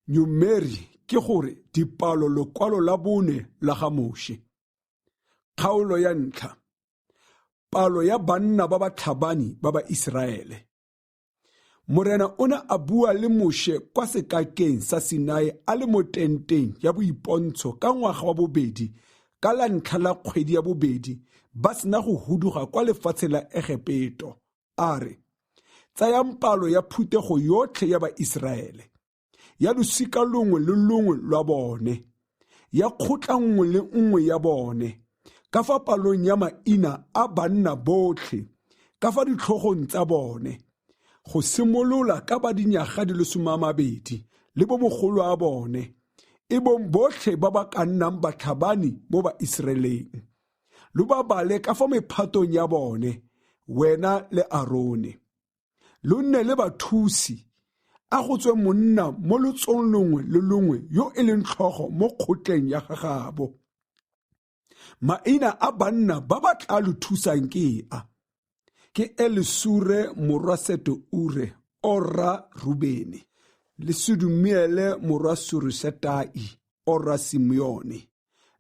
Numeri ke gore dipalo lokwalo la bone la ga Moshe. Kgaolo ya ntlha. Palo ya banna ba batlhabani ba ba Iseraele. Morena o ne a bua le Moshe kwa sekakeng sa Sinai a le mo tenteng ya boipontsho ka ngwaga wa bobedi ka la ntlha la kgwedi ya bobedi ba sena go huduga kwa lefatsheng la Egepeto, a re, Tsayang palo ya phuthego yotlhe ya Baiseraele, ya losika longwe le longwe lwa bone, ya kgotla nngwe le nngwe ya bone, ka fa palong ya maina a banna botlhe, ka fa ditlhogong tsa bone, go simolola ka ba dinyaga di le 20 le bo mogolo a bone, e bong botlhe ba ba ka nnang batlhabani mo Baiseraeleng. Lo ba bale ka fa mephatong ya bone, wena le Arone. Lo nne le bathusi, a go tswe monna mo lotsong longwe le longwe yo e leng tlhogo mo kgotleng ya gagabo. Maina a banna ba ba tla lo thusang ke a: ke Elisure morwa Seteure ora Rubene, le Sedumiele morwa Surisetai ora Simeone,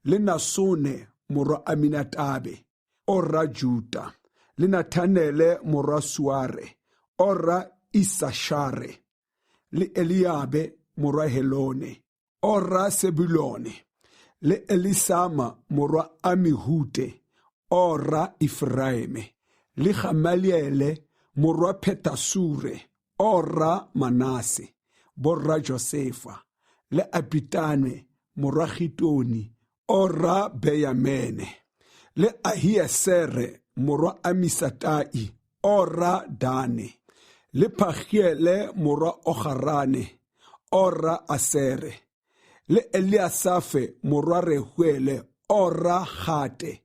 le Nasone morwa Aminatabe ora Juta, le Nathanele morwa Suare ora Isashare, le Eliabe morwa Helone ora Sebulone, le Elisama morwa Amihute ora Efraime, le Gamaliele morwa Phetasure ora Manase, borra Josefa, le Abitane morwa Gitoni ora Beyamene, le Ahiesere morwa Amisatai ora Dane, le Pagiele morwa Ogarane ora Asere, le Eliasafe morwa Rehuele ora Gate,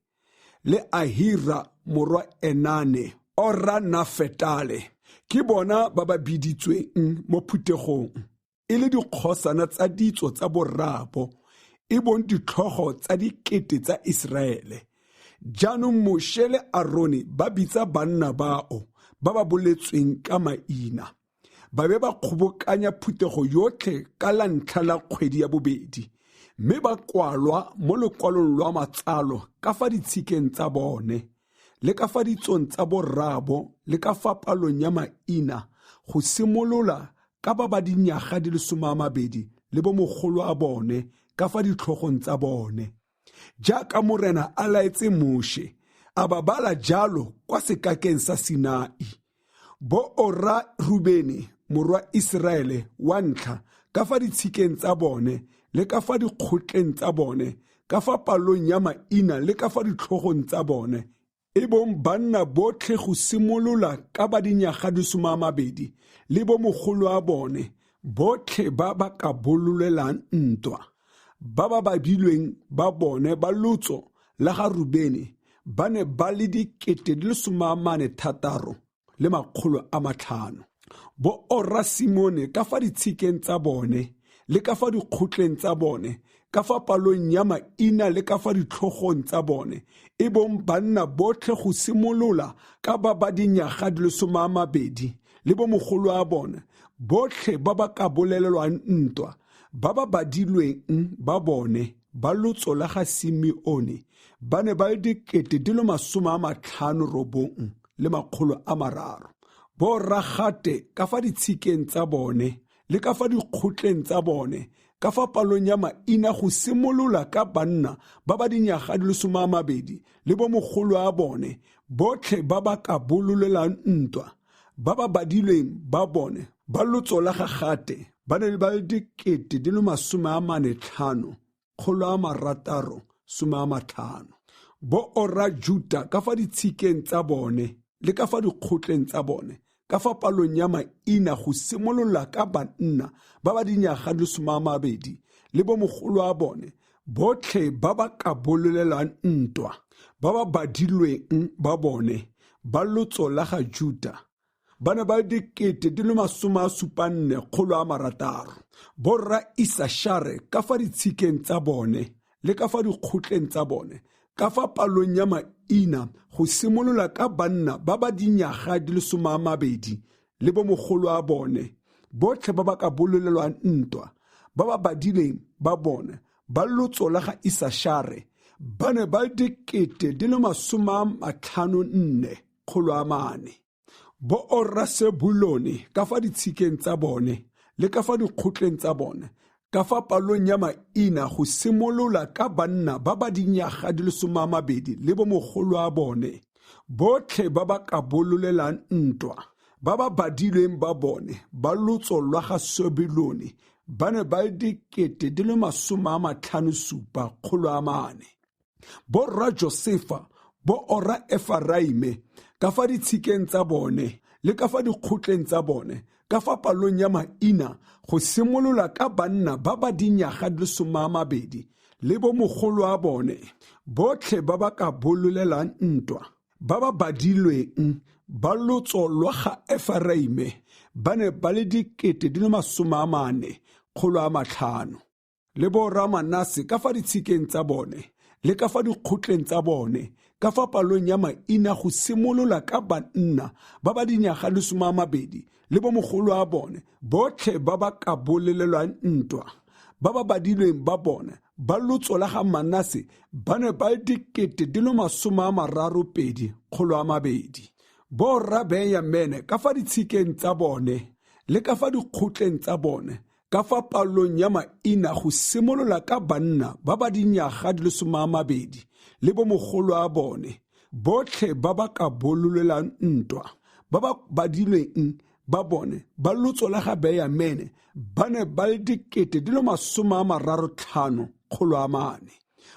le Ahira morwa Enane ora Nafetale. Ke bona ba ba biditsweng mo phuthegong e le dikgosana tsa ditso tsa borraabo, e bong ditlhogo tsa dikete tsa Iseraele. Jaanong Moshe le Arone ba bitsa banna bao ba ba boletsweng ka maina, ba be ba kgobokanya phuthego yotlhe ka la ntlha la kgwedi ya bobedi, mme ba kwalwa mo lokwalong lwa matsalo ka fa ditshikeng tsa bone, le ka fa ditsong tsa borraabo, le ka fa palong ya maina, go simolola ka ba ba dinyaga di le 20 le bo mogolo a bone ka fa ditlhogong tsa bone. Jaaka Morena a laetse Moshe, a ba bala jalo kwa sekakeng sa Sinai. Bo ora Rubene morwa Iseraele wa ntlha ka fa ditshikeng tsa bone le ka fa dikgotleng tsa bone, ka fa palong ya maina le ka fa ditlhogong tsa bone, e bong banna botlhe go simolola ka ba dinyaga di 20 le bo mogolo a bone, botlhe ba ba ka bololelang ntwa. Ba ba babilweng ba bone ba lotso la ga Rubene ba ne ba le 46,500. Bo ora Simone ka fa ditshikeng tsa bone le ka fa dikgotleng tsa bone, ka fa palong ya maina le ka fa ditlhogong tsa bone, e bong banna botlhe go simolola ka ba ba dinyaga di le 20 le bo mogolo a bone, botlhe ba ba ka bolelelwang ntwa, ba ba badilweng ba bone ba lotso la ga Simeone ba ne ba le 59,300. Bo ragate ka fa ditshikeng tsa bone le ka fa dikgotleng tsa bone, ka fa palong ya maina go simolola ka banna ba ba dinyaga di le 20 le bo mogolo a bone, botlhe ba ba ka bololelang ntwa, ba ba badilweng ba bone ba lotso la ga Gate ba ne ba le 45,650. Bo ora Juta ka fa ditshikeng tsa bone le ka fa dikgotleng tsa bone, ka fa palong ya maina go simolola ka banna ba ba dinyaga di le 20 le bo mogolo a bone, botlhe ba ba ka bololelang ntwa, ba ba badilweng ba bone ba lotso la ga Juta ba ne ba le 74,600. Borra Isashare ka fa ditshikeng tsa bone le ka fa dikgotleng tsa bone, ka fa palong ya maina go simolola ka banna ba ba dinyaga di le 20 le bo mogolo a bone, botlhe ba ba ka bololelwang ntwa, Ba ba badileng ba bone ba lotso la ga Isashare ba ne ba le 54,400. Bo ora Sebulone ka fa ditshikeng tsa bone le ka fa dikgotleng tsa bone, ka fa palong ya maina go simolola ka banna ba ba dinyaga di le 20 le bomogolo a bone, botlhe ba ba ka bololelang ntwa, ba ba badilweng ba bone ba lotso lwa ga Sebulone ba ne ba le 57,400. Borra Josefa, bo ora Efaraime, ka fa ditshikeng tsa bone le ka fa dikgotleng tsa bone, ka fa palong ya maina go simolola ka banna ba ba dinyaga di le 20 le bomogolo a bone, botlhe ba ba ka bololelang ntwa, ba ba badilweng ba lotso lwa ga Efaraime ba ne ba le 44,500. Le borra Manase ka fa ditshikeng tsa bone le ka fa dikgotleng tsa bone, ka fa palong ya maina go simolola ka banna ba ba dinyaga le 20 le bomogolo a bone, botlhe ba ba ka bolelelwang ntwa, ba ba badilweng ba bone ba lotso la ga Manase ba ne ba le 32,200. Borra Benyamene ka fa ditshikeng tsa bone le ka fa dikgotleng tsa bone, ka fa palong ya maina go simolola ka banna ba ba dinyaga di le 20 le bomogolo a bone, botlhe ba ba ka bololelang ntwa, ba ba badilweng ba bone ba lotso la ga Benyamene ba ne ba le 35,400.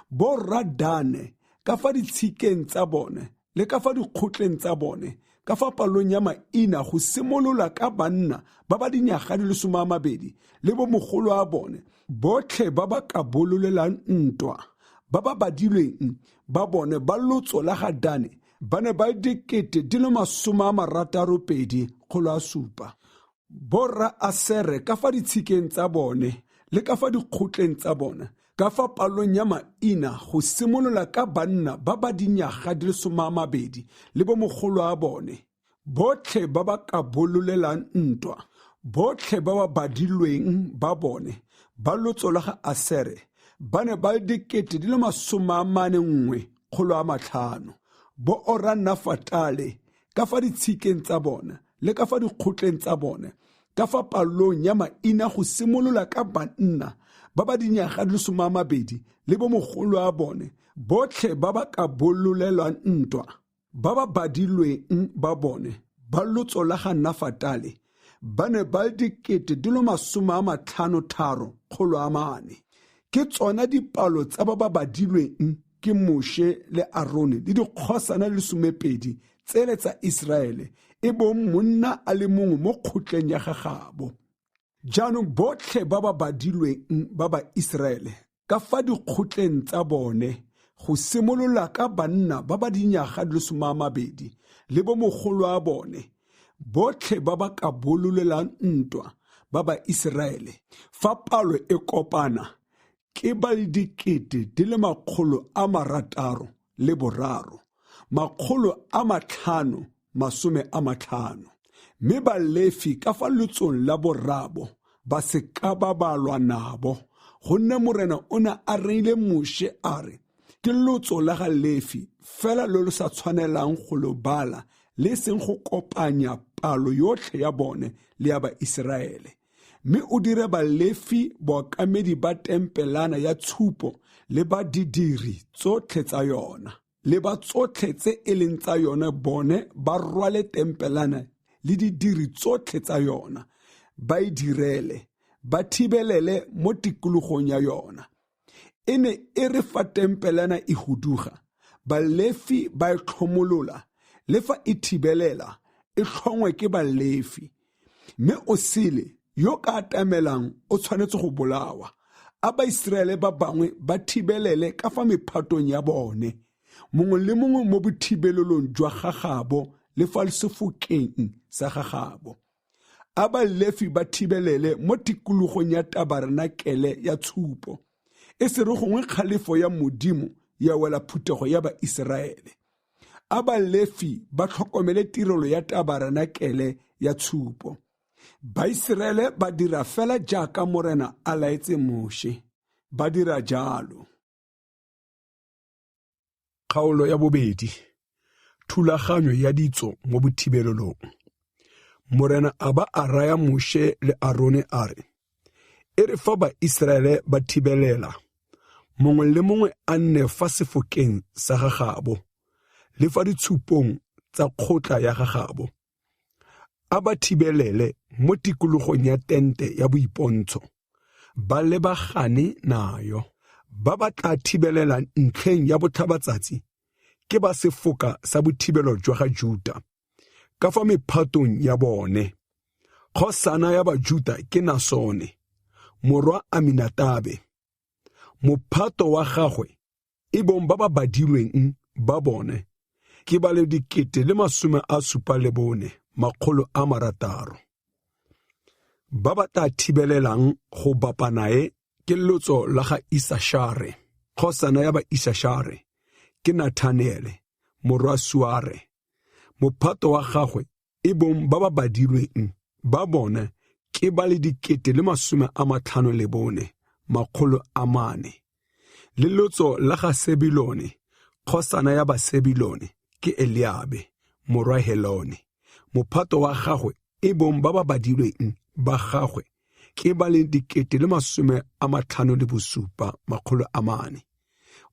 Borra Dane ka fa ditshikeng tsa bone le ka fa dikgotleng tsa bone, ka fa palong ya maina go simolola ka banna ba ba dinyaga di le 20 le bomogolo a bone, botlhe ba ba ka bololelang ntwa, ba ba badilweng ba bone ba lotso la ga Dane ba ne ba le 62,700. Borra Asere ka fa ditshikeng tsa bone le ka fa dikgotleng tsa bone, ka fa palong ya maina go simolola ka banna ba ba dinyaga di le 20 le bomogolo a bone, botlhe ba ba ka bololelang ntwa, botlhe ba ba badilweng ba bone ba lotso la ga Asere ba ne ba le 41,500. Bo ora Nafatale ka fa ditshikeng tsa bone le ka fa dikgotleng tsa bone, ka fa palong ya maina go simolola ka banna ba ba dinyaga di le 20 le bomogolo a bone, botlhe ba ba ka bololelwang ntwa, ba ba badilweng ba bone ba lotso la ga Nafatale ba ne ba le 53,400. Ke tsona dipalo tsa ba ba badilweng ke Moshe le Arone le dikgosana le 12 tsele tsa Iseraele, e bong monna a le mongwe mo kgotleng ya gagabo. Jaanong botlhe ba ba badilweng ba ba Iseraele ka fa dikgotleng tsa bone, go simolola ka banna ba ba dinyaga di le 20 le bomogolo a bone, botlhe ba ba ka bololelang ntwa ba ba Iseraele, fa palo e kopana ke ba le 603,550. Mme Balefi ka fa lotsong la borrabo ba se ka ba balwa nabo, gonne Morena o ne a reile Moshe a re, ke lotso la ga Lefi fela lo lo sa tshwanelang go lo bala le seng go kopanya palo yotlhe ya bone le ya Baiseraele. Mme o dire Balefi bookamedi ba tempelana ya tshupo le ba didiri tsotlhe tsa yona, le ba tsotlhe tse e leng tsa yone, bone ba rwale tempelana le didiri tsotlhe tsa yona, ba e direle, ba thibelele mo tikologong ya yona. E ne e re fa tempelana e huduga, Balefi ba e tlhomolola, le fa e thibelela, e tlhongwe ke Balefi. Mme o sele yo ka atamelang o tshwanetse go bolawa. A Baiseraele ba bangwe ba thibelele ka fa mephatong ya bone, mongwe le mongwe mo bothibelelong jwa gagabo le fa sefokeng sa gagabo. A Balefi ba thibelele mo tikologong ya tabarenakele ya tshupo, e se re gongwe kgalefo ya Modimo ya wela phuthego ya Baiseraele. A Balefi ba tlhokomele tirelo ya tabarenakele ya tshupo. Baiseraele ba dira fela jaaka Morena a laetse Moshe, ba dira jalo. Kgaolo ya bobedi. Thulaganyo ya ditso mo bothibelelong. Morena a ba a raya Moshe le Arone a re, E re fa Baiseraele ba thibelela, mongwe le mongwe a nne fa sefokeng sa gagabo le fa ditshupong tsa kgotla ya gagabo. A ba thibelele mo tikologong ya tente ya boipontsho, ba lebagane nayo. Ba ba tla thibelelang ntlheng ya botlhabatsatsi ke ba sefoka sa bothibelo jwa ga Juta, ka fa mephatong ya bone. Kgosana ya Bajuta ke Nasone, morwa Aminatabe. Mophato wa gagwe, e bong ba ba badilweng ba bone, ke ba le 76,600. Ba ba tla thibelelang go bapa nae ke lotso la ga Isashare. Kgosana ya ba Isashare ke Nathanele, morwa Suare. Mophato wa gagwe, e bong ba ba badilweng ba bone, ke ba le 54,400. Le lotso la ga Sebilone, kgosana ya ba Sebilone ke Eliabe, morwa Helone. Mophato wa gagwe, e bong ba ba badilweng ba gagwe, ke ba le 57,400.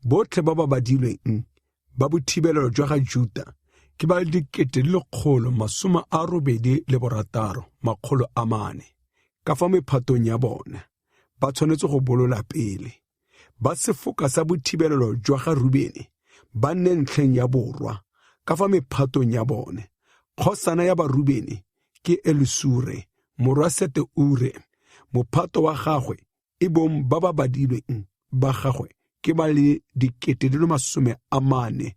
Botlhe ba ba badilweng ba bothibelelo jwa ga Juta ke ba le 186,400. Ka fa mephatong ya bone, ba tshwanetse go bolola pele. Ba sefoka sa bothibelelo jwa ga Rubene ba nne ntlheng ya borwa, ka fa mephatong ya bone. Kgosana ya Barubene ke Elisure, morwa Seteure. Mophato wa gagwe, e bong ba ba badilweng ba gagwe, ke ba le 46,500.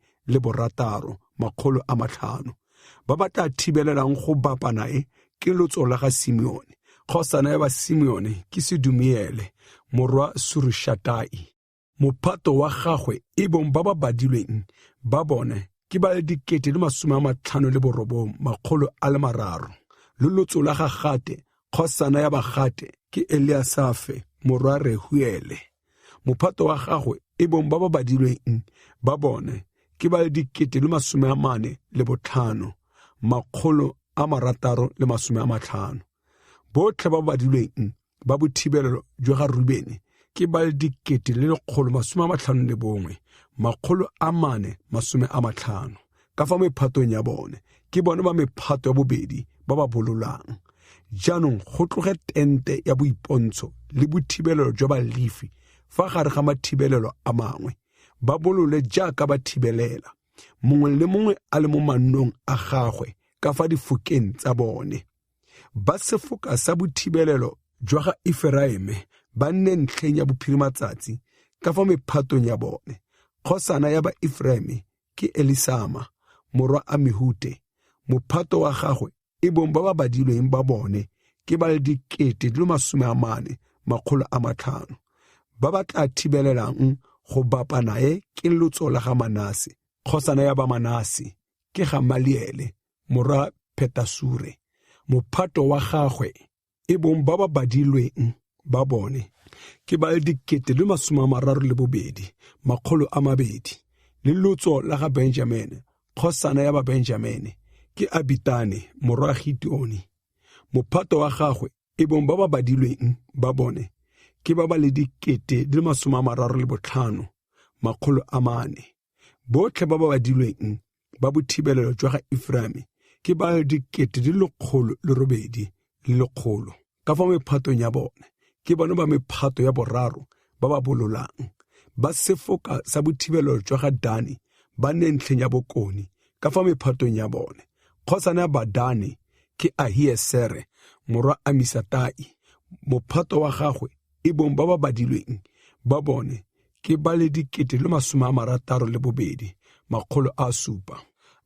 Ba ba tla thibelelang go bapa nae ke lotso la ga Simeone. Kgosana ya ba Simeone ke Sedumiele, morwa Surushatai. Mophato wa gagwe, e bong ba ba badilweng ba bone, ke ba le 59,300. Le lotso la ga Gate, kgosana ya Bagate ke Eliasafe, morwa Rehuele. Mophato wa gagwe, e bong ba ba badilweng ba bone, ke ba le 45,650. Botlhe ba ba badilweng ba bothibelelo jwa ga Rubene ke ba le 151,450. Ka fa mephatong ya bone, ke bone ba mephato ya bobedi ba ba bololang. Jaanong go tloge tente ya boipontsho le bothibelelo jwa Balefi fa gare ga mathibelelo a mangwe, ba bolole jaaka ba thibelela, mongwe le mongwe a le mo mannong a gagwe ka fa difokeng tsa bone. Ba sefoka sa bothibelelo jwa ga Eferaime ba nne ntlheng ya bophirimatsatsi ka fa mephatong ya bone. Kgosana ya ba Eferaime ke Elisama, morwa Amihute. Mophato wa gagwe, e bong ba ba badilweng ba bone, ke ba le 44,500. Ba ba tla thibelelang go bapa nae ke lotso la ga Manase. Kgosana ya ba Manase ke Gamaliele, morwa Phetasure. Mophato wa gagwe, e bong ba ba badilweng ba bone, ke ba le 32,200. Le lotso la ga Benjamene, kgosana ya ba Benjamene ke Abitane, morwa Gideoni. Mophato wa gagwe, e bong ba ba badilweng ba bone, ke ba ba le 35,400. Botlhe ba ba badilweng ba bothibelelo jwa ga Efraime ke ba le 801,100. Ka fa mephatong ya bone, ke bone ba mephato ya boraro ba ba bololang. Ba sefoka sa bothibelelo jwa ga Dani ba nne ntlheng ya bokone, ka fa mephatong ya bone. Kgosana ya Badani ke Ahiesere, morwa Amisatai. Mophato wa gagwe, e bong ba ba badilweng ba bone, ke ba le 62,700.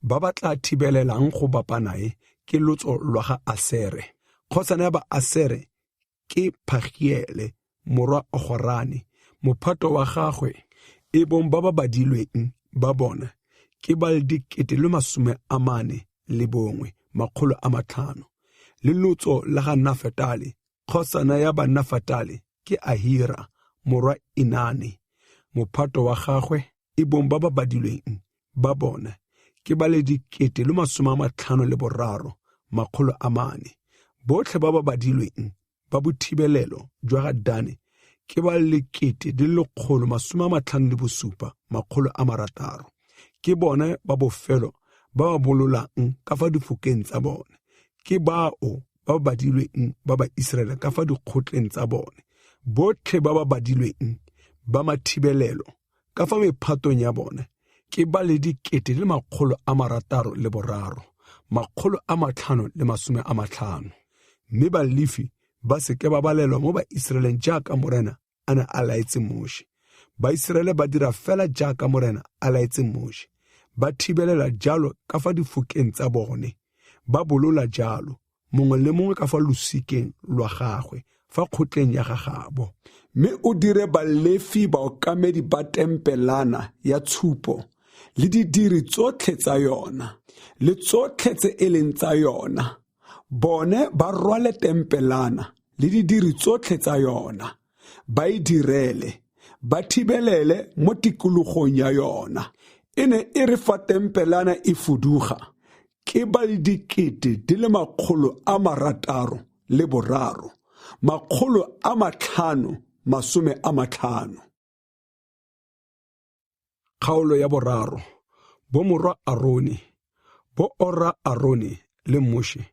Ba ba tla thibelelang go bapa nae ke lotso lwa ga Asere. Kgosana ya ba Asere ke Phagiele, morwa Ogorane. Mophato wa gagwe, e bong ba ba badilweng ba bona, ke ba le 41,500. Le lotso la ga Nafetale, kgosana ya Banafatale ke Ahira morwa Enane. Mophato wa gagwe e bong ba ba badilweng ba bona ke ba le 453 400. Botlhe ba ba badilweng ba bothibelelo jwa ga Dane ke ba le 1,157 600. Ke bone ba bofelo ba ba bololang ka fa difokeng tsa bone. Ke bao ba ba badilweng ba ba Iseraele ka fa dikgotleng tsa bone. Botlhe ba ba badilweng ba mathibelelo ka fa mephatong ya bone ke ba le 663 550. Mme Balefi ba seke ba balelwa mo Baiseraeleng jaaka Morena a ne a laetse Moshe. Baiseraele ba dira fela jaaka Morena a laetse Moshe. Ba thibelela jalo ka fa difokeng tsa bone, ba bolola jalo, mongwe le mongwe ka fa losikeng lwa gagwe, fa kgotleng ya gagabo. Mme o dire Balefi baokamedi ba tempelana ya tshupo le didiri tsotlhe tsa yona, le tsotlhe tse e leng tsa yona. Bone ba rwale tempelana le didiri tsotlhe tsa yona, ba e direle, ba thibelele mo tikologong ya yona. E ne e re fa tempelana e fuduga, ke ba le 663 550. Kgaolo ya boraro. Bomorwa Arone, bo ora Arone le Moshe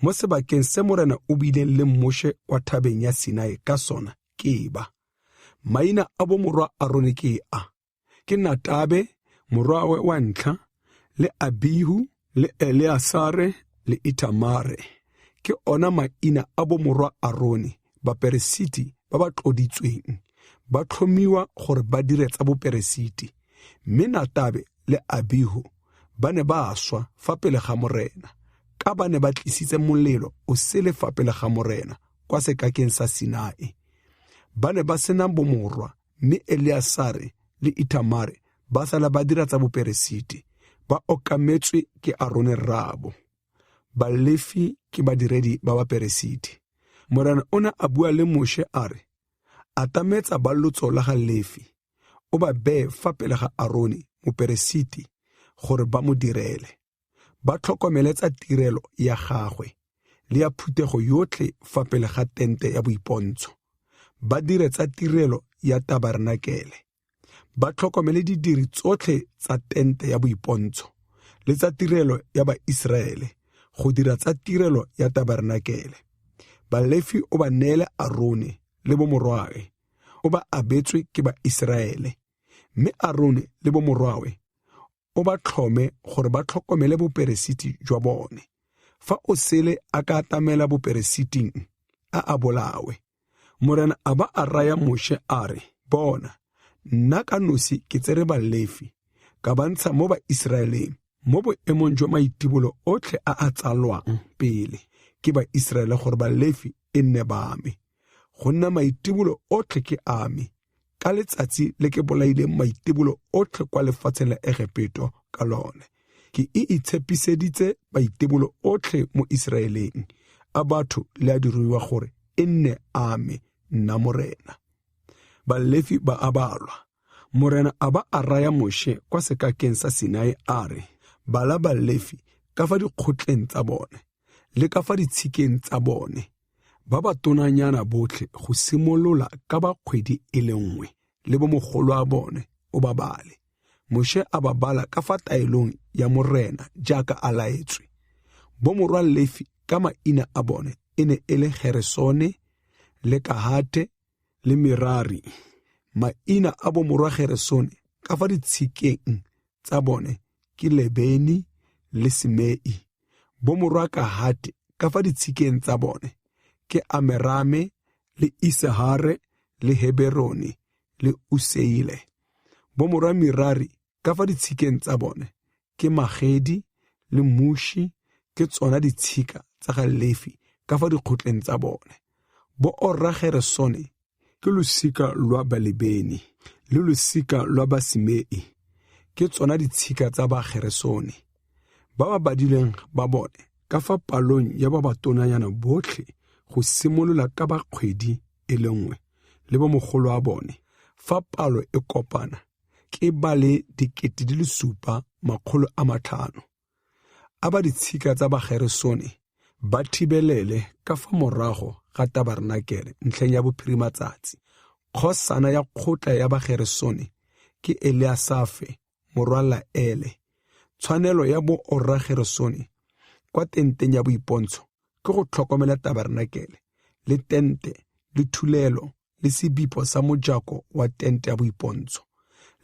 mo sebakeng se Morena o bileng le Moshe kwa thabeng ya Sinai ka sona ke ba. Maina a bomorwa Arone ke a: ke Natabe morwawe wa ntlha, le Abihu, le Eleasare, le Itamare. Ke ona maina a bomorwa Arone, baperesiti ba ba tloditsweng, ba tlhomiwa gore ba dire tsa boperesiti. Mme Natabe le Abihu ba ne ba swa fa pele ga Morena, ka ba ne ba tlisitse molelo o sele fa pele ga Morena kwa sekakeng sa Sinai. Ba ne ba sena bomorwa, mme Eleasare le Itamare ba sala ba dira tsa boperesiti, ba okametswe ke Arone rraabo. Balefi ke badiredi ba baperesiti. Morena o ne a bua le Moshe a re: atametsa ba lotso la ga Lefi, o ba beye fa pele ga Arone moperesiti gore ba mo direle. Ba tlhokomele tsa tirelo ya gagwe le ya phuthego yotlhe fa pele ga tente ya boipontsho. Ba dire tsa tirelo ya tabarenakele. Ba tlhokomele didiri tsotlhe tsa tente ya boipontsho le tsa tirelo ya Baiseraele go dira tsa tirelo ya tabarenakele. Balefi o ba neele Arone le bomorwawe, o ba abetswe ke Baiseraele. Mme Arone le bomorwawe o ba tlhome gore ba tlhokomele boperesiti jwa bone. Fa o sele a ka atamela boperesiting, a a bolawe. Morena a ba a raya Moshe a re: bona, nna ka nosi ke tsere Balefi, ka ba ntsha mo Baiseraeleng, mo boemong jwa maitibolo otlhe a a tsalwang pele ke Baiseraele gore Balefi e nne ba me. Go nna maitibolo otlhe ke a me, ka letsatsi le ke bolaileng maitibolo otlhe kwa lefatsheng la Egepeto ka lone. Ke e itshepiseditse maitibolo otlhe mo Iseraeleng, a batho le a diruiwa gore e nne a me, nna Morena. Balefi ba a balwa. Morena a ba a raya Moshe kwa sekakeng sa Sinai a re: bala Balefi ka fa dikgotleng tsa bone le ka fa ditshikeng tsa bone, ba ba tonanyana botlhe go simolola ka ba kgwedi e le nngwe le bomogolo a bone o ba bale. Moshe a ba bala ka fa taelong ya Morena jaaka a laetswe. Bomorwa Lefi ka maina a bone e ne e le Geresone le Kahate le Merari. Maina a bomorwa Geresone ka fa ditshikeng tsa bone ke Lebeni le Simei. Bomorwa Kahate ka fa ditshikeng tsa bone ke Amerame le Isehare le Heberone le Useile. Bomorwa Merari ka fa ditshikeng tsa bone ke Magedi le Mushi, ke tsona ditshika tsa ga Lefi ka fa dikgotleng tsa bone. Bo ora Geresone ke losika lwa Balebeni le losika lwa Basimei, ke tsona ditshika tsa ba Geresone. Ba ba badilweng ba bone ka fa palong ya ba batonanyana botlhe go simolola ka ba kgwedi e le nngwe le bo mogolo wa bone, fa palo e kopana ke ba le 7 500. A ba ditshika tsa Bageresone ba thibelele ka fa morago ga tabarenakele ntlheng ya bophirimatsatsi. Kgosana ya kgotla ya Bageresone ke Eliasafe morwa Laele. Tshwanelo ya bo orra Geresone kwa tenteng ya boipontsho ke go tlhokomela tabarenakele le tente le thulelo le sebipo sa mojako wa tente ya boipontsho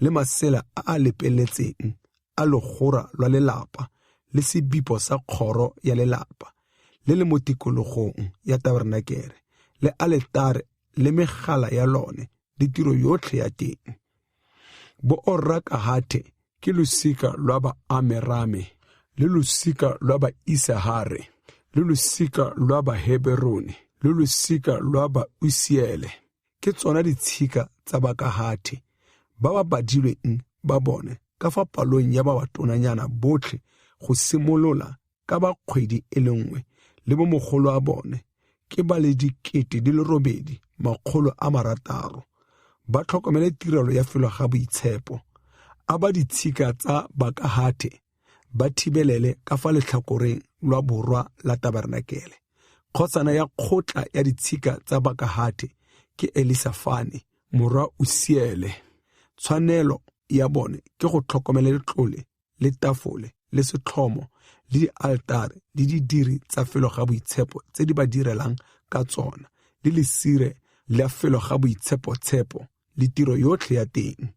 le masela a a lepeletseng a legora lwa lelapa le sebipo sa kgoro ya lelapa le le mo tikologong ya tabarenakele le aletare le megala ya lone le tiro yotlhe ya teng. Bo orra Kahathe ke losika lwa ba Amerame le losika lwa ba Isahare le losika lwa ba Heberone le losika lwa ba Usiele. Ke tsona ditshika tsa Bakahathe ba ba badilweng ba bone ka fa palong ya ba batonanyana botlhe go simolola ka ba kgwedi e le nngwe le bo mogolo wa bone ke ba le 8 600. Ba tlhokomele tirelo ya felo ga boitshepo. A ba ditshika tsa Bakahathe ba thibelele ka fa letlhakoreng lwa borwa la tabarenakele. Kgosana ya kgotla ya ditshika tsa Bakahathe ke Elisafane morwa Usiele. Tshwanelo ya bone ke go tlhokomela letlole le tafole le setlhomo le dialtare le didiri tsa felo ga boitshepo tse di ba direlang ka tsona le lesire la felo ga boitshepo-tshepo le tiro yotlhe ya teng.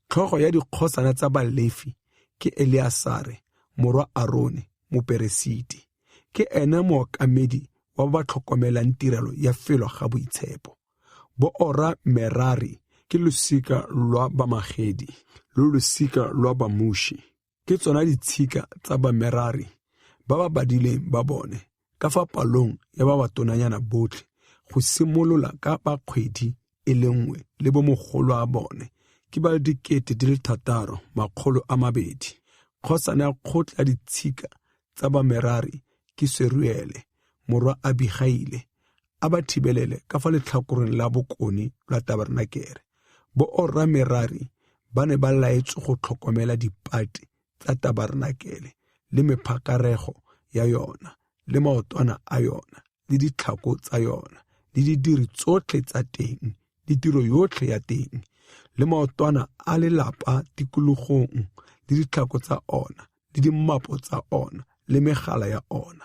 Tlhogo ya dikgosana tsa Balefi ke Eleasare morwa Arone moperesiti. Ke ene mookamedi wa ba ba tlhokomelang tirelo ya felo ga boitshepo. Bo ora Merari ke losika lwa Bamagedi le losika lwa Bamushi. Ke tsona ditshika tsa Bamerari ba ba badileng ba bone ka fa palong ya ba batonanyana botlhe go simolola ka ba kgwedi e le nngwe le bo mogolo wa bone ke ba le 6 200. Kgosana ya kgotla ya ditshika tsa Bamerari ke Seruele morwa Abigaile. A ba thibelele ka fa letlhakoreng la bokone lwa tabarenakele. Bo orra Merari ba ne ba laetswe go tlhokomela dipate tsa tabarenakele le mephakarego ya yona le maotwana a yona le ditlhako tsa yona le didiri tsotlhe tsa teng le tiro yotlhe ya teng le maotwana a lelapa tikologong le ditlhako tsa ona le dimapo tsa ona le megala ya ona.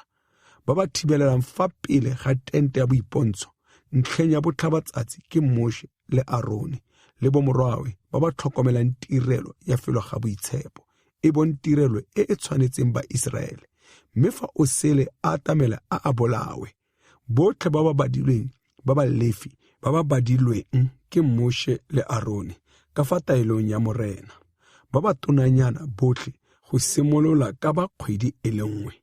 Ba ba thibelelang fa pele ga tente ya boipontsho ntlheng ya botlhabatsatsi ke Moshe le Arone le bomorwawe ba ba tlhokomelang tirelo ya felo ga boitshepo, e bong tirelo e e tshwanetseng ba Iseraele. Mme fa o sele a atamela a a bolawe. Botlhe ba ba badilweng ba Balefi ba ba badilweng ke Moshe le Arone ka fa taelong ya Morena, ba ba tonanyana botlhe go simolola ka ba kgwedi e le nngwe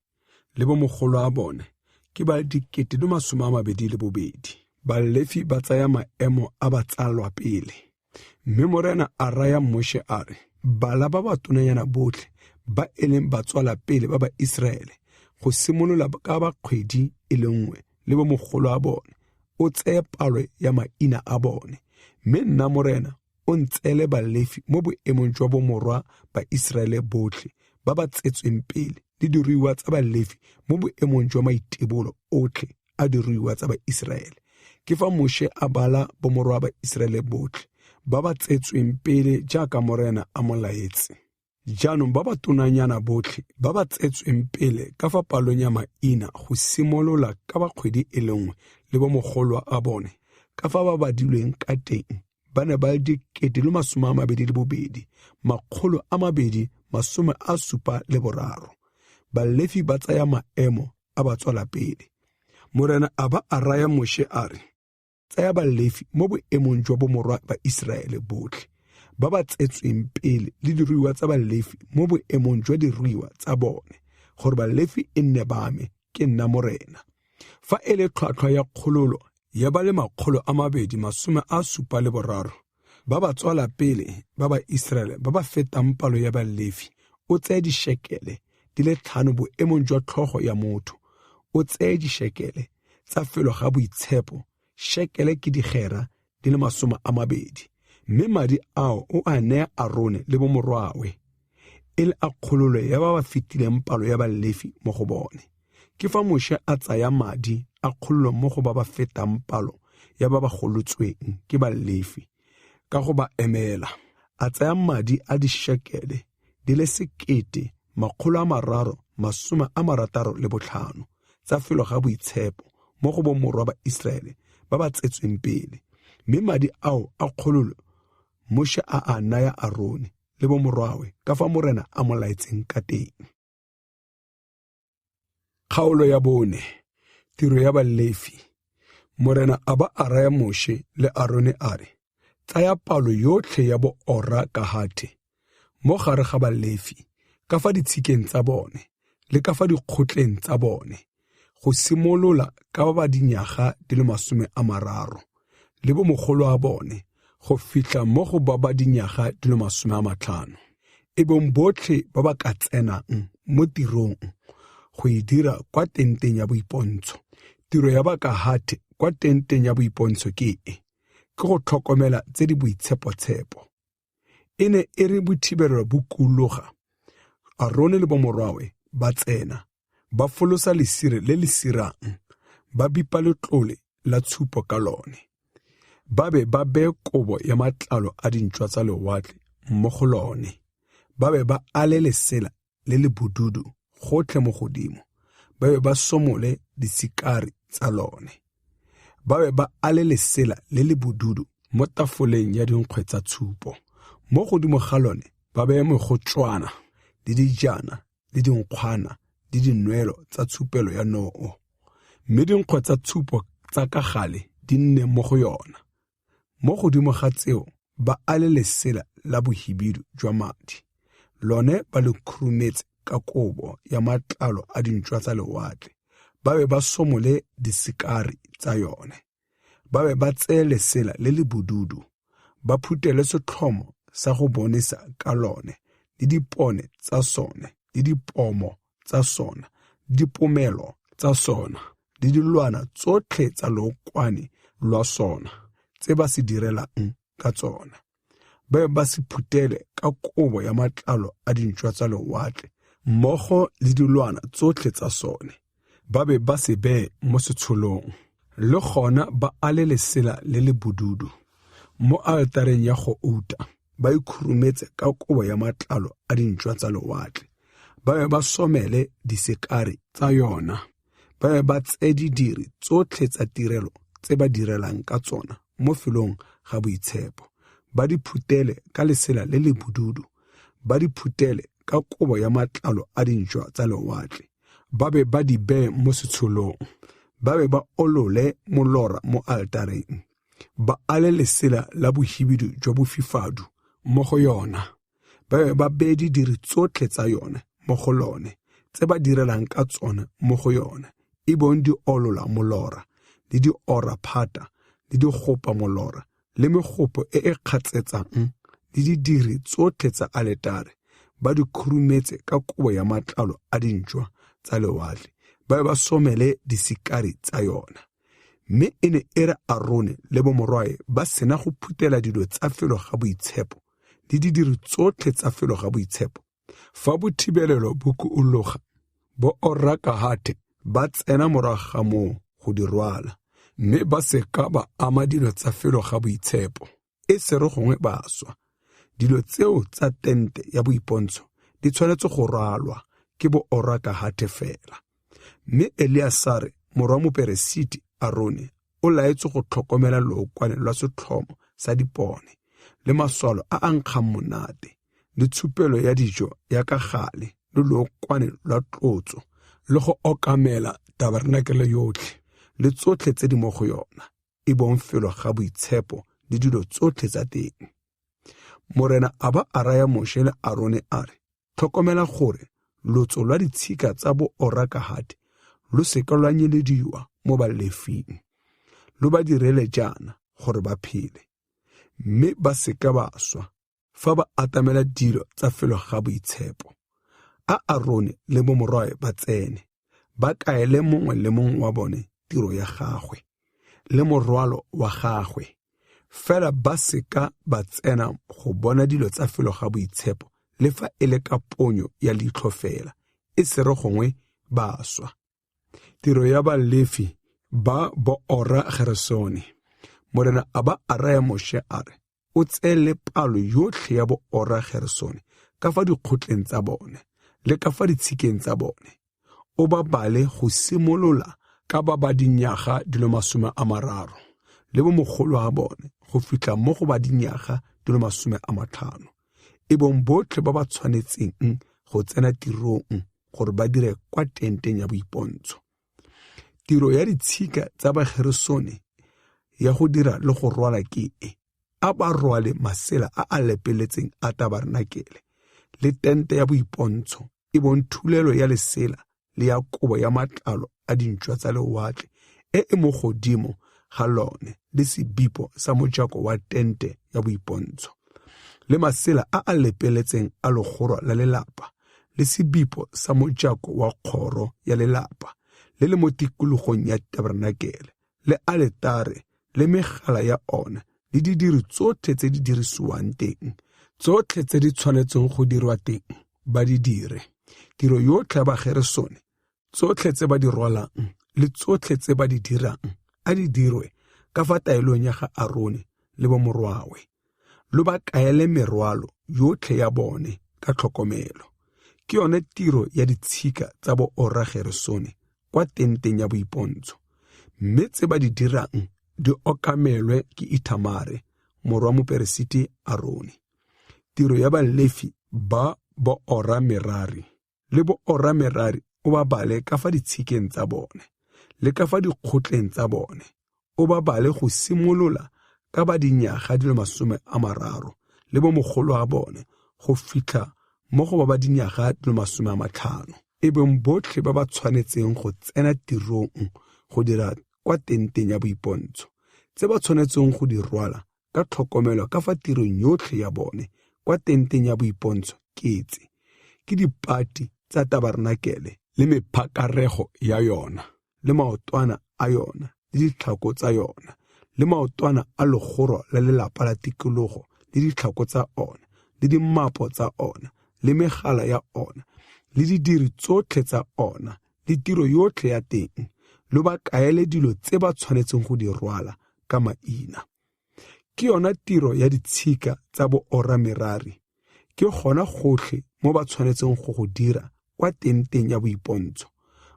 le bo mogolo wa bone ke ba 22,000. Balefi ba tsaya maemo a ba tsalwa pele. Mme Morena a raya Moshe a re, bala ba batonanyana botlhe ba e leng batswala pele ba ba Iseraele go simolola ka ba kgwedi e le nngwe le bo mogolo wa bone, o tseye palo ya maina a bone. Mme nna Morena o ntseele Balefi mo boemong jwa bomorwa ba Iseraele botlhe ba ba tsetsweng pele le diruiwa tsa Balefi mo boemong jwa maitibolo otlhe a diruiwa tsa Baiseraele. Ke fa Moshe a bala bomorwa ba Iseraele botlhe ba ba tsetsweng pele jaaka Morena a mo laetse. Jaanong ba batonanyana botlhe ba ba tsetsweng pele ka fa palong ya maina go simolola ka ba kgwedi e le nngwe le bo mogolo a bone ka fa ba badilweng ka teng ba ne ba le 22 273. Balefi ba tsaya maemo a ba tswala pele. Morena a ba a raya Moshe a re, tsaya Balefi mo boemong jwa bomorwa ba Iseraele botlhe ba ba tsetsweng pele le diruiwa tsa Balefi mo boemong jwa diruiwa tsa bone, gore Balefi e nne ba me, ke nna Morena. Fa e le tlhwatlhwa ya kgololo ya ba le 273 ba ba tswala pele ba ba Iseraele ba ba fetang palo ya Balefi, o tseye dishekele di le 5 boemong jwa tlhogo ya motho O tseye dishekele tsa felo ga boitshepo, shekele ke digera di le 20, mme madi ao o a neye Arone le bomorwawe, e le a kgololo ya ba ba fetileng palo ya Balefi mo go bone. Ke fa Moshe a tsaya madi a kgololo mo go ba ba fetang palo ya ba ba golotsweng ke Balefi ka go ba emela, a tsaya madi a dishekele di le 1,365 tsa felo ga boitshepo mo go bomorwa ba Iseraele ba ba tsetsweng pele, mme madi ao a kgololo Moshe a a naya Arone le bomorwawe ka fa Morena a mo laetseng ka teng. Kgaolo ya 4, tiro ya Balefi. Morena a ba a raya Moshe le Arone a re, tsaya palo yotlhe ya bo Ora Kahathe mo gare ga Balefi ka fa ditshikeng tsa bone le ka fa dikgotleng tsa bone, go simolola ka ba ba dinyaga di le 30 le bomogolo a bone go fitlha mo go ba ba dinyaga di le 50, e bong botlhe ba ba ka tsenang mo tirong go e dira kwa tenteng ya boipontsho. Tiro ya Bakahathe kwa tenteng ya boipontsho ke e, ke go tlhokomela tse di boitshepotshepo. E ne e re bothibelelo bo kuloga, Arone le bomorwawe ba tsena, ba folosa lesire le le sirang, ba bipa letlole la tshupo ka lone, ba be ba beye kobo ya matlalo a dintšwa tsa lewatle mo go lone, ba be ba ale lesela le le bodudu gotlhe mo godimo, ba be ba somole disikari tsa lone, ba be ba ale lesela le le bodudu mo tafoleng ya dinkgwe tsa tshupo, mo godimo ga lone ba beye megotšwana le dijana le dinkgwana le dinwelo tsa tshupelo ya noo, mme dinkgwe tsa tshupo tsa ka gale di nne mo go yona. Mo godimo ga tseo ba ale lesela la bohibidu jwa madi, lone ba le khurumetse ka kobo ya matlalo a dintšwa tsa lewatle, ba be ba somole disikari tsa yone, ba be ba tseye lesela le le bodudu, ba phutele setlhomo sa go bonesa ka lone, le dipone tsa sone, le dipomo tsa sona, le dipomelo tsa sona, le dilwana tsotlhe tsa lookwane lwa sona tse ba se direlang ka tsona. Ba be ba se phutele ka kobo ya matlalo a dintšwa tsa lewatle mmogo le dilwana tsotlhe tsa sone, ba be ba se beye mo setsholong. Le gona ba ale lesela le le bodudu mo altareng ya go uta, ba ikhurumetse ka kobo ya matlalo a dintšwa tsa lewatle, ba be ba somele disekari tsa yona, ba be ba tseye didiri tsotlhe tsa tirelo tse ba direlang ka tsona mo felong ga boitshepo, ba di phutele ka lesela le le bodudu, ba di phutele ka kobo ya matlalo a dintšwa tsa lewatle, ba be ba di beye mo setsholong, ba be ba olole molora mo altareng, ba ale lesela la bohibidu jwa bofifadu mo go yona, ba be ba beye didiri tsotlhe tsa yone mo go lone tse ba direlang ka tsona mo go yona, e bong di olola molora le di ora phata le di gopa molora le megopo e e kgatsetsang le didiri tsotlhe tsa aletare, ba di khurumetse ka kobo ya matlalo a dintšwa tsa lewatle, ba be ba somele disikari tsa yona. Mme e ne e re Arone le bomorwae ba sena go phutela dilo tsa felo ga boitshepo le didiri tsotlhe tsa felo ga boitshepo, fa bothibelelo bo kuologa, bo Ora Kahathe ba tsena morago ga moo go di rwala, mme ba se ka ba ama dilo tsa felo ga boitshepo, e se re gongwe ba swa. Dilo tseo tsa tente ya boipontsho di tshwanetse go rwalwa ke bo Ora Kahathe fela. Mme Eleasare morwa moperesiti Arone o laetswe go tlhokomela lookwane lwa setlhomo sa dipone le maswalo a a nkgang monate le tshupelo ya dijo ya ka gale le lookwane lwa tlotso le go okamela tabernakelele yotlhe le tsotlhe tse di mo go yona, e bong felo ga boitshepo le dilo tsotlhe tsa teng. Morena a ba a raya Moshe le Arone a re, tlhokomela gore lotso lwa ditshika tsa bo Ora Kahathe lo se ka lwa nyelediwa mo Balefing, lo ba direle jaana gore ba phele, mme ba se ka ba swa fa ba atamela dilo tsa felo ga boitshepo. A Arone le bomorwae ba tsene, Ba kaele mongwe le mongwe wa bone tiro ya gagwe le morwalo wa gagwe, fela ba seka ba tsena go bona dilo tsa felo ga boitshepo le fa e le ka ponyo ya leitlho fela, e se re gongwe ba swa. Tiro ya Balefi ba boora Geresone. Morena a ba a raya Moshe a re, o tseye le palo yotlhe ya boora Geresone ka fa dikgotleng tsa bone le ka fa ditshikeng tsa bone, o ba bale go simolola ka ba ba dinyaga di le 30 le bo mogolo wa bone go fitlha mo go ba dinyaga di le 50, e bong botlhe ba ba tshwanetseng go tsena tirong gore ba dire kwa tenteng ya boipontsho. Tiro ya ditshika tsa Bageresone ya go dira le go rwala ke e: a ba rwale masela a a lepeletseng a tabarenakele le tente ya boipontsho, e bong thulelo ya lesela le ya kobo ya matlalo a dintšwa tsa lewatle e e mo godimo ga lone, le sebipo sa mojako wa tente ya boipontsho, le masela a a lepeletseng a legoro la lelapa, le sebipo sa mojako wa kgoro ya lelapa le le mo tikologong ya tabarenakele, le aletare le megala ya ona, le didiri tsotlhe tse di dirisiwang teng, tsotlhe tse di tshwanetseng go dirwa teng ba di dire. Tiro yotlhe ya Bageresone, tsotlhe tse ba di rwalang le tsotlhe tse ba di dirang, a di dirwe ka fa taelong ya ga Arone le bomorwawe. Lo ba kaele merwalo yotlhe ya bone ka tlhokomelo. Ke yone tiro ya ditshika tsa boora Geresone kwa tenteng ya boipontsho, mme tse ba di dirang di okamelwe ke Ithamare morwa moperesiti Arone. Tiro ya Balefi ba boora Merari le boora Merari o ba bale ka fa ditshikeng tsa bone le ka fa dikgotleng tsa bone, o ba bale go simolola ka ba dinyaga di le 30 le bo mogolo wa bone go fitlha mo go ba ba dinyaga di le 50, e bong botlhe ba ba tshwanetseng go tsena tirong go dira kwa tenteng ya boipontsho, tse ba tshwanetseng go di rwala ka tlhokomelo ka fa tirong yotlhe ya bone kwa tenteng ya boipontsho ke tse: ke dipati tsa tabarenakele le mephakarego ya yona, le maotwana a yona le ditlhako tsa yona, le maotwana a legoro la lelapa la tikologo le ditlhako tsa ona, le dimapo tsa ona, le megala ya ona, le didiri tsotlhe tsa ona, le tiro yotlhe ya teng. Lo ba kaele dilo tse ba tshwanetseng go di rwala ka maina. Ke yona tiro ya ditshika tsa boora Merari, ke gona gotlhe mo ba tshwanetseng go go dira kwa tenteng ya boipontsho,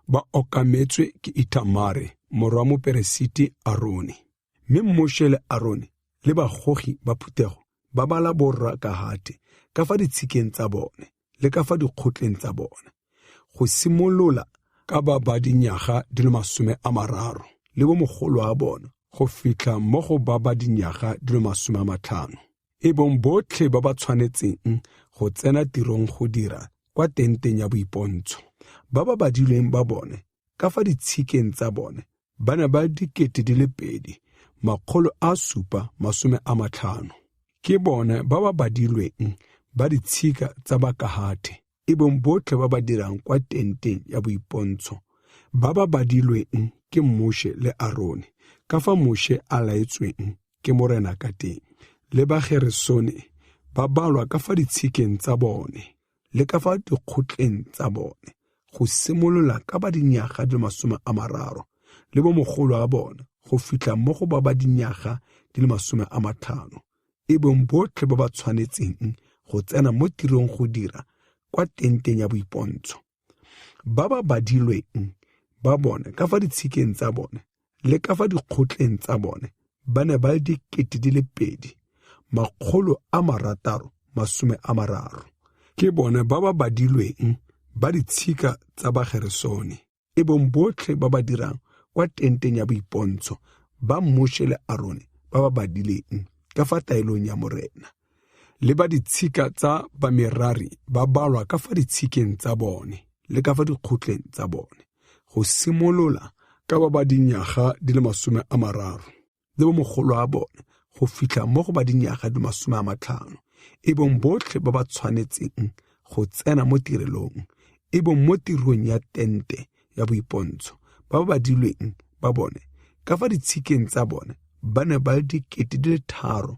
ba okametswe ke Ithamare morwa moperesiti Arone. Mme Moshe le Arone le bagogi ba phuthego ba bala borra Kahate ka fa ditshikeng tsa bone le ka fa dikgotleng tsa bone, go simolola ka ba ba dinyaga di le 30 le bo mogolo wa bone go fitlha mo go ba ba dinyaga di le 50, e bong botlhe ba ba tshwanetseng go tsena tirong go dira kwa tenteng ya boipontsho. Ba ba badilweng ba bone ka fa ditshikeng tsa bone ba ne ba 2 750. Ke bone ba ba badilweng ba ditshika tsa Bakahathe, e bong botlhe ba ba dirang kwa tenteng ya boipontsho, ba ba badilweng ke Moshe le Arone, ka fa Moshe a laetsweng ke Morena ka teng. Le Bageresone ba balwa ka fa ditshikeng tsa bone le ka fa dikgotleng tsa bone, go simolola ka ba dinyaga di le 30 le bo mogolo wa bone go fitlha mo go ba ba dinyaga di le 50, e bong botlhe ba ba tshwanetseng go tsena mo tirong go dira kwa tenteng ya boipontsho. Ba ba badilweng ba bone ka fa ditshikeng tsa bone le ka fa dikgotleng tsa bone ba ne ba le 2 630. Ke bone ba ba badilweng ba ditshika tsa Bageresone, e bong botlhe ba ba dirang kwa tenteng ya boipontsho ba Moshe le Arone ba ba badileng ka fa taelong ya Morena. Le ba ditshika tsa Bamerari ba balwa ka fa ditshikeng tsa bone le ka fa dikgotleng tsa bone, go simolola ka ba ba dinyaga di le 30 le bo mogolo wa bone go fitlha mo go ba dinyaga di le 50, e bong botlhe ba ba tshwanetseng go tsena mo tirelong, e bong mo tirong ya tente ya Boipontsho, ba ba badilweng ba bone ka fa ditshikeng tsa bone ba ne ba le 3200.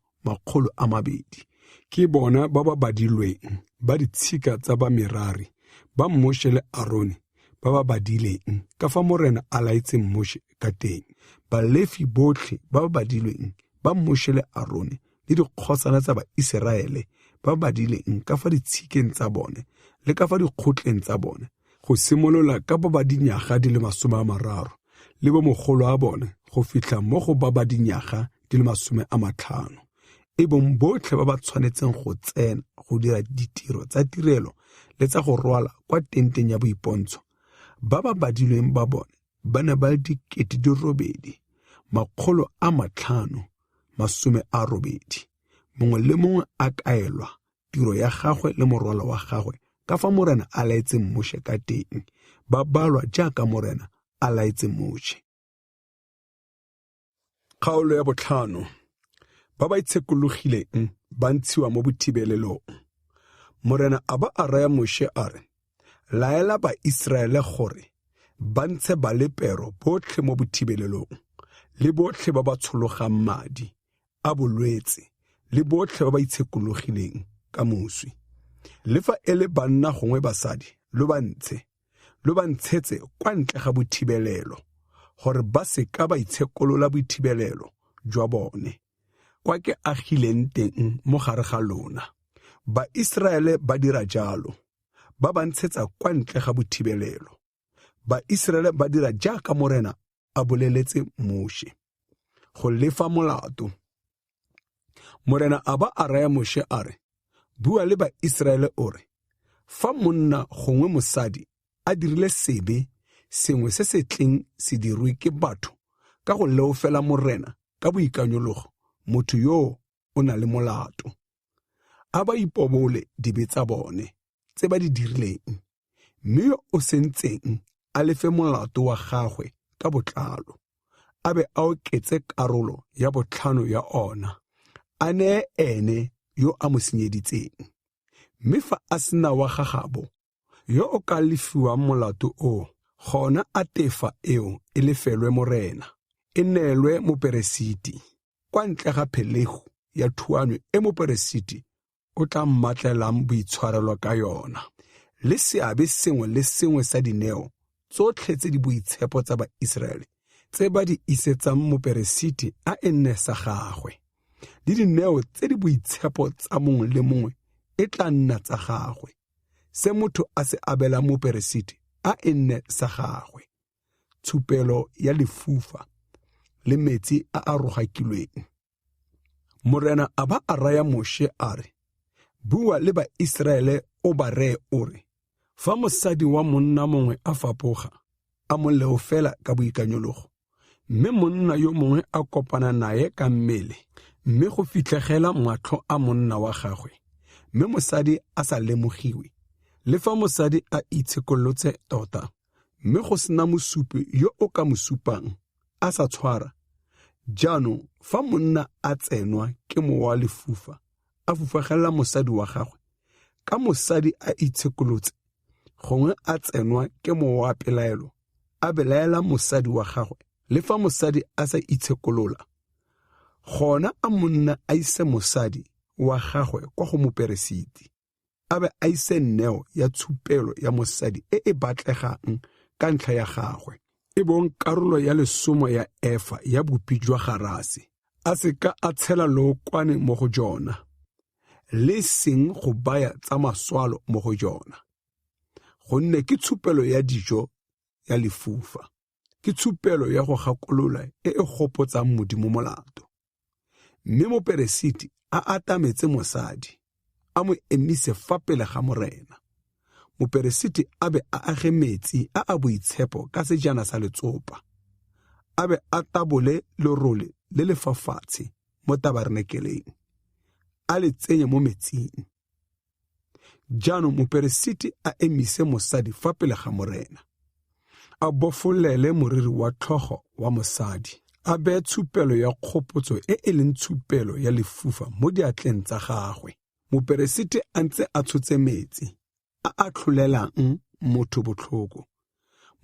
Ke bona ba ba badilweng ba ditshika tsa ba Merari, ba Moshe le Arone ba ba badileng ka fa Morena a laetseng Moshe ka teng. Balefi botlhe ba ba badilweng ba Moshe le Arone le dikgosana tsa Baiseraele ba ba badileng ka fa ditshikeng tsa bone le ka fa dikgotleng tsa bone, go simolola ka ba ba dinyaga di le 30 le bo mogolo a bone go fitlha mo go ba ba dinyaga di le 50, e bong botlhe ba ba tshwanetseng go tsena go dira ditiro tsa tirelo le tsa go rwala kwa tenteng ya Boipontsho, ba ba badilweng ba bone ba ne ba le 8580. Mongwe le mongwe a kaelwa tiro ya gagwe le morwalo wa gagwe ka fa Morena a laetseng Moshe ka teng, ba balwa jaaka Morena a laetse Moshe. Kgaolo ya botlhano. Ba ba itshekologileng ba ntshiwa mo bothibelelong. Morena a ba a raya Moshe a re, laela Baiseraele gore ba ntshe balepero botlhe mo bothibelelong, le botlhe ba ba tshologang madi a bolwetse, le botlhe ba ba itshekologileng ka moswi. Le fa e le banna gongwe basadi, lo ba ntshe, lo ba ntshetse kwa ntle ga bothibelelo, gore ba se ka ba itshekolola bothibelelo jwa bone, kwa ke agileng teng mo gare ga lona. Baiseraele ba dira jalo, ba ba ntshetsa kwa ntle ga bothibelelo. Baiseraele ba dira jaaka Morena a boleletse Moshe. Go lefa molato. Morena a ba a raya Moshe a re, bua le Baiseraele o re, fa monna gongwe mosadi a dirile sebe sengwe se se tleng se dirwe ke batho ka go leofela Morena ka boikanyologo, motho yoo o na le molato. A ba ipobole dibe tsa bone tse ba di dirileng, mme yo o sentseng a lefe molato wa gagwe ka botlalo, a be a oketse karolo ya botlhano ya ona, a neye ene yo a mo senyeditseng. Mme fa a sena wa gagabo yo o ka lefiwang molato oo, gona a tefa eo e lefelwe Morena, e neelwe moperesiti, kwa ntle ga phelegu ya thuanyo e moperesiti o tla mmatlelang boitshwarelo ka yona, le seabe sengwe le sengwe sa dineo tsotlhe tse di boitshepo tsa Baiseraele tse ba di isetsang moperesiti a e nne sa gagwe, le dineo tse di boitshepo tsa mongwe le mongwe e tla nna tsa gagwe. Se motho a se abelang moperesiti a e nne sa gagwe. Tshupelo ya lefufa le metsi a a rogakilweng. Morena a ba a raya Moshe a re, bua le Baiseraele o ba reye o re, fa mosadi wa monna mongwe a fapoga, a mo leofela ka boikanyologo, mme monna yo mongwe a kopana naye ka mmele, mme go fitlhegela matlho a monna wa gagwe, mme mosadi a sa lemogiwe, le fa mosadi a itshekolotse tota, mme go sena mosupi yo o ka mo supang a sa tshwara, jaanong fa monna a tsenwa ke mowa wa lefufa, a fufegela mosadi wa gagwe, ka mosadi a itshekolotse, gongwe a tsenwa ke mowa wa pelaelo, a belaela mosadi wa gagwe, le fa mosadi a sa itshekolola, gona a monna a ise mosadi wa gagwe kwa go moperesiti, a be a ise neo ya tshupelo ya mosadi e e batlegang ka ntlha ya gagwe, e bong karolo ya lesomo ya efa ya bopi jwa garase, a se ka a tshela lookwane mo go jona, le seng go baya tsa maswalo mo go jona, gonne ke tshupelo ya dijo ya lefufa, ke tshupelo ya go gakolola e e gopotsang Modimo molato. Mme moperesiti a atametse mosadi, a mo emise fa pele ga Morena. Moperesiti a be a age metsi a a boitshepo ka sejana sa letsopa, a be a tabole lerole le le fa fatshe mo tabarenekeleng, a le tsenye mo metsing. Jaanong moperesiti a emise mosadi fa pele ga Morena, a bofolele moriri wa tlhogo wa mosadi, a beye tshupelo ya kgopotso e e leng tshupelo ya lefufa mo diatleng tsa gagwe. Moperesiti a ntse a tshotse metsi a a tlholelang motho botlhoko.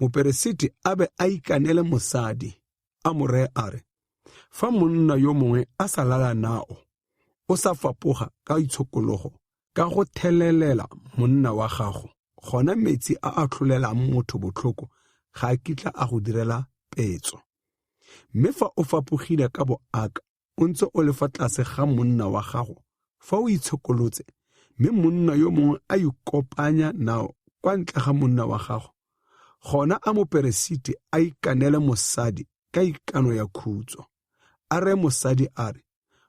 Moperesiti a be a ikanele mosadi, a mo reye a re, Fa monna yo mongwe a sa lala nao, o sa fapoga ka itshokologo ka go thelelela monna wa gago, gona metsi a a tlholelang motho botlhoko ga a kitla a go direla petso. Mme fa o fapogile ka boaka o ntse o le fa tlase ga monna wa gago, fa o itshekolotse, mme monna yo mongwe a ikopanya nao kwa ntle ga monna wa gago, gona a moperesiti a ikanele mosadi ka ikano ya khutso, a reye mosadi a re,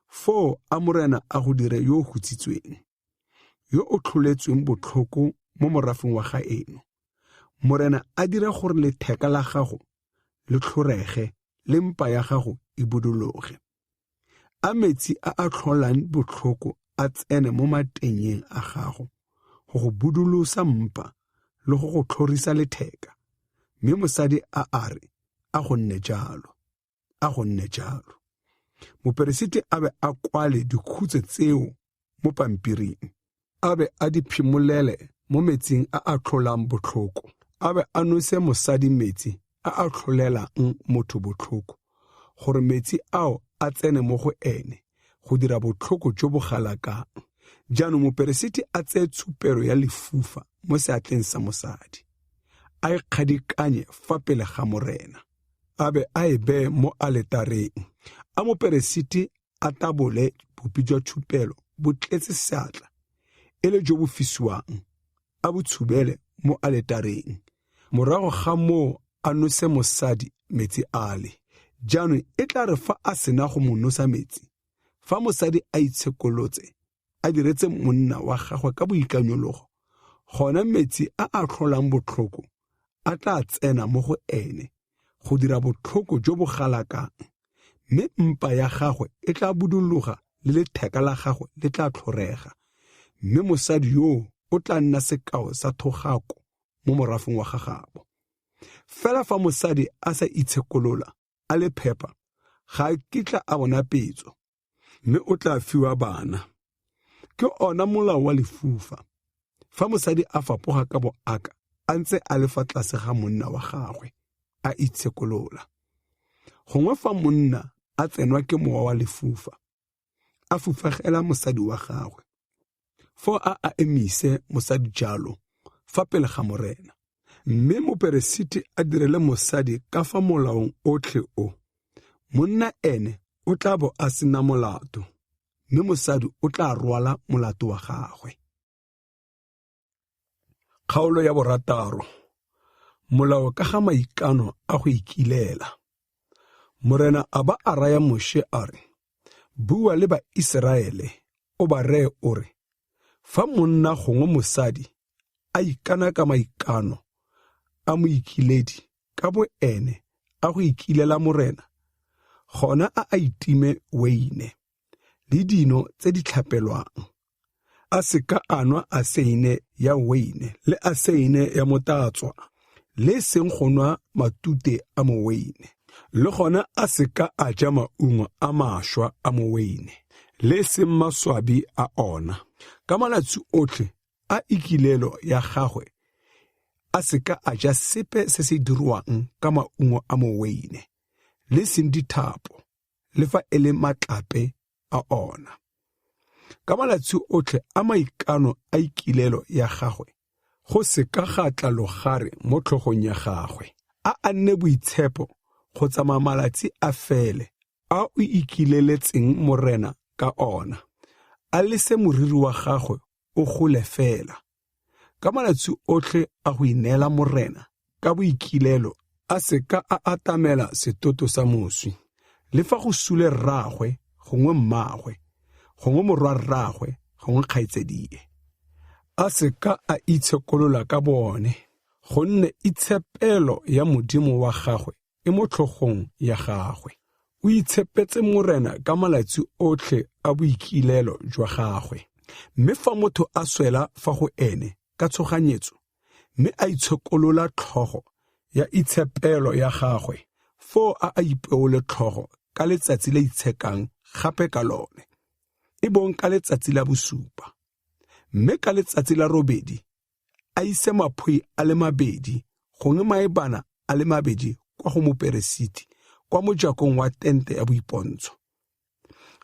Foo a Morena a go dire yo o hutsitsweng, yo o tlholetsweng botlhoko mo morafeng wa gaeno. Morena a dire gore letheka la gago le tlhorege le mpa ya gago e budologe. A metsi a a tlholang botlhoko a tsene mo matenyeng a gago go go budulosa mpa le go go tlhorisa letheka. Mme mosadi a a re, A go nne jalo, a go nne jalo. Moperesiti a be a kwale dikhutso tseo mo pampiring, a be a di phimolele mo metsing a a tlholang botlhoko, a be a nose mosadi metsi a a tlholelang motho botlhoko, gore metsi ao a tsene mo go ene go dira botlhoko jo bo galakang. Jaanong moperesiti a tseye tshupelo ya lefufa mo seatleng sa mosadi, a e kgadikanye fa pele ga Morena, a be a e beye mo aletareng. A moperesiti a tabole bopi jwa tshupelo bo tletse seatla, e le jo bo fisiwang, a bo tshubele mo aletareng. Morago ga moo a nose mosadi metsi ale. Jaanong e tla re fa a sena go mo nosa metsi, fa mosadi a itshekolotse, a diretse monna wa gagwe ka boikanyologo, gona metsi a a tlholang botlhoko a tla tsena mo go ene go dira botlhoko jo bo galakang, mme mpa ya gagwe e tla buduloga le letheka la gagwe le tla tlhorega, mme mosadi yoo o tla nna sekao sa thogako mo morafeng wa gagabo. Fela fa mosadi a sa itshekolola a le phepa, ga a kitla a bona petso, mme o tla fiwa bana. Ke ona molao wa lefufa. Fa mosadi a fapoga ka boaka a ntse a le fa tlase ga monna wa gagwe, a itshekolola. Gongwe fa monna a tsenwa ke mowa wa lefufa, a fufegela mosadi wa gagwe, foo a a emise mosadi jalo fa pele ga Morena. Mme moperesiti a direle mosadi ka fa molaong otlhe o. Monna ene o tla bo a sena molato, mme mosadi o tla rwala molato wa gagwe. Kgaolo ya borataro. Molao ka ga maikano a go ikilela. Morena a ba a raya Moshe a re, Bua le Baiseraele, o ba reye o re, Fa monna gongwe mosadi a ikana ka maikano a moikiledi ka boene a go ikilela Morena, gona a a itime weine le dino tse di tlhapelwang, a se ka a nwa aseine ya weine le aseine ya motatswa, le seng go nwa matute a moweine, le gona a se ka a ja maungo a mašwa a moweine, le seng maswabi a ona. Ka malatsi otlhe a ikilelo ya gagwe a se ka a ja sepe se se dirwang ka maungo a moweine, le seng dithapo, le fa e le matlape a ona. Ka malatsi otlhe a maikano a ikilelo ya gagwe, go se ka ga tla logare mo tlhogong ya gagwe. A a nne boitshepo go tsamaya malatsi a fele a o ikileletseng Morena ka ona, a lese moriri wa gagwe o gole fela. Ka malatsi otlhe a go ineela Morena ka boikilelo a se ka a atamela setoto sa moswi, le fa go sule rraagwe gongwe mmaagwe, gongwe morwa-rraagwe gongwe kgaitsadie. A se ka a itshekolola ka bone, gonne itshepelo ya Modimo wa gagwe e mo tlhogong ya gagwe. O itshepetse Morena ka malatsi otlhe a boikilelo jwa gagwe. Mme fa motho a swela fa go ene ka tshoganyetso, mme a itshekolola tlhogo ya itshepelo ya gagwe, foo a a ipeole tlhogo ka letsatsi le itshekang gape ka lone, e bong ka letsatsi la bosupa. Mme ka letsatsi la robedi a ise maphoi a le mabedi gongwe maebana a le mabedi kwa go moperesiti kwa mojakong wa tente ya boipontsho.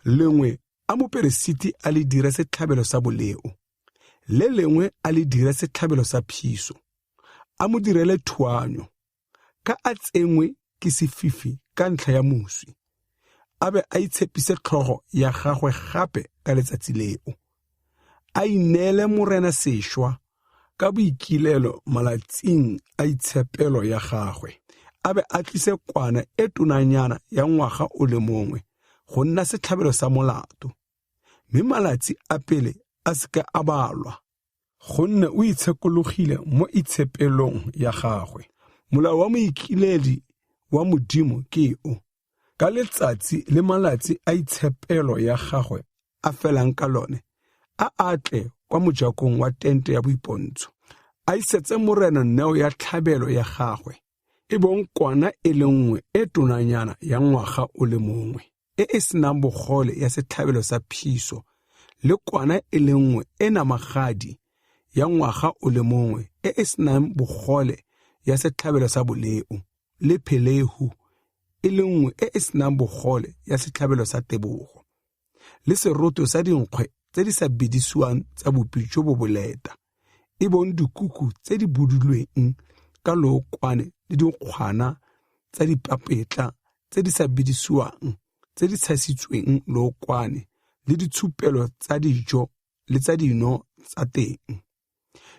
Lengwe a moperesiti a le dire setlhabelo sa boleo, le lengwe a le dire setlhabelo sa phiso, a mo direle thuanyo, ka a tsengwe ke sefifi ka ntlha ya moswi, a be a itshepise tlhogo ya gagwe gape ka letsatsi leo. A ineele Morena sešwa ka boikilelo malatsing a itshepelo ya gagwe, a be a tlise kwana e tonanyana ya ngwaga o le mongwe go nna setlhabelo sa molato, mme malatsi a pele a seka a balwa, gonne o itshekologile mo itshepelong ya gagwe. Molao wa moikiledi wa Modimo ke o, ka letsatsi le malatsi a itshepelo ya gagwe a felang ka lone, a atle kwa mojakong wa tente ya boipontsho, a isetse Morena neo ya tlhabelo ya gagwe, e bong kwana e le nngwe e tonanyana ya ngwaga o le mongwe, e e senang bogole ya setlhabelo sa phiso, le kwana e le nngwe e namagadi ya ngwaga o le mongwe, e e senang bogole ya setlhabelo sa boleo, le phelehu e le nngwe e e senang bogole ya setlhabelo sa tebogo, le seroto sa dinkgwe tse di sa bedisiwang tsa bupi jo bo boleta, e bong dikuku tse di budulweng ka lookwane le dikgwana tsa dipapetla tse di sa bedisiwang tse di tshasitsweng lookwane, le ditshupelo tsa dijo le tsa dino tsa teng.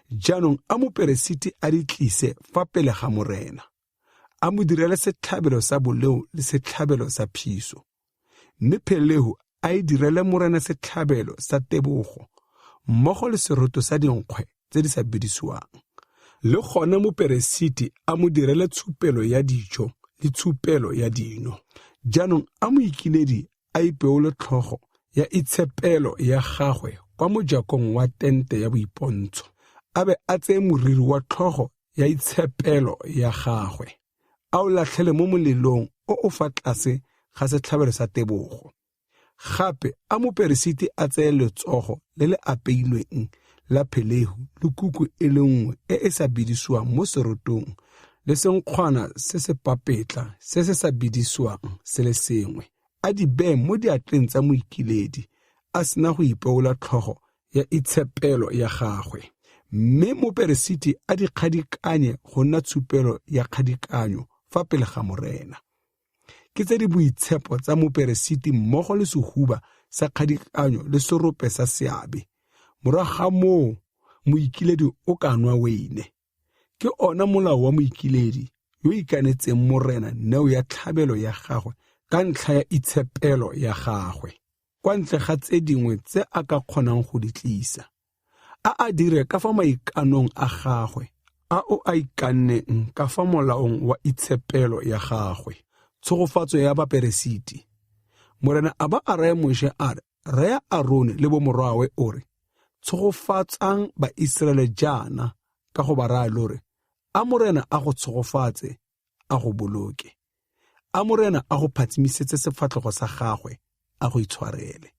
Jaanong a moperesiti a di tlise fa pele ga Morena, a mo direle setlhabelo sa boleo le setlhabelo sa phiso, mme phelehu a e direle Morena setlhabelo sa tebogo mmogo le seroto sa dinkgwe tse di sa bedisiwang. Le gone moperesiti a mo direle tshupelo ya dijo le tshupelo ya dino. Jaanong a moikiledi a ipeole tlhogo ya itshepelo ya gagwe kwa mojakong wa tente ya boipontsho, a be a tseye moriri wa tlhogo ya itshepelo ya gagwe, a o latlhele mo molelong o o fa tlase ga setlhabelo sa tebogo. Gape a moperesiti a tseye letsogo le le apeilweng la phelehu le kuku e le nngwe e e sa bedisiwang mo serotong, le senkgwana se se papetla se se sa bedisiwang se le sengwe, a di beye mo diatleng tsa moikiledi a sena go ipeola tlhogo ya itshepelo ya gagwe, mme moperesiti a di kgadikanye go nna tshupelo ya kgadikanyo fa pele ga Morena. Ke tse di boitshepo tsa moperesiti mmogo le sehuba sa kgadikanyo le serope sa seabe. Morago ga moo moikiledi o ka nwa weine. Ke ona molao wa moikiledi yo ikanetseng Morena neo ya tlhabelo ya gagwe ka ntlha ya itshepelo ya gagwe, kwa ntle ga tse dingwe tse a ka kgonang go di tlisa. A a dire ka fa maikanong a gagwe a o a ikanneng ka fa molaong wa itshepelo ya gagwe. Tshegofatso ya baperesiti. Morena a ba a raya Moshe a re, raya Arone le bomorwawe o re, tshegofatsang Baiseraele jaana ka go ba raya lo re, a Morena a go tshegofatse, a go boloke. A Morena a go phatsimisetse sefatlhego sa gagwe, a go itshwarele.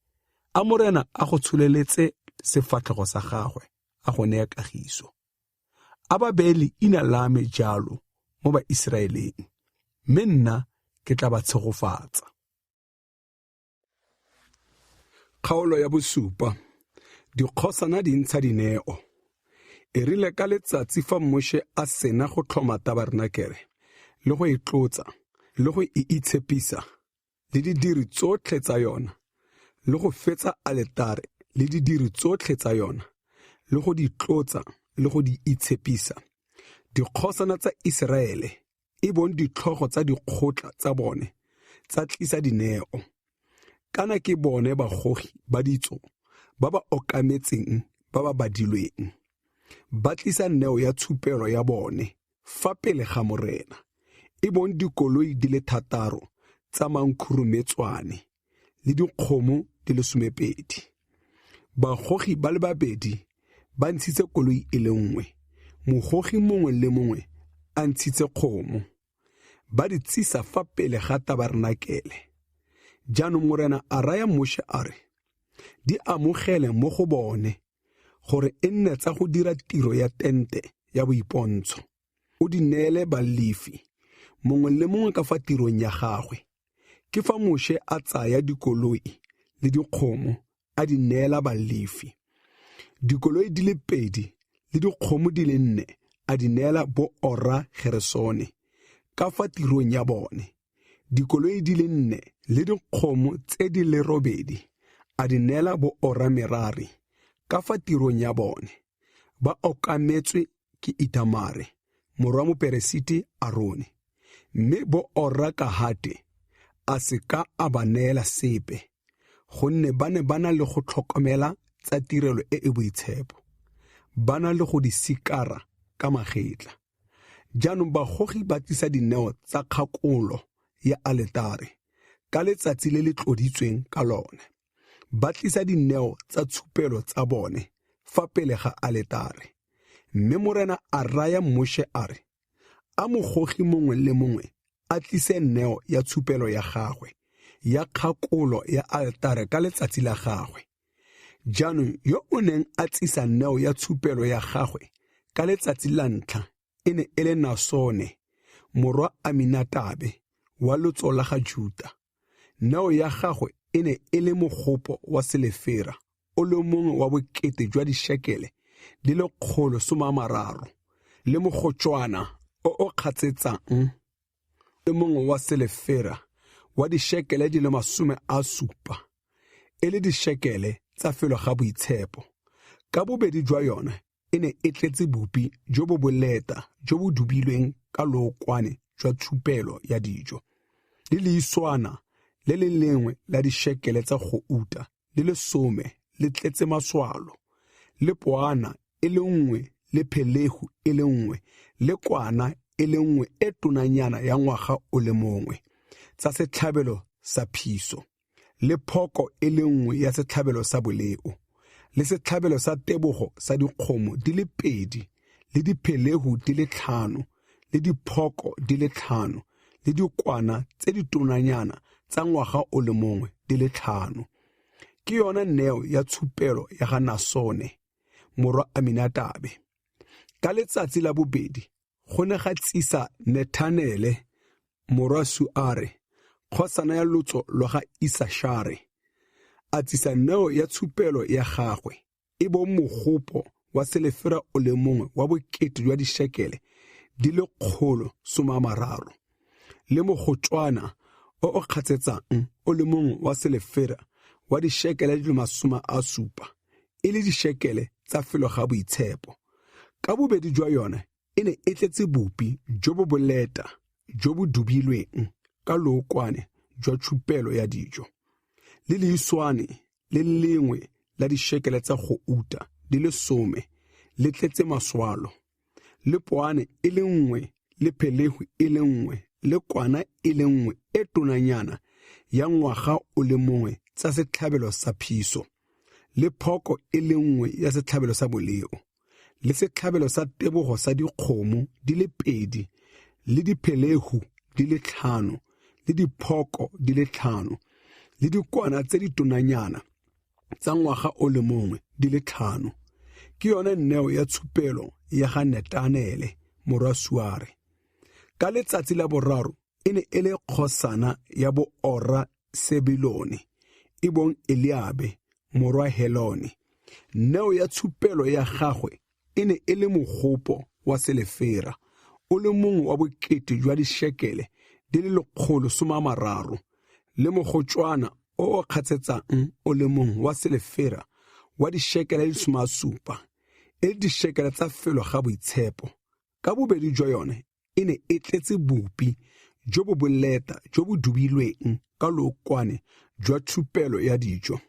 A Morena a go tsholeletse sefatlhego sa gagwe, a go neye kagiso. A ba beye leina la me jalo mo Baiseraeleng, mme nna ke tla ba tshegofatsa. Kgaolo ya bosupa. Dikgosana di ntsha dineo. E rile ka letsatsi fa Moshe a sena go tlhoma tabarenakele le go e tlotsa le go e itshepisa le didiri tsotlhe tsa yona, le go fetsa aletare le didiri tsotlhe tsa yona, le go di tlotsa le go di itshepisa, dikgosana tsa Iseraele, e bong ditlhogo tsa dikgotla tsa bone, tsa tlisa dineo. Kana ke bone bagogi ba ditso ba ba okametseng ba ba badilweng. Ba tlisa neo ya tshupelo ya bone fa pele ga Morena, e bong dikoloi di le 6 tsa mankhurumetswane le dikgomo di le 12. Bagogi ba le babedi ba ntshitse koloi e le nngwe, mogogi mongwe le mongwe a ntshitse kgomo. Ba di tsisa fa pele ga tabarenakele. Jaanong Morena a raya Moshe a re, di amogele mo go bone gore e nne tsa go dira tiro ya tente ya boipontsho. O di neele Balefi, mongwe le mongwe ka fa tirong ya gagwe. Ke fa Moshe a tsaya dikoloi le dikgomo a di neela Balefi. Dikoloi di le 2 le dikgomo di le 4 a di neela bo Ora Geresone ka fa tirong ya bone. Dikoloi di le 4 le dikgomo tse di le 8 a di neela bo Ora Merari ka fa tirong ya bone. Ba okametswe ke Itamare, morwa moperesiti Arone. Mme bo Ora Kahate a se ka a ba neela sepe, gonne ba ne ba na le go tlhokomela tsa tirelo e e boitshepo, ba na le go di sikara ka magetla. Jaanong bagogi ba tlisa dineo tsa kgakolo ya aletare ka letsatsi le le tloditsweng ka lone. Ba tlisa dineo tsa tshupelo tsa bone fa pele ga aletare. Mme Morena a raya Moshe a re, a mogogi mongwe le mongwe a tlise neo ya tshupelo ya gagwe ya kgakolo ya aletare ka letsatsi la gagwe. Jaanong yo o neng a tsisa neo ya tshupelo ya gagwe ka letsatsi la ntlha e ne e le Nasone, morwa Aminatabe wa lotso la ga Juta. Neo ya gagwe e ne e le mogopo wa selefera o le mongwe wa bokete jwa dishekele di le 130, le mogotšwana o o kgatsetsang le mongwe wa selefera wa dishekele di le 70, e le dishekele tsa felo ga boitshepo. Ka bobedi jwa yone e ne e tletse bupi jo bo boleta jo bo dubilweng ka lookwane jwa tshupelo ya dijo, le leiswana le le lengwe la dishekele tsa gouta le le 10 le tletse maswalo, le poana e le nngwe le phelehu e le nngwe le kwana e le nngwe e tonanyana ya ngwaga o le mongwe tsa setlhabelo sa phiso, le phoko e le nngwe ya setlhabelo sa boleo, le setlhabelo sa tebogo sa dikgomo di le 2 le diphelehu di le 5 le diphoko di le 5 le dikwana tse di tonanyana tsa ngwaga o le mongwe di le 5. Ke yona neo ya tshupelo ya ga Nasone, morwa Aminatabe. Ka letsatsi la bobedi go ne ga tsisa Nethanele, morwa Suare, kgosana ya lotso lwa ga Isashare. A tsisa neo ya tshupelo ya gagwe, e bong mogopo wa selefera o le mongwe wa bokete jwa dishekele di le 130, le mogotšwana o o kgatsetsang o le mongwe wa selefera wa dishekele di le 70, e le dishekele tsa felo ga boitshepo. Ka bobedi jwa yone e ne e tletse bupi jo bo boleta jo bo dubilweng ka lookwane jwa tshupelo ya dijo, le leiswane le lengwe la dishekele tsa gouta di le 10 le tletse maswalo, le poane e le nngwe le phelehu e le nngwe le kwana e le nngwe e tonanyana ya ngwaga o le mongwe tsa setlhabelo sa phiso, le phoko e le nngwe ya setlhabelo sa boleo, le setlhabelo sa tebogo sa dikgomo di le 2 le diphelehu di le 5 le diphoko di le 5 le dikwana tse di tonanyana tsa ngwaga o le mongwe di le 5. Ke yone neo ya tshupelo ya ga Netanele, morwa Suare. Ka letsatsi la boraro e ne e le kgosana ya bo Ora Sebelone, e bong Eliabe, morwa Helone. Neo ya tshupelo ya gagwe e ne e le mogopo wa selefera o le mongwe wa bokete jwa dishekele di le 130, le mogotšwana o o kgatsetsang o le mongwe wa selefera wa dishekele di 70, e le dishekele tsa felo ga boitshepo. Ka bobedi jwa yone e ne e tletse bupi jo bo boleta jo bo dubilweng ka lookwane jwa tshupelo ya dijo,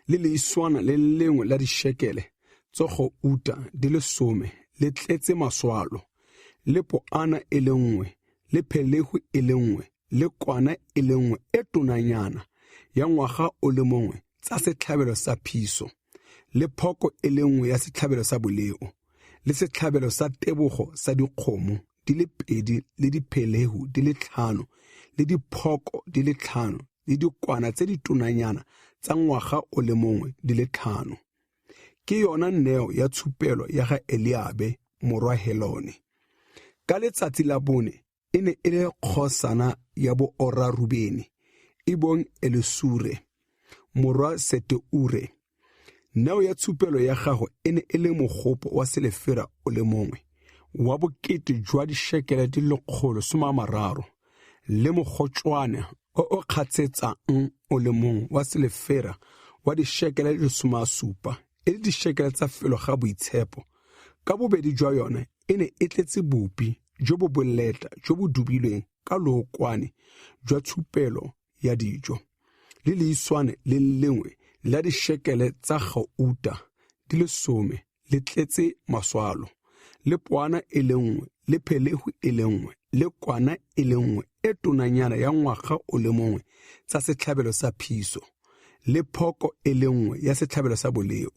le leiswana le lengwe la dishekele tsa gouta di le 10 le tletse maswalo, le poana e le nngwe le phelehu e le nngwe le kwana e le nngwe e tonanyana ya ngwaga o le mongwe tsa setlhabelo sa phiso, le phoko e le nngwe ya setlhabelo sa boleo, le setlhabelo sa tebogo sa dikgomo di le 2 le diphelehu di le 5 le diphoko di le 5 le dikwana tse di tonanyana tsa ngwaga o le mongwe di le 5. Ke yona neo ya tshupelo ya ga Eliabe, morwa Helone. Ka letsatsi la bone e ne e le kgosana ya boora Rubene, e bong Elisure, morwa Seteure. Neo ya tshupelo ya gagwe e ne e le mogopo wa selefera o le mongwe, wa bokete jwa dishekele di le 130, le mogotšwane o o kgatshetsang o le mongwe wa selefera wa dishekele di le 70, e le dishekele tsa felo ga boitshepo. Ka bobedi jwa yone e ne e tletse bupi jo bo boleta jo bo dubilweng ka lookwane jwa tshupelo ya dijo, le leiswane le lengwe la dishekele tsa gauta di le 10 le tletse maswalo, le poana e le nngwe, le phelehu e le nngwe, le kwana e le nngwe e tonanyana ya ngwaga o le mongwe tsa setlhabelo sa phiso, le phoko e le nngwe ya setlhabelo sa boleo,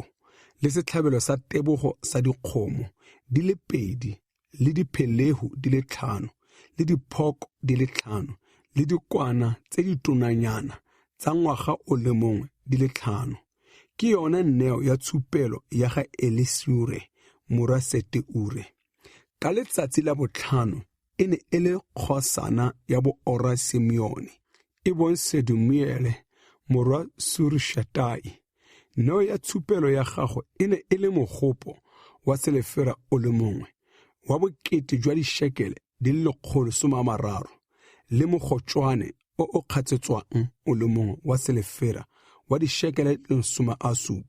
le setlhabelo sa tebogo sa dikgomo di le 2, le diphelehu di le 5, le diphoko di le 5, le dikwana tse di tonanyana tsa ngwaga o le mongwe di le 5. Ke yone neo ya tshupelo ya ga Elisure morwa Seteure. Ka letsatsi la botlhano e ne e le kgosana ya boora Simeone, e bong Sedumiele morwa Surishatai. Neo ya tshupelo ya gagwe e ne e le mogopo wa selefera o le mongwe, wa bokete jwa dishekele di le 130, le mogotšwane o o kgatsetswang o le mongwe wa selefera wa dishekele di le 70,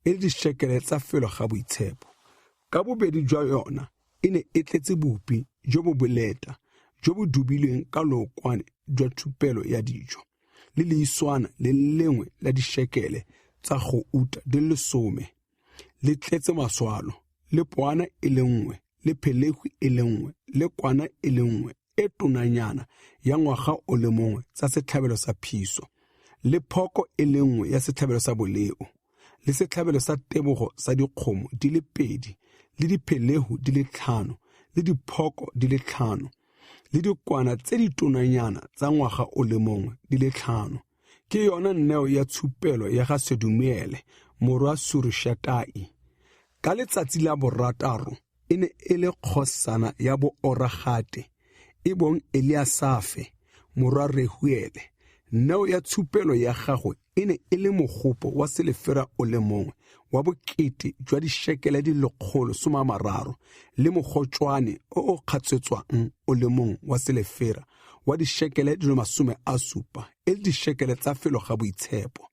e le dishekele tsa felo ga boitshepo. Ka bobedi jwa yona e ne e tletse bupi jo bo boleta jo bo dubilweng ka lookwane jwa tshupelo ya dijo, le leiswana le lengwe la dishekele tsa gouta di le 10 le tletse maswalo, le poana e le nngwe, le phelehu e le nngwe, le kwana e le nngwe e tonanyana ya ngwaga o le mongwe tsa setlhabelo sa phiso, le phoko e le nngwe ya setlhabelo sa boleo, le setlhabelo sa tebogo sa dikgomo di le 2, le diphelehu di le 5, le diphoko di le 5, le dikwana tse di tonanyana tsa ngwaga o le mongwe di le 5. Ke yona neo ya tshupelo ya ga Sedumiele morwa Surishatai. Ka letsatsi la borataro e ne e le kgosana ya boora Gate, e bong Eliasafe morwa Rehuele. Neo ya tshupelo ya gagwe e ne e le mogopo wa selefera o le mongwe, wa bokete jwa dishekele di le 130, le mogotšwane o o kgatsetswang o le mongwe wa selefera wa dishekele di le 70, e le dishekele tsa felo ga boitshepo.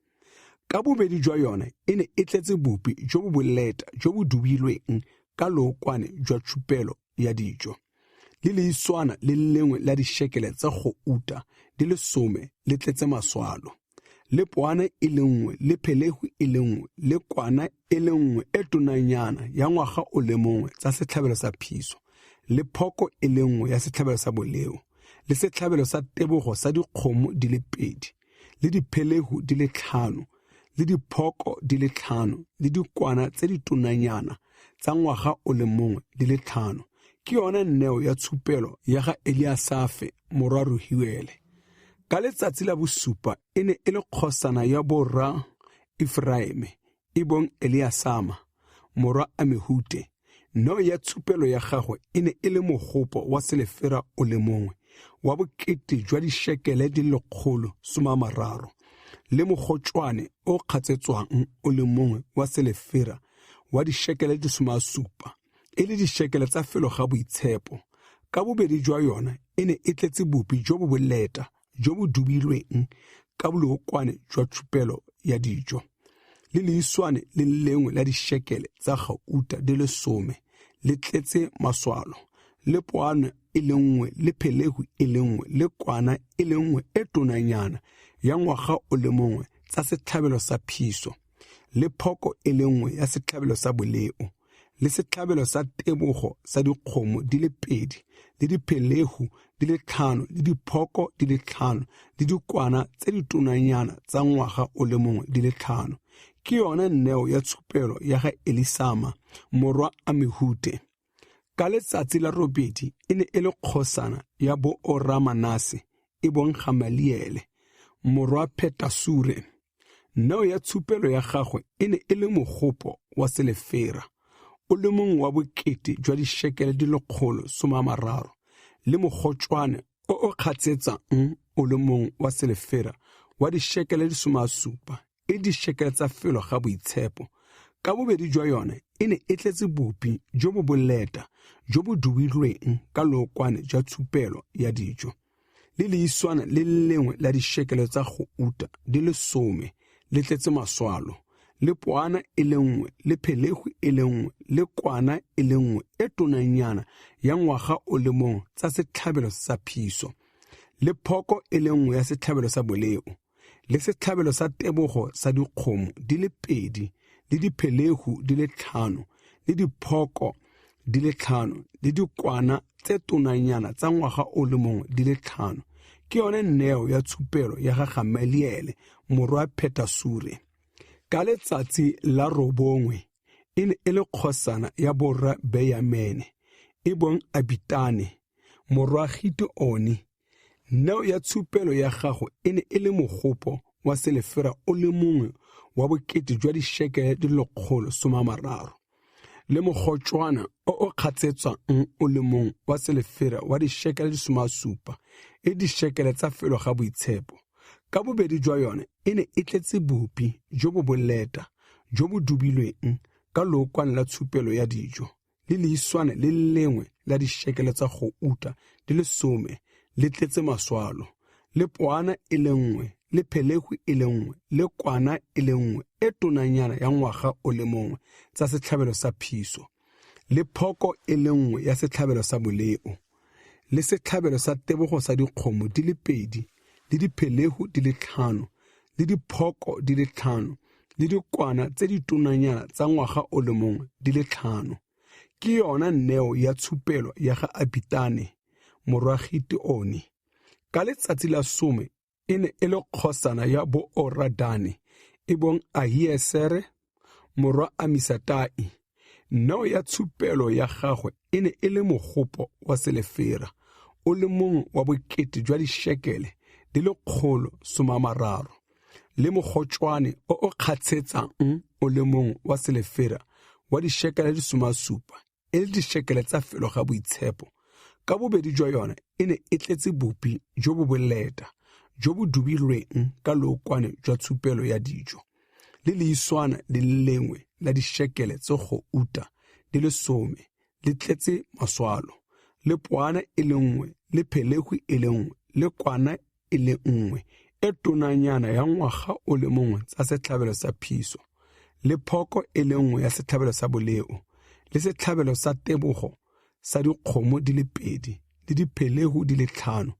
Ka bobedi jwa yone e ne e tletse bupi jo bo boleta jo bo dubilweng ka lookwane jwa tshupelo ya dijo, le leiswana le lengwe la dishekele tsa gouta di le 10 le tletse maswalo, le poana e le nngwe, le phelehu e le nngwe, le kwana e le nngwe e tonanyana ya ngwaga o le mongwe tsa setlhabelo sa phiso, le phoko e le nngwe ya setlhabelo sa boleo, le setlhabelo sa tebogo sa dikgomo di le 2, le diphelehu di le 5, le diphoko di le 5, le dikwana tse di tonanyana tsa ngwaga o le mongwe di le 5. Ke yone neo ya tshupelo ya ga Eliasafe morwa Rehuele. Ka letsatsi la bosupa e ne e le kgosana ya borra Efraime, e bong Eliasama morwa Amihute. Neo ya tshupelo ya gagwe e ne e le mogopo wa selefera o le mongwe, wa bokete jwa dishekele di le 130, le mogotšwane o kgatsetswang o le mongwe wa selefera wa dishekele di 70, e le dishekele tsa felo ga boitshepo. Ka bobedi jwa yona e ne e tletse bupi jo bo boleta jo bo dubilweng ka lookwane jwa tshupelo ya dijo, le leiswane le lengwe la dishekele tsa gauta di le 10 le tletse maswalo, le poana e le nngwe, le phelehu e le nngwe, le kwana e le nngwe e tonanyana ya ngwaga o le mongwe tsa setlhabelo sa phiso, le phoko e le nngwe ya setlhabelo sa boleo, le setlhabelo sa tebogo sa dikgomo di le 2, le diphelehu di le 5, le diphoko di le 5, le dikwana tse di tonanyana tsa ngwaga o le mongwe di le 5. Ke yone neo ya tshupelo ya ga Elisama morwa Amihute. Ka letsatsi la robedi e ne e le kgosana ya boora Manase, e bong Gamaliele morwa Phetasure. Neo ya tshupelo ya gagwe e ne e le mogopo wa selefera o le mongwe wa bokete jwa dishekele di 130, le mogotšwane o o kgatshetsang o le mongwe wa selefera wa dishekele di 70, e dishekele tsa felo ga boitshepo. Ka bobedi jwa yone e ne e tletse bupi jo bo boleta jo bo dubilweng ka lookwane jwa tshupelo ya dijo, le leiswana le lengwe la dishekele tsa gouta di le 10 le tletse maswalo, le poana e le nngwe, le phelehu e le nngwe, le kwana e le nngwe e tonanyana ya ngwaga o le mongwe tsa setlhabelo sa phiso, le phoko e le nngwe ya setlhabelo sa boleo, le setlhabelo sa tebogo sa dikgomo di le 2, le diphelehu di le 5, le diphoko di le 5, le dikwana tse tonanyana tsa ngwaga o le mongwe di le 5. Ke yone neo ya tshupelo ya ga Gamaliele morwa Phetasure. Ka letsatsi la 9 e ne e le kgosana ya borra Beyamene, e bong Abitane morwa Giteone. Neo ya tshupelo ya gago e ne e le mogopo wa selefera o le mongwe wa bokete jwa dishekele di 130, le mogotšwana o o kgatshetswang o le mongwe wa selefera wa dishekele di 70, e dishekele tsa felo ga boitshepo. Ka bobedi jwa yone e ne e tletse bupi jo bo boleta jo bo dubilweng ka lookwane la tshupelo ya dijo, le leiswane le lengwe la dishekele tsa gouta di le 10 le tletse maswalo, le poana e le nngwe, le phelehu e le nngwe, le kwana e le nngwe e tonanyana ya ngwaga o le mongwe tsa setlhabelo sa phiso, le phoko e le nngwe ya setlhabelo sa boleo, le setlhabelo sa tebogo sa dikgomo di le 2, le diphelehu di le 5, le diphoko di le 5, le dikwana tse di tonanyana tsa ngwaga o le mongwe di le 5. Ke yona neo ya tshupelo ya ga Abitane morwa Giteone. Ka letsatsi la 10 e ne e le kgosana ya bo-Oradane, e bong Ahiesere morwa Amisatai. Neo ya tshupelo ya gagwe e ne e le mogopo wa selefera o le mongwe wa bokete jwa dishekele di le 130, le mogotšwane o o kgatshetsang o le mongwe wa selefera wa dishekele di 70, e le dishekele tsa felo ga boitshepo. Ka bobedi jwa yone e ne e tletse bupi jo bo boleta jo bo dubilweng ka lookwane jwa tshupelo ya dijo, le leiswana le lengwe la dishekele tse gouta di le 10 le tletse maswalo, le poana e le nngwe, le phelehu e le nngwe, le kwana e le nngwe e tonanyana ya ngwaga o le mongwe tsa setlhabelo sa phiso, le phoko e le nngwe ya setlhabelo sa boleo, le setlhabelo sa tebogo sa dikgomo di le 2, le diphelehu di le 5,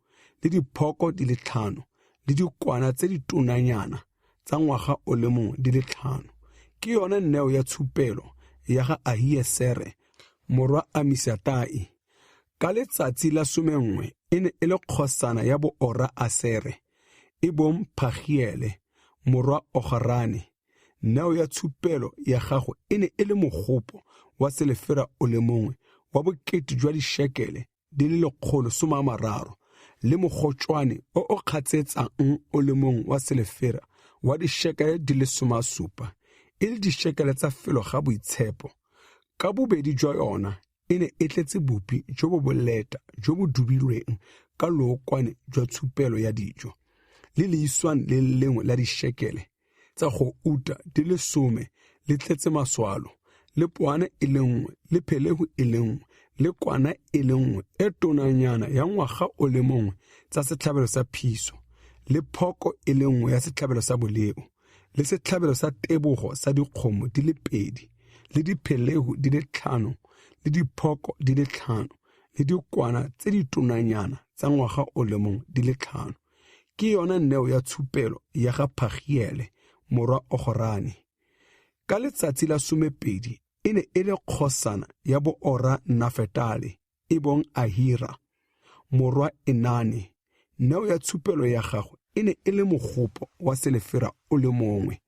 le diphoko di le 5, le dikwana tse di tonanyana tsa ngwaga o le mongwe di le 5. Ke yone neo ya tshupelo ya ga Ahiesere morwa Amisatai. Ka letsatsi la 11 e ne e le kgosana ya bo-Ora Asere, e bong Phagiele morwa Ogarane. Neo ya tshupelo ya gagwe e ne e le mogopo wa selefera o le mongwe wa bokete jwa dishekele di le 130, le mogotšwane o o kgatshetsang o le mongwe wa selefera wa dishekele di le 70, e le dishekele tsa felo ga boitshepo. Ka bobedi jwa yona e ne e tletse bupi jo bo boleta jo bo dubilweng ka lookwane jwa tshupelo ya dijo, le leiswane le lengwe la dishekele tsa gouta di le 10 le tletse maswalo, le poana e le nngwe, le phelehu e le nngwe, le kwana e le nngwe e tonanyana ya ngwaga o le mongwe tsa setlhabelo sa phiso, le phoko e le nngwe ya setlhabelo sa boleo, le setlhabelo sa tebogo sa dikgomo di le 2, le diphelehu di le 5, le diphoko di le 5, le dikwana tse di tonanyana tsa ngwaga o le mongwe di le 5. Ke yona neo ya tshupelo ya ga Phagiele morwa Ogorane. Ka letsatsi la 12 e ne e le kgosana ya bo-Ora Nafetale, e bong Ahira morwa Enane. Neo ya tshupelo ya gagwe e ne e le mogopo wa selefera o le mongwe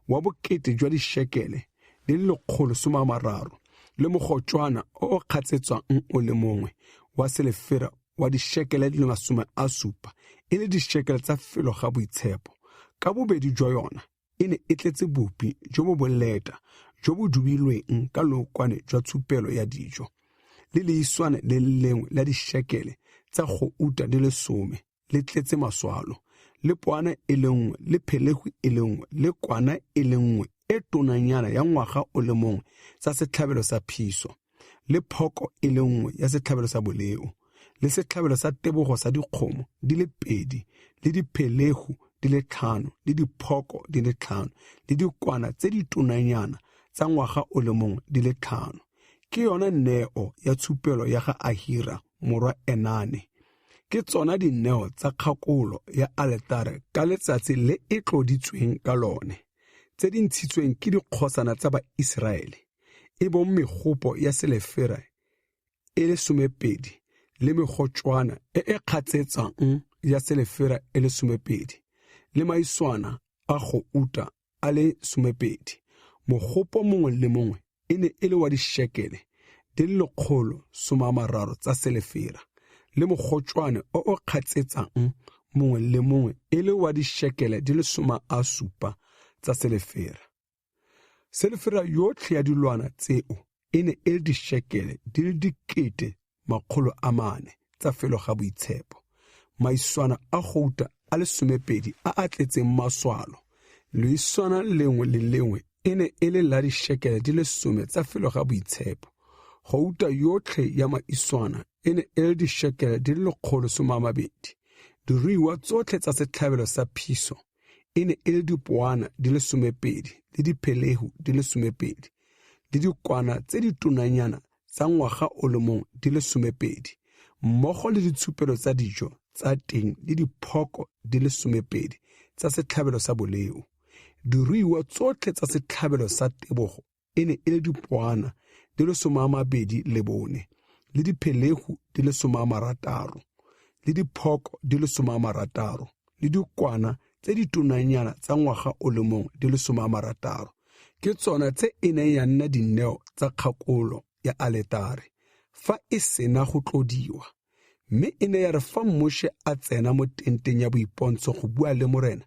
wa bokete jwa dishekele di le 130, le mogotšwana o o kgatshetswang o le mongwe wa selefera wa dishekele di le 70, e le dishekele tsa felo ga boitshepo. Ka bobedi jwa yona e ne e tletse bupi jo bo boleta jo bo dubilweng ka lookwane jwa tshupelo ya dijo, le leiswane le lengwe la dishekele tsa gouta di le 10 le tletse maswalo, le poana e le nngwe, le phelegu e le nngwe, le kwana e le nngwe e tonanyana ya ngwaga o le mongwe tsa setlhabelo sa phiso, le phoko e le nngwe ya setlhabelo sa boleo, le setlhabelo sa tebogo sa dikgomo di le 2, le diphelegu di le 5, le diphoko di le 5, le dikwana tse di tonanyana tsa ngwaga o le mongwe di le 5. Ke yona neo ya tshupelo ya ga Ahira morwa Enane. Ke tsona dineo tsa kgakolo ya aletare ka letsatsi le e tloditsweng ka lone, tse di ntshitsweng ke dikgosana tsa Baiseraele, e bong megopo ya selefera e le 12 le megotšwana e e kgatsetsang ya selefera e le 12 le maiswana a gouta a le 12. Mogopo mongwe le mongwe e ne e le wa dishekele di le 130 tsa selefera, le mogotšwane o o kgatsetsang mongwe le mongwe e le wa dishekele di le 70 tsa selefera. Selefera yotlhe ya dilwana tseo e ne e le dishekele di le 400 tsa felo ga boitshepo. Maiswana a gouta a le 12 a a tletseng maswalo, leiswana lengwe le lengwe e ne e le la dishekele di le 10 tsa felo ga boitshepo. Gouta yotlhe ya maiswana e ne e le dishekele di le 120. Diruiwa tsotlhe tsa setlhabelo sa phiso e ne e le dipoana di le 12 le diphelehu di le 12 le dikwana tse di tonanyana tsa ngwaga o le mongwe di le 12, mmogo le ditshupelo tsa dijo tsa teng le diphoko di le 12 tsa setlhabelo sa boleo. Diruiwa tsotlhe tsa setlhabelo sa tebogo e ne e le dipoana di le 24 le diphelegu di le 60 le diphoko di le 60 le dikwana tse di tonanyana tsa ngwaga o le mongwe di le 60. Ke tsona tse e neng ya nna dineo tsa kgakolo ya aletare fa e sena go tlodiwa. Mme e ne ya re fa Moshe a tsena mo tenteng ya boipontsho go bua le Morena,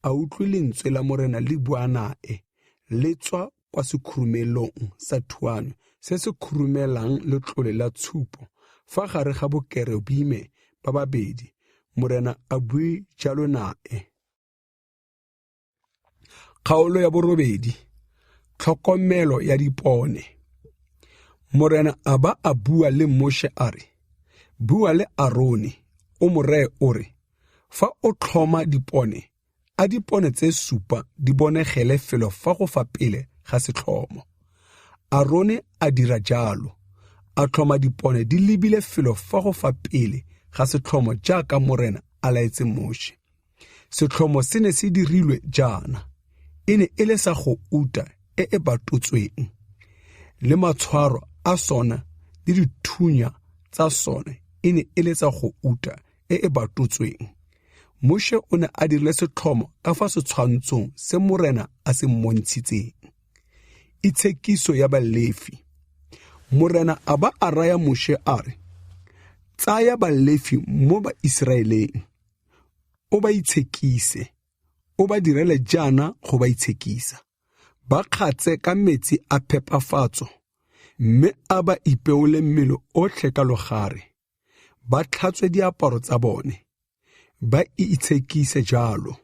a utlwe lentswe la Morena le bua nae, le tswa kwa sekhurumelong sa thuanyo se se khurumelang letlole la tshupo fa gare ga bokerubime ba babedi. Morena a bue jalo nae. Kgaolo ya 8. Tlhokomelo ya dipone. Morena a ba a bua le Moshe a re, bua le Arone, o mo reye o re, fa o tlhoma dipone, a dipone tse 7 di bonegele felo fa go fa pele ga setlhomo. Arone a dira jalo, a tlhoma dipone di lebile felo fa go fa pele ga setlhomo jaaka Morena a laetse Moshe. Setlhomo se ne se dirilwe jaana, e ne e le sa gouta e e batotsweng, le matshwaro a sona le dithunya tsa sone e ne e le tsa gouta e e batotsweng. Moshe o ne a dirile setlhomo ka fa setshwantshong se Morena a se mmontshitseng. Itshekiso ya Balefi. Morena a ba a raya Moshe a re, tsaya Balefi mo Baiseraeleng, o ba itshekise, o ba direle jaana go ba itshekisa. Ba kgatse ka metsi a phepafatso, mme a ba ipeole mmele otlhe ka logare, ba tlhatswe diaparo tsa bone, ba itshekise jalo.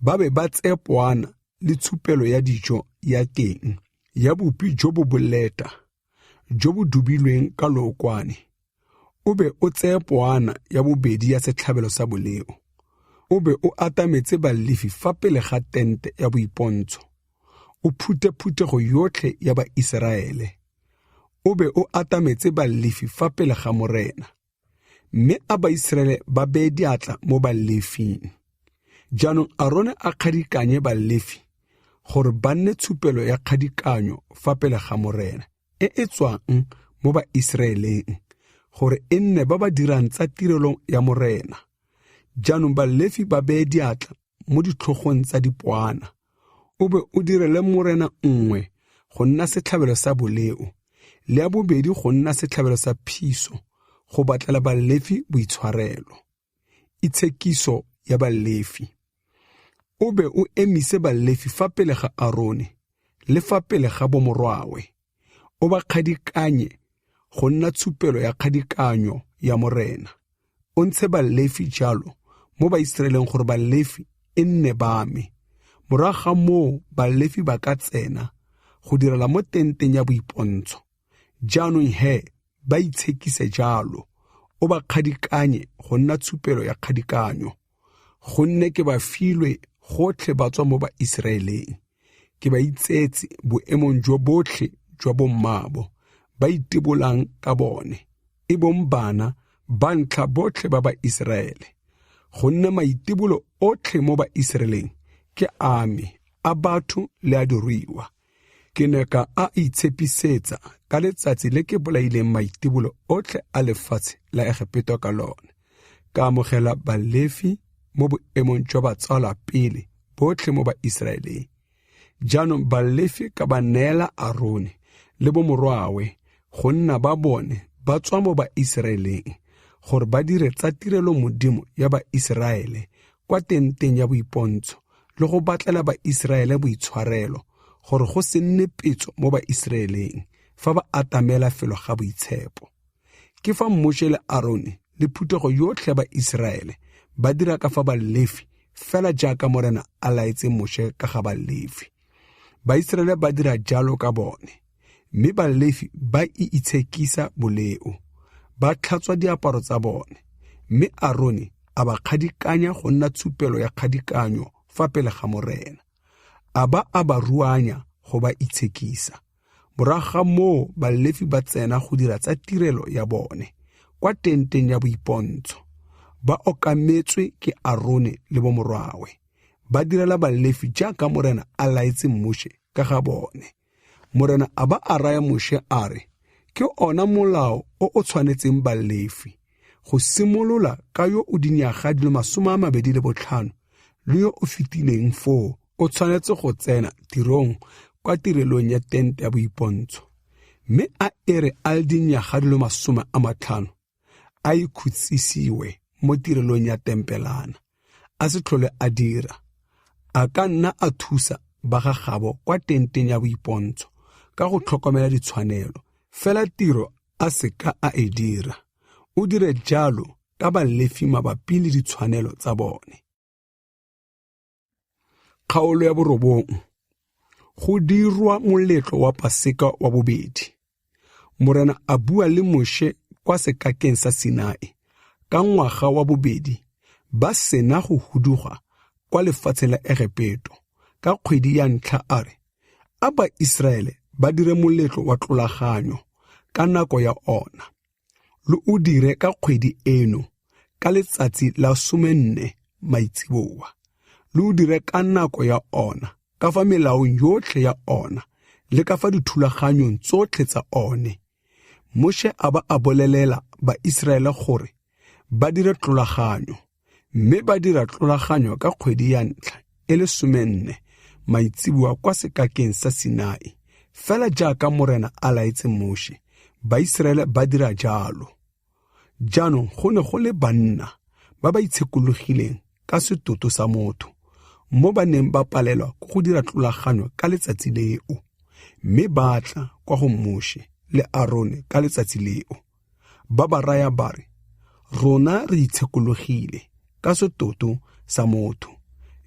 Ba be ba tseye poana le tshupelo ya dijo ya teng ya bupi jo bo boleta, jo bo dubilweng ka lookwane. O be o tseye poana ya bobedi ya setlhabelo sa boleo, o be o atametse Balefi fa pele ga tente ya boipontsho, o phute phuthego yotlhe ya Baiseraele. O be o atametse Balefi fa pele ga Morena, mme a Baiseraele ba beye diatla mo Balefing. Jaanong Arone a kgadikanye Balefi gore ba nne tshupelo ya kgadikanyo fa pele ga Morena e e tswang mo Baiseraeleng, gore e nne ba ba dirang tsa tirelo ya Morena. Jaanong Balefi ba beye diatla mo ditlhogong tsa dipoana, o be o direle Morena nngwe go nna setlhabelo sa boleo, le ya bobedi go nna setlhabelo sa phiso, go batlela Balefi boitshwarelo. Itshekiso ya Balefi. O be o emise Balefi fa pele ga Arone le fa pele ga bomorwawe. O ba kgadikanye go nna tshupelo ya kgadikanyo ya Morena. O ntshe Balefi jalo mo Baiseraeleng gore Balefi e nne ba me. Morago ga moo Balefi ba ka tsena go direla mo tenteng ya boipontsho. Jaanong he ba itshekise jalo, o ba kgadikanye go nna tshupelo ya kgadikanyo, gonne ke ba filwe gotlhe ba tswa mo Baiseraeleng. Ke ba itseetse boemong jo botlhe jwa bommaabo ba itebolang ka bone, e bong bana ba ntlha botlhe ba Baiseraele. Gonne maitibolo otlhe mo Baiseraeleng ke a me, a batho le a diruiwa. Ke ne ka a itshepisetsa ka letsatsi le ke bolaileng maitibolo otlhe a lefatshe la Egepeto ka lone. Ka amogela Balefi mo boemong jwa batsalwa pele botlhe mo Baiseraeleng. Jaanong Balefi ka ba neela Arone le bomorwawe go nna ba bone ba tswa mo Baiseraeleng gore ba dire tsa tirelo Modimo ya Baiseraele kwa tenteng ya boipontsho le go batlela Baiseraele boitshwarelo gore go se nne petso mo Baiseraeleng fa ba atamela felo ga boitshepo. Ke fa Moshe le Arone le phuthego yotlhe ya Baiseraele ba dira ka fa Balefi fela jaaka Morena a laetse Moshe ka ga Balefi. Baiseraele ba dira jalo ka bone, mme Balefi ba e itshekisa boleo, ba tlhatswa diaparo tsa bone, mme Arone a ba kgadikanya go nna tshupelo ya kgadikanyo fa pele ga Morena. A ba a ba ruanya go ba itshekisa. Morago ga moo Balefi ba tsena go dira tsa tirelo ya bone kwa tenteng ya boipontsho, ba okametswe ke Arone le bomorwawe. Ba direla Balefi jaaka Morena a laetse Moshe ka ga bone. Morena a ba a raya Moshe a re, ke ona molao o o tshwanetseng Balefi, go simolola ka yo o dinyaga di le 25 le yo o fetileng foo o tshwanetse go tsena tirong kwa tirelong ya tente ya boipontsho. Mme a ere a le dinyaga di le 50 a ikhutsisiwe mo tirelong ya tempelana, a se tlhole a dira. A ka nna a thusa ba ga gabo kwa tenteng ya boipontsho ka go tlhokomela ditshwanelo, fela tiro a se ka a e dira. O dire jalo ka Balefi mabapi le ditshwanelo tsa bone. Kgaolo ya 9. Go dirwa moletlo wa Paseka wa bobedi. Morena a bua le Moshe kwa sekakeng sa Sinai ka ngwaga wa bobedi ba sena go huduga kwa lefatsheng la Egepeto ka kgwedi ya ntlha a re, a Baiseraele ba dire moletlo wa tlolaganyo ka nako ya ona. Lo o dire ka kgwedi eno ka letsatsi la 14 maitseboa. Lo o dire ka nako ya ona, ka fa melaong yotlhe ya ona le ka fa dithulaganyong tsotlhe tsa one. Moshe a ba a bolelela Baiseraele gore ba dire tlolaganyo, mme ba dira tlolaganyo ka kgwedi ya ntlha e le 14 maitseboa kwa sekakeng sa Sinai, fela jaaka Morena a laetse Moshe. Baiseraele ba dira jalo. Jaanong go ne go le banna ba ba itshekologileng ka setoto sa motho, mo ba neng ba palelwa ke go dira tlolaganyo ka letsatsi leo, mme ba tla kwa go Moshe le Arone ka letsatsi leo. Ba ba raya ba re, rona re itshekologile ka setoto sa motho,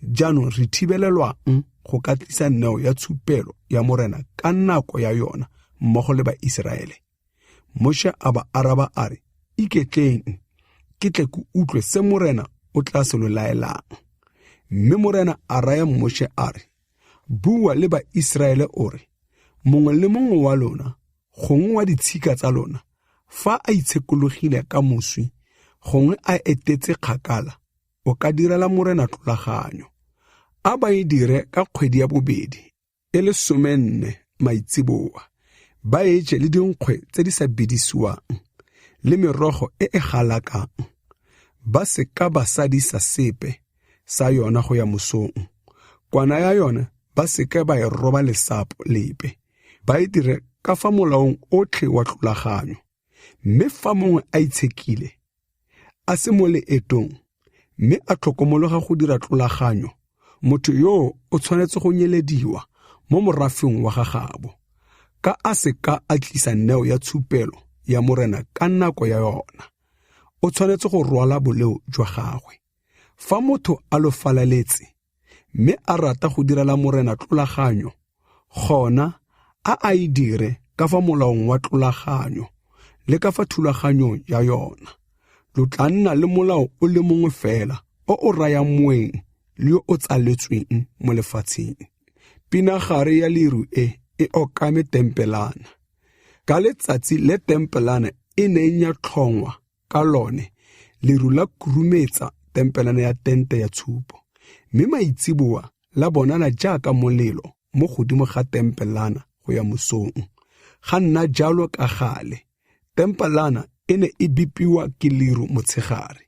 jaanong re thibelelwang go ka tlisa neo ya tshupelo ya Morena ka nako ya yona mmogo le Baiseraele. Moshe a ba araba a re, iketleng, ke tle ke utlwe se Morena o tla se lo laelang. Mme Morena a raya Moshe a re, bua le Baiseraele o re, mongwe le mongwe wa lona, gongwe wa ditshika tsa lona, fa a itshekologile ka moswi, gongwe a etetse kgakala, o ka direla Morena tlolaganyo. A ba e dire ka kgwedi ya bobedi e le 14 maitseboa, ba e je le dinkgwe tse di sa bedisiwang le merogo e e galakang. Ba se ka ba sadisa sepe sa yona go ya mosong. Kwana ya yona ba se ka ba e roba lesapo lepe, ba e dire ka fa molaong otlhe wa tlolaganyo. Mme fa mongwe a itshekile, a se mo leetong, mme a tlhokomologa go dira tlolaganyo, motho yoo o tshwanetse go nyelediwa mo morafeng wa ga gabo, ka a se ka a tlisa neo ya tshupelo ya Morena ka nako ya yona. O tshwanetse go rwala boleo jwa gagwe. Fa motho a lo falaletse mme a rata go direla Morena tlolaganyo, gona a a e dire ka fa molaong wa tlolaganyo le ka fa thulaganyong ya yona. Lo tla nna le molao o le mongwe fela o o rayang moeng le yo o tsaletsweng mo lefatsheng. Pinagare ya leru e e okame tempelana. Ka letsatsi le tempelana e neng ya tlhongwa ka lone, leru la khurumetsa tempelana ya tente ya tshupo, mme maitseboa la bonala jaaka molelo mo godimo ga tempelana go ya mosong. Ga nna jalo ka gale. Tempelana e ne e bipiwa ke leru motshegare,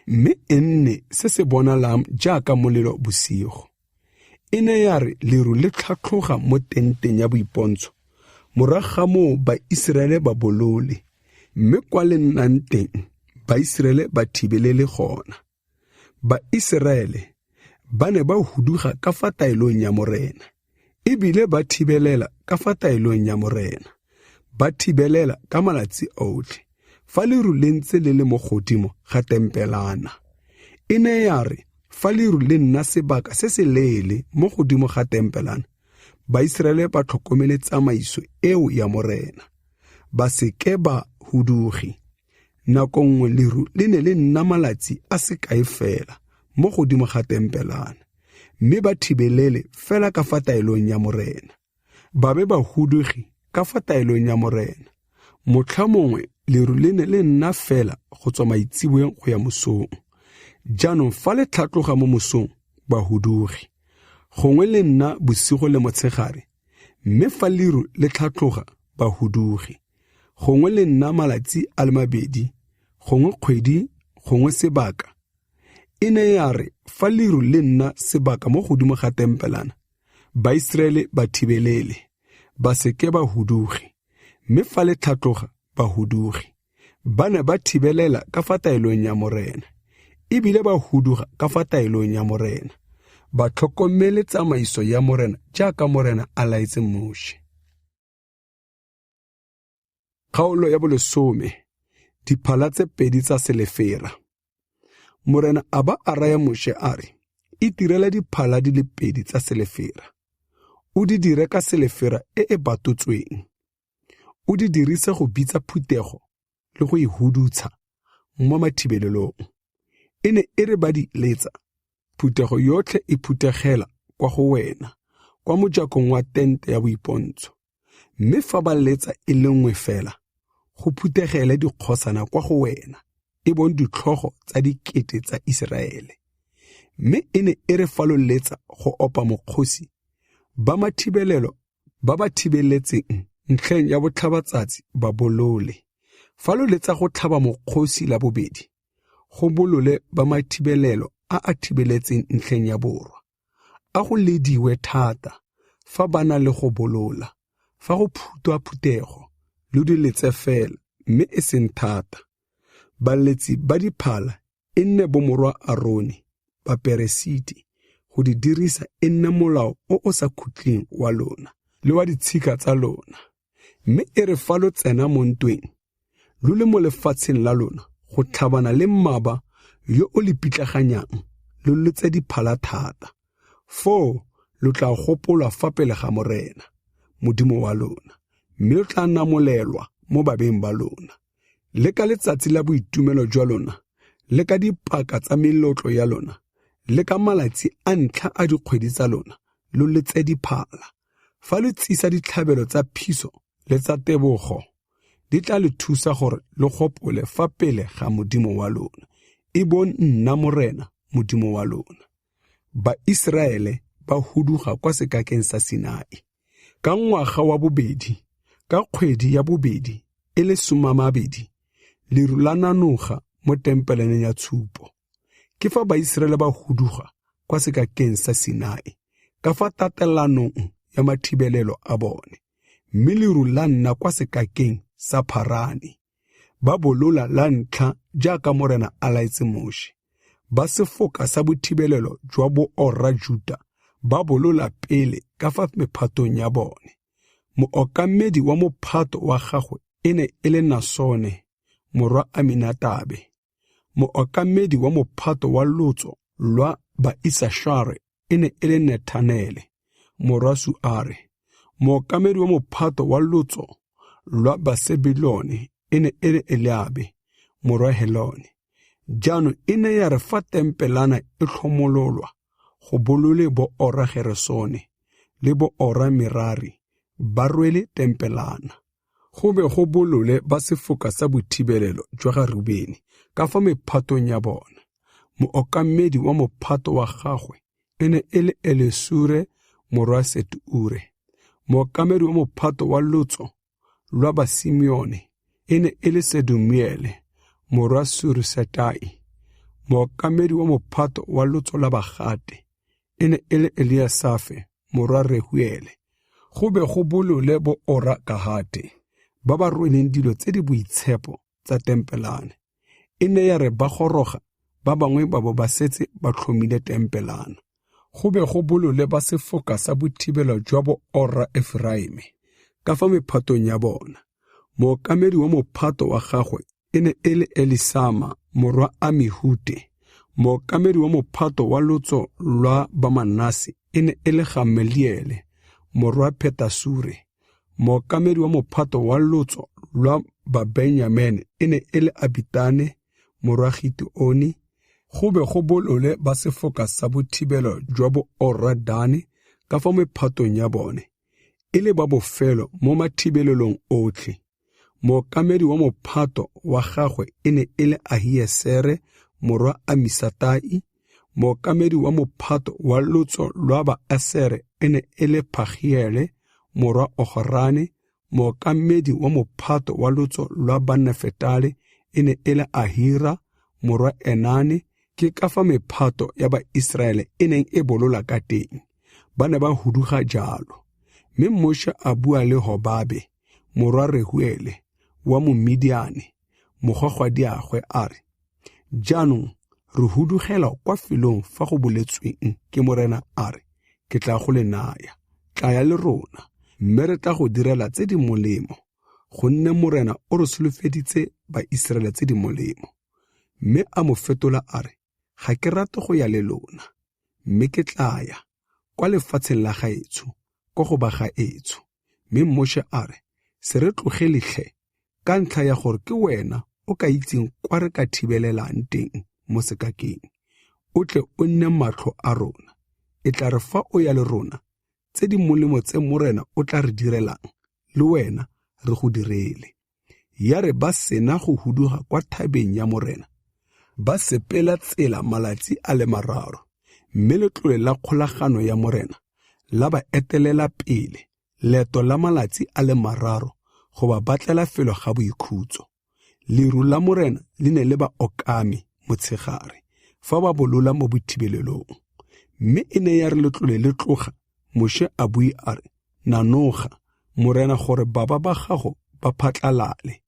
mme e nne se se bonalang jaaka molelo bosigo. E ne ya re leru le tlhatlhoga mo tenteng ya boipontsho, morago ga moo Baiseraele ba bolole, mme kwa le nnang teng Baiseraele ba thibelele gona. Baiseraele ba ne ba huduga ka fa taelong ya Morena, ebile ba thibelela ka fa taelong ya Morena. Ba thibelela ka malatsi otlhe, fa leru le ntse le le mo godimo ga tempelana. E ne ya re fa leru le nna sebaka se se leele mo godimo ga tempelana, Baiseraele ba tlhokomele tsamaiso eo ya Morena, ba se ke ba huduge. Nako nngwe leru le ne le nna malatsi a se kae fela mo godimo ga tempelana, mme ba thibelele fela ka fa taelong ya Morena. Ba be ba huduge ka fa taelong ya Morena. Motlha mongwe leru le ne le nna fela go tswa maitseboeng go ya mosong. Jaanong fa le tlhatloga mo mosong, ba huduge. Gongwe le nna bosigo le motshegare, mme fa leru le tlhatloga, ba huduge. Gongwe le nna malatsi a le mabedi, gongwe kgwedi, gongwe sebaka. E ne ya re fa leru le nna sebaka mo godimo ga tempelana, Baiseraele ba thibelele, ba se ke ba huduge, mme fa le tlhatloga, ba huduge. Ba ne ba thibelela ka fa taelong ya Morena, ebile ba huduga ka fa taelong ya Morena. Ba tlhokomele tsamaiso ya Morena jaaka Morena a laetse Moshe. Kgaolo ya bolesome, diphala tse pedi tsa selefera. Morena a ba a raya Moshe a re, itirele diphala di le pedi tsa selefera. O di dire ka selefera e e batotsweng. O di dirise go bitsa phuthego le go e hudutsha mo mathibelelong. E ne e re ba di letsa, phuthego yotlhe e phuthegela kwa go wena, kwa mojakong wa tente ya boipontsho. Mme fa ba letsa e le nngwe fela, go phuthegele dikgosana kwa go wena, e bong ditlhogo tsa dikete tsa Iseraele. Mme e ne e re fa lo letsa go opa mokgosi, ba mathibelelo ba ba thibeletseng ntlheng ya botlhabatsatsi ba bolole. Fa lo letsa go tlhaba mokgosi la bobedi, go bolole ba mathibelelo a a thibeletseng ntlheng ya borwa. A go lediwe thata fa ba na le go bolola, fa go phutwa phuthego, lo di letse fela, mme e seng thata. Baletsi ba diphala e nne bomorwa Arone, baperesiti, go di dirisa e nne molao o o sa khutleng wa lona le wa ditshika tsa lona. Mme e re fa lo tsena mo ntweng, lo le mo lefatsheng la lona go tlhabana le mmaba yo o le pitlaganyang, lo letse diphala thata. Foo lo tla gopolwa fa pele ga Morena, Modimo wa lona, mme lo tla namolelwa mo babeng ba lona. Le ka letsatsi la boitumelo jwa lona, le ka dipaka tsa melotlo ya lona, le ka malatsi a ntlha a dikgwedi tsa lona, lo letse diphala. Fa lo tsisa ditlhabelo tsa phiso le tsa tebogo, di tla le thusa gore lo gopole fa pele ga Modimo wa lona, e bong nna Morena, Modimo wa lona. Baiseraele ba huduga kwa sekakeng sa Sinai. Ka ngwaga wa bobedi, ka kgwedi ya bobedi e le 20, leru la nanoga mo tempelaneng ya tshupo. Ke fa Baiseraele ba huduga kwa sekakeng sa Sinai, ka fa tatelanong ya mathibelelo a bone, mme leru la nna kwa sekakeng sa Pharane. Ba bolola la ntlha jaaka Morena a laetse Moshe. Ba sefoka sa bothibelelo jwa boora Juta Ba bolola pele ka fa mephatong ya bone. Mookamedi wa mophato wa gagwe e ne e le Nasone morwa Aminatabe. Mookamedi wa mophato wa lotso lwa Baisashare e ne e le Nethanele morwa Suare. Mookamedi wa mophato wa lotso lwa Basebilone e ne e le Eliabe morwa Helone. Jaanong e ne ya re fa tempelana e tlhomololwa, go bolole bo ora Geresone le bo ora Merari ba rwele tempelana. Go be go bolole ba sefoka sa bothibelelo jwa ga Rubene ka fa mephatong ya bona. Mookamedi wa mophato wa gagwe e ne e le Elesure morwa Seture. Mookamedi wa mophato wa lotso lwa Basimeone e ne e le Sedumiele morwa Surisetai. Mookamedi wa mophato wa lotso la Bagate e ne e le Eliasafe morwa Rehuele. Go be go bolole bo ora Kahate ba ba rweleng dilo tse di boitshepo tsa tempelane. E ne ya re ba goroga, ba bangwe ba bo ba setse ba tlhomile tempelana. Go be go bolole ba sefoka sa bothibelo jwa bo ora Eferaime ka fa mephatong ya bona. Mookamedi wa mophato wa gagwe e ne e le Elisama morwa Amihute. Mookamedi wa mophato wa lotso lwa Bamanase e ne e le Gameliele morwa Phetasure. Mookamedi wa mophato wa lotso lwa Babenyamene e ne e le Abitane morwa Giteoni. Go be go bolole ba sefoka sa bothibelo jwa bo ora Dane ka fa mephatong ya bone, e le ba bofelo mo mathibelelong otlhe. Mookamedi wa mophato wa gagwe e ne e le Ahiesere morwa Amisatai. Mookamedi wa mophato wa lotso lwa Baasere e ne e le Phagiele morwa Ogorane. Mookamedi wa mophato wa lotso lwa Banafetale e ne e le Ahira morwa Enane. Ke ka fa mephato ya Baiseraele e neng e bolola ka teng. Ba ne ba huduga jalo. Mme Moshe a bua le Hobabe morwa Rehuele wa Momidiane mogwagwadiagwe a re, jaanong re hudugela kwa felong fa go boletsweng ke Morena a re, ke tla go le naya, tlaya le rona, mme re tla go direla tse di molemo, gonne Morena o re solofeditse Baiseraele tse di molemo. Mme a mo fetola a re, ga ke rate go ya le lona, mme ke tla ya kwa lefatsheng la gaetsho, kwa go ba gaetsho. Mme Moshe a re, se re tlogele tlhe, ka ntlha ya gore ke wena o ka itseng kwa re ka thibelelang teng mo sekakeng, o tle o nne matlho a rona. E tla re fa o ya le rona, tse di molemo tse Morena o tla re direlang, le wena re go direle. Ya re ba sena go huduga kwa thabeng ya Morena, ba sepela tsela malatsi a le mararo, mme letlole la kgolagano ya Morena la ba etelela pele leeto la malatsi a le mararo go ba batlela felo ga boikhutso. Leru la Morena le ne le ba okame motshegare fa ba bolola mo bothibelelong. Mme e ne ya re letlole le tloga, Moshe a bue a re, nanoga, Morena, gore baba ba gago ba phatlalale,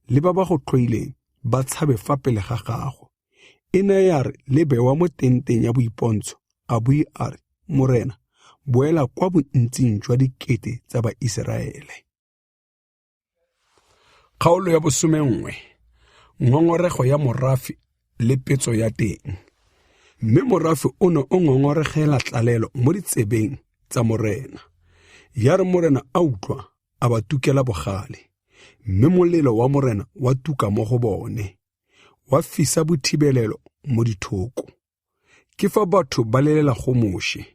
le ba ba go tlhoileng ba tshabe fa pele ga gago. E ne ya re le bewa mo tenteng ya boipontsho, a bue a re, Morena, boela kwa bontsing jwa dikete tsa Baiseraele. Kgaolo ya 11. Ngongorego ya morafe le petso ya teng. Mme morafe o ne o ngongoregela tlalelo mo ditsebeng tsa Morena. Ya re Morena a utlwa, a ba tukela bogale, mme molelo wa Morena wa tuka mo go bone, wa fisa bothibelelo mo dithoko. Ke fa batho ba lelela go Moshe.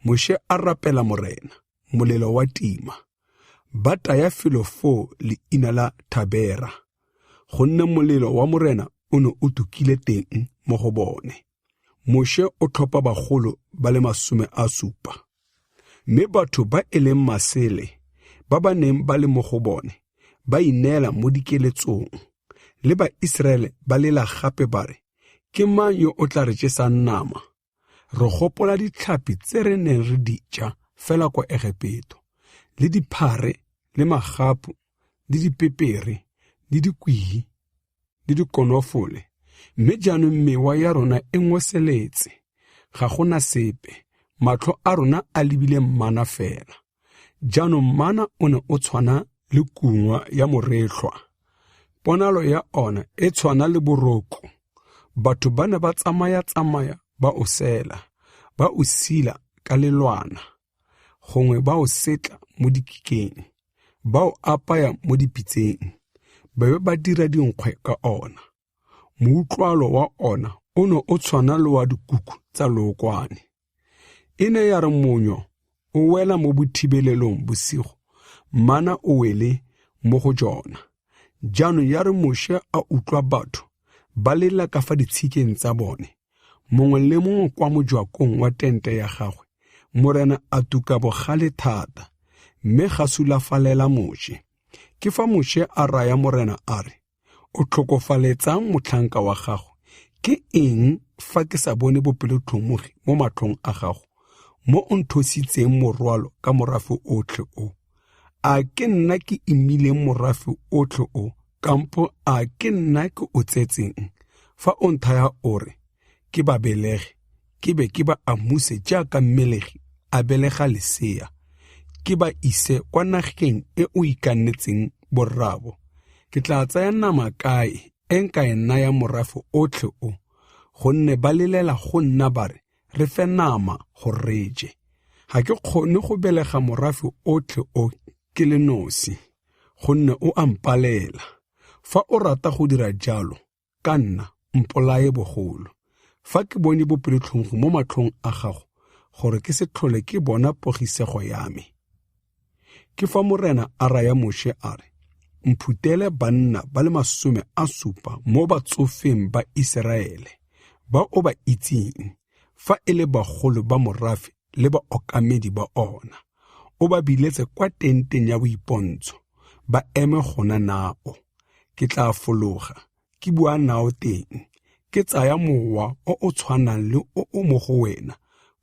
Moshe a rapela Morena, molelo wa tima. Ba taya felo foo leina la Tabera, gonne molelo wa Morena o ne o tukile teng mo go bone. Moshe o tlhopha bagolo ba le 70. Mme batho ba e leng masele ba ba neng ba le mo go bone ba ineela mo dikeletsong. Le Baiseraele ba lela gape ba re, ke mang yo o tla re jesang nama? Re gopola ditlhapi tse re neng re di ja fela kwa Egepeto, le diphare, le magapu, le dipepere, le dikwii, le dikonofole. Mme jaanong mewa ya rona e ngoseletse, ga gona sepe. Matlho a rona a lebile mana fela. Jaanong mana o ne o tshwana le kungwa ya moretlwa. Ponalo ya ona e tshwana le boroko. Batho ba ne ba tsamaya-tsamaya ba o sela, ba o sila ka lelwana, gongwe ba o setla mo dikikeng, ba o apaya mo dipitseng, ba be ba dira dinkgwe ka ona. Moutlwalo wa ona o ne o tshwana le wa dikuku tsa lookwane. E ne ya re monyo o wela mo bothibelelong bosigo, mana o wele mo go jona. Jaanong ya re Moše a utlwa batho ba lela ka fa ditshikeng tsa bone, mongwe le mongwe kwa mojakong wa tente ya gagwe, Morena a tuka bogale thata, mme ga sulafalela Moše. Ke fa Moše a raya Morena a re, O tlhokofaletsang motlhanka wa gago? Ke eng fa ke sa bone bopelotlhomogi mo matlhong a gago, mo o nthositseng morwalo ka morafe otlhe o? A ke nna ke imileng morafe otlhe o, kampo a ke nna ke o tsetseng? Fa o nthaya o re, ke ba belege, ke be ke ba amuse jaaka mmelegi a belega lesea, ke ba ise kwa nageng e o ikannetseng borraabo. Ke tla tsaya nama kae e nka e naya morafe otlhe o? Gonne ba lelela go nna ba re, re fe nama gore re je. Ga ke kgone go belega morafe otlhe o ke le nosi, gonne o a mpalela. Fa o rata go dira jalo, ka nna mpolaye bogolo. Fa ke bone bopelotlhomogi mo matlhong a gago, gore ke se tlhole ke bona pogisego ya me. Ke fa Morena a raya Moše a re, Mphutele banna ba le 70 mo batsofeng ba Iseraele, ba o ba itseng, fa e le bagolo ba morafe le baokamedi ba ona. O ba biletse kwa tenteng ya boipontsho, ba eme gona nao. Ke tla fologa, ke bua nao teng, ke tsaya mowa o o tshwanang le o o mo go wena,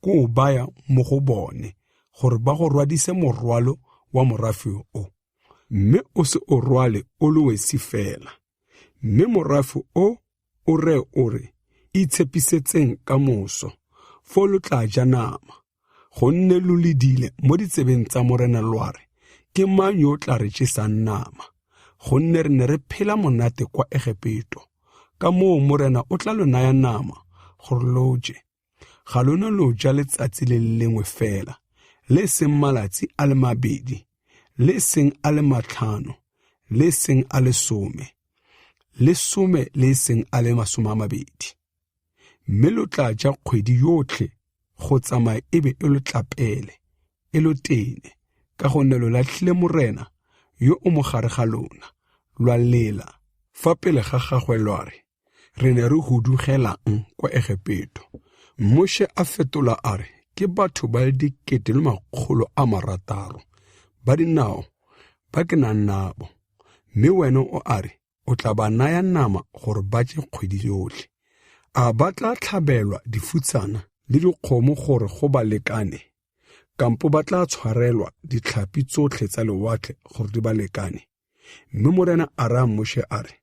ke o baya mo go bone, gore ba go rwadise morwalo wa morafe o. Mme o se o rwale o le wesi fela. Mme morafe o o reye o re, Itshepisetseng ka moso, foo lo tla ja nama. Gonne lo ledile mo ditsebeng tsa Morena lwa re, Ke mang yo o tla re jesang nama? Gonne re ne re phela monate kwa Egepeto. Ka moo Morena o tla lo naya nama gore lo je. Ga lo ne lo ja letsatsi le lengwe fela, le seng malatsi a le 2, le seng a le 5, le seng a le 10, le 10 le seng a le 20. Mme lo tla ja kgwedi yotlhe go tsamaya e be e lo tlapele, e lo tene, ka gonne lo latlhile Morena yo o mo gare ga lona, lwa lela fa pele ga gagwe lwa re, Re ne re hudugelang kwa Egepeto. Moše a fetola a re, Ke batho ba le 1600 ba dinao ba ke nang nabo, mme wena o a re, o tla ba naya nama gore ba je kgwedi yotlhe. A ba tla tlhabelwa difutshana le dikgomo gore go ba lekane, kampo ba tla tshwarelwa ditlhapi tsotlhe tsa lewatle gore di ba lekane? Mme Morena a raya Moše a re,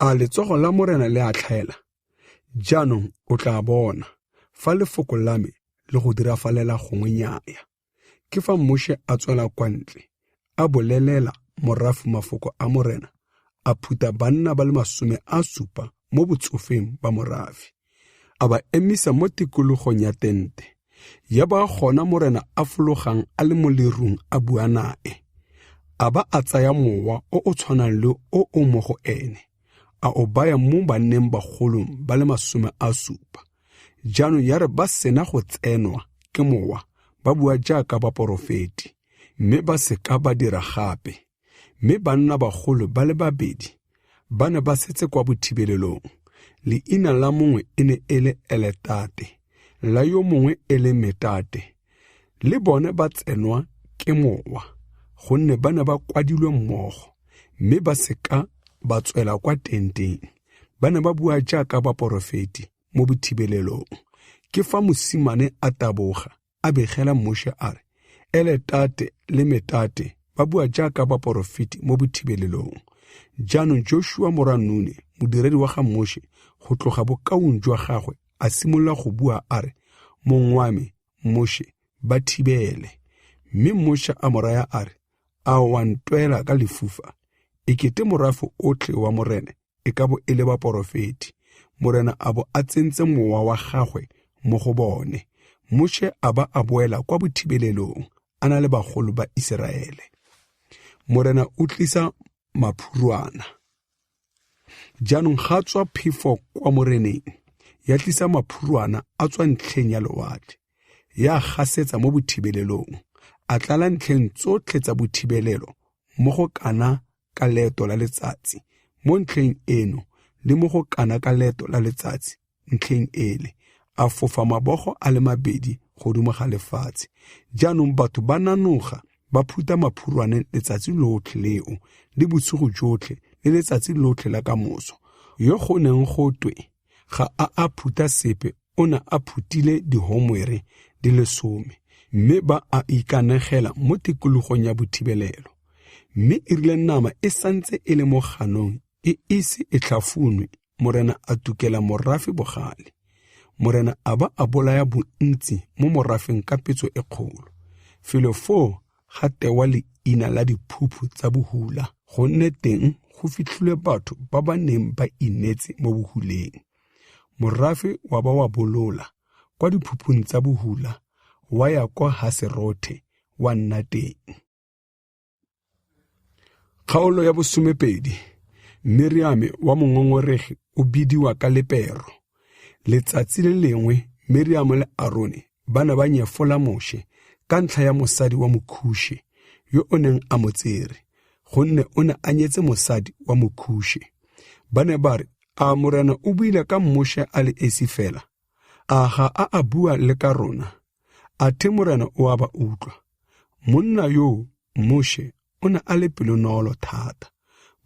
A letsogo la Morena le a tlhaela? Jaanong o tla bona fa lefoko la me le go dirafalela gongwe nnyaya. Ke fa Moše a tswela kwa ntle, a bolelela morafe mafoko a Morena, a phutha banna ba le 70 mo botsofeng ba morafe, a ba emisa mo tikologong ya tente. Ya ba gona Morena a fologang a le mo lerung a bua nae, a ba a tsaya mowa o o tshwanang le o o mo go ene, a o baya mo banneng bagolong ba le 70. Jaanong ya re ba sena go tsenwa ke mowa, ba bua jaaka baporofeti, mme ba se ka ba dira gape. Mme banna bagolo ba le 2 ba ne ba setse kwa bothibelelong. Leina la mongwe e ne e le Eletate, la yo mongwe e le Metate. Le bone ba tsenwa ke mowa, gonne ba ne ba kwadilwe mmogo, mme ba se ka ba tswela kwa tenteng. Ba ne ba bua jaaka baporofeti mo bothibelelong. Ke fa mosimane a taboga, a begela Moše a re, Eletate le Metate ba bua jaaka baporofeti mo bothibelelong. Jaanong Joshua morwa Nune, modiredi wa ga Moše, go tloga bokaung jwa gagwe, a simolola go bua a re, Mong wa me, Moshe, ba thibele. Mme Moshe a mo raya a re, A wa ntwela ka lefufa? E kete morafe otlhe wa Morena e ka bo e le baporofeti, Morena a bo a tsentse mowa wa gagwe mo go bone. Moshe a ba a boela kwa bothibelelong a na le bagolo ba Iseraele. Morena o tlisa maphurwana. Jaanong ga tswa phefo kwa Moreneng, ya tlisa maphurwana a tswa ntlheng ya lewatle, ya gasetsa mo bothibelelong, a tlala ntlheng tsotlhe tsa bothibelelo mo go kana ka leeto la letsatsi mo ntlheng eno le mo go kana ka leeto la letsatsi ntlheng ele, a fofa mabogo a le mabedi godimo ga lefatshe. Jaanong batho ba nanoga ba phutha maphurwane letsatsi lotlhe leo le bosigo jotlhe le letsatsi lotlhe la kamoso. Yo go neng go twe ga a a phutha sepe o ne a phuthile dihomere di le 10, mme ba a ikanegela mo tikologong ya bothibelelo. Mme e rile nama e santse e le mo ganong e ise e tlhafunwe, Morena a tukela morafe bogale. Morena a ba a bolaya bontsi mo morafeng ka petso e kgolo. Felo foo ga tewa leina la diphuphu tsa bohula, gonne teng go fitlhilwe batho ba ba neng ba inetse mo bohuleng. Morafe wa ba wa bolola kwa diphuphung tsa bohula, wa ya kwa Haserothe wa nna teng. Kgaolo ya 12. Miriame wa mongongoregi o bidiwa ka lepero. Letsatsi le lengwe Miriame le Arone ba ne ba nyefola Moshe ka ntlha ya mosadi wa Mokhushe yo o neng a mo tsere, gonne o ne a nyetse mosadi wa Mokhushe. Ba ne ba re, A Morena o buile ka Moshe a le esi fela? A ga a a bua le ka rona? Athe Morena o a ba utlwa. Monna yo Moshe o ne a le pelonolo thata,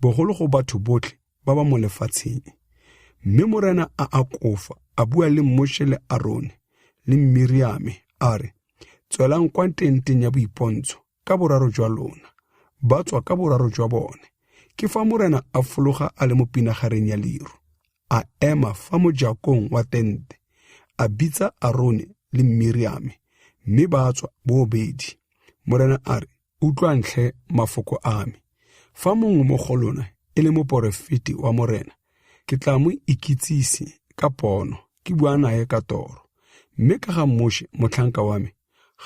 bogolo go batho botlhe ba ba mo lefatsheng. Mme Morena a akofa a bua le Moshe le Arone le Miriame a re, Tswelang kwa tenteng ya boipontsho ka boraro jwa lona. Ba tswa ka boraro jwa bone. Ke fa Morena a fologa a le mo pinagareng ya leru, a ema fa mojakong wa tente, a bitsa Arone le Miriame, mme ba tswa boobedi. Morena a re, Utlwang tlhe mafoko a me. Fa mongwe mo go lona e le moporofeti wa Morena, ke tla mo ikitsise ka pono, ke bua nae ka toro. Mme ka ga Moshe motlhanka wa me,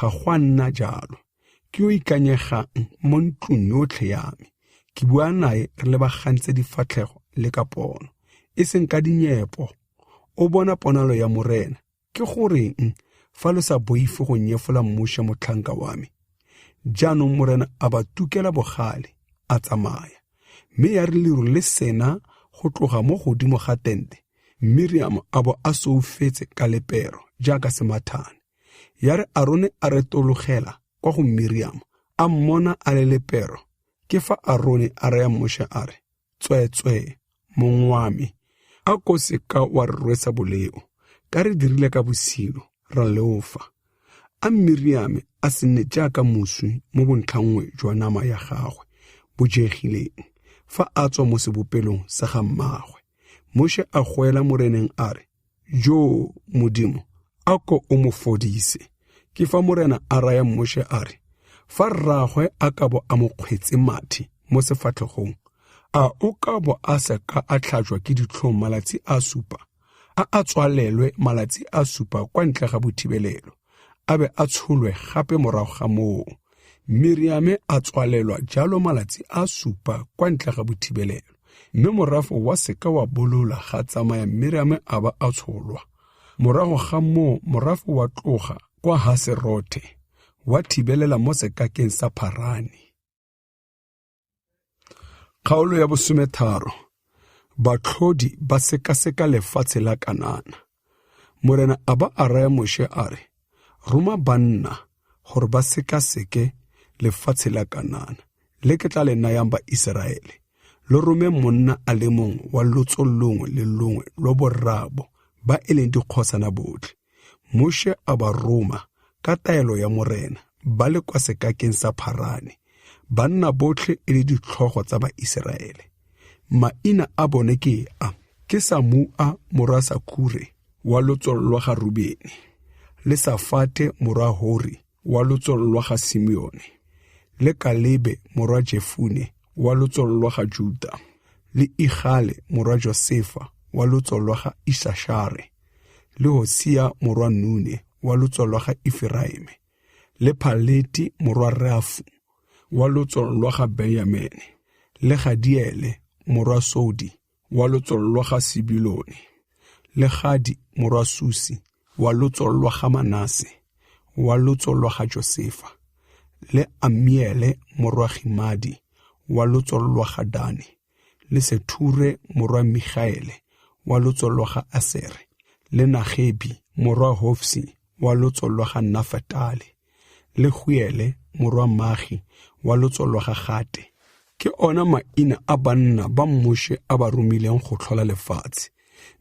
ga go a nna jalo. Ke yo ikanyegang mo ntlong yotlhe ya me. Ke bua nae re lebagantse difatlhego le ka pono, e seng ka dinyepo. O bona ponalo ya Morena. Ke goreng fa lo sa boife go nyefola Moshe motlhanka wa me? Jaanong Morena a ba tukela bogale, a tsamaya. Mme ya re leru le sena go tloga mo godimo ga tente, Miriam a bo a soufetse ka lepero jaaka semathane. Ya re Arone a retologela kwa go Miriam, a mmona a le lepero. Ke fa Arone a raya Moshe a re, Tsweetswee, mong wa me, a ko se ka wa re rwesa boleo, ka re dirile ka bosilo, ra leofa. A Miriame a se nne jaaka moswi mo bontlhanngwe jwa nama ya gagwe bo jegileng, fa a tswa mo sebopelong sa ga mmaagwe. Moshe a goela Moreneng a re, Jo Modimo, a ko o mo fodise. Ke fa Morena a raya Moshe a re, Fa rraagwe a ka bo a mo kgwetse mathe mo sefatlhegong, a o ka bo a se ka a tlhajwa ke ditlhong malatsi a 7, a a tswalelwe malatsi a 7 kwa ntle ga bothibelelo, a be a tsholwe gape morago ga moo. Miriame a tswalelwa jalo malatsi a 7 kwa ntle ga bothibelelo, mme morafe wa seka wa bolola ga tsamaya Miriame a ba a tsholwa. Morago ga moo morafe wa tloga kwa Haserothe, wa thibelela mo sekakeng sa Pharane. Kgaolo ya 13. Batlhodi ba sekaseka lefatshe la Kanana. Morena a ba a raya Moshe a re, Roma banna gore ba sekaseke lefatshe la Kanana, le ke tla le nayang ba Iseraele. Lo rome monna a le mongwe wa lotso longwe le longwe lwa borraabo ba e leng dikgosana botlhe. Moshe a ba roma ka taelo ya Morena ba le kwa sekakeng sa Pharane, banna botlhe e le ditlhogo tsa Baiseraele. Maina a bone ke a: ke Samua morwa Sakure wa lotso lwa ga Rubene, le Safate morwa Hori wa lotso lwa ga Simeone, le Kalebe morwa Jefune wa lotso lwa ga Juta, le Igale morwa Josefa wa lotso lwa ga Isashare, le Hosea morwa Nune wa lotso lwa ga Eferaime, le Paleti morwa Rafu wa lotso lwa ga Benjamene, le Gadiele morwa Sodi wa lotso lwa ga Sebulone, le Gadi morwa Susi wa lotso lwa ga Manase wa lotso lwa ga Josefa, le Amiele morwa Gimadi wa lotso lwa ga Dane, le Sethure morwa Migaele wa lotso lwa ga Asere, le Nagebi morwa Hofsi wa lotso lwa ga Nafetale, le Guele morwa Magi wa lotso lwa ga Gate. Ke ona maina a banna ba Moshe a ba romileng go tlhola lefatshe.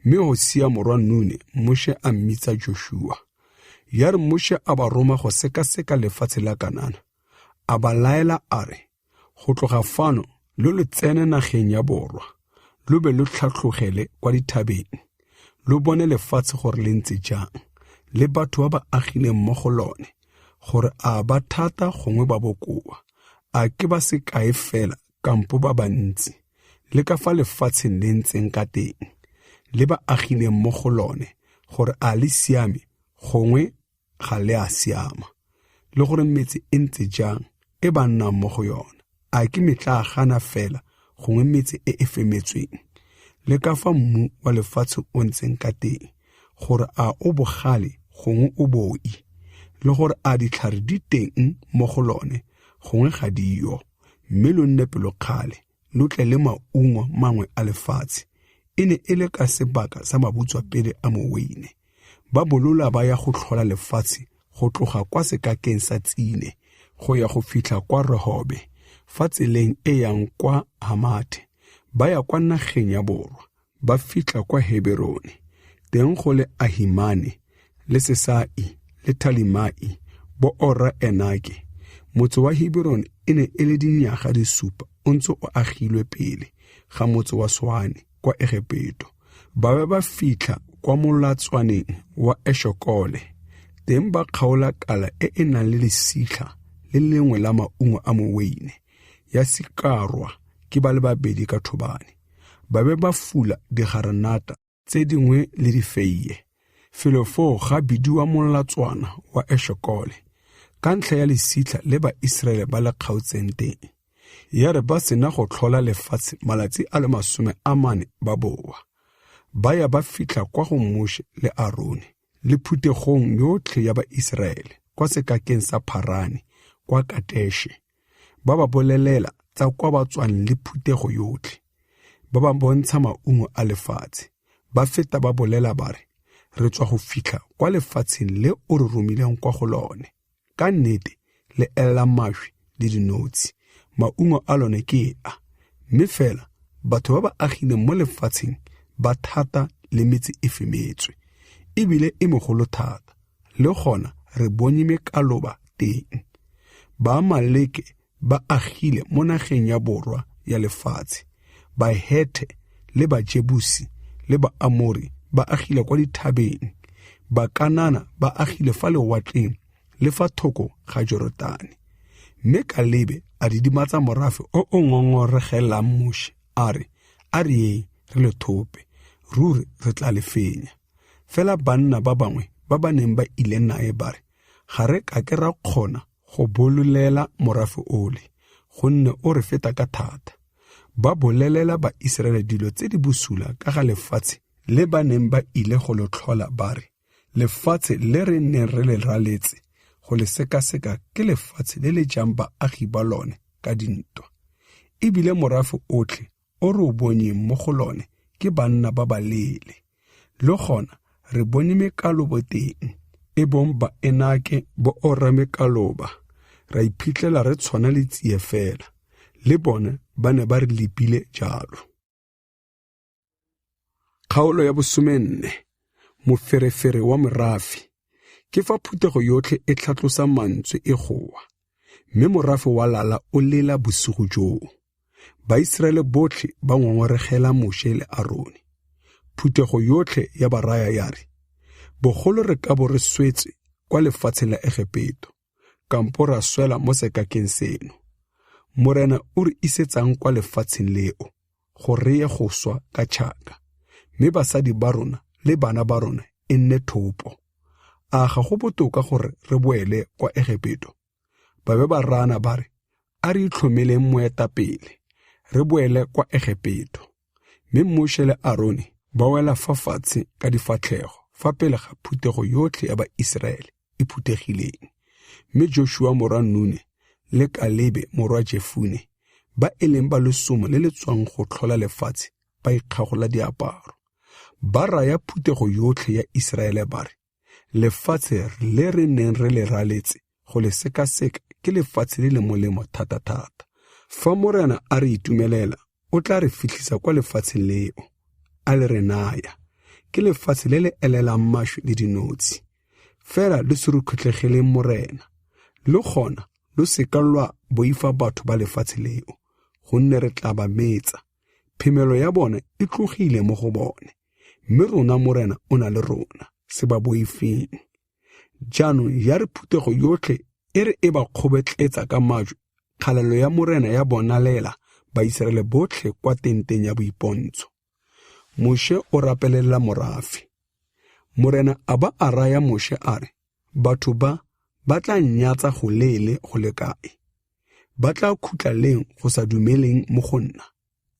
Mme Hosea morwa Nune Moshe a mmitsa Joshua. Ya re Moshe a ba roma go sekaseka lefatshe la Kanana, a ba laela a re, go tloga fano lo lo tsene nageng ya borwa, lo be lo tlhatlogele kwa dithabeng, lo bone lefatshe gore le ntse jang, le batho ba ba agileng mo go lone, gore a ba thata gongwe ba bokoa, a ke ba sekae fela kampo ba bantsi, le ka fa lefatsheng le ntseng ka teng, le ba agileng mo go lone, gore a le siame gongwe ga le a siama, le gore metse e ntse jang e ba nnang mo go yona, a ke metlaagana fela gongwe metse e e femetsweng, le ka fa mmu wa lefatshe o ntseng ka teng, gore a o bogale gongwe o boi, le gore a ditlhare di teng mo go lone gongwe ga di yo, mme lo nne pelokgale, lo tle le maungo mangwe a lefatshe. E ne e le ka sebaka sa mabutswapele a moweine. Ba bolola ba ya go tlhola lefatshe go tloga kwa sekakeng sa Tsine go ya go fitlha kwa Rehobe, fa tseleng e yang kwa Hamathe. Ba ya kwa nageng ya borwa, ba fitlha kwa Heberone, teng go le Ahimane le Sesai le Talimai bo ora Enake. Motse wa Heberone e ne e le dinyaga di supa o ntse o agilwe pele ga motse wa Swane kwa Egepeto. Ba be ba fitlha kwa molatswaneng wa Eshokole, teng ba kgaola kala e e nang le lesitlha le lengwe la maungo a moweine, ya sikarwa ke ba le babedi ka thobane. Ba be ba fula digaranata tse dingwe le difeiye. Felo foo ga bidiwa molatswana wa Eshokole, ka ntlha ya lesitlha le Baiseraele ba le kgaotseng teng. Ya re ba sena go tlhola lefatshe malatsi a le 40 ba boa, ba ya ba fitlha kwa go Moshe le Arone le phuthegong yotlhe ya Baiseraele kwa sekakeng sa Pharane kwa Kateshe. Ba ba bolelela tsa kwa ba tswang le phuthego yotlhe, ba ba bontsha maungo a lefatshe. Ba feta ba bolela ba re, re tswa go fitlha kwa lefatsheng le o re romileng kwa go lone. Ka nnete le ella mašwi le dinotshi, maungo a lone ke a. Mme fela batho ba ba agileng mo lefatsheng ba thata le metse e femetswe, ebile e megolo thata, le gona re bonye mekaloba teng. Baamaleke ba agile mo nageng ya borwa ya lefatshe, Bahethe le Bajebusi le Baamori ba agile kwa dithabeng, Bakanana ba agile fa lewatleng le fa thoko ga Jorodane. Mme Kalebe a didimatsa morafe o o ngongoregelang Moshe, a re, a re yeng re le thope, ruri re tla le fenya. Fela banna ba bangwe ba ba neng ba ile nae ba re, ga re ka ke ra kgona go bololela morafe ole, gonne o re feta ka thata. Ba bolelela Baiseraele dilo tse di bosula ka ga lefatshe le ba neng ba ile go lo tlhola, ba re, lefatshe le re neng re le raletse go le sekaseka ke lefatshe le le jang baagi ba lone ka dintwa. Ebile morafe otlhe o re o bonyeng mo go lone ke banna ba baleele. Le gona re bone mekalobo teng, e bong Baenake bo ora mekaloba, ra iphitlhela re tshwana le tsie fela, le bone ba ne ba re lepile jalo. Kgaolo ya 14, moferefere wa morafe. Ke fa phuthego yotlhe e tlhatlosa mantswe e goa, mme morafe wa lala o lela bosigo joo. Baiseraele botlhe ba ngongoregela Moshe le Arone. Phuthego yotlhe ya ba raya ya re, bogolo re ka bo re swetse kwa lefatsheng la Egepeto, kampo ra swela mo sekakeng seno. Morena o re isetsang kwa lefatsheng leo, go re ye go swa ka tšhaka, mme basadi ba rona le bana ba rona e nne thopo. A ga go botoka gore re boele kwa Egepeto? Ba be ba raana ba re, A re itlhomeleng moetapele, re boele kwa Egepeto. Mme Moshe le Arone ba wela fa fatshe ka difatlhego fa pele ga phuthego yotlhe ya Baiseraele e phuthegileng. Mme Joshua morwa Nune le Kalebe morwa Jefune, ba e leng ba lesomo le le tswang go tlhola lefatshe, ba ikgagola diaparo. Ba raya phuthego yotlhe ya Iseraele ba re, Lefatshe le re neng re le raletse go le sekaseka ke lefatshe le le molemo thata-thata. Fa Morena a re itumelela, o tla re fitlhisa kwa lefatsheng leo, a le re naya. Ke lefatshe le le elelang mašwi le dinotshi. Fela lo se rukhutlhegeleng Morena, le gona lo se ka lwa boifa batho ba lefatshe leo, gonne re tla ba metsa. Phemelo ya bone e tlogile mo go bone, mme rona Morena o na le rona, se ba boifeng. Jaanong ya re phuthego yotlhe e re e ba kgobetletsa ka majwe, kgalalelo ya Morena ya bonalela Baiseraele botlhe kwa tenteng ya boipontsho. Moshe o rapelela morafe. Morena a ba a raya Moshe a re, Batho ba ba tla nnyatsa go leele go le kae? Ba tla khutla leng go sa dumeleng mo go nna?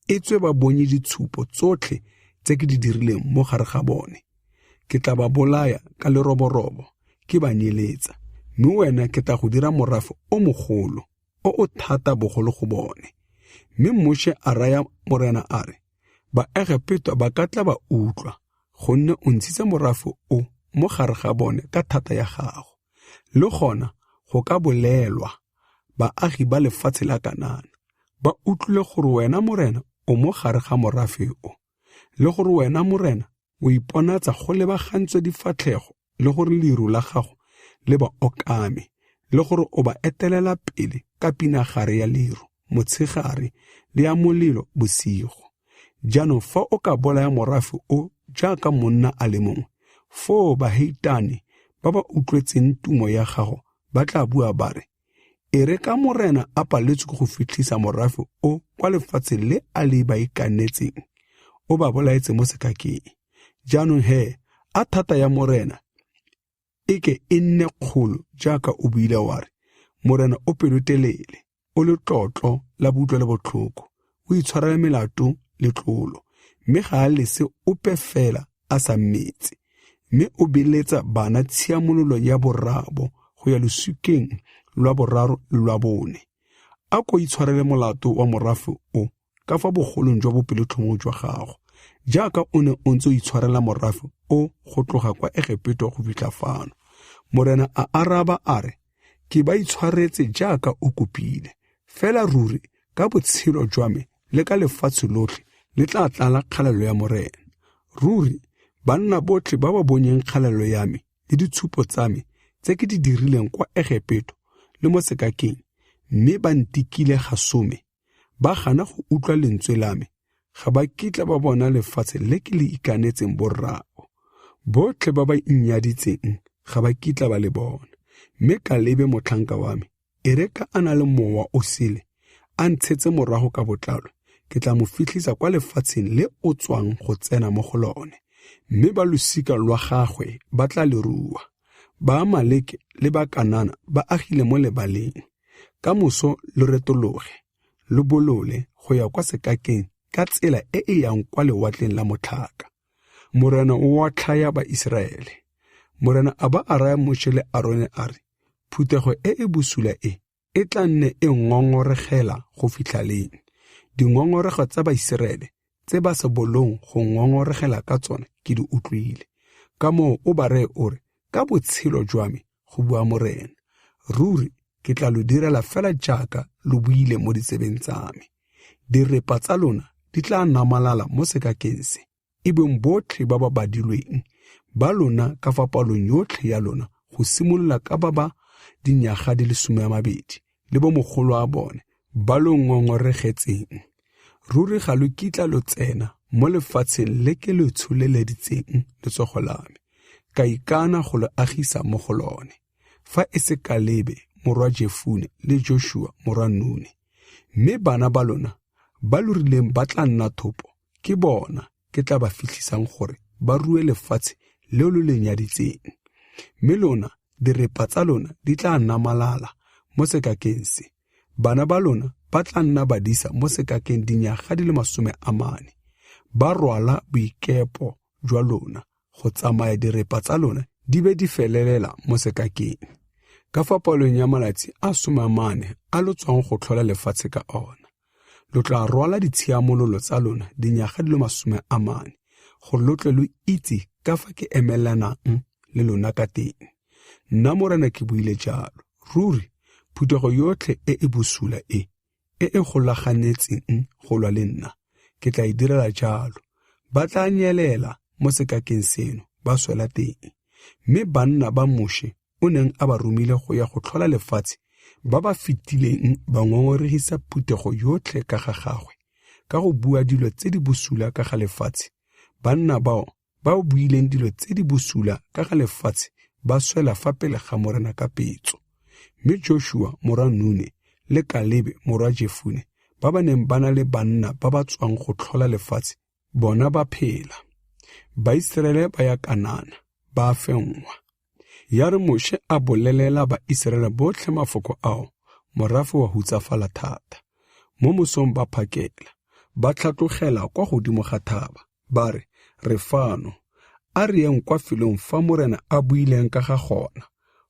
E tswe ba bonye ditshupo tsotlhe tse ke di dirileng mo gare ga bone. Ke tla ba bolaya ka leroborobo, ke ba nyeletsa, mme wena ke tla go dira morafe o mogolo, o o thata bogolo go bone. Mme Moshe a raya Morena a re, Baegepeto ba ka tla ba utlwa, gonne o ntshitse morafe o mo gare ga bone ka thata ya gago. Le gona go ka bolelwa baagi ba lefatshe la Kanana, ba utlwile gore wena Morena o mo gare ga morafe o, le gore wena Morena o iponatsa go lebagantswe difatlhego, le gore leru la gago le ba okame, le gore o ba etelela pele ka pinagare ya leru motshegare le ya molelo bosigo. Jaanong fa o ka bolaya morafe o jaaka monna a le mongwe, foo baheitane ba ba utlwetseng tumo ya gago ba tla bua ba re, E re ka Morena a paletswe ke go fitlhisa morafe o kwa lefatsheng le a le ba ikanetseng, o ba bolaetse mo sekakeng. Jaanong he, a thata ya Morena e ke e nne kgolo jaaka o buile wa re, Morena o pelotelele, o letlotlo la boutlwelo botlhoko, o itshwarela melato le tlolo, mme ga a lese ope fela a sa mmetse, mme o beletsa bana tshiamololo ya borraabo go ya losikeng lwa boraro le lwa bone. A ko itshwarele molato wa morafe o ka fa bogolong jwa bopelotlhomogi jwa gago, jaaka o ne o ntse o itshwarela morafe o go tloga kwa Egepeto go fitlha fano. Morena a araba a re, Ke ba itshwaretse jaaka o kopile, fela ruri ka botshelo jwa me le ka lefatshe lotlhe le tla tlala kgalalelo ya Morena. Ruri banna botlhe ba ba bonyeng kgalalelo ya me le ditshupo tsa me tse ke di dirileng kwa Egepeto le mo sekakeng, mme ba ntikile gasome, ba gana go utlwa lentswe la me, ga ba kitla ba bona lefatshe le ke le ikanetseng borraabo. Botlhe ba ba innyaditseng ga ba kitla ba le bona. Mme Kalebe motlhanka wa me, e re ka a na le mowa o sele, a ntshetse morago ka botlalo, ke tla mo fitlhisa kwa lefatsheng le o tswang go tsena mo go lone, mme ba losika lwa gagwe ba tla le rua. Baamaleke le Bakanana ba agile mo lebaleng. Ka moso lo retologe, lo bolole go ya kwa sekakeng ka tsela e e yang kwa lewatleng la motlhaka. Morena o otlhaya Baiseraele. Morena a ba a raya Moshe le Arone a re, Phuthego e e bosula e e tla nne e ngongoregela go fitlha leng? Dingongorego tsa Baiseraele tse ba sa bolong go ngongoregela ka tsone ke di utlwile. Ka moo o ba reye o re, Ka botshelo jwa me, go bua Morena, ruri ke tla lo direla fela jaaka lo buile mo ditsebeng tsa me. Direpa tsa lona di tla namalala mo sekakeng se, e bong botlhe ba ba badilweng ba lona ka fa palong yotlhe ya lona, go simolola ka ba ba dinyaga di le 20 le bo mogolo a bone ba lo ngongoregetseng. Ruri ga lo kitla lo tsena mo lefatsheng le ke lo tsholeleditseng letsogo la me. Ka ikana go lo agisa mo go lone, fa e se Kalebe morwa Jefune le Jošua morwa Nune. Mme bana ba lona ba lo rileng ba tla nna thopo, ke bona ke tla ba fitlhisang gore ba rue lefatshe leo lo le nyaditseng. Mme lona direpa tsa lona di tla namalala mo sekakeng se. Bana ba lona ba tla nna badisa mo sekakeng dinyaga di le 40, ba rwala boikepo jwa lona go tsamaya direpa tsa lona di be di felelela mo sekakeng. Ka fa palong ya malatsi a 40 a lo tswang go tlhola lefatshe ka ona, lo tla rwala ditshiamololo tsa lona dinyaga di le 40, gore lo tle lo itse ka fa ke emelanang le lona ka teng. Nna Morena ke buile jalo. Ruri phuthego yotlhe e e bosula e e golaganetseng go lwa le nna, ke tla e direla jalo. Ba tla nyelela mo sekakeng seno, ba swela teng. Mme banna ba Moše o neng a ba romile go ya go tlhola lefatshe, ba ba fetileng ba ngongoregisa phuthego yotlhe ka ga gagwe, ka go bua dilo tse di bosula ka ga lefatshe. Banna bao ba buileng dilo tse di bosula ka ga lefatshe ba swela fa pele ga Morena ka petso. Mme Jošua morwa Nune le Kalebe morwa Jefune, ba ba neng ba na le banna ba ba tswang go tlhola lefatshe, bona ba phela. Baiseraele ba ya Kanana, ba fenngwa. Ya re Moše a bolelela Baiseraele botlhe mafoko ao, morafe wa hutsafala thata. Mo mosong ba phakela, ba tlhatlogela kwa godimo ga thaba, ba re, re fano, a re yeng kwa felong fa Morena a buileng ka ga gona,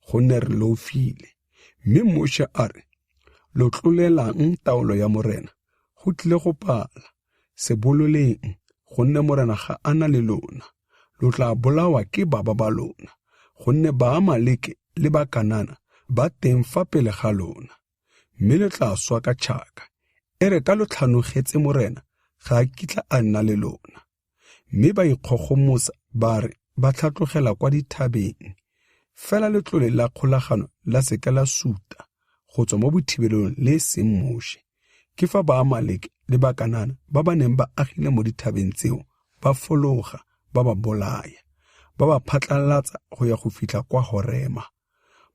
gonne re leofile. Mme Moše a re, lo tlolelang taolo ya Morena, go tlile go pala. Se bololeng, gonne Morena ga a na le lona. Lo tla bolawa ke baba ba lona, gonne Baamaleke le Bakanana ba teng fa pele ga lona, mme le tla swa ka tšhaka. E re ka lo tlhanogetse Morena, ga a kitla a nna le lona. Mme ba ikgogomosa ba re ba tlhatlogela kwa dithabeng. Fela letlole la kgolagano la seka la suta go tswa mo bothibelong le seng Moše. Ke fa Baamaleke le Bakanana ba ba neng ba agile mo dithabeng tseo ba fologa, ba ba bolaya, ba ba phatlalatsa go ya go fitlha kwa Horema,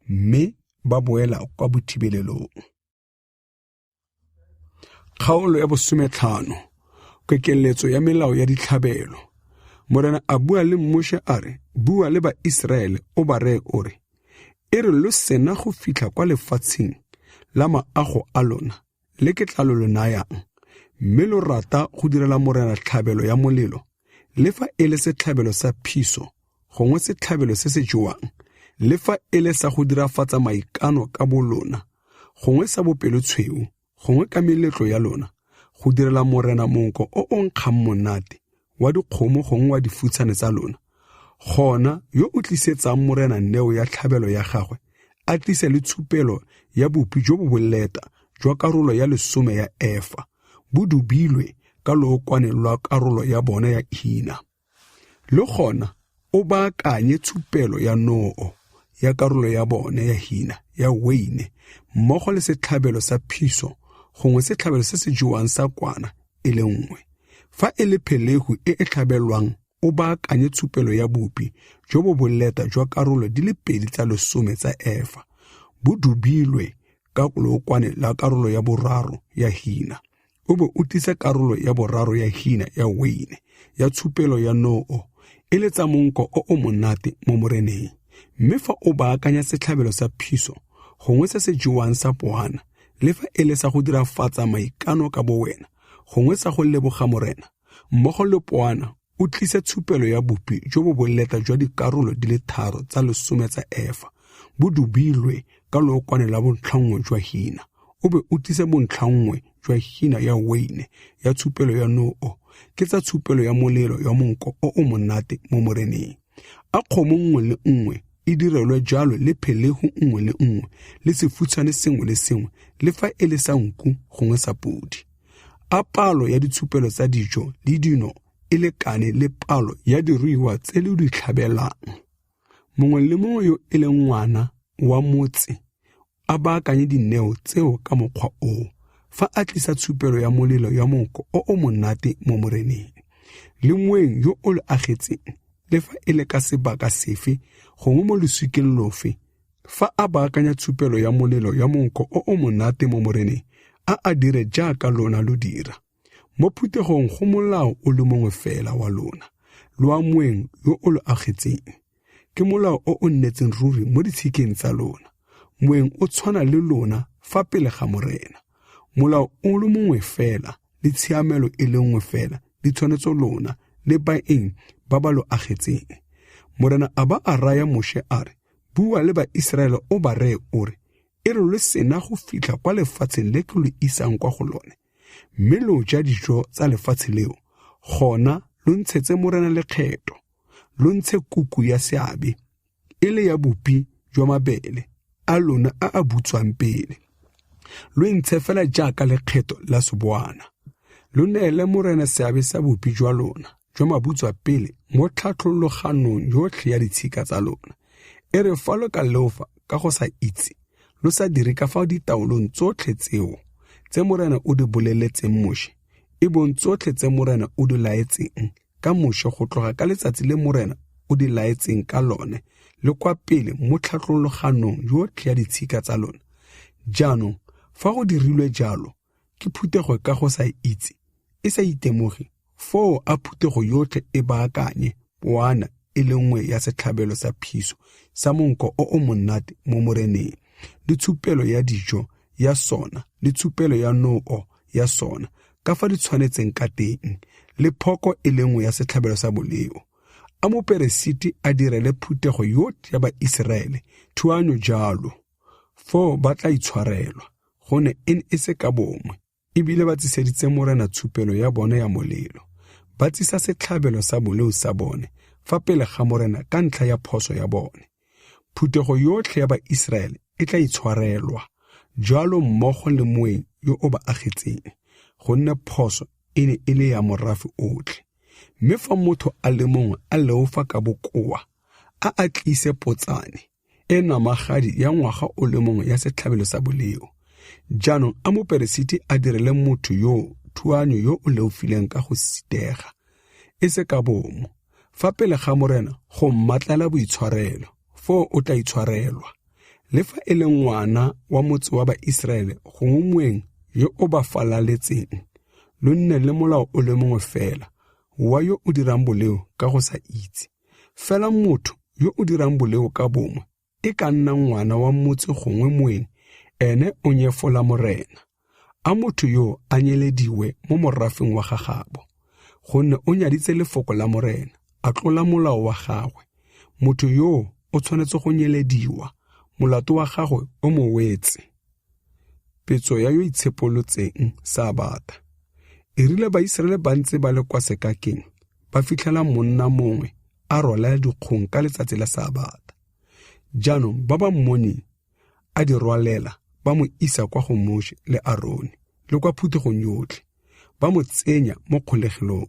mme ba boela kwa bothibelelong. Kgaolo ya 15, kekeletso ya melao ya ditlhabelo. Morena a bua le Moše a re, bua le Baiseraele o ba reye o re, e re lo sena go fitlha kwa lefatsheng la maago a lona le ke tla lo lo nayang, mme lo rata go direla Morena tlhabelo ya molelo, le fa e le setlhabelo sa phiso, gongwe setlhabelo se se jewang, le fa e le sa go dirafatsa maikano ka bolona, gongwe sa bopelotshweu, gongwe ka meletlo ya lona, go direla Morena monko o o nkgang monate wa dikgomo gongwe wa difutshane tsa lona. Gona yo o tlisetsang Morena neo ya tlhabelo ya gagwe, a tlise le tshupelo ya bupi jo bo boleta jwa karolo ya 10 ya efa, bo dubilwe ka lookwane lwa karolo ya bona ya hina. Le gona o baakanye tshupelo ya noo ya karolo ya bone ya hina ya weine, mmogo le setlhabelo sa phiso gongwe setlhabelo se se jewang sa kwana e le nngwe. Fa e le phelehu e e tlhabelwang, o baakanye tshupelo ya bupi jo bo boleta jwa karolo di le 2 tsa 10 tsa efa, bo dubilwe ka lookwane la karolo ya 3 ya hina. O be o tlise karolo ya 3 ya hina ya weine ya tshupelo ya noo, e le tsa monko o o monate mo Moreneng. Mme fa o baakanya setlhabelo sa phiso gongwe se se jewang sa poana, le fa e le sa go dirafatsa maikano ka bowena, gongwe sa go leboga Morena, mmogo le poana, o tlise tshupelo ya bupi jo bo boleta jwa dikarolo di le 3 tsa 10 tsa efa, bo dubilwe ka lookwane la 1/2 jwa hina. O be o tlise 1/2 jwa hina ya weine ya tshupelo ya noo, ke tsa tshupelo ya molelo ya monko o o monate mo Moreneng. A kgomo nngwe le nngwe e direlwe jalo, le phelehu nngwe le nngwe, le sefutshane sengwe le sengwe, le fa e le sa nku gongwe sa podi. A palo ya ditshupelo tsa dijo le dino e lekane le palo ya diruiwa tse le di tlhabelang. Mongwe le mongwe yo e leng ngwana wa motse a baakanye dineo tseo ka mokgwa oo, fa a tlisa tshupelo ya molelo ya monko o o monate mo Moreneng. Le moeng yo o le agetseng, le fa e le ka sebaka sefe gongwe mo losikeng lofe, fa a baakanya tshupelo ya molelo ya monko o o monate mo Moreneng, a a dire jaaka lona lo dira. Mo phuthegong go molao o le mongwe fela wa lona, le wa moeng yo o lo agetseng. Ke molao o o nnetseng ruri mo ditshikeng tsa lona. Moeng o tshwana le lona fa pele ga Morena. Molao o le mongwe fela le tshiamelo e le nngwe fela di tshwanetse lona le baeng ba ba lo agetseng. Morena a ba a raya Moshe a re, Bua le Baiseraele o ba reye o re, E re lo sena go fitlha kwa lefatsheng le ke lo isang kwa go lone, mme lo ja dijo tsa lefatshe leo, gona lo ntshetse Morena lekgetho, lo ntshe kuku ya seabe, e le ya bopi jwa mabele a lona a a butswang pele. Lo e ntshe fela jaaka lekgetho la seboana. Lo neele Morena seabe sa bopi jwa lona jwa mabutswa pele mo tlhatlhologanong yotlhe ya ditshika tsa lona. E re fa lo ka leofa ka go sa itse, lo sa dire ka fa ditaolong tsotlhe tseo tse Morena o di boleletseng Moshe, e bong tsotlhe tse Morena o di laetseng ka Moshe go tloga ka letsatsi le Morena o di laetseng ka lone le kwa pele mo tlhatlologanong yotlhe ya ditshika tsa lona. Jaanong fa go dirilwe jalo ke phuthego ka go sa itse, e sa itemoge, foo a phuthego yotlhe e baakanye poana e le nngwe ya setlhabelo sa phiso sa monko o o monate mo Moreneng, le tshupelo ya dijo ya sona le tshupelo ya noo ya sona ka fa di tshwanetseng ka teng, le phoko e le nngwe ya setlhabelo sa boleo. A moperesiti a direle phuthego yotlhe ya Baiseraele thuanyo jalo, foo ba tla itshwarelwa, gonne e ne e se ka bongwe, ebile ba tsiseditse Morena tshupelo ya bone ya molelo, ba tsisa setlhabelo sa boleo sa bone fa pele ga Morena ka ntlha ya phoso ya bone. Phuthego yotlhe ya Baiseraele e tla itshwarelwa jalo mmogo le moeng yo o ba agetseng, gonne phoso e ne e le ya morafe otlhe. Mme fa motho a le mongwe a leofa ka bokoa, a a tlise potsane e namagadi ya ngwaga o le mongwe ya setlhabelo sa boleo. Jaanong a moperesiti a direle motho yo thuanyo yo o leofileng ka go sitega, e se ka bomo, fa pele ga Morena go mmatlela boitshwarelo, foo o tla itshwarelwa. Le fa e le ngwana wa motse wa Baiseraele gongwe moeng yo o ba falaletseng, lo nne le molao o le mongwe fela wa yo o dirang boleo ka go sa itse. Fela motho yo o dirang boleo ka bongwe, e ka nna ngwana wa motse gongwe moeng, ene o nyefola Morena. A motho yo a nyelediwe mo morafeng wa gagabo, gonne o nyaditse lefoko la Morena, a tlola molao wa gagwe. Motho yo o tshwanetse go nyelediwa, molato wa gagwe o mo wetse. Petso ya yo itshepolotseng Sabata. E rile Baiseraele ba ntse ba le kwa sekakeng, ba fitlhela monna mongwe a rwalela dikgong ka letsatsi la Sabata. Jaanong ba ba mmoneng a di rwalela ba mo isa kwa go Moshe le Arone le kwa phuthegong yotlhe, ba mo tsenya mo kgolegelong,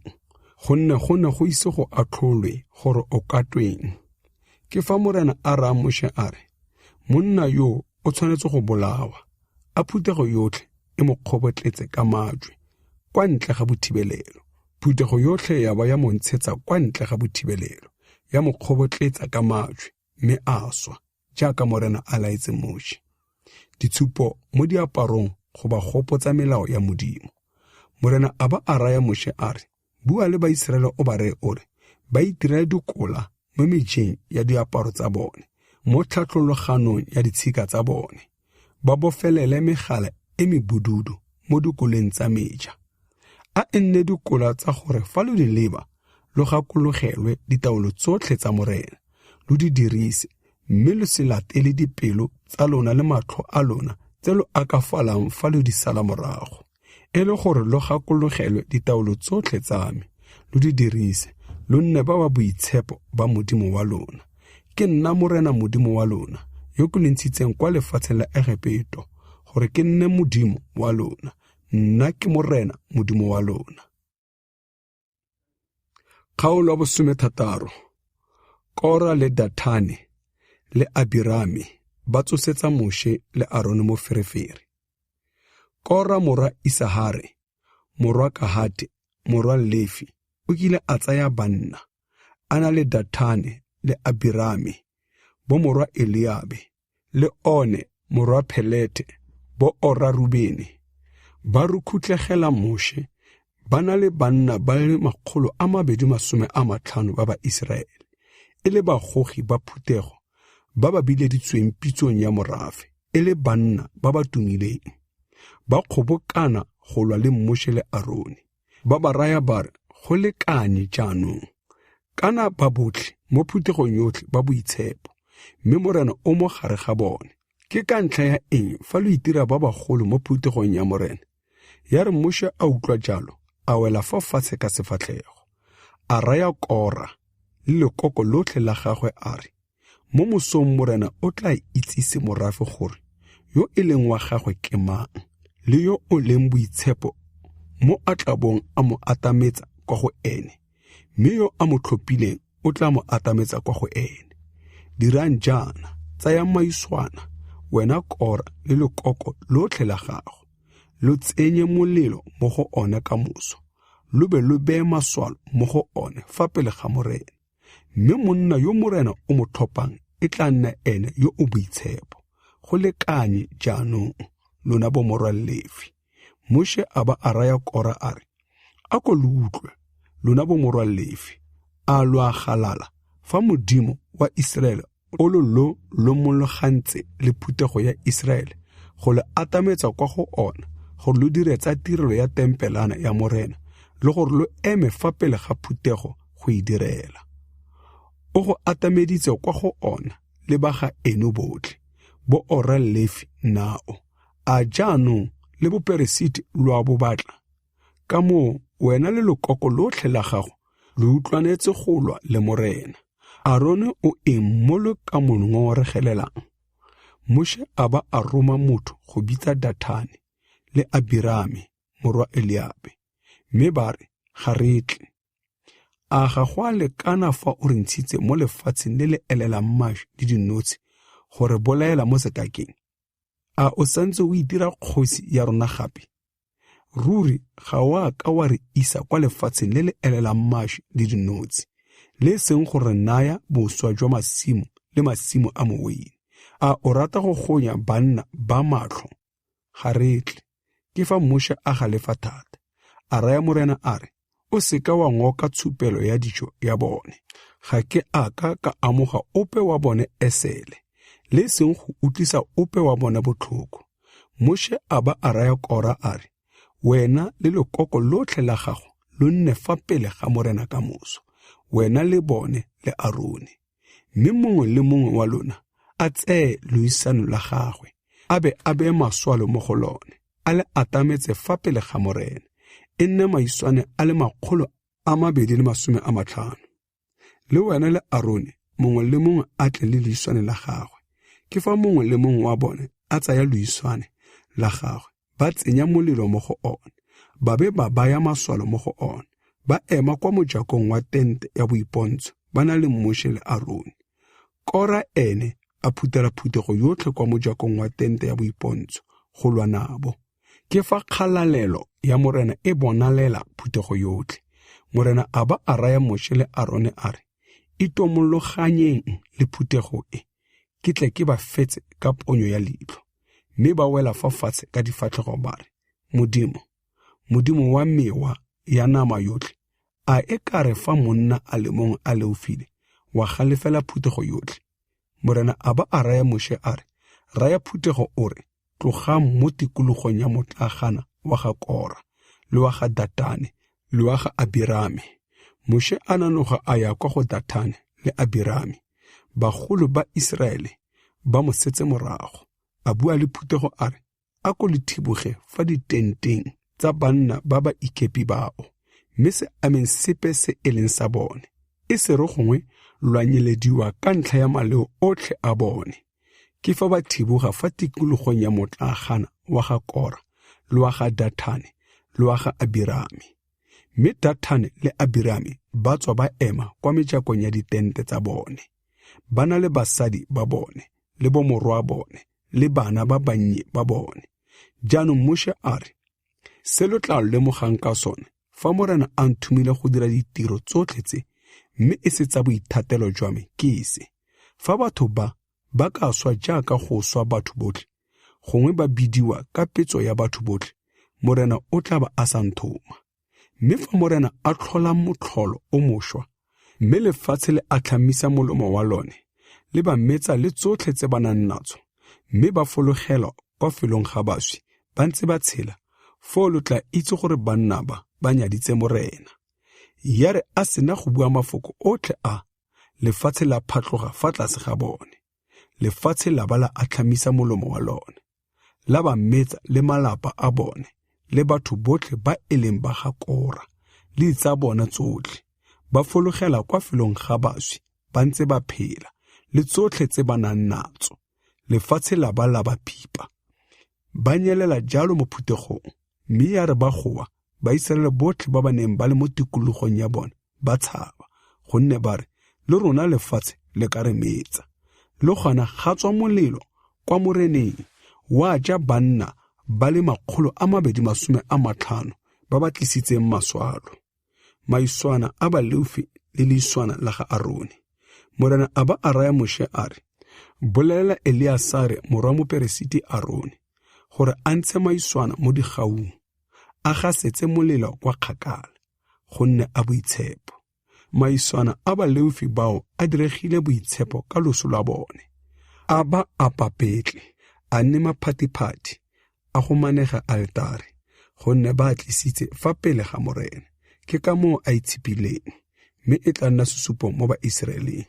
gonne go ne go ise go atlholwe gore o ka tweng. Ke fa Morena a raya Moshe a re, Monna yo o tshwanetse go bolawa, a phuthego yotlhe e mo kgobotletse ka majwe kwa ntle ga bothibelelo. Phuthego yotlhe ya ba ya mo ntshetsa kwa ntle ga bothibelelo, ya mo kgobotletsa ka majwe, mme a swa, jaaka Morena a laetse Moshe. Ditshupo mo diaparong go ba gopotsa melao ya Modimo. Morena a ba a raya Moshe a re, Bua le Baiseraele o ba reye o re, ba itirele dikola mo mejeng ya diaparo tsa bone, mo tlhatlologanong ya ditshika tsa bone, ba bofelele megala e mebududu mo dikoleng tsa meja. A e nne dikola tsa gore fa lo di leba, lo gakologelwe ditaolo tsotlhe tsa Morena, lo di dirise, mme lo se latele dipelo tsa lona le matlho a lona tse lo akafalang fa lo di sala morago, e le gore lo gakologelwe ditaolo tsotlhe tsa me, lo di dirise, lo nne ba ba boitshepo ba Modimo wa lona. Ke nna Morena Modimo wa lona, yo ke lo ntshitseng kwa lefatsheng la Egepeto, gore ke nne Modimo wa lona. Nna ke Morena Modimo wa lona. Kgaolo ya 16. Kora le Dathane le Abirame ba tsosetsa Moshe le Arone mo ferefere. Kora morwa Isahare, morwa Kahate, morwa Lefi, o kile a tsaya banna, a na le Dathane le Abirame, bomorwa Eliabe, le One morwa Phelete, bo ora Rubene, ba rukhutlegela Moshe, ba na le banna ba le 250 ba Baiseraele, e le bagogi ba phuthego ba ba bileditsweng pitsong ya morafe, e le banna ba ba tumileng. Ba kgobokana go lwa le Moshe le Arone, ba ba raya ba re, go lekane jaanong, kana ba botlhe mo phuthegong yotlhe ba boitshepo, mme Morena o mo gare ga bone. Ke ka ntlha ya eng fa lo itira ba bagolo mo phuthegong ya Morena? Ya re Moshe a utlwa jalo, a wela fa fatshe ka sefatlhego, a raya Kora le lekoko lotlhe la gagwe a re, mo mosong Morena o tla itsise morafe gore yo e leng wa gagwe ke mang, le yo o leng boitshepo mo a tla bong a mo atametsa kwa go ene, mme yo a mo tlhophileng o tla mo atametsa kwa go ene. Dirang jaana, tsayang maiswana, wena Kora le lekoko lotlhe la gago, lo tsenye molelo mo go one ka moso, lo be lo beye maswalo mo go one fa pele ga Morena. Mme monna yo Morena o mo tlhophang e tla nna ene yo o boitshepo. Go lekanye jaanong, lona bomorwa Lefi. Moshe a ba a raya Kora a re, a ko lo utlwe, lona bomorwa Lefi, a lo a galala fa Modimo wa Iseraele o lo lo lomologantse le phuthego ya Iseraele go le atametsa kwa go ona, gore lo dire tsa tirelo ya tempelana ya Morena, le gore lo eme fa pele ga phuthego go e direla. O go atameditse kwa go ona le ba ga eno botlhe, bo ora Lefi nao. A jaanong le boperesiti lo a bo batla? Ka moo wena le lekoko lotlhe la gago lo utlwanetse go lwa le Morena. Arone o eng mo lo ka mo ngongoregelelang? Moshe a ba a roma motho go bitsa Dathane le Abirame morwa Eliabe, mme ba re, ga re tle. A ga go a lekana fa o re ntshitse mo lefatsheng le le elelang mašwi le dinotshi go re bolaela mo sekakeng? A o santse o itira kgosi ya rona gape? Ruri ga o a ka wa re isa kwa lefatsheng le le elelang mašwi le dinotshi, le seng go re naya boswa jwa masimo le masimo a moweine. A o rata go gonya banna ba matlho? Ga re tle. Ke fa Moshe a galefa thata, a raya Morena a re, o seka wa ngoka tshupelo ya dijo ya bone. Ga ke a ka ka amoga ope wa bone esele, le seng go utlwisa ope wa bone botlhoko. Moshe a ba a raya Kora a re, wena le lekoko lotlhe la gago lo nne fa pele ga Morena ka moso, wena le bone le Arone. Mme mongwe le mongwe wa lona a tseye loisano la gagwe, a be a beye maswalo mo go lone, a le atametse fa pele ga Morena, e nne maiswane a le 250. Le wena le Arone, mongwe le mongwe a tle le leiswane la gagwe. Ke fa mongwe le mongwe wa bone a tsaya leiswane la gagwe, ba tsenya molelo mo go one, ba be ba baya maswalo mo go one, ba ema kwa mojakong wa tente ya boipontsho, ba na le Moshe le Arone. Kora ene a phuthela phuthego yotlhe kwa mojakong wa tente ya boipontsho go lwa nabo. Ke fa kgalalelo ya Morena e bonalela phuthego yotlhe. Morena a ba a raya Moshe le Arone a re, itomologanyeng le phuthego e, ke tle ke ba fetse ka ponyo ya leitlho. Mme ba wela fa fatshe ka difatlhego ba re, Modimo, Modimo wa mewa ya nama yotlhe, a e ka re fa monna a le mongwe a leofile, wa galefela phuthego yotlhe? Morena a ba a raya Moshe a re, raya phuthego o re, tlogang mo tikologong ya motlagana wa ga Kora, le wa ga Datane, le wa ga Abirame. Moshe a nanoga a ya kwa go Datane le Abirame. Bagolo ba Iseraele ba mo setse morago. A bua le phuthego a re, a ko le thiboge fa ditenteng tsa banna ba ba ikepi bao, mme se ameng sepe se e leng sa bone, e se re gongwe lwa nyelediwa ka ntlha ya maleo otlhe a bone. Ke fa ba thiboga fa tikologong ya motlagana wa ga Kora, le wa ga Dathane, le wa ga Abirame. Mme Dathane le Abirame ba tswa ba ema kwa mejakong ya ditente tsa bone, ba na le basadi ba bone, le bomorwa bone, le bana ba bannye ba bone. Jaanong Moshe a re, se lo tla lemogang ka sone, fa Morena a nthomile go dira ditiro tsotlhe tse, mme e se tsa boithatelo jwa me ke se: fa batho ba ba ka swa jaaka go swa batho botlhe, gongwe ba bidiwa ka petso ya batho botlhe, Morena o tla ba a sa nthoma. Mme fa Morena a tlhola motlholo o mošwa, mme lefatshe le atlhamisa molomo wa lone, le ba metsa le tsotlhe tse ba nang natso, mme ba fologela kwa felong ga baswi ba ntse ba tshela, foo lo tla itse gore banna ba ba nyaditse Morena. Ya re a sena go bua mafoko otlhe a, lefatshe la phatloga fa tlase ga bone. Lefatshe la ba la atlhamisa molomo wa lone, la ba metsa le malapa a bone, le batho botlhe ba e leng ba ga Kora, le tsa bona tsotlhe. Ba fologela kwa felong ga baswi ba ntse ba phela, le tsotlhe tse ba nang natso. Lefatshe la ba la ba pipa. Ba nyelela jalo mo phuthegong, mme ya re ba goa, Baiseraele botlhe ba ba neng ba le mo tikologong ya bone ba tshaba, gonne ba re, le rona lefatshe le ka re metsa. Le gona ga tswa molelo kwa Moreneng, wa ja banna ba le 250 ba ba tlisitseng maswalo, maiswana a Balefi le leiswana la ga Arone. Morena a ba a raya Moshe a re, bolelela Eleasare morwa moperesiti Arone gore a ntshe maiswana mo digaung, a gasetse molelo kwa kgakala, gonne a boitshepo. Maiswana a Balefi bao a diregile boitshepo ka loso lwa bone. A ba a papetle, a nne maphathi-phathi a go manega altare, gonne ba a tlisitse fa pele ga Morena. Ke ka moo a itshepileng, mme e tla nna sesupo mo Baiseraeleng.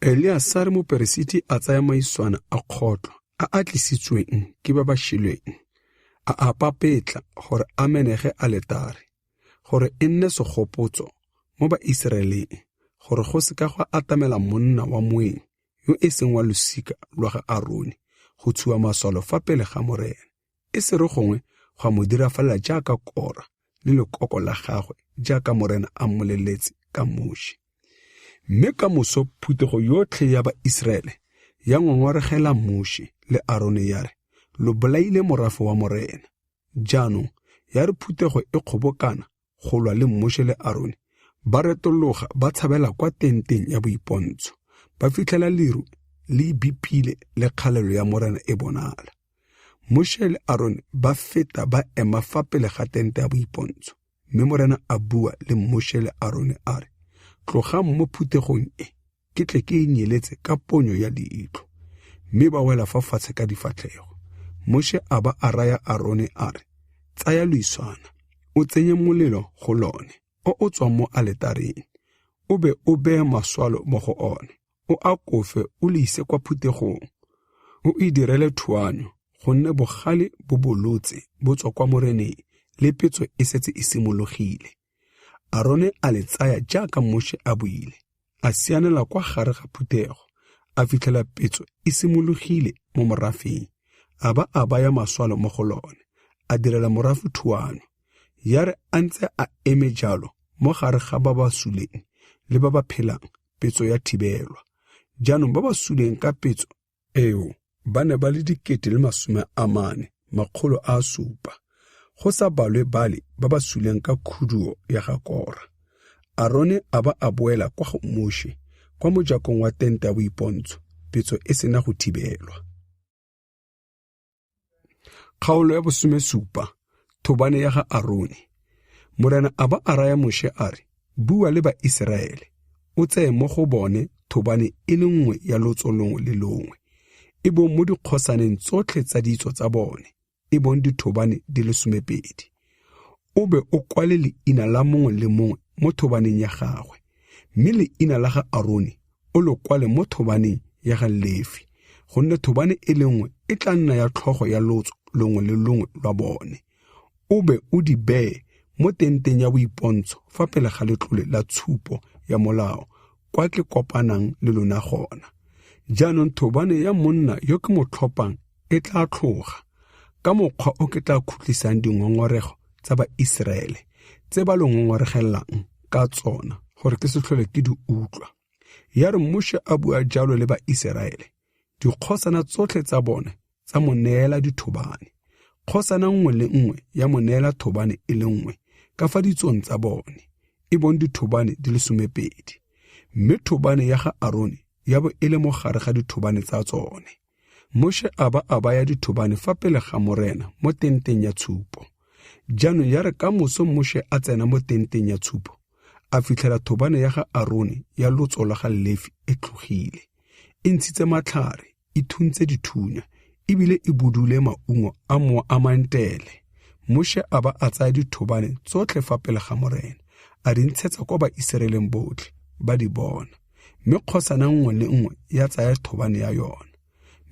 Eleasare moperesiti a tsaya maiswana a kgotlho a a tlisitsweng ke ba ba šilweng, a a papetla gore a menege aletare, gore e nne segopotso mo Baiseraeleng, gore go se ka gwa atamela monna wa moeng yo e seng wa losika lwa ga Arone go tshuba maswalo fa pele ga Morena, e se re gongwe gwa mo dirafalela jaaka Kora le lekoko la gagwe, jaaka Morena a mmoleletse ka Moshe. Mme ka moso phuthego yotlhe ya Baiseraele ya ngongoregela Moshe le Arone ya re, lo bolaile morafe wa Morena. Jaanong ya re phuthego e kgobokana go lwa le Moshe le Arone, ba retologa ba tshabela kwa tenteng ya boipontsho, ba fitlhela leru le bipile le kgalelo ya Morena e bonala. Moshe le Arone ba feta ba ema fa pele ga tente ya boipontsho, mme Morena a bua le Moshe le Arone a re, tlogang mo phuthegong e, ke tle ke e nyeletse ka ponyo ya leitlho. Mme ba wela fa fatshe ka difatlhego. Moshe a ba a raya Arone a re, tsaya loiswana, o tsenye molelo go lone, o o tswang mo aletareng, o be o beye maswalo mo go one, o a kofe o le ise kwa phuthegong, o e direle thuanyo, gonne bogale bo bolotse bo tswa kwa Moreneng, le petso e setse e simologile. Arone a le tsaya jaaka Moshe a buile, a sianela kwa gare ga phuthego, a fitlhela petso e simologile mo morafeng, a ba a baya maswalo mo go lone, a direla morafe thuano. Ya re a ntse a eme jalo mo gare ga ba ba suleng le ba ba phelang, petso ya thibelwa. Jaanong ba ba suleng ka petso eo ba ne ba le 407, go sa balwe bale ba ba suleng ka khuduo ya ga Kora. Arone a ba a boela kwa go Moshe kwa mojakong wa tente ya boipontsho, petso e sena go thibelwa. Kgaolo ya 17, thobane ya ga Arone. Morena a ba a raya Moshe a re, bua le Baiseraele, o tseye mo go bone thobane e le nngwe ya lotso longwe le longwe, e bong mo dikgosaneng tsotlhe tsa ditso tsa bone, e bong dithobane di le 12. O be o kwale leina la mongwe le mongwe mo thobaneng ya gagwe, mme leina la ga Arone o lo kwale mo thobaneng ya ga Lefi, gonne thobane e le nngwe e tla nna ya tlhogo ya lotso longwe le longwe lwa bone. O be o di beye mo tenteng ya boipontsho fa pele ga letlole la tshupo ya molao, kwa ke kopanang le lona gona. Jaanong thobane ya monna yo ke mo tlhophang e tla tlhoga, ka mokgwa o ke tla khutlisang dingongorego tsa Baiseraele tse ba lo ngongoregelang ka tsona, gore ke se tlhole ke di utlwa. Ya re Moshe a bua jalo le Baiseraele, dikgosana tsotlhe tsa bone tsa mo neela dithobane. Kgosana nngwe le nngwe ya mo neela thobane e le nngwe ka fa ditsong tsa bone, e bong dithobane di le 12. Mme thobane ya ga Arone ya bo e le mo gare ga dithobane tsa tsone. Moshe a ba a baya dithobane fa pele ga Morena mo tenteng ya tshupo. Jaanong ya re ka moso Moshe a tsena mo tenteng ya tshupo, a fitlhela thobane ya ga Arone ya lotso la ga Lefi e tlogile, e ntshitse matlhare, e thuntse dithunya, ebile e budule maungo a moa a mantele. Moshe a ba a tsaya dithobane tsotlhe fa pele ga Morena, a di ntshetsa kwa Baiseraeleng botlhe, ba di bona. Mme kgosana nngwe le nngwe ya tsaya thobane ya yona.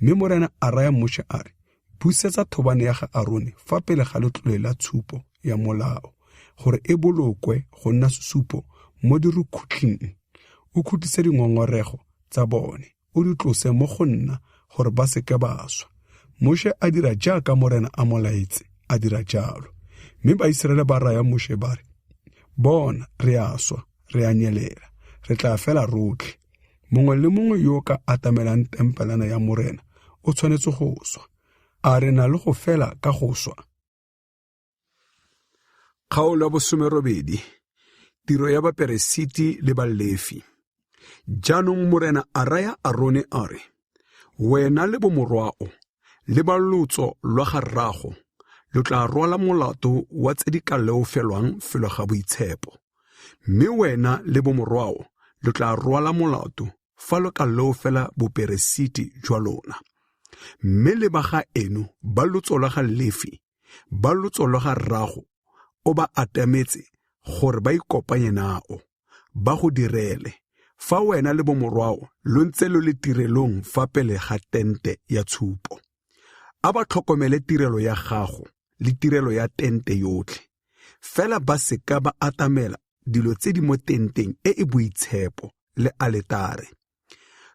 Mme Morena a raya Moshe a re, busetsa thobane ya ga Arone fa pele ga letlole la tshupo ya molao, gore e bolokwe go nna sesupo mo dirukhutlhing. O khutlise dingongorego tsa bone, o di tlose mo go nna gore ba seke ba swa. Moshe a dira jaaka Morena a mo laetse, a dira jalo. Mme Baiseraele ba raya Moshe ba re, bona, re a swa, re a nyelela, re tla fela rotlhe. Mongwe le mongwe yo o ka atamelang tempelana ya Morena o tshwanetse go swa. A re na le go fela ka go swa? Kgaolo ya 18, tiro ya baperesiti le Balefi. Jaanong Morena a raya Arone a re, wena le bomorwao le ba lotso lwa ga rrago lo tla rwala molato wa tse di ka leofelwang felo ga boitshepo. Mme wena le bomorwao lo tla rwala molato fa lo ka leofela boperesiti jwa lona. Mme le ba ga eno ba lotso lwa ga Lefi, ba lotso lwa ga rrago, o ba atametse gore ba ikopanye nao, ba go direle, fa wena le bomorwao lo ntse lo le tirelong fa pele ga tente ya tshupo. A ba tlhokomele tirelo ya gago le tirelo ya tente yotlhe, fela ba seka ba atamela dilo tse di mo tenteng e e boitshepo le aletare,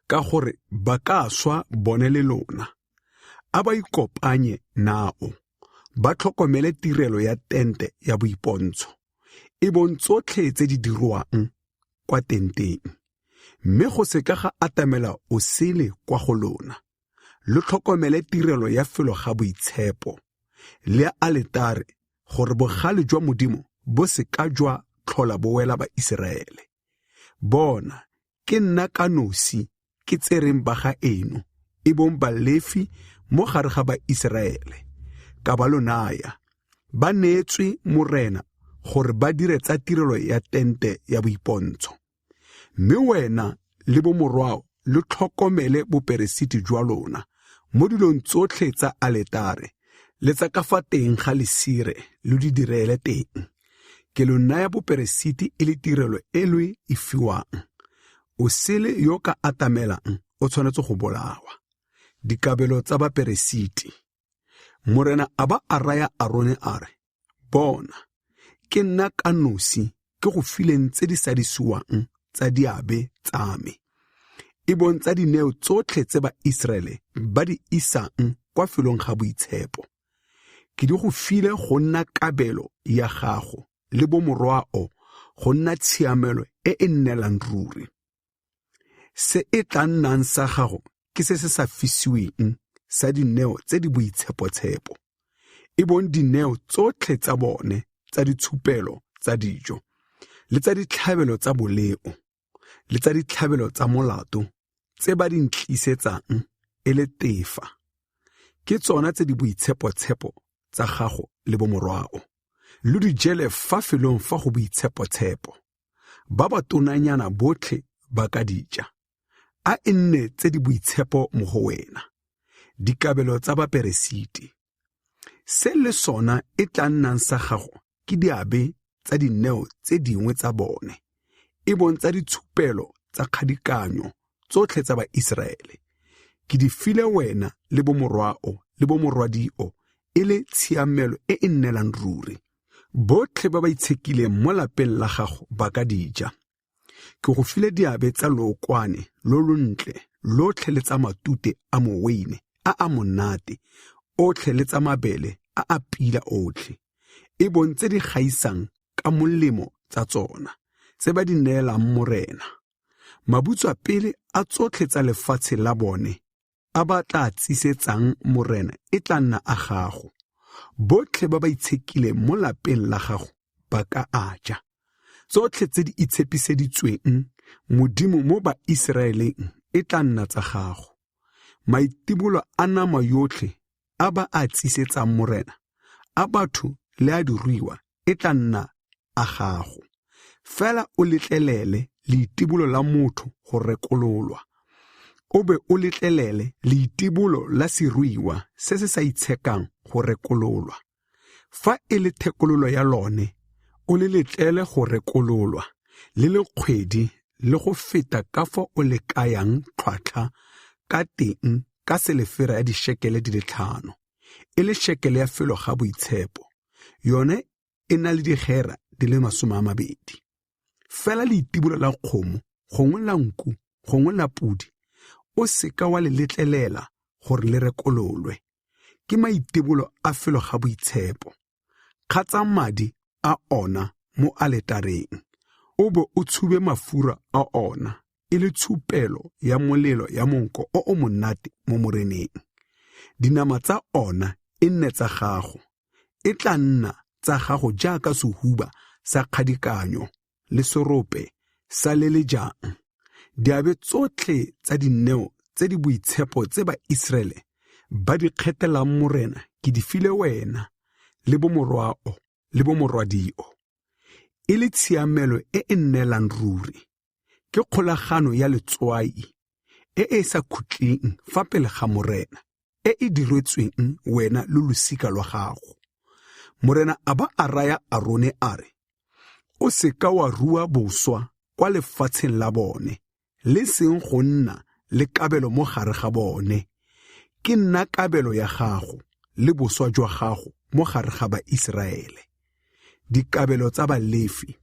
ka gore ba ka swa bone le lona. A ba ikopanye nao, ba tlhokomele tirelo ya tente ya boipontsho, e bong tsotlhe tse di dirwang kwa tenteng, mme go seka ga atamela o sele kwa go lona. Lo tlhokomele tirelo ya felo ga boitshepo le ya aletare, gore bogale jwa Modimo bo seka jwa tlhola bo wela Baiseraele. Bona, ke nna ka nosi ke tsereng ba ga eno, e bong Balefi mo gare ga Baiseraele, ka ba lo naya, ba neetswe Morena gore ba dire tsa tirelo ya tente ya boipontsho. Mme wena le bomorwao lo tlhokomele boperesiti jwa lona mo dilong tsotlhe tsa aletare le tsa ka fa teng ga lesire lo di direle teng. Ke lo naya boperesiti e le tirelo e lo e fiwang. O sele yo ka atamelang o tshwanetse go bolawa. Dikabelo tsa baperesiti. Morena a ba a raya Arone a re, bona, ke nna ka nosi ke go fileng tse di sadisiwang tsa diabe tsa me, e bong tsa dineo tsotlhe tse Baiseraele ba di isang kwa felong ga boitshepo. Ke di go file go nna kabelo ya gago le bomorwao go nna tshiamelo e e nnelang ruri. Se e tla nnang sa gago ke se se sa fisiweng sa dineo tse di boitshepotshepo, e bong dineo tsotlhe tsa bone tsa ditshupelo tsa dijo le tsa ditlhabelo tsa boleo le tsa ditlhabelo tsa molato tse ba di ntlisetsang e le tefa. Ke tsona tse di boitshepotshepo tsa gago le bomorwao. Lo di jele fa felong fa go boitshepotshepo. Ba ba tonanyana botlhe ba ka di ja. A e nne tse di boitshepo mo go wena. Dikabelo tsa baperesiti. Se le sona e tla nnang sa gago ke diabe tsa dineo tse dingwe tsa bone, e bong tsa ditshupelo tsa kgadikanyo tsotlhe tsa Baiseraele. Ke di file wena le bomorwao le bomorwadio e le tshiamelo e e nnelang ruri. Botlhe ba ba itshekileng mo lapeng la gago ba ka di ja. Ke go file diabe tsa lookwane lo lontle lotlhe le tsa matute a moweine a a monate otlhe le tsa mabele a a pila otlhe, e bong tse di gaisang ka molemo tsa tsona, tse ba di neelang Morena. Mabutswa pele a tsotlhe tsa lefatshe la bone a ba tla tsisetsang Morena e tla nna a gago. Botlhe ba ba itshekileng mo lapeng la gago ba ka a ja. Tsotlhe tse di itshepiseditsweng Modimo mo Baiseraeleng e tla nna tsa gago. Maitibolo a nama yotlhe a ba a tsisetsang Morena, a batho le a diruiwa e tla nna a gago. Fela o letlelele leitibolo la motho go rekololwa, o be o letlelele leitibolo la seruiwa se se sa itshekang go rekololwa. Fa e le thekololo ya lone, o le letlele go rekololwa le le kgwedi le go feta ka fa o le kayang tlhwatlhwa ka teng ka selefera ya dishekele di le 5, e le shekele ya felo ga boitshepo. Yone e na le digera di le 20. Fela leitibolo la kgomo, gongwe la nku, gongwe la podi, o seka wa le letlelela gore le rekololwe. Ke maitibolo a felo ga boitshepo. Kgatsa madi a ona mo aletareng, o be o tshube mafura a ona e le tshupelo ya molelo ya monko o o monate mo Moreneng. Dinama tsa ona e nne tsa gago, e tla nna tsa gago jaaka sehuba sa kgadikanyo le serope sa le le jang. Diabe tsotlhe tsa dineo tse di boitshepo tse Baiseraele ba di kgethelang Morena ke di file wena le bomorwao le bomorwadio, e le tshiamelo e e nnelang ruri. Ke kgolagano ya letswai e e sa khutleng fa pele ga Morena, e e diretsweng wena le losika lwa gago. Morena a ba a raya Arone a re, O seka wa rua boswa kwa lefatsheng la bone, le seng go nna le kabelo mo gare ga bone. Ke nna kabelo ya gago le boswa jwa gago mo gare ga Baiseraele. Dikabelo tsa Balefi.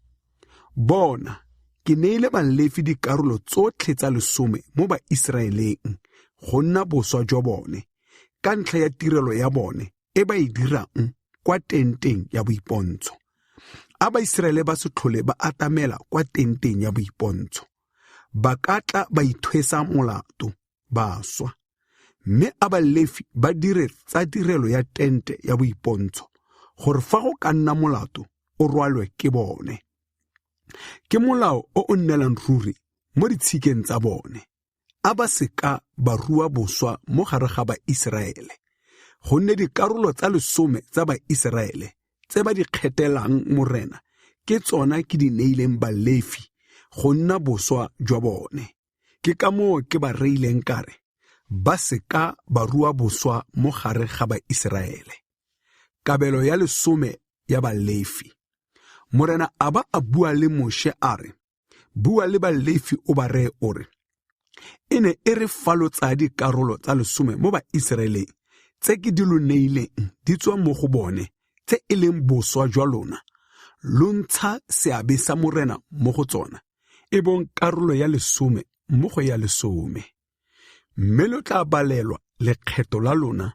Bona, ke neile Balefi dikarolo tsotlhe tsa lesome mo Baiseraeleng go nna boswa jwa bone ka ntlha ya tirelo ya bone e ba e dirang kwa tenteng ya boipontsho. A Baiseraele ba se tlhole ba atamela kwa tenteng ya boipontsho, ba ka tla ba ithwesa molato, ba swa. Mme a Balefi ba dire tsa tirelo ya tente ya boipontsho, gore fa go ka nna molato o rwalwe ke bone. Ke molao o o nnelang ruri mo ditshikeng tsa bone. A ba seka ba rua boswa mo gare ga Baiseraele, gonne dikarolo tsa lesome tsa Baiseraele tse ba di kgethelang Morena ke tsona ke di neileng Balefi go nna boswa jwa bone. Ke ka moo ke ba reileng ka re, ba seka ba rua boswa mo gare ga Baiseraele. Kabelo ya lesome ya Balefi. Morena a ba a bua le Moshe a re, bua le Balefi o ba reye o re, e ne e re fa lo tsaya dikarolo tsa lesome mo Baiseraeleng tse ke di lo neileng di tswa mo go bone, tse e leng boswa jwa lona, lo ntsha seabe sa Morena mo go tsona, e bong karolo ya lesome mo go ya lesome. Mme lo tla balelwa lekgetho la lona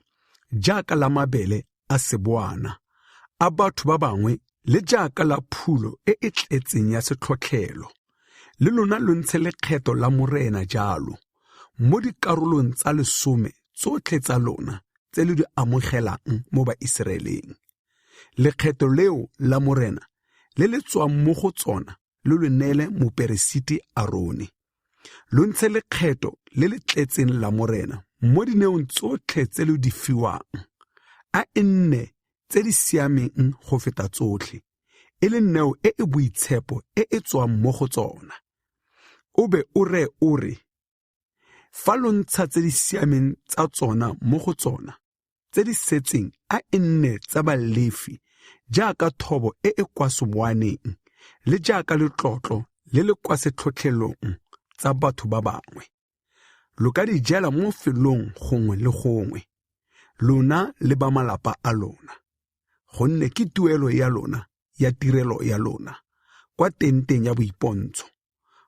jaaka la mabele a seboana a batho ba bangwe le jaaka la phulo e e tletseng ya setlhotlhelo. Le lona lo ntshe lekgetho la Morena jalo mo dikarolong tsa lesome tsotlhe tsa lona tse lo di amogelang mo Baiseraeleng. Lekgetho leo la Morena le le tswang mo go tsona lo le neele moperesiti Arone. Lo ntshe lekgetho le le tletseng la Morena mo dineong tsotlhe tse lo di fiwang, a e nne tse di siameng go feta tsotlhe, e le neo e e boitshepo e e tswang mo go tsona. O be o re o re, fa lo ntsha tse di siameng tsa tsona mo go tsona, tse di setseng a e nne tsa Balefi jaaka thobo e e kwa seboaneng le jaaka letlotlo le le kwa setlhotlhelong tsa batho ba bangwe. Lo ka di jela mo felong gongwe le gongwe, lona le ba malapa a lona, gonne ke tuelo ya lona ya tirelo ya lona kwa tenteng ya boipontsho.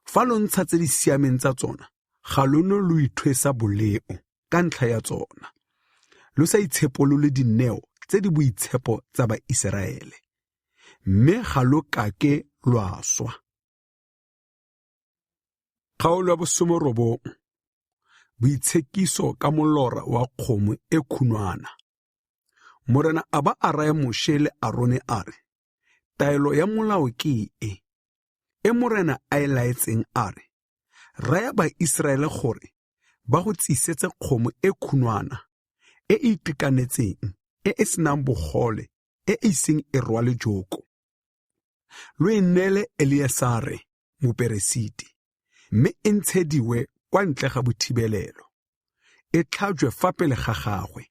Fa lo ntsha tse di siameng tsa tsona, ga lo ne lo ithwesa boleo ka ntlha ya tsona, lo sa itshepolole dineo tse di boitshepo tsa Baiseraele, mme ga lo kake lwa swa. Kgaolo ya 19. Boitshekiso ka molora wa kgomo e khunwana. Morena a ba a raya Moshe le Arone a re, taelo ya molao ke e, e Morena a e laetseng a re, Raya Baiseraele gore ba go tsisetse kgomo e khunwana e e itekanetseng, e e senang bogole, e e iseng e rwale joko. Lo e neele Eleasare moperesiti, mme e ntshediwe kwa ntle ga bothibelelo, e tlhajwe fa pele ga gagwe.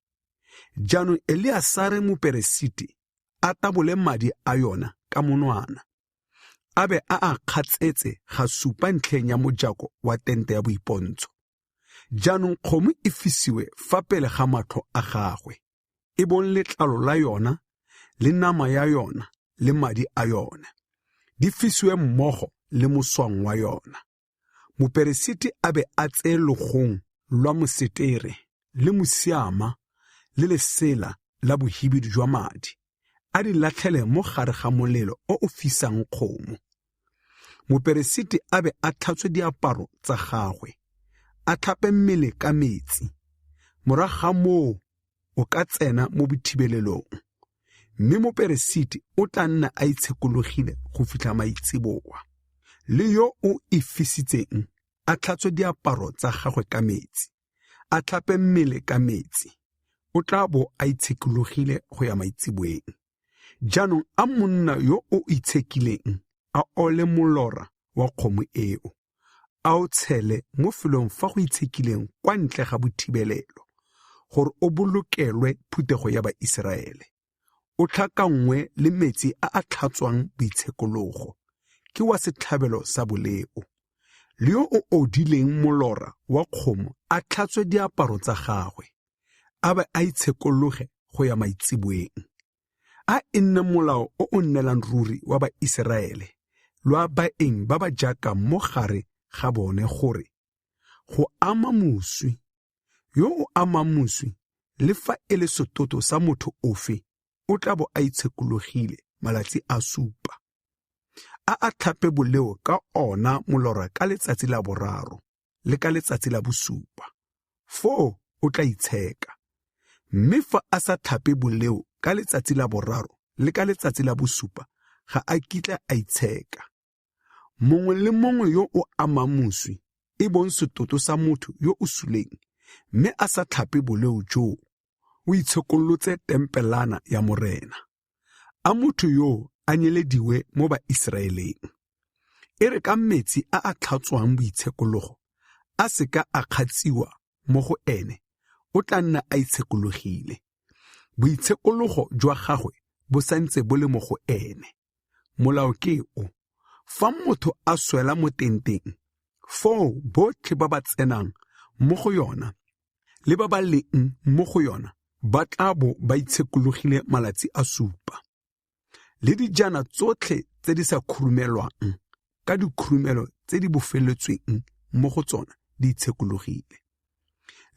Jaanong Eleasare moperesiti a tabole madi a yona ka monwana, a be a a kgatsetse ga supa ntlheng ya mojako wa tente ya boipontsho. Jaanong kgomo e fisiwe fa pele ga matlho a gagwe, e bong letlalo la yona le nama ya yona le madi a yona, di fisiwe mmogo le moswang wa yona. Moperesiti a be a tseye logong lwa mosetere le mosiama le lesela la bohibidu jwa madi, a di latlhele mo gare ga molelo o o fisang kgomo. Moperesiti a be a tlhatswe diaparo tsa gagwe, a tlhape mmele ka metsi. Morago ga moo o ka tsena mo bothibelelong, mme moperesiti o tla nna a itshekologile go fitlha maitseboa. Le yo o e fisitseng a tlhatswe diaparo tsa gagwe ka metsi, a tlhape mmele ka metsi, o tla bo a itshekologile go ya maitseboeng. Jaanong a monna yo o itshekileng a ole molora wa kgomo eo, a o tshele mo felong fa go itshekileng kwa ntle ga bothibelelo, gore o bolokelwe phuthego ya Baiseraele. O tlhakanngwe le metsi a a tlhatswang boitshekologo, ke wa setlhabelo sa boleo. Le yo o odileng molora wa kgomo a tlhatswe diaparo tsa gagwe, a be a itshekologe go ya maitseboeng. A e nne molao o o nnelang ruri wa Baiseraele lwa baeng ba ba jaaka mo gare ga bone gore go ama moswi, yo o amang moswi le fa e le setoto sa motho ofe, o tla bo a itshekologile malatsi a supa. A a tlhape boleo ka ona molora ka letsatsi la boraro le ka letsatsi la bosupa, foo o tla itsheka. Mme fa a sa tlhape boleo ka letsatsi la boraro le ka letsatsi la bosupa, ga a kitla a itsheka. Mongwe le mongwe yo o amang moswi, e bong setoto sa motho yo o suleng, mme a sa tlhape boleo joo, o itshekolotse tempelana ya Morena. A motho yoo a nyelediwe mo Baiseraeleng. E re ka metsi a a tlhatswang boitshekologo a se ka a kgatsiwa mo go ene, o tla nna a itshekologile. Boitshekologo jwa gagwe bo santse bo le mo go ene. Molao ke o: fa motho a swela mo tenteng, foo botlhe ba ba tsenang mo go yona le ba ba leng mo go yona ba tla bo ba itshekologile malatsi a supa. Le dijana tsotlhe tse di sa khurumelwang ka dikhurumelo tse di bofeletsweng mo go tsona di itshekologile.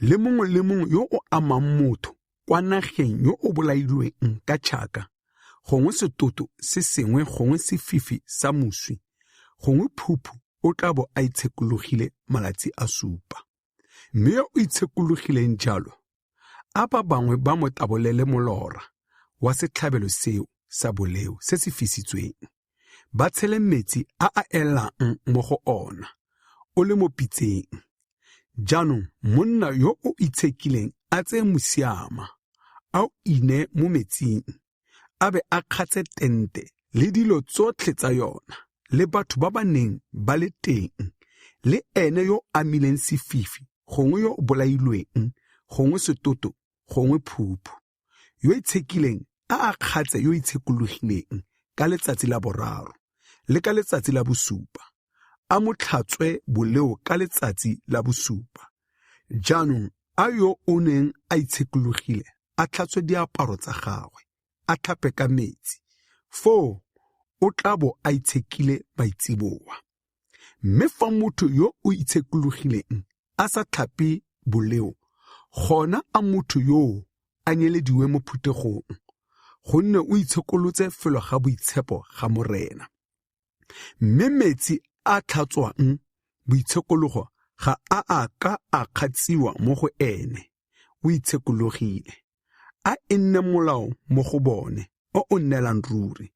Le mongwe le mongwe yo o amang motho kwa nageng yo o bolailweng ka tšhaka, gongwe setoto se sengwe, gongwe sefifi sa moswi, gongwe phuphu, o tla bo a itshekologile malatsi a supa. Mme yo o itshekologileng jalo, a ba bangwe ba mo tabolele molora wa setlhabelo seo sa boleo se se fisitsweng, ba tshele metsi a a elang mo go ona, o le mo pitseng. Jaanong monna yo o itshekileng a tseye mosiama, a o ine mo metsing, a be a kgatse tente le dilo tsotlhe tsa yona, le batho ba ba neng ba le teng, le ene yo amileng sefifi, gongwe yo o bolailweng, gongwe setoto, gongwe phuphu. Yo itshekileng a a kgatse yo itshekologileng ka letsatsi la boraro le ka letsatsi la bosupa, a mo tlhatswe boleo ka letsatsi la bosupa. Jaanong a yo o neng a itshekologile a tlhatswe diaparo tsa gagwe, a tlhape ka metsi, foo o tla bo a itshekile maitseboa. Mme fa motho yo o itshekologileng a sa tlhape boleo, gona a motho yoo a nyelediwe mo phuthegong, gonne o itshekolotse felo ga boitshepo ga Morena. Mme metsi a tlhatswang boitshekologo ga a a ka a kgatsiwa mo go ene, o itshekologile. A e nne molao mo go bone o o nnelang ruri.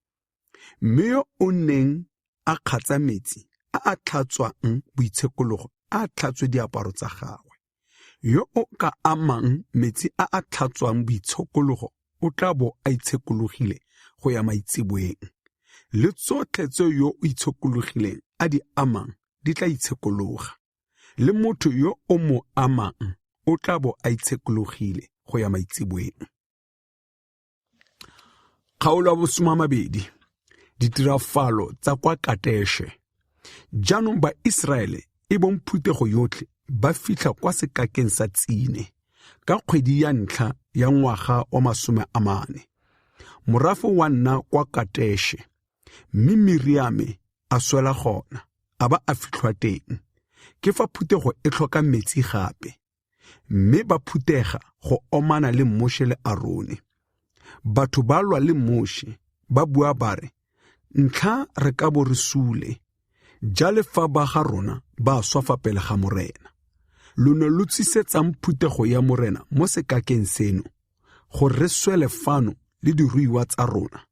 Mme yo o neng a kgatsa metsi a a tlhatswang boitshekologo a tlhatswe diaparo tsa gagwe. Yo o ka amang metsi a a tlhatswang boitshekologo o tla bo a itshekologile go ya maitseboeng. Le tsotlhe tse yo o itshekologileng a di amang di tla itshekologa. Le motho yo o mo amang o tla bo a itshekologile go ya maitseboeng. Kgaolo ya bo 20, ditirafalo tsa kwa Kateshe. Jaanong Baiseraele e bong phuthego yotlhe ba fitlha kwa sekakeng sa Tsine ka kgwedi ya ntlha ya ngwaga wa 40. Morafe wa nna kwa Kateshe, mme Miriame a swela gona, a ba a fitlhwa teng. Ke fa phuthego e tlhoka metsi gape, mme ba phuthega go omana le Moshe le Arone. Batho ba lwa le Moshe, ba bua ba re, ntlha re ka bo re sule, jale fa ba ga rona ba swa fa pele ga Morena. Lo ne lo tsisetsang phuthego ya Morena mo sekakeng seno, gore re swele fano le diruiwa tsa rona.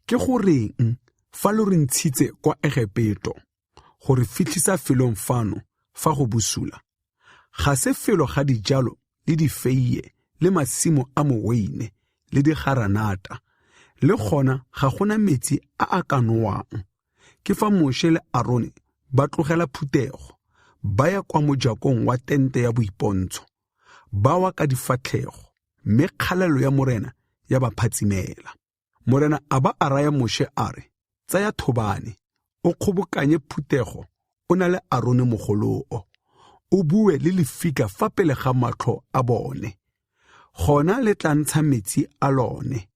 Ke goreng fa lo re ntshitse kwa Egepeto, go re fitlhisa felong fano fa go bosula? Ga se felo ga dijalo le difeiye le masimo a moweine le digaranata, le gona ga gona metsi a a ka nowang. Ke fa Moshe le Arone ba tlogela phuthego, ba ya kwa mojakong wa tente ya boipontsho, ba wa ka difatlhego, mme kgalelo ya Morena ya ba phatsimela. Morena a ba a raya Moshe a re, tsaya thobane, o kgobokanye phuthego o na le Arone mogoloo, o bue le lefika fa pele ga matlho a bone. Gona le tla ntsha metsi a lone.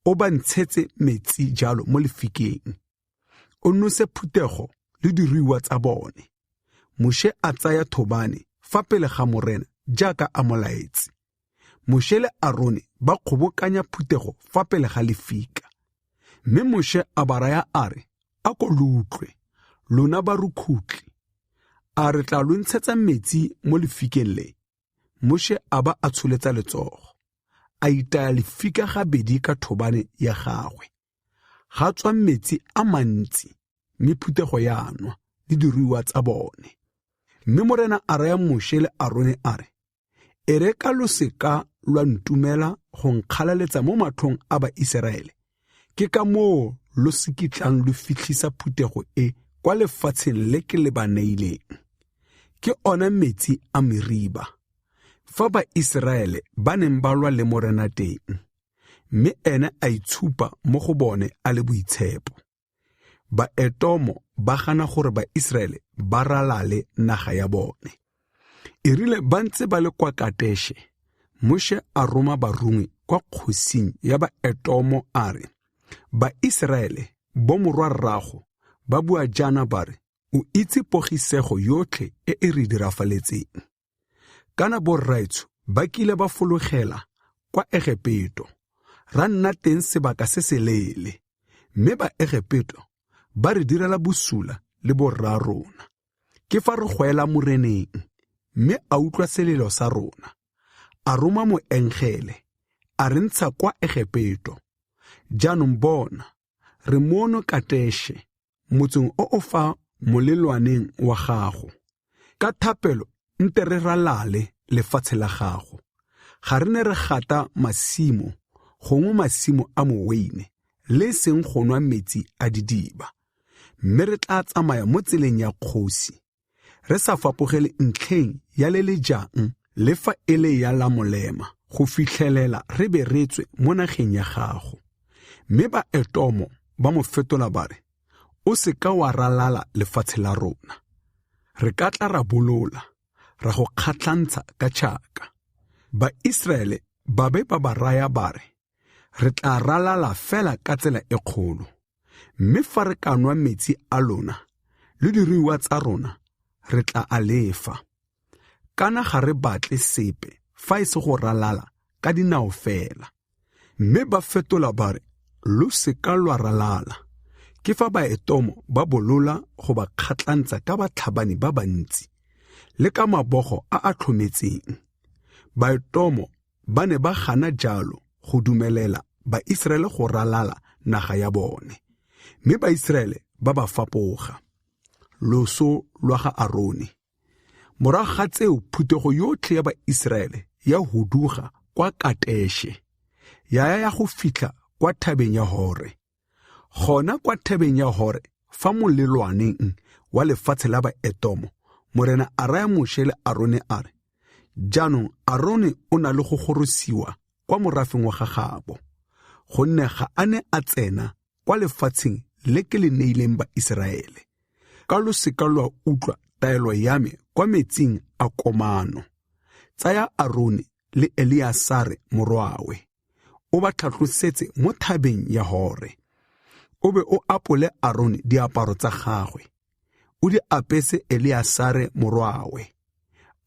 O ba ntshetse metsi jalo mo lefikeng. O nose phuthego le diruiwa tsa bone. Moshe a tsaya thobane fa pele ga Morena jaaka a mo laetse. Moshe le Arone ba kgobokanya phuthego fa pele ga lefika. Mme Moshe a ba raya a re, a ko lo utlwe, lona barukhutli, a re tla lo ntshetsa metsi mo lefikeng le? Moshe a ba a tsholetsa letsogo, a itaya lefika gabedi ka thobane ya gagwe. Ga tswa metsi a mantsi, mme phuthego ya nwa le diruiwa tsa bone. Mme Morena a raya Moshe le Arone a re, e re ka lo seka lwa ntumela go nkgalaletsa mo matlhong a Baiseraele, ke ka moo lo se kitlang lo fitlhisa phuthego e kwa lefatsheng le ke le ba neileng. Ke ona metsi a Meriba, fa Baiseraele ba neng ba lwa le Morena teng, mme ene a itshupa mo go bone a le boitshepo. Baetomo ba gana gore Baiseraele ba ralale naga ya bone. E rile ba ntse ba le kwa Kateshe, Moshe a roma barongwi kwa kgosing ya Baetomo a re, Baiseraele bomorwa rrago ba bua jaana ba re, o itse pogisego yotlhe e e re dirafaletseng. Kana borraetsho ba kile ba fologela kwa Egepeto, ra nna teng sebaka se seleele, mme Baegepeto ba re direla bosula le borra rona. Ke fa re goela Moreneng, mme a utlwa selelo sa rona. A roma moengele, a re ntsha kwa Egepeto. Jaanong bona, re mono Kateshe, motseng o o fa molelwaneng wa gago. Ka thapelo nte re ralale lefatshe la gago. Ga re ne re gata masimo, gongwe masimo a moweine, le seng go nwa metsi a didiba. Mme re tla tsamaya mo tseleng ya kgosi, re sa fapogele ntlheng ya le le jang le fa e le ya la molema, go fitlhelela re be re tswe mo nageng ya gago. Mme Baetomo ba mo fetola ba re, o seka wa ralala lefatshe la rona. Re ka tla ra bolola, ra go kgatlhantsha ka tšhaka. Baiseraele ba be ba ba raya ba re, re tla ralala fela ka tsela e kgolo. Mme fa re ka nwa metsi a lona le diruiwa tsa rona, re tla a lefa. Kana ga re batle sepe fa e se go ralala ka dinao fela. Mme ba fetola ba re, lo seka lwa ralala. Ke fa Baetomo ba bolola go ba kgatlhantsa ka batlhabani ba bantsi le ka mabogo a a tlhometseng. Baetomo ba ne ba gana jalo go dumelela Baiseraele go ralala naga ya bone, mme Baiseraele ba ba fapoga. Loso lwa ga Arone. Morago ga tseo phuthego yotlhe ya Baiseraele ya huduga kwa Kateshe, ya ya ya go fitlha kwa thabeng ya Hore. Gona kwa thabeng ya Hore, fa molelwaneng wa lefatshe la Baetomo, Morena a raya Moshe le Arone a re, Jaanong Arone o na le go gorosiwa kwa morafeng wa gagabo, gonne ga a ne a tsena kwa lefatsheng le ke le neileng Baiseraele. Ka lo seka lwa utlwa taelo ya me kwa metsing a komano. Tsaya Arone le Eleasare morwawe, o ba tlhatlosetse mo thabeng ya Hore. O be o apole Arone diaparo tsa gagwe, o di apese Eleasare morwawe.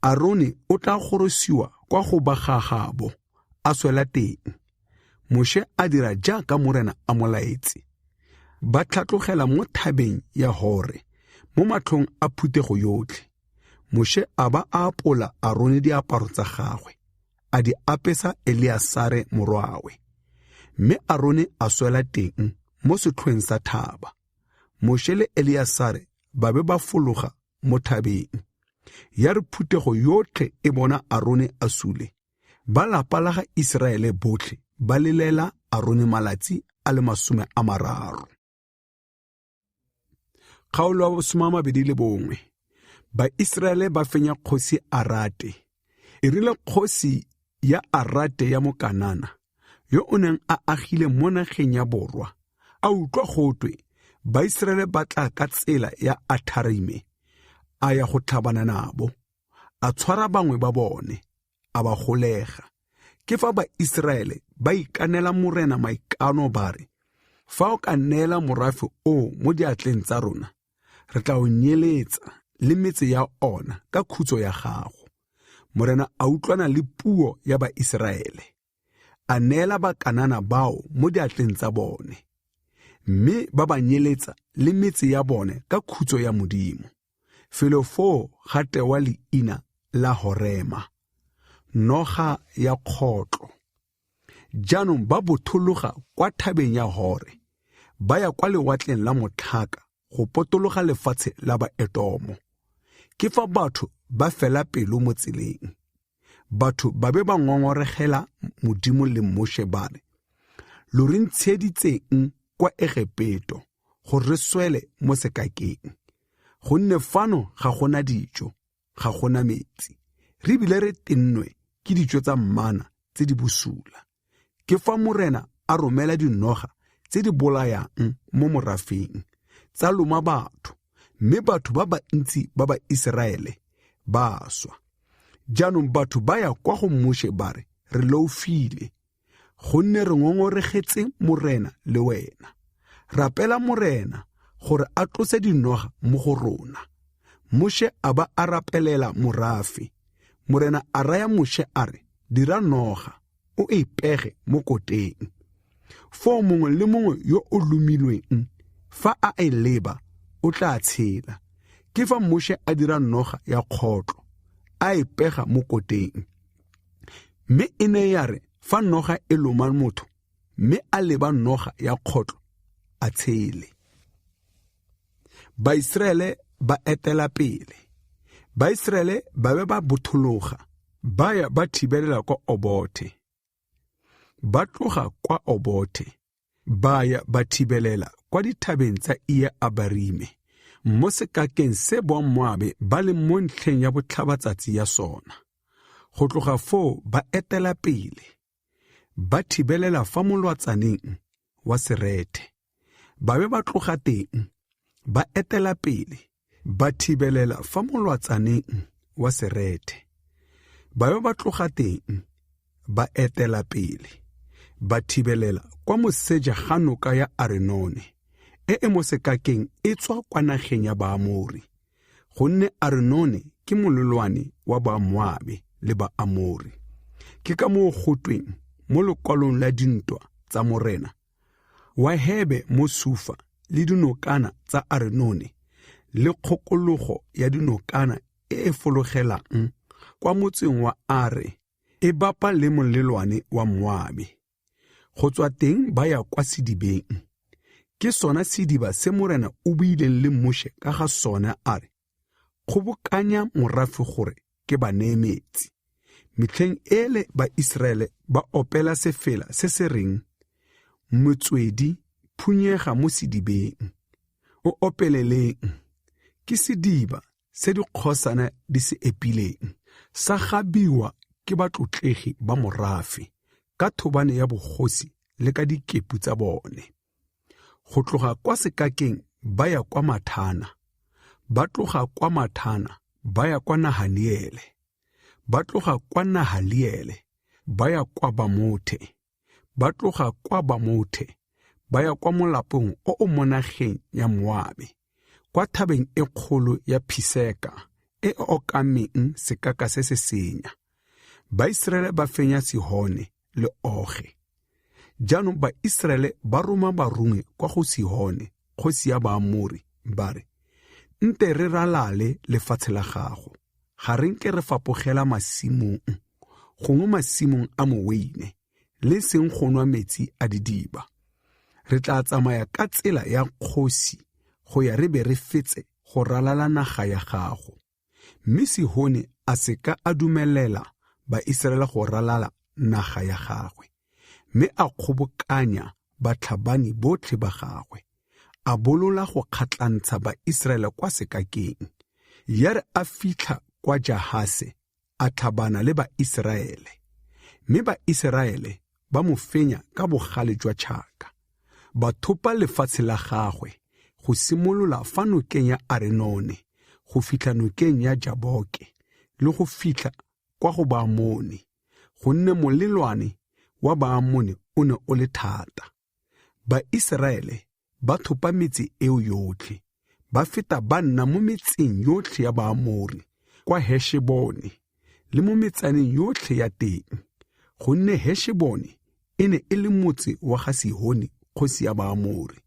Arone o tla gorosiwa kwa go ba gagabo, a swela teng. Moshe a dira jaaka Morena a mo laetse. Ba tlhatlogela mo thabeng ya Hore mo matlhong a phuthego yotlhe. Moshe a ba a apola Arone diaparo tsa gagwe, a di apesa Eleasare morwawe. Mme Arone a swela teng mo setlhoeng sa thaba. Moshe le Eleasare ba be ba fologa mo thabeng. Ya re phuthego yotlhe e bona Arone a sule, ba lapa la ga Iseraele botlhe ba lelela Arone malatsi a le 30. Kgaolo ya 21. Baiseraele ba fenya kgosi Arate. E rile kgosi ya Arate ya Mokanana, yo o neng a agile mo nageng ya borwa, a utlwa gotwe Baiseraele ba tla ka tsela ya Atharime, a ya go tlhabana nabo, a tshwara bangwe ba bone, a ba golega. Ke fa Baiseraele ba ikanela Morena maikano ba re, fa o ka neela morafe o mo diatleng tsa rona, re tla o nyeletsa le metse ya ona ka khutso ya gago. Morena a utlwana le puo ya Baiseraele, a neela Bakanana bao mo diatleng tsa bone, mme ba ba nyeletsa le metse ya bone ka khutso ya Modimo. Felo foo ga tewa leina la Horema, noga ya kgotlo. Jaanong ba bothologa kwa thabeng ya Hore, ba ya kwa lewatleng la motlhaka go potologa lefatshe la Baetomo. Ke fa batho ba fela pelo mo tseleng. Batho ba be ba ngongoregela Modimo le Moshe ba re, lo re ntsheditseng kwa Egepeto gore re swele mo sekakeng, gonne fano ga gona dijo, ga gona metsi, re bile re tennwe ke dijo tsa mmana tse di bosula. Ke fa Morena a romela dinoga tse di bolayang mo morafeng, tsa loma batho, mme batho ba bantsi ba Baiseraele ba swa. Jaanong batho ba ya kwa go Moshe ba re, re leofile, gonne re ngongoregetse Morena le wena. Rapela Morena gore a tlose dinoga mo go rona. Moshe a ba a rapelela morafe. Morena a raya Moshe a re, dira noga, o e pege mo koteng. Foo mongwe le mongwe yo o lomilweng, fa a e leba, o tla tshela. Ke fa Moshe a dira noga ya kgotlo, a e pega mo koteng. Mme e ne ya re fa noga e loma motho, mme a leba noga ya kgotlo, a tshele. Baiseraele ba etela pele. Baiseraele ba be ba bothologa, ba ya ba thibelela kwa Obothe. Ba tloga kwa Obothe, ba ya ba thibelela kwa dithabeng tsa Iye Abarime, mo sekakeng se Bomoabe ba leng mo ntlheng ya botlhabatsatsi ya sona. Go tloga foo ba etela pele, ba thibelela fa molwatsaneng wa Serethe. Ba be ba tloga teng, ba etela pele, ba thibelela fa molwatsaneng wa Serethe. Ba be ba tloga teng, ba etela pele, ba thibelela kwa moseja ga noka ya Arenone, e e mo sekakeng e tswa kwa nageng ya Baamori, gonne Arenone ke molelwane wa Bamoabe le Baamori. Ke ka moo go tweng mo lekwalong la dintwa tsa Morena, wa Hebe mo Sufa le dinokana tsa Arenone le kgokologo ya dinokana e e fologelang kwa motseng wa Are e bapa le molelwane wa Moabe. Go tswa teng ba ya kwa sedibeng. Ke sona sediba se Morena o buileng le Moshe ka ga sona a re, Kgobokanya morafe gore ke ba neye metsi. Metlheng ele Baiseraele ba opela sefela se se reng, Motswedi phunyega mo sedibeng, o opeleleng, ke sediba se dikgosana di se epileng, sa gabiwa ke batlotlegi ba morafe ka thobane ya bogosi le ka dikepu tsa bone. Go tloga kwa sekakeng ba ya kwa Mathana, ba tloga kwa Mathana ba ya kwa Nahaniele, ba tloga kwa Nahaliele ba ya kwa Bamothe, ba tloga kwa Bamothe ba ya kwa molapong o o mo nageng ya Moabe, kwa thabeng e kgolo ya Phiseka e e okameng sekaka se se senya. Baiseraele ba fenya Sihone le Oge. Jaanong Baiseraele ba roma barongwi kwa go Sihone, kgosi ya Baamori, ba re, Nte re ralale lefatshe la gago, ga re nke re fapogela masimong, gongwe masimong a moweine, le seng go nwa metsi a didiba. Re tla tsamaya ka tsela ya kgosi go ya re be re fetse go ralala naga ya gago. Mme Sihone a se ka a dumelela Baiseraele go ralala naga ya gagwe, mme a kgobokanya batlhabani botlhe ba gagwe, a bolola go kgatlhantsha Baiseraele kwa sekakeng. Ya re a fitlha kwa Jahase, a tlhabana le Baiseraele, mme Baiseraele ba mo fenya ka bogale jwa tšhaka. Ba thopa lefatshe la gagwe go simolola fa nokeng ya Arenone go fitlha nokeng ya Jaboke le go fitlha kwa go Baamone, gonne molelwane wa Baamone o ne o le thata. Baiseraele ba thopa metse eo yotlhe, ba feta ba nna mo metseng yotlhe ya Baamori kwa Heshebone le mo metsaneng yotlhe ya teng, gonne Heshebone e ne e le motse wa ga Sihone kgosi ya Baamori.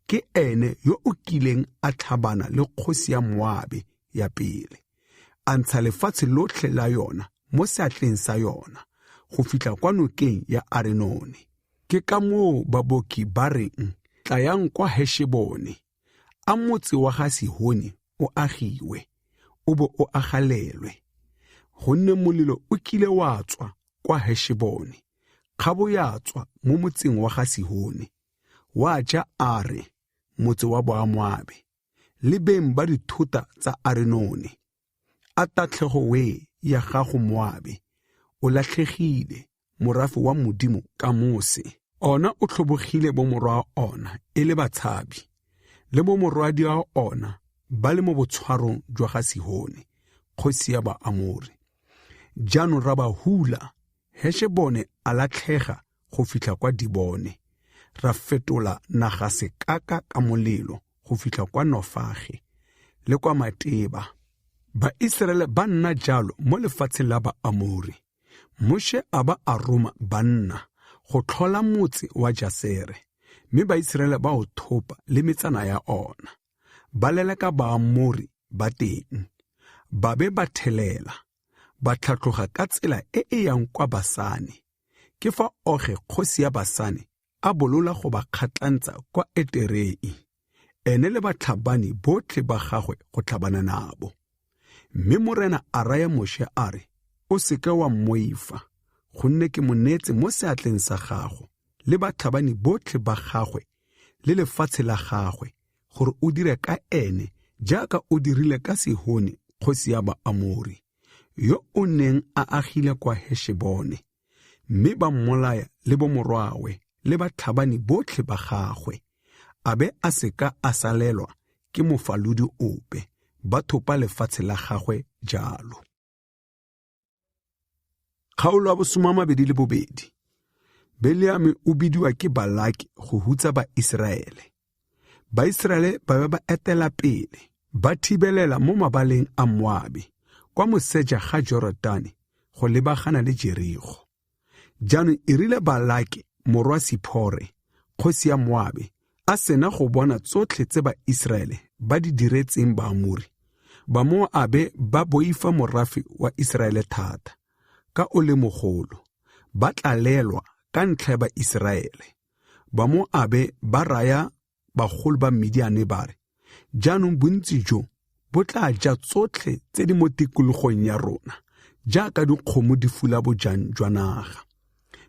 Ke ene yo o kileng a tlhabana le kgosi ya Moabe ya pele, a ntsha lefatshe lotlhe la yona mo seatleng sa yona go fitlha kwa nokeng ya Arenone. Ke ka moo baboki ba reng, Tlayang kwa Heshebone, a motse wa ga Sihone o agiwe, o bo o agalelwe. Gonne molelo o kile wa tswa kwa Heshebone, kgabo ya tswa mo motseng wa ga Sihone, wa ja Are, motse wa Bamoabe, le beng ba dithota tsa Arenone. A tatlhego we ya gago Moabe, o latlhegile morafe wa Modimo ka mose. Ona o tlhobogile bomorwa ona e le batshabi, le bomorwadi wa ona ba le mo botshwarong jwa ga Sihone, kgosi ya Baamori. Jaanong ra ba hula, Heshebone a latlhega go fitlha kwa Dibone, ra fetola naga sekaka ka molelo go fitlha kwa Nofage le kwa Mateba. Baiseraele ba nna jalo mo lefatsheng la Baamori. Moshe a ba a roma banna go tlhola motse wa Jasere, mme Baiseraele ba o thopa le metsana ya ona. Ba leleka Baamori ba teng, ba be ba thelela, ba tlhatloga ka tsela e e yang kwa Basane. Ke fa Oge kgosi ya Basane a bolola go ba kgatlhantsa kwa Eterei, ene le batlhabani botlhe ba gagwe go tlhabana nabo. Mme Morena a raya Moshe a re, O seke wa mmoifa, gonne ke mo neetse mo seatleng sa gago le batlhabani botlhe ba gagwe le lefatshe la gagwe, gore o dire ka ene jaaka o dirile ka Sihone kgosi ya Baamori, yo o neng a agile kwa Heshebone. Mme ba mmolaya le bomorwawe le batlhabani botlhe ba gagwe, a be a seka a salelwa ke mofalodi ope, ba thopa lefatshe la gagwe jalo. Kgaolo ya bo 22. Beleame o bidiwa ke Balaki go hutsa Baiseraele. Baiseraele ba be ba etela pele, ba thibelela mo mabaleng a Moabe, kwa moseja ga Jorodane go lebagana le Jerigo. Jaanong e rile Balaki morwa Siphore, kgosi ya Moabe, a sena go bona tsotlhe tse Baiseraele ba di diretseng Baamori, Bamoabe ba boifa morafe wa Iseraele thata, ka o le mogolo, ba tlalelwa ka ntlha ya Baiseraele. Bamoabe ba raya bagolo ba Midiane ba re, Jaanong bontsi jo bo tla ja tsotlhe tse di mo tikologong ya rona, jaaka dikgomo di fula bojang jwa naga.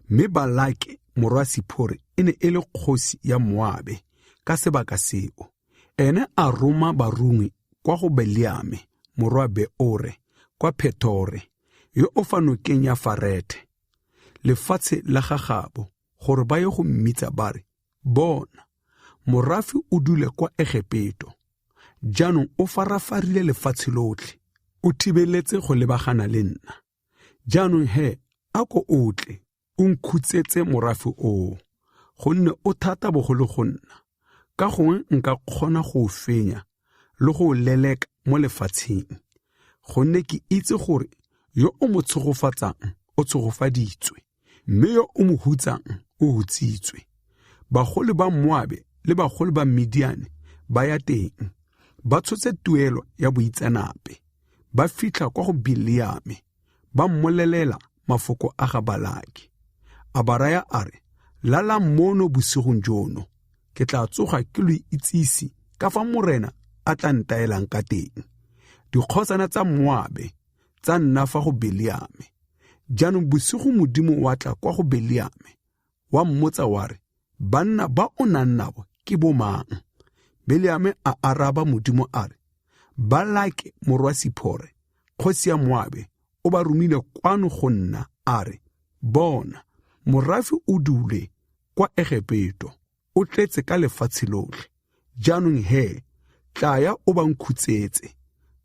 Mme Balake morwa Siphore e ne e le kgosi ya Moabe ka sebaka seo. Ene a roma barongwi kwa go Beleame morwa Beore kwa Phethore, yo o fa nokeng ya Farethe, lefatshe la gagabo, gore ba ye go mmitsa ba re, Bona, morafe o dule kwa Egepeto, jaanong o farafarile lefatshe lotlhe, o thibeletse go lebagana le nna. Jaanong he, a ko o tle, o nkhutsetse morafe oo, gonne o thata bogolo go nna. Ka gongwe nka kgona go o fenya le go o leleka mo lefatsheng, gonne ke itse gore yo o mo tshegofatsang o tshegofaditswe, mme yo o mo hutsang o hutsitswe. Bagolo ba Moabe le bagolo ba Midiane ba ya teng, ba tshotse tuelo ya boitseanape. Ba fitlha kwa go Bileame, ba mmolelela mafoko a ga Balake. A ba raya a re, Lalang mono bosigong jono, ke tla tsoga ke lo itsise ka fa Morena a tla ntaelang ka teng. Dikgosana tsa Moabe tsa nna fa go Beleame. Jaanong bosigo Modimo wa tla kwa go Beleame, wa mmotsa wa re, Banna ba o nang nabo ke bomang? Beleame a araba Modimo a re, Balake morwa Siphore, kgosi ya Moabe, o ba romile kwano go nna a re, Bona, morafe o dule kwa Egepeto, o tletse ka lefatshe lotlhe. Jaanong he, tlaya o ba nkhutsetse,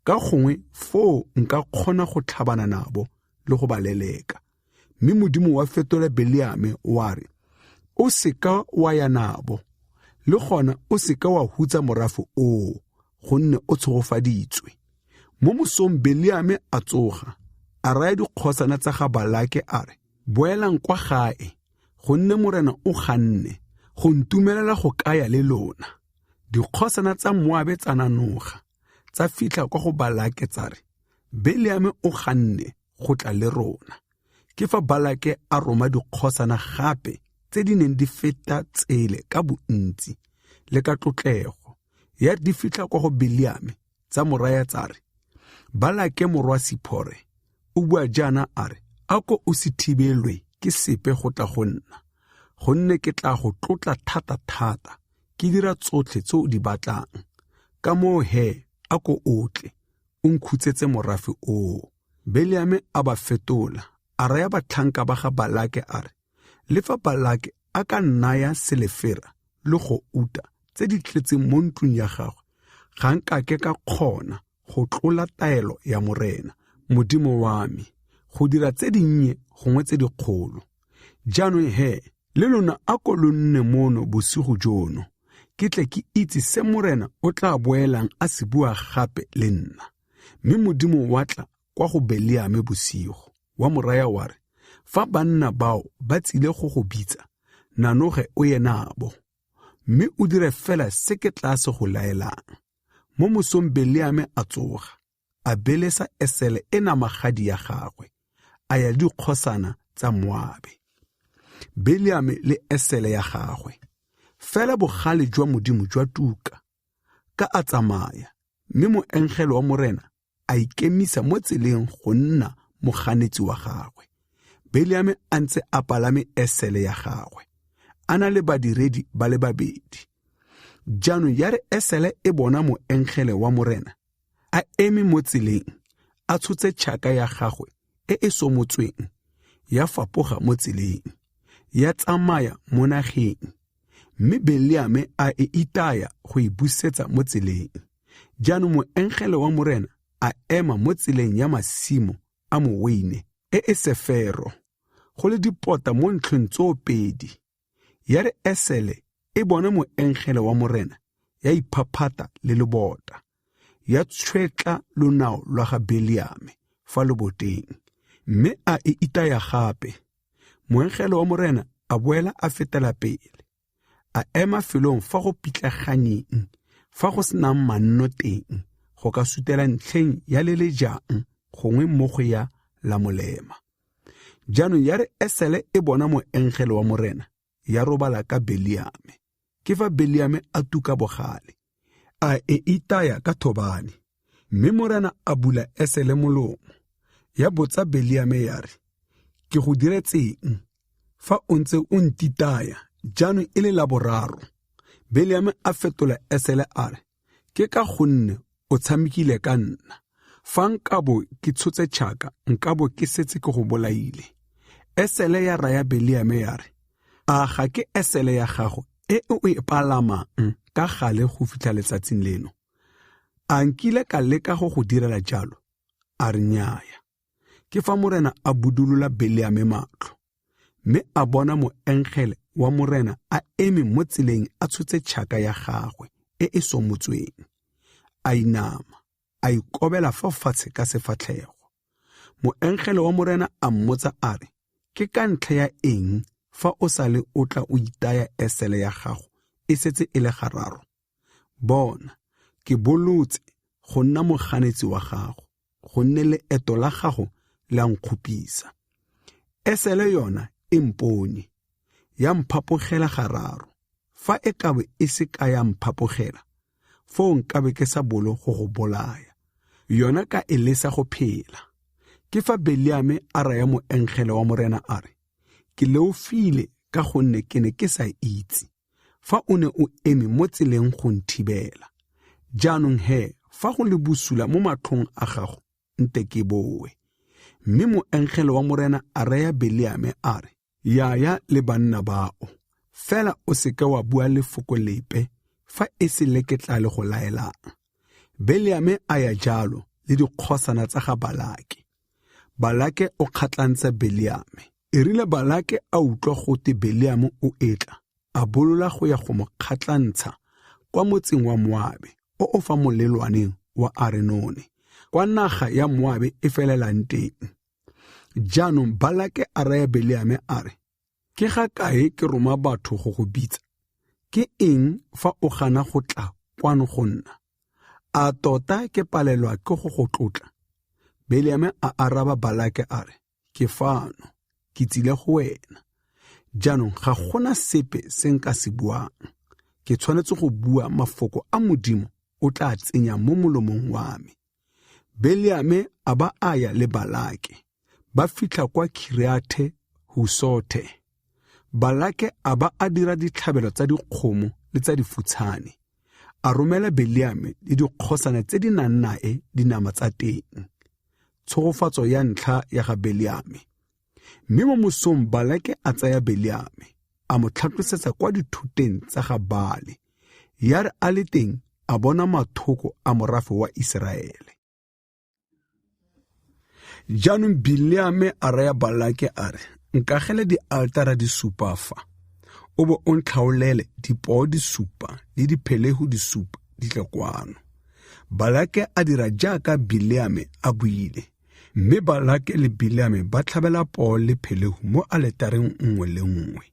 ka gongwe foo nka kgona go tlhabana nabo le go ba leleka. Mme Modimo wa fetola Beleame wa re, O seka wa ya nabo, le gona o seka wa hutsa morafe oo, gonne o tshegofaditswe. Mo mosong Beleame a tsoga, a raya dikgosana tsa ga Balake a re, Boelang kwa gae, gonne Morena o ganne go ntumelela go kaya le lona. Dikgosana tsa Moabe tsa nanoga, tsa fitlha kwa go Balake tsa re, Beleame o ganne go tla le rona. Ke fa Balake a roma dikgosana gape tse di neng di feta tsele ka bontsi le ka tlotlego. Ya di fitlha kwa go Beleame, tsa mo raya tsa re, Balake morwa Siphore o bua jaana a re, A ko o se thibelwe ke sepe go tla go nna, gonne ke tla go tlotla thata-thata, ke dira tsotlhe tse o di batlang. Ka moo he, a ko o tle, o nkhutsetse morafe oo. Beleame a ba fetola, a raya batlhanka ba ga Balake a re, Le fa Balake a ka nnaya selefera le gouta tse di tletseng mo ntlong ya gagwe, ga nkake ka kgona go tlola taelo ya Morena, Modimo wa me, go dira tse dinnye gongwe tse dikgolo. Jaanong he, le lona a ko lo nne mono bosigo jono, ke tle ke itse se Morena o tla boelang a se bua gape le nna. Mme Modimo wa tla kwa go Beleame bosigo, wa mo raya wa re, Fa banna bao ba tsile go go bitsa, nanoge o ye nabo, mme o dire fela se ke tla se go laelang. Mo mosong Beleame a tsoga, a belesa esele e namagadi ya gagwe, a ya le dikgosana tsa Moabe. Beleame le esele ya gagwe. Fela bogale jwa Modimo jwa tuka, ka a tsamaya, mme moengele wa Morena a ikemisa mo tseleng go nna moganetsi wa gagwe. Beleame a ntse a palame esele ya gagwe, a na le badiredi ba le babedi. Jaanong ya re esele e bona moengele wa Morena a eme mo tseleng, a tshotse tšhaka ya gagwe e e somotsweng, ya fapoga mo tseleng, ya tsamaya mo nageng, mme Beleame a e itaya go e busetsa mo tseleng. Jaanong moengele wa Morena a ema mo tseleng ya masimo a moweine e e sefero, go le dipota mo ntlheng tsoopedi. Ya re esele e bona moengele wa Morena, ya iphaphata le lebota, ya tshwetla lonao lwa ga Beleame fa loboteng, mme a e itaya gape. Moengele wa Morena a boela a fetela pele, a ema felong fa go pitlaganyeng, fa go senang manno teng, go ka sutela ntlheng ya le le jang gongwe mo go ya la molema. Jaanong ya re esele e bona moengele wa Morena, ya robala ka Beleame. Ke fa Beleame a tuka bogale, a e itaya ka thobane. Mme Morena a bula esele molomo, ya botsa Beleame ya re, Ke go diretseng fa o ntse o ntitaya jaanong e le la boraro? Beleame a fetola esele a re, Ke ka gonne o tshamekile ka nna. Fa nkabo ke tshotse tšhaka, nkabo ke setse ke go bolaile. Esele ya raya Beleame ya re, A ga ke esele ya gago e o e palamang ka gale go fitlha letsatsing leno? A nkile ka leka go go direla jalo? A re nnyaya. Ke fa Morena a budulola Beleame matlho, mme a bona moengele wa Morena a eme mo tseleng a tshotse tšhaka ya gagwe e e somotsweng. A inama, a ikobela fa fatshe ka sefatlhego. Moengele wa Morena a mmotsa a re, Ke ka ntlha ya eng fa o sa le o tla o itaya esele ya gago e setse e le gararo? Bona, ke bolotse go nna moganetsi wa gago, gonne leeto la gago le a nkgopisa. Esele yona e mpone, ya mphapogela gararo. Fa e kabe e se ka ya mphapogela, foo nkabe ke sa bolo go go bolaya. Yona ka e lesa go phela. Ke fa Beleame a raya moengele wa Morena a re, Ke leofile ka gonne ke ne ke sa itse fa o ne o eme mo tseleng go nthibela. Jaanong he, fa go le bosula mo matlhong a gago, nte ke boe. Mme moengele wa Morena a raya Beleame a re, Yaya le banna bao, fela o seke wa bua lefoko lepe fa e se le ke tla le go laelang. Beleame a ya jalo le dikgosana tsa ga Balake. Balake o kgatlantsa Beleame. E rile Balake a utlwa gote Beleame o etla, a bolola go ya go mo kgatlantsha kwa motseng wa Moabe o o fa molelwaneng wa Arenone, kwa naga ya Moabe e felelang teng. Jaanong Balake a raya Beleame a re, Ke ga kae ke roma batho go go bitsa? Ke eng fa o gana go tla kwano go nna? A tota ke palelwa ke go go tlotla? Beleame a araba Balake a re, Ke fano, ke tsile go wena. Jaanong ga gona sepe se nka se buang. Ke tshwanetse go bua mafoko a Modimo o tla tsenya mo molomong wa me. Beleame a ba a ya le Balake, ba fitlha kwa Kiriathe Husothe. Balake a ba a dira ditlhabelo tsa dikgomo le tsa difutshane. A romela Beleame le dikgosana tse di nang nae dinama tsa teng. Tshegofatso ya ntlha ya ga Beleame. Mme mo mosong Balake a tsaya Beleame, a mo tlhatlosetsa kwa dithoteng tsa ga Baale. Ya re a le teng, a bona mathoko a morafe wa Iseraele. Jaanong Bileame a raya Balake a re, Nkagele dialtara di supa fa, o bo o ntlhaolele dipoo di supa le diphelehu di supa di tle kwano. Balake a dira jaaka Bileame a buile, mme Balake le Bileame ba tlhabela poo le phelehu mo aletareng nngwe le nngwe.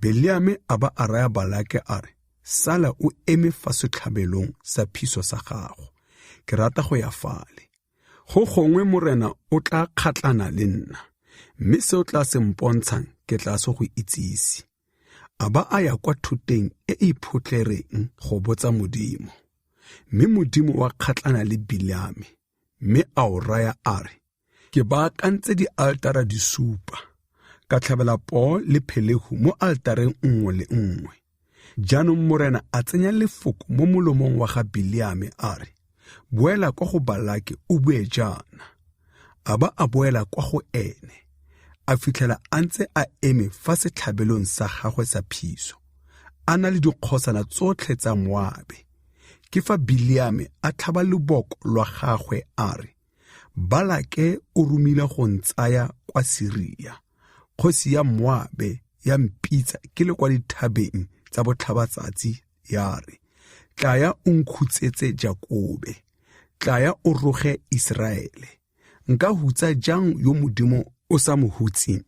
Beleame a ba a raya Balake a re, Sala o eme fa setlhabelong sa phiso sa gago, ke rata go ya fale. Go gongwe Morena o tla kgatlana le nna, mme se o tla se mpontshang ke tla se go itsise. A ba a ya kwa thoteng e e iphotlhereng go botsa Modimo. Mme Modimo wa kgatlana le Bileame, mme a o raya a re, Ke baakantse dialtara di supa, ka tlhabela poo le phelehu mo altareng nngwe le nngwe. Jaanong Morena a tsenya lefoko mo molomong wa ga Bileame a re, Boela kwa go Balake o bue jaana. A ba a boela kwa go ene, a fitlhela a ntse a eme fa setlhabelong sa gagwe sa phiso, a na le dikgosana tsotlhe tsa Moabe. Ke fa Bileame a tlhaba loboko lwa gagwe a re, Balake o romile go ntsaya kwa Siria, kgosi ya Moabe ya mpitsa ke le kwa dithabeng tsa botlhabatsatsi ya re, Tlaya o nkhutsetse Jakobe, tlaya o roge Iseraele. Nka hutsa jang yo Modimo o sa mo hutseng?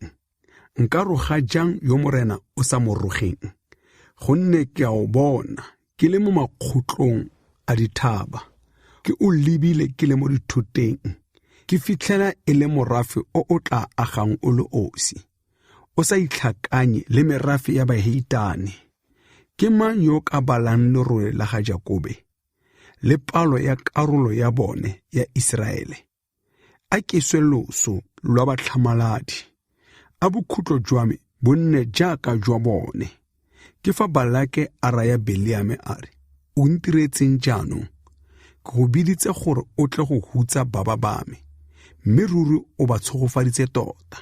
Nka roga jang yo Morena o sa mo rogeng? Gonne ke a o bona ke le mo makgotlong a dithaba, ke o lebile ke le mo dithoteng, ke fitlhela e le morafe o o tla agang o le osi, o sa itlhakanye le merafe ya baheitane. Ke mang yo o ka balang lerole la ga Jakobe? le palo ya karolo ya bone ya Iseraele. A ke swe loso lwa batlhamaladi, a bokhutlo jwa me bo nne jaaka jwa bone. Ke fa Balake a raya Beleame a re, O ntiretseng jaanong? Ke go biditse gore o tle go hutsa baba ba me, mme ruri o ba tshogofaditse tota.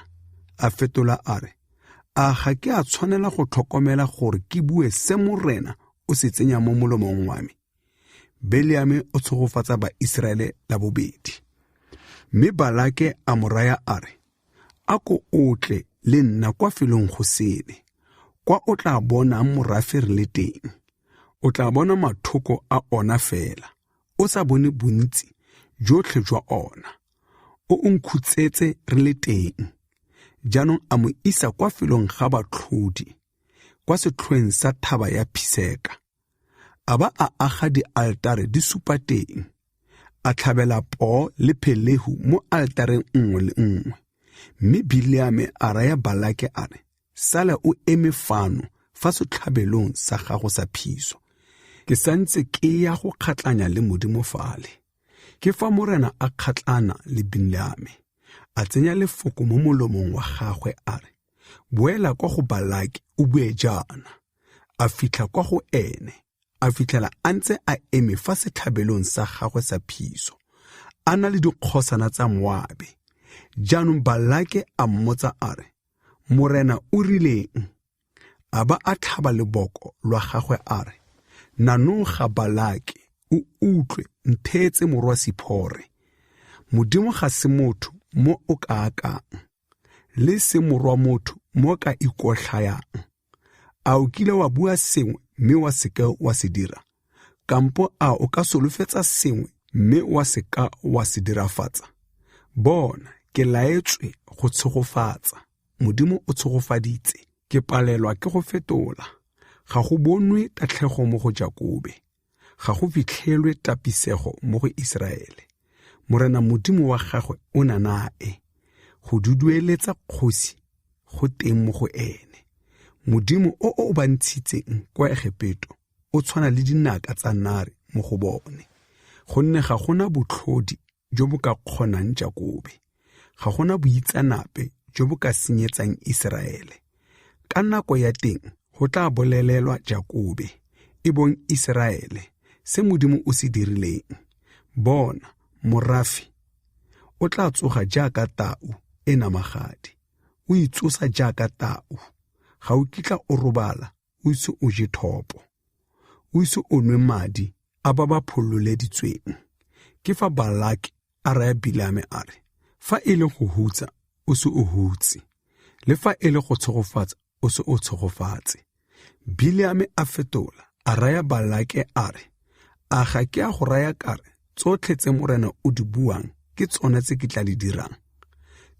A fetola a re, A ga ke a tshwanela go tlhokomela gore ke bue se Morena o se tsenya mo molomong wa me? Beleame o tshegofatsa Baiseraele la bobedi. Mme Balake a mo raya a re, A ko o tle le nna kwa felong go sele, kwa o tla bonang morafe re le teng. O tla bona mathoko a ona fela, o sa bone bontsi jotlhe jwa ona. O o nkhutsetse re le teng. Jaanong a mo isa kwa felong ga batlhodi, kwa setlhoeng sa thaba ya Phiseka. A ba a aga dialtare di supa teng, a tlhabela poo le phelehu mo altareng nngwe le nngwe. Mme Bileame a raya Balake a re, Sala o eme fano fa setlhabelong sa gago sa phiso. Ke santse ke ya go kgatlanya le Modimo fale. Ke fa Morena a kgatlana le Bileame, a tsenya lefoko mo molomong wa gagwe a re, Boela kwa go Balake o bue jaana. A fitlha kwa go ene, a fitlhela a ntse a eme fa setlhabelong sa gagwe sa phiso, a na le dikgosana tsa Moabe. Jaanong Balake a mmotsa a re, Morena o rileng? A ba a tlhaba leboko lwa gagwe a re, Nanoga Balake, o utlwe, ntheetse morwa Siphore. Modimo ga se motho mo o ka akang, le se morwa motho mo ka ikotlhayang. A o kile wa bua sengwe mme wa seka wa se dira? Kampo a o ka solofetsa sengwe mme wa seka wa se dirafatsa? Bona, ke laetswe go tshegofatsa. Modimo o tshegofaditse. Ke palelwa ke go fetola. Ga go bonwe tatlhego mo go Jakobe. Ga go fitlhelwe tapisego mo go Iseraele. Morena Modimo wa gagwe o na nae. Go dudueletsa kgosi go teng mo go ene. Modimo o o ba ntshitseng kwa Egepeto o tshwana le dinaka tsa nare mo go bone. Gonne ga gona botlhodi jo bo ka kgonang Jakobe, ga gona boitseanape jo bo ka senyetsang Iseraele. Ka nako ya teng go tla bolelelwa Jakobe, e bong Iseraele, se Modimo o se dirileng. Bona, morafe o tla tsoga jaaka tau e namagadi, o itsosa jaaka tau, ga o kitla o robala o ise o je thopo, o ise o nwe madi a ba ba phololeditsweng. Ke fa Balake a raya Bileame a re, Fa e le go hutsa, o se o hutse, le fa e le go tshegofatsa, o se o tshegofatse. Bileame a fetola, a raya Balake a re, A ga ke a go raya ka re, tsotlhe tse Morena o di buang ke tsone tse ke tla di dirang?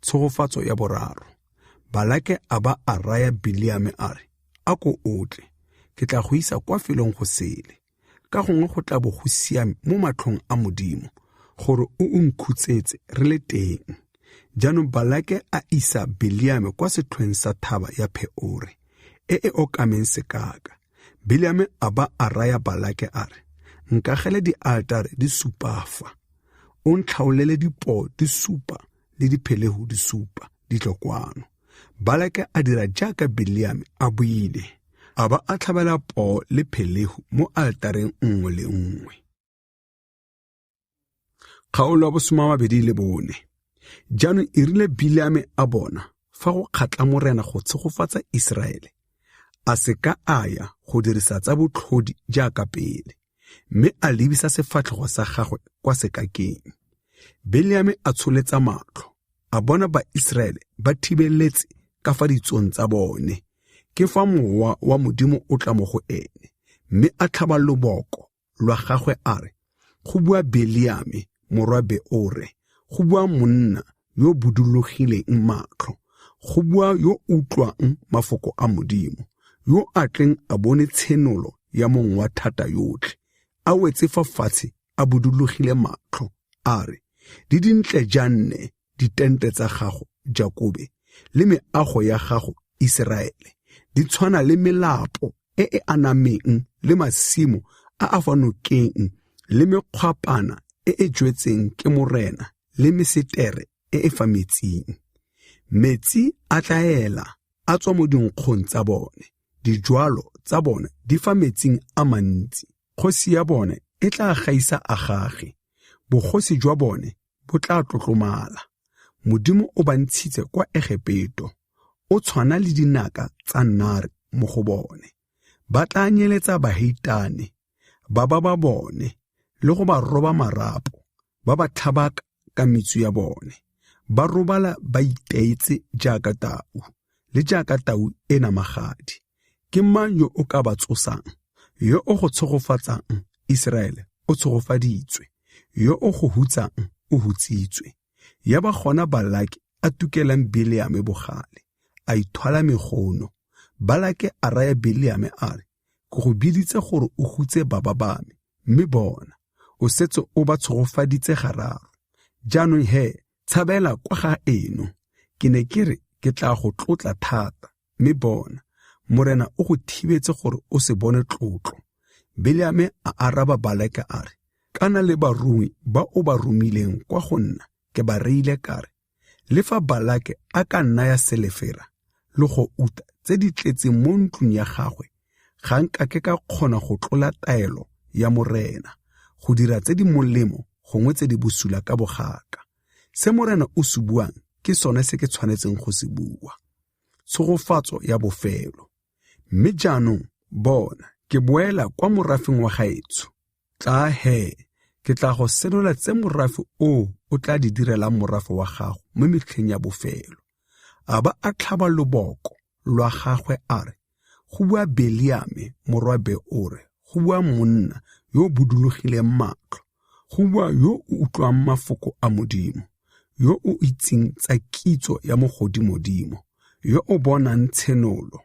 Tshegofatso ya boraro. Balake a ba a raya Bileame a re, A ko o tle, ke tla go isa kwa felong go sele. Ka gongwe go tla bo go siame mo matlhong a Modimo gore o o nkhutsetse re le teng. Jaanong Balake a isa Bileame kwa setlhoeng sa thaba ya Pheore, e e okameng sekaka. Bileame a ba a raya Balake a re, Nkagele dialtare di supa fa, o ntlhaolele dipoo di supa le diphelehu di supa di tle kwano. Balake a dira jaaka Bileame a buile, a ba a tlhabela poo le phelehu mo altareng nngwe le nngwe. Kgaolo ya bosoma mabedi le bone. Jaanong e rile Bileame a bona fa go kgatla Morena go tshegofatsa Iseraele, a se ka a ya go dirisa tsa botlhodi jaaka pele, mme a lebisa sefatlhego sa gagwe kwa sekakeng. Bileame a tsholetsa matlho, a bona Baiseraele ba thibeletse ka fa ditsong tsa bone. Ke fa mowa wa Modimo o tla mo go ene, mme a tlhaba loboko lwa gagwe a re, Go bua Beleame morwa Beore, go bua monna yo budulogileng matlho, go bua yo utlwang mafoko a Modimo, yo a tleng a bone tshenolo ya mong wa thata yotlhe, a wetse fa fatshe a budulogile matlho, a re, Di dintle janne ditente tsa gago, Jakobe, le meago ya gago, Iseraele, di tshwana le melapo e e anameng le masimo a a fa nokeng le mekgwapana e e jwetseng ke Morena le mesetere e e fa metsing. Metsi a tla ela a tswa mo dinkgong tsa bone, dijwalo tsa bone di fa metsing a mantsi. Kgosi ya bone e tla gaisa Agage, bogosi jwa bone bo tla tlotlomala. Modimo o ba ntshitse kwa Egepeto, o tshwana le dinaka tsa nare mo go bone. Ba tla nyeletsa baheitane, ba ba ba bone, le go ba roba marapo, ba ba tlhabaka ka metsu ya bone. Ba robala ba iteetse jaaka tau, le jaaka tau e namagadi. Ke mang yo o ka ba tsosang? Yo o go tshegofatsang, Iseraele, o tshegofaditswe. Yo o go hutsang, o hutsitswe. Ya ba gona Balake a tukelang Bileame bogale, a ithwala megono. Balake a raya Bileame a re, Ke go biditse gore o hutse baba ba me, mme bona, o setse o ba tshegofaditse gararo. Jaanong he, tshabela kwa ga eno. Ke ne ke re ke tla go tlotla thata, mme bona, Morena o go thibetse gore o se bone tlotlo. Bileame a araba Balake a re, Kana le barongwi ba o ba romileng kwa go nna ke ba reile ka re, le fa Balake a ka nnaya selefera le go uta tse di tletseng mo ntlong ya gagwe, ga nkake ka kgona go tlola taelo ya Morena go dira tse di molemo gongwe tse di bosula ka bogaka. Se Morena o se buang ke sone se ke tshwanetseng go se bua. Tshegofatso ya bofelo. Mme jaanong, bona, ke boela kwa morafeng wa gaetsho. Tlaa he, ke tla go senola tse morafe oo o tla di direlang morafe wa gago mo metlheng ya bofelo. A ba a tlhaba loboko lwa gagwe a re, Go bua Beliame morwa Beore, go bua monna yo o budulogileng matlho, go bua yo o utlwang mafoko a Modimo, yo o itseng tsa kitso ya Mogodimodimo, yo o bonang tshenolo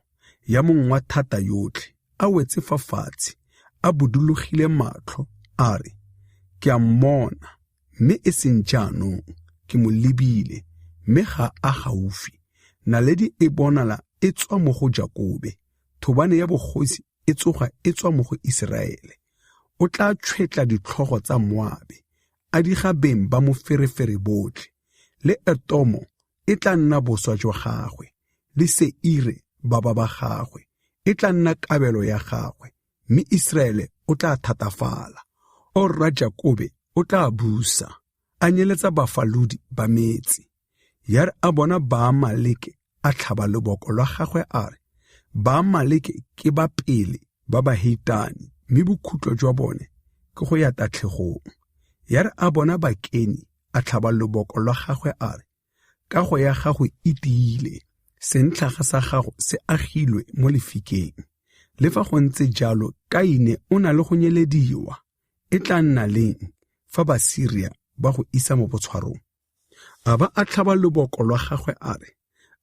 ya Mong wa thata yotlhe, a wetse fa fatshe, a budulogile matlho, a re, Ke a mmona, mme e seng jaanong, ke mo lebile, mme ga a gaufi. Naledi e bonala e tswa mo go Jakobe, thobane ya bogosi e tsoga e tswa mo go Iseraele. O tla tšhwetla ditlhogo tsa Moabe, a diga beng ba moferefere botlhe, le Etomo e tla nna boswa jwa gagwe, le Seire baba ba gagwe, e tla nna kabelo ya gagwe, mme Iseraele o tla thatafala. O rra Jakobe o tla busa, a nyeletsa bafalodi ba metse. Ya re a bona Baamaleke a tlhaba loboko lwa gagwe a re, Baamaleke ke ba pele ba baheitane, mme bokhutlo jwa bone ke go ya tatlhegong. Ya re a bona Bakeni a tlhaba loboko lwa gagwe a re, Kago ya gago e tiile, sentlhaga sa gago se agilwe mo lefikeng. Le fa go ntse jalo, Kaine o na le go nyelediwa. E tla nna leng fa Basiria ba go isa mo botshwarong? A ba a tlhaba loboko lwa gagwe a re,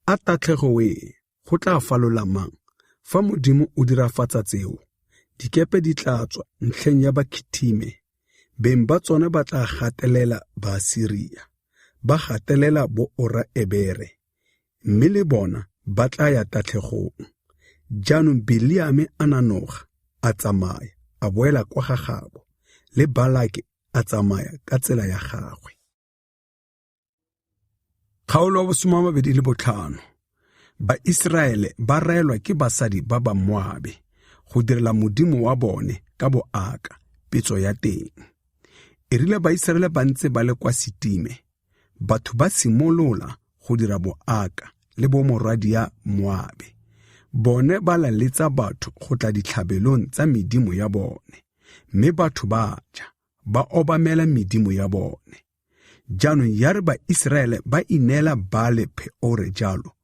A tatlhego wee, go tla falola mang fa Modimo o dirafatsa tseo? Dikepe di tla tswa ntlheng ya Bakhitime, beng ba tsone ba tla gatelela Baasiria, ba gatelela bo-ora Ebere, mme le bona ba tla ya tatlhegong. Jaanong Bileame a nanoga, a tsamaya, a boela kwa ga gabo, le Balake a tsamaya ka tsela ya gagwe. Kgaolo ya bosoma mabedi le botlhano. Baiseraele ba raelwa ke basadi ba ba Moabe go direla Modimo wa bone ka boaka petso ya teng. E rile Baiseraele ba ntse ba le kwa Sitime, batho ba simolola go dira boaka le bomorwadia Moabe. Bone ba laletsa batho go tla ditlhabelong tsa medimo ya bone, mme batho ba ja, ba obamela medimo ya bone. Jaanong ya re Baiseraele ba ineela Baale Pheore jalo,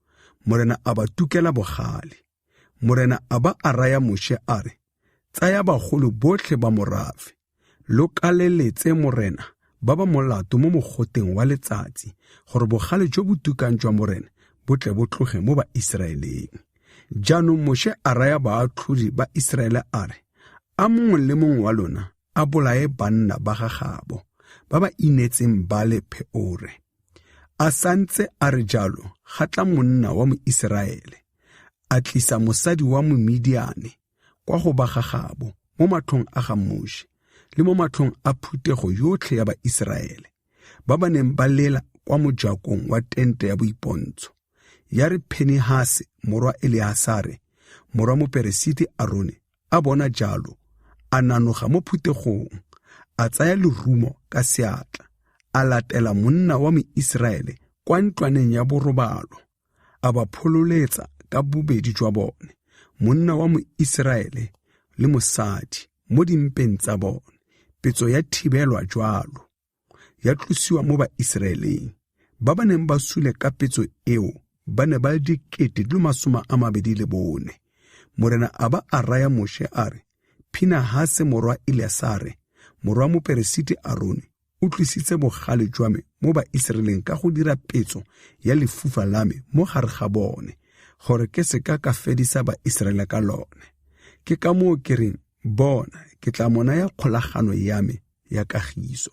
Morena a ba tukela bogale. Morena a ba a raya Moshe a re, Tsaya bagolo botlhe ba morafe, lo kaleletse Morena ba ba molato mo mogoteng wa letsatsi, gore bogale jo bo tukang jwa Morena bo tle bo tloge mo Baiseraeleng. Jaanong Moshe a raya baatlhodi ba Iseraele a re, A mongwe le mongwe wa lona a bolaye banna ba ga gabo ba ba inetseng Baale Pheore. A santse a re jalo, ga tla monna wa Moiseraele, a tlisa mosadi wa Momidiane kwa go ba ga gabo mo matlhong a ga Moshe le mo matlhong a phuthego yotlhe ya Baiseraele ba ba neng ba lela kwa mojakong wa tente ya boipontsho. Ya re Phinehase morwa Eleasare morwa moperesiti Arone a bona jalo, a nanoga mo phuthegong, a tsaya lerumo ka seatla, a latela monna wa Moiseraele kwa ntlwaneng ya borobalo, a ba phololetsa ka bobedi jwa bone, monna wa Moiseraele le mosadi, mo dimpeng tsa bone. Petso ya thibelwa jalo, ya tlosiwa mo Baiseraeleng. Ba ba neng ba sule ka petso eo ba ne ba le 24,000. Morena a ba a raya Moshe a re, Phinehase morwa Eleasare morwa moperesiti Arone o tlisitse bogale jwa me mo Baiseraeleng ka go dira petso ya lefufa la me mo gare ga bone, gore ke se ka ka fedisa Baiseraele ka lone. Ke ka moo ke reng, bona, ke tla mo naya kgolagano ya me ya kagiso.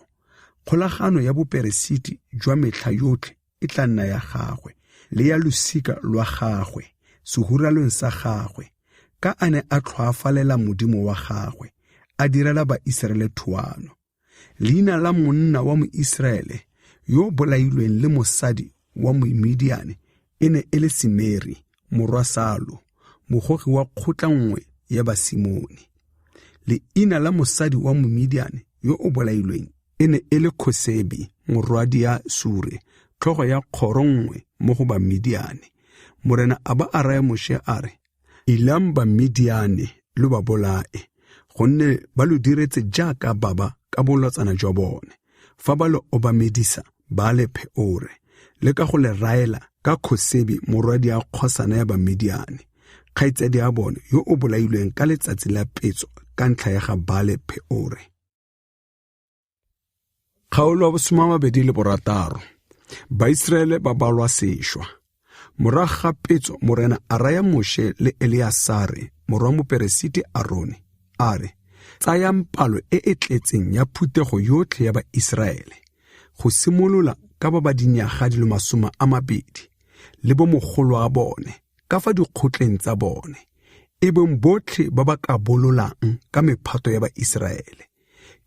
Kgolagano ya boperesiti jwa metlha yotlhe e tla nna ya gagwe le ya losika lwa gagwe sehuralong sa gagwe, ka a ne a tlhoafalela Modimo wa gagwe, a direla Baiseraele thuano. Leina la monna wa Moiseraele yo o bolailweng le mosadi wa Momidiane e ne e le Simeri morwa Salo, mogogi wa kgotla nngwe ya Basimone. Leina la mosadi wa Momidiane yo o bolailweng e ne e le Khosebi morwadia Sure, tlhogo ya kgoro nngwe mo go Bamidiane. Morena a ba a raya Moshe a re, Ilang Bamidiane lo ba bolae, gonne ba lo diretse jaaka baba ka bolotsana jwa bone, fa ba lo obamedisa Baale Pheore, le ka go le raela ka Khosebi morwadia kgosana ya Bamidiane, kgaitsadi ya bone yo o bolailweng ka letsatsi la petso ka ntlha ya ga Baale Pheore. Kgaolo ya 26. Baiseraele ba balwa sešwa. Morago ga petso Morena a raya Moshe le Eleasare morwa moperesiti Arone a re, tsayang palo e e tletseng ya phuthego yotlhe ya Baiseraele, go simolola ka ba ba dinyaga di le 20 le bo mogolo wa bone ka fa dikgotleng tsa bone, e bong botlhe ba ba ka bololang ka mephato ya Baiseraele.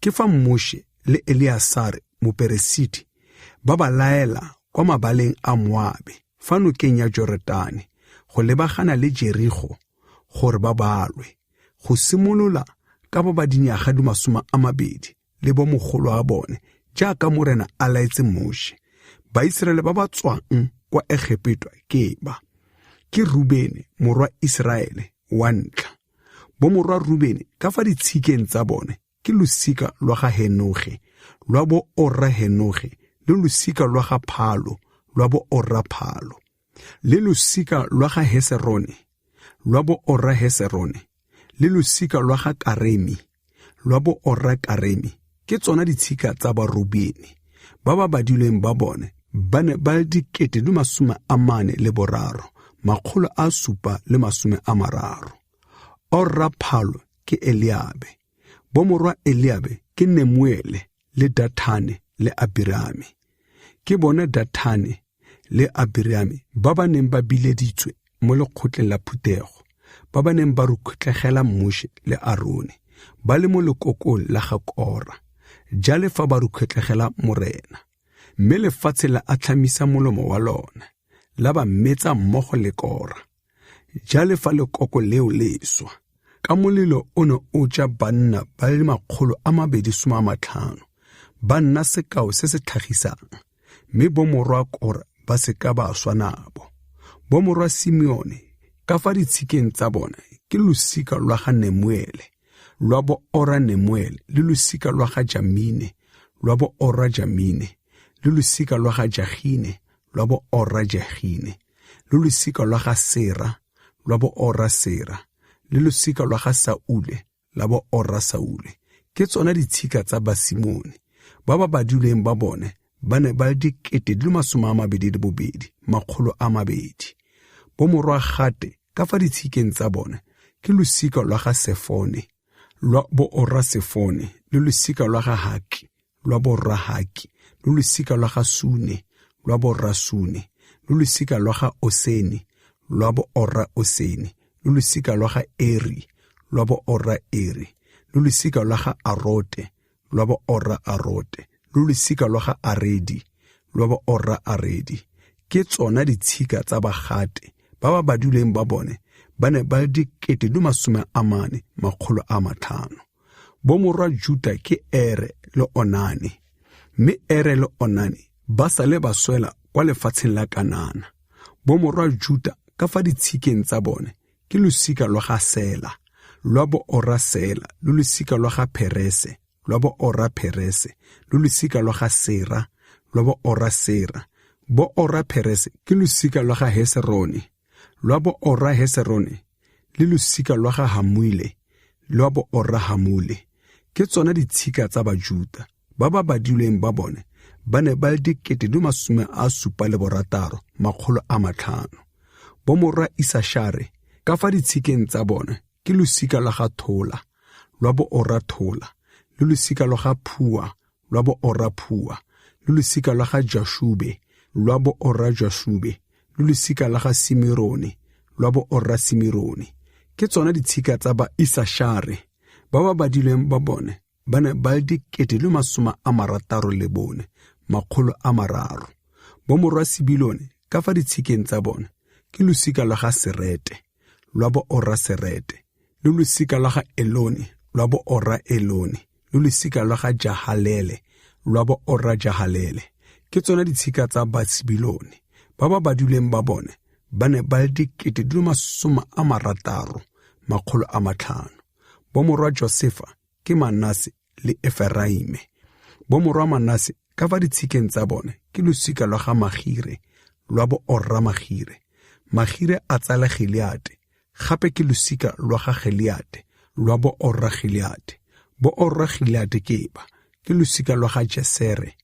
Ke fa Moshe le Eleasare moperesiti ba ba laela kwa mabaleng a Moabe fa nokeng ya Joretane go lebagana le Jerigo gore ba balwe, go simolola ka ba ba dinyaga di 20 le bo mogolo wa bone, jaaka Morena a laetse Moshe. Baiseraele ba ba tswang kwa Egepetwa ke ba: ke Rubene morwa Iseraele wa ntlha. Bo morwa Rubene ka fa ditshikeng tsa bone ke losika lwa ga Henoge lwa bo Ora Henoge, le losika lwa ga Phalo lwa bo Ora Phalo, le losika lwa ga Heserone lwa bo Ora Heserone, le losika lwa ga Karemi lwa bo Ora Karemi. Ke tsona ditshika tsa Barubene. Ba ba badilweng ba bone ba ne ba le 43,730. Ora Phalo ke Eliabe. Bomorwa Eliabe ke Nemuele le Dathane le Abirame. Ke bone Dathane le Abirame ba ba neng ba bileditswe mo lekgotleng la phuthego, ba ba neng ba rukhutlhegela Moshe le Arone ba le mo lekokong la ga Kora, jale fa ba rukhutlhegela Morena. Mme lefatshe la atlhamisa molomo wa lona, la ba metsa mmogo le Kora. Jale fa lekoko leo le swa, ka molelo o ne o ja banna ba le 250, ba nna sekao se se tlhagisang, mme bomorwa Kora ba se ka ba swa nabo. Bomorwa Simeone ka fa ditshikeng tsa bone ke losika lwa ga Nemuele lwa bo Ora Nemuele, le losika lwa ga Jamine lwa bo Ora Jamine, le losika lwa ga Jagine lwa bo Ora Jagine, le losika lwa ga Sera lwa bo Ora Sera, le losika lwa ga Saule la bo Ora Saule. Ke tsona ditshika tsa Basimone. Ba ba badilweng ba bone ba ne ba le 22,200. Bomorwa Gate ka fa ditshikeng tsa bone ke losika lwa ga Sefone lwa bo Ora Sefone, le losika lwa ga Haki lwa bo Ora Haki, le losika lwa ga Sune lwa bo Ora Sune, le losika lwa ga Osene lwa bo Ora Osene, le losika lwa ga Eri lwa bo Ora Eri, le losika lwa ga Arote lwa bo ora Arote, le losika lwa ga Aredi, lwa bo ora Aredi. Ke tsona ditshika tsa Bagate, ba ba badilweng ba bone ba ne ba le 405,500. Bomorwa Juta ke Ere le Onane, mme Ere le Onane ba sale ba swela kwa lefatsheng la Kanana. Bomorwa Juta ka fa ditshikeng tsa bone ke losika lwa ga Sela, lwa bo ora Sela, le losika lwa ga Perese, lwa bo ora Perese, le losika lwa ga Sera, lwa bo ora Sera. Bo ora Perese ke losika lwa ga Heserone, lwa bo ora Heserone, le losika lwa ga Hamuile, lwa bo ora Hamule. Ke tsona ditshika tsa Bajuta, ba ba badilweng ba bone ba ne ba le 76,500. Bomorwa Isashare ka fa ditshikeng tsa bone ke losika lwa ga Thola, lwa bo ora Thola, le losika lwa ga Phua, lwa bo ora Phua, le losika lwa ga Jashube, lwa bo ora Jashube, le losika lwa ga Simirone, lwa bo ora Simirone. Ke tsona ditshika tsa ba Isashare, ba ba badilweng ba bone ba ne ba le 64,300. Bomorwa Sibilone ka fa ditshikeng tsa bone ke losika lwa ga Serete, lwa bo ora Serete, le losika lwa ga Elone, lwa bo ora Elone, le losika lwa ga Jahalele, lwa bo ora Jahalele. Ke tsona ditshika tsa Basibilone, ba ba badilweng ba bone ba ne ba le 66,500. Bomorwa Josefa ke Manase le Eferaime. Bomorwa Manase ka fa ditshikeng tsa bone ke losika lwa ga Magire, lwa bo ora Magire. Magire a tsala Gileate, gape ke losika lwa ga Gileate, lwa bo ora Gileate. Bo ora Gileate ke ba, ke losika lwa ga Jesere,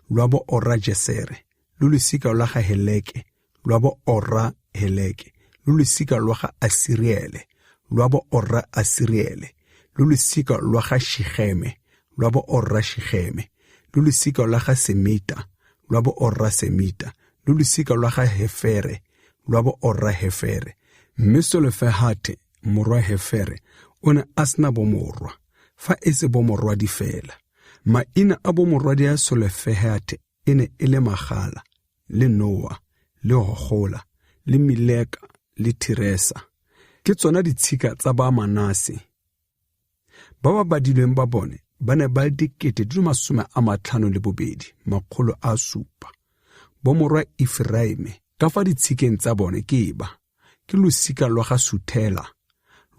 lwa bo ora Jesere, le losika lwa ga Heleke, lwa bo ora Heleke, le losika lwa ga Asiriele, lwa bo ora Asiriele, le losika lwa ga Shigeme, lwa bo ora Shigeme, le losika lwa ga Semita, lwa bo ora Semita, le losika lwa ga Hefere, lwa bo ora Hefere. Mme Solofehate morwa Hefere o ne a sena bomorwa, fa e se bomorwadi fela. Maina a bomorwadi a Solofehate e ne e le Magala, le Noa, le Hogola, le Mileka, le Tiresa. Ke tsona ditshika tsa ba Manase. Ba ba badilweng ba bone ba ne ba le 52,700. Bomorwa Eferaime ka fa ditshikeng tsa bone ke ba, ke losika lwa ga Suthela,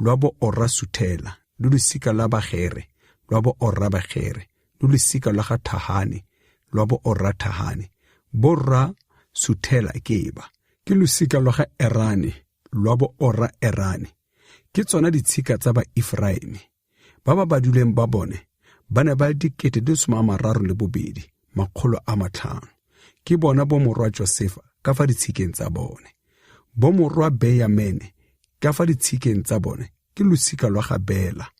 lwa bo ora Suthela, le losika lwa Bagere, lwa bo ora Bagere, le losika lwa ga Thahane, lwa bo ora Thahane. Borra Suthela ke ba, ke losika lwa ga Erane, lwa bo ora Erane. Ke tsona ditshika tsa ba Eferaime. Ba ba badilweng ba bone ba ne ba le 32,500. Ke bona bomorwa Josefa ka fa ditshikeng tsa bone. Bomorwa Beyamene ka fa ditshikeng tsa bone ke losika lwa ga Bela,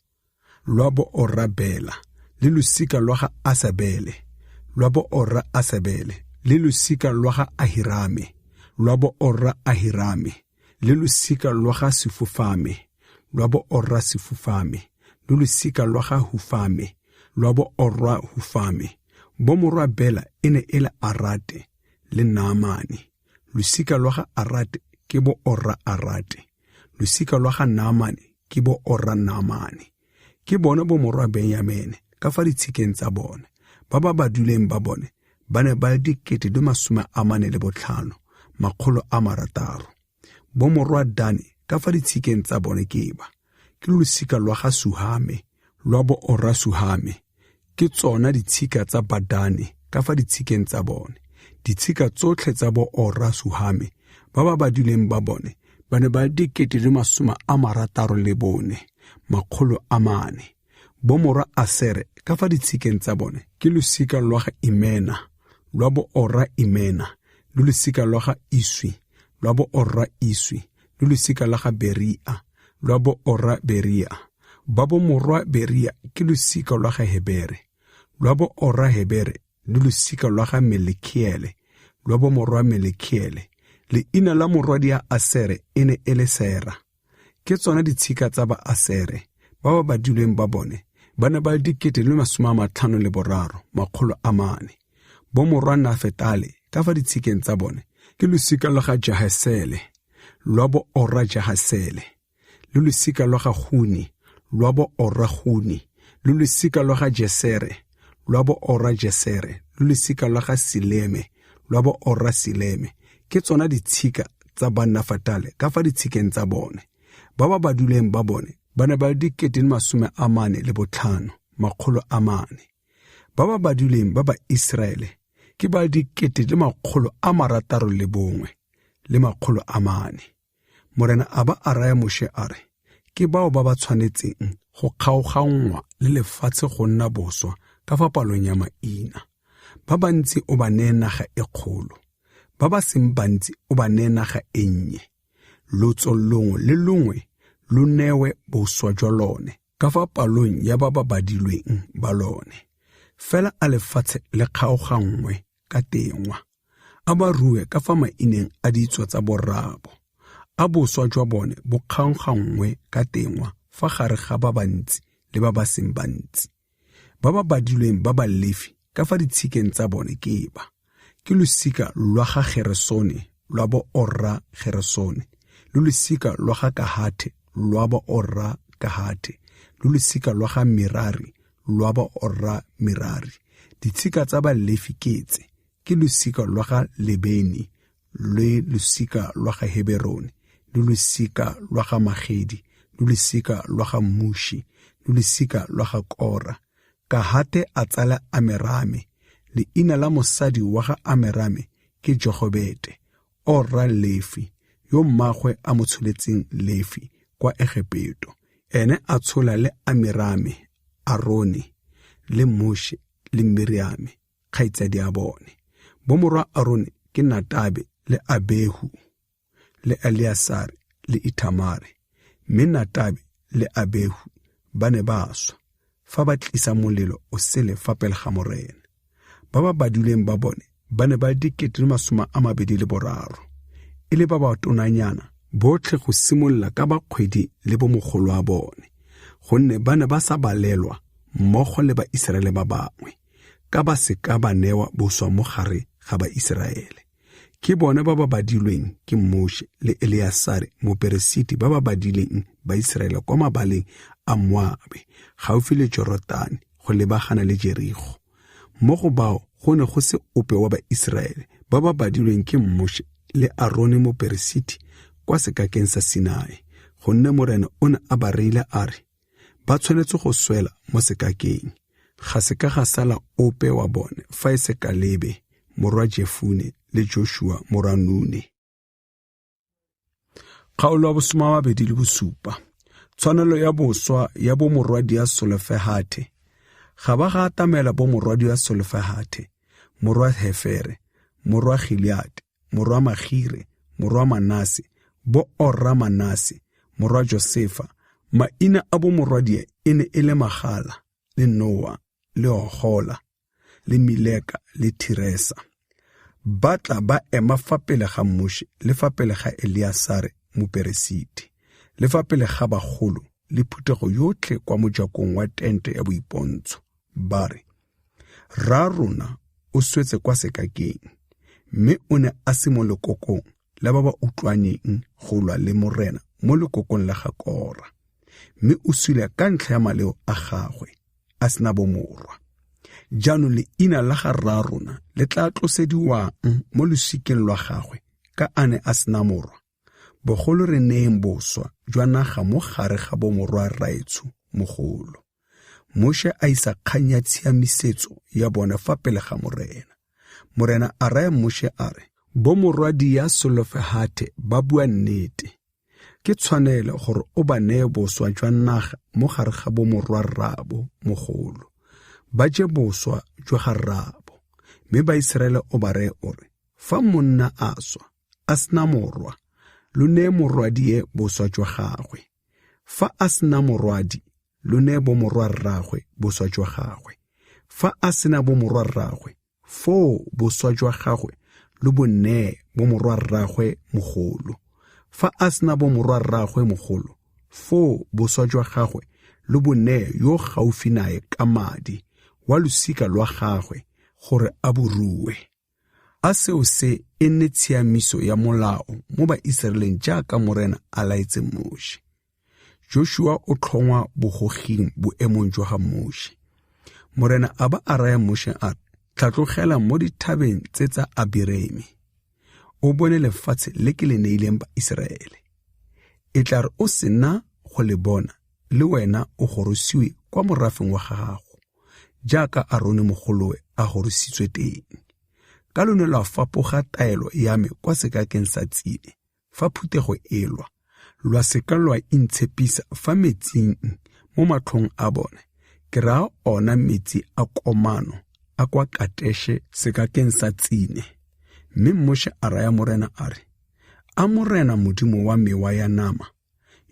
lwa bo ora Bela, le losika lwa ga Asabele, lwa bo ora Asabele, le losika lwa ga Ahirame, lwa bo ora Ahirame, le losika lwa ga Sefufame, lwa bo ora Sefufame, le losika lwa ga Hufame, lwa bo ora Hufame. Bomorwa Bela e ne e le Arate le Naamane. Losika lwa ga Arate ke bo ora Arate, losika lwa ga Naamane ke bo ora Naamane. Ke bone bomorwa Benyamene ka fa ditshikeng tsa bone. Ba ba badilweng ba bone ba ne ba le 45,600. Bomorwa Dane ka fa ditshikeng tsa bone ke ba, ke losika lwa ga Suhame, lwa bo ora Suhame. Ke tsona ditshika tsa Badane ka fa ditshikeng tsa bone. Ditshika tsotlhe tsa bo ora Suhame, ba ba badilweng ba bone ba ne ba le 64,400. Bomorwa Asere ka fa ditshikeng tsa bone ke losika lwa ga Imena, lwa bo ora Imena, le losika lwa ga Iswi, lwa bo ora Iswi, le losika lwa ga Beria, lwa bo ora Beria. Ba bomorwa Beria ke losika lwa ga Hebere, lwa bo ora Hebere, le losika lwa ga Melekiele, lwa bomorwa Melekiele. Leina la morwadi ya Asere e ne e le Sera. Ke tsona ditshika tsa ba Asere, ba ba badilweng ba bone ba ne ba le 53 400. Bomorwa Nafetale ka fa ditshikeng tsa bone ke losika lwa ga Jahasele lwa bo Ora Jahasele, le losika lwa ga Guni lwa bo Ora Guni, le losika lwa ga Jesere lwa bo Ora Jesere, le losika lwa ga Sileme lwa bo Ora Sileme. Ke tsona ditshika tsa Banafatale ka fa ditshikeng tsa bone. Ba ba baduleng ba bone ba ne ba le 45 400. Ba ba baduleng ba ba Iseraele ke ba 661 400. Morena a ba a raya Moshe a re, ke bao ba ba tshwanetseng go kgaoganngwa le lefatshe go nna boswa ka fa palong ya maina. Ba bantsi o ba neye naga e kgolo, ba ba seng bantsi o ba neye naga e nnye. Lotso longwe le longwe lo newe boswa jwa lone ka fa palong ya ba ba badilweng ba lone. Fela a lefatshe le kgaoganngwe ka tengwa, a ba rue ka fa maineng a ditso tsa borraabo. A boswa jwa bone bo kgaoganngwe ka tengwa fa gare ga ba bantsi le ba ba seng bantsi. Ba ba badilweng ba Balefi ka fa ditshikeng tsa bone ke ba: ke losika lwa ga Geresone lwa bo Ora Geresone, le losika lwa ga Kahathe lwa bo Ora Kahathe, le losika lwa ga Merari lwa bo Ora Merari. Ditshika tsa Balefi ke tse: ke losika lwa ga Lebeni le losika lwa ga Heberone, le losika lwa ga Magedi, le losika lwa ga Mushi, le losika lwa ga Kora. Kahathe a tsala Amerame. Leina la mosadi wa ga Amerame ke Jogobete, Ora Lefi, yo mmagwe a mo tsholetseng Lefi kwa Egepeto. Ene a tshola le Amerame, Arone, le Moshe le Miriame, kgaitsadi a bone. Bomorwa Arone ke Natabe le Abehu le Eleasare le Ithamare. Mme Natabe le Abehu ba ne ba swa fa ba tlisa molelo o sele fa pele ga Morena. Ba ba badilweng ba bone ba ne ba le 23,000, e le ba ba tonanyana botlhe go simolola ka ba kgwedi le bomogolo wa bone, gonne ba ne ba sa balelwa mmogo le Baiseraele ba bangwe, ka ba se ka ba newa boswa mo gare ga Baiseraele. Ke bone ba ba badilweng ke Moshe le Eleasare moperesiti ba ba badileng Baiseraele kwa mabaleng a Moabe gaufi le Jorodane go lebagana le Jerigo. Mo go bao go ne go se ope wa Baiseraele ba ba badilweng ke Moshe le Arone moperesiti kwa sekakeng sa Sinai, gonne Morena o ne a ba reile a re ba tshwanetse go swela mo sekakeng. Ga se ka ga sala ope wa bone fa e se Kalebe morwa Jefune le Joshua morwa Nune. Kgaolo ya 27. Tshwanelo ya boswa ya bomorwadia Solofehathe. Ga ba ga atamela bomorwadia Solofehathe, morwa Hefere, morwa Gileade, morwa Magire, morwa Manase, bo Ora Manase, morwa Josefa. Maina a bomorwadia e ne e le Magala le Noa le Ogola le Mileka le Tiresa. Ba tla ba ema fa pele ga Moshe le fa pele ga Eleasare moperesiti, le fa pele ga bagolo le phuthego yotlhe kwa mojakong wa tente ya boipontsho, ba re: Rra rona o swetse kwa sekakeng, mme o ne a se mo lekokong la ba ba utlwaneng go lwa le Morena mo lekokong la ga Kora, mme o sule ka ntlha ya maleo a gagwe a sena bomorwa. Jaanong leina la ga rra rona le tla tlosediwang mo losikeng lwa gagwe ka a ne a sena morwa. Bogolo re neeng boswa jwa naga mo gare ga bomorwa rraetsho mogolo. Moshe a isa kgang ya tshiamisetso ya bone fa pele ga Morena. Morena a raya Moshe a re, bomorwadia Solofehathe ba bua nnete. Ke tshwanelo gore o ba neye boswa jwa naga mo gare ga bomorwa rraabo mogolo, ba je boswa jwa ga rraabo. Mme Baiseraele o ba reye o re, fa monna a swa a sena morwa, lo neye morwadie boswa jwa gagwe. Fa a sena morwadi, lo neye bomorwa rraagwe boswa jwa gagwe. Fa a sena bomorwa rraagwe, foo boswa jwa gagwe lo bo neye bomorwa rraagwe mogolo. Fa a sena bomorwa rraagwe mogolo, foo boswa jwa gagwe lo bo neye yo gaufi nae ka madi wa losika lwa gagwe gore a bo rue. A seo se e nne tshiamiso ya molao mo Baiseraeleng jaaka Morena a laetse Moshe. Joshua o tlhongwa bogoging boemong jwa ga Moshe. Morena a ba a raya Moshe a re, tlhatlogela mo dithabeng tse tsa Abireme, o bone lefatshe le ke le neileng Baiseraele. E tla re o sena go le bona, le wena o gorosiwe kwa morafeng wa gago, jaaka Arone mogolowe a gorositswe teng. Ka lone lwa fapoga taelo ya me kwa sekakeng sa Tsine, fa phuthego e lwa, lwa seka lwa intshepisa fa metsing mo matlhong a bone, ke raya ona metsi a komano a kwa Kateshe sekakeng sa Tsine. Mme Moshe a raya Morena a re, a Morena Modimo wa mewa ya nama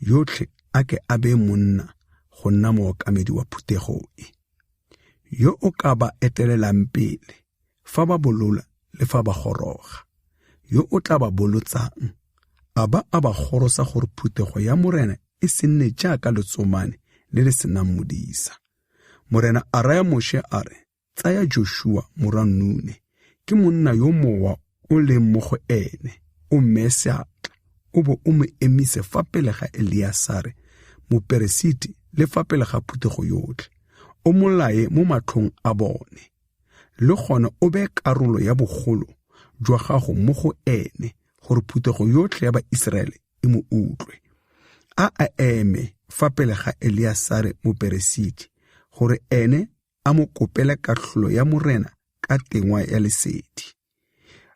yotlhe a ke a be monna go nna mookamedi wa phuthego e, yo o ka ba etelelang pele fa ba bolola le fa ba goroga, yo o tla ba bolotsang a ba a ba gorosa gore phuthego ya Morena e se nne jaaka letsomane le le senang modisa. Morena a raya Moshe a re, tsaya Joshua morwa Nune, ke monna yo mowa o leng mo go ene, o mmee seatla, o bo o mo emise fa pele ga Eleasare moperesiti le fa pele ga phuthego yotlhe, o molaye mo matlhong a bone. Le gone o beye karolo ya bogolo jwa gago mo go ene gore phuthego yotlhe ya Baiseraele e mo utlwe. A a eme fa pele ga Eleasare moperesiti gore ene a mo kopele katlholo ya Morena ka tengwa ya lesedi.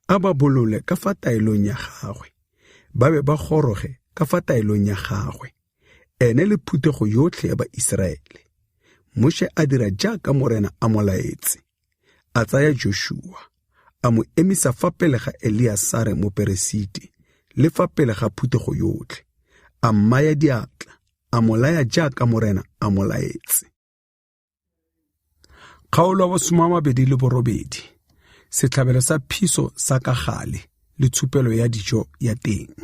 A ba bolole ka fa taelong ya gagwe, ba be ba goroge ka fa taelong ya gagwe, ene le phuthego yotlhe ya Baiseraele. Moshe a dira jaaka Morena a mo laetse. A tsaya Joshua, a mo emisa fa pele ga Eleasare moperesiti le fa pele ga phuthego yotlhe, a mmaya diatla, a mo laya jaaka Morena a mo laetse. Kgaolo ya 28, setlhabelo sa phiso sa ka gale le tshupelo ya dijo ya teng.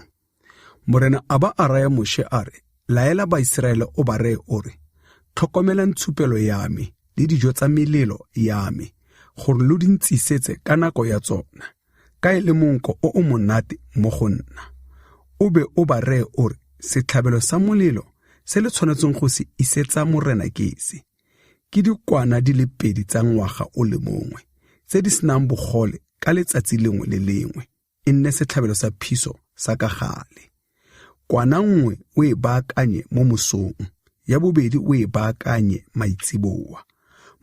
Morena a ba a raya Moshe a re, laela Baiseraele o ba reye o re, tlhokomelang tshupelo ya me le dijo tsa melelo ya me, gore lo di ntsisetse ka nako ya tsona, ka e le monko o o monate mo go nna. O be o ba reye o re, setlhabelo sa molelo se le tshwanetseng go se isetsa Morena ke se, ke dikwana di le pedi tsa ngwaga o le mongwe, tse di senang bogole ka letsatsi lengwe le lengwe, e nne setlhabelo sa phiso sa ka gale. Kwana nngwe o e baakanye mo mosong, ya bobedi o e baakanye maitseboa,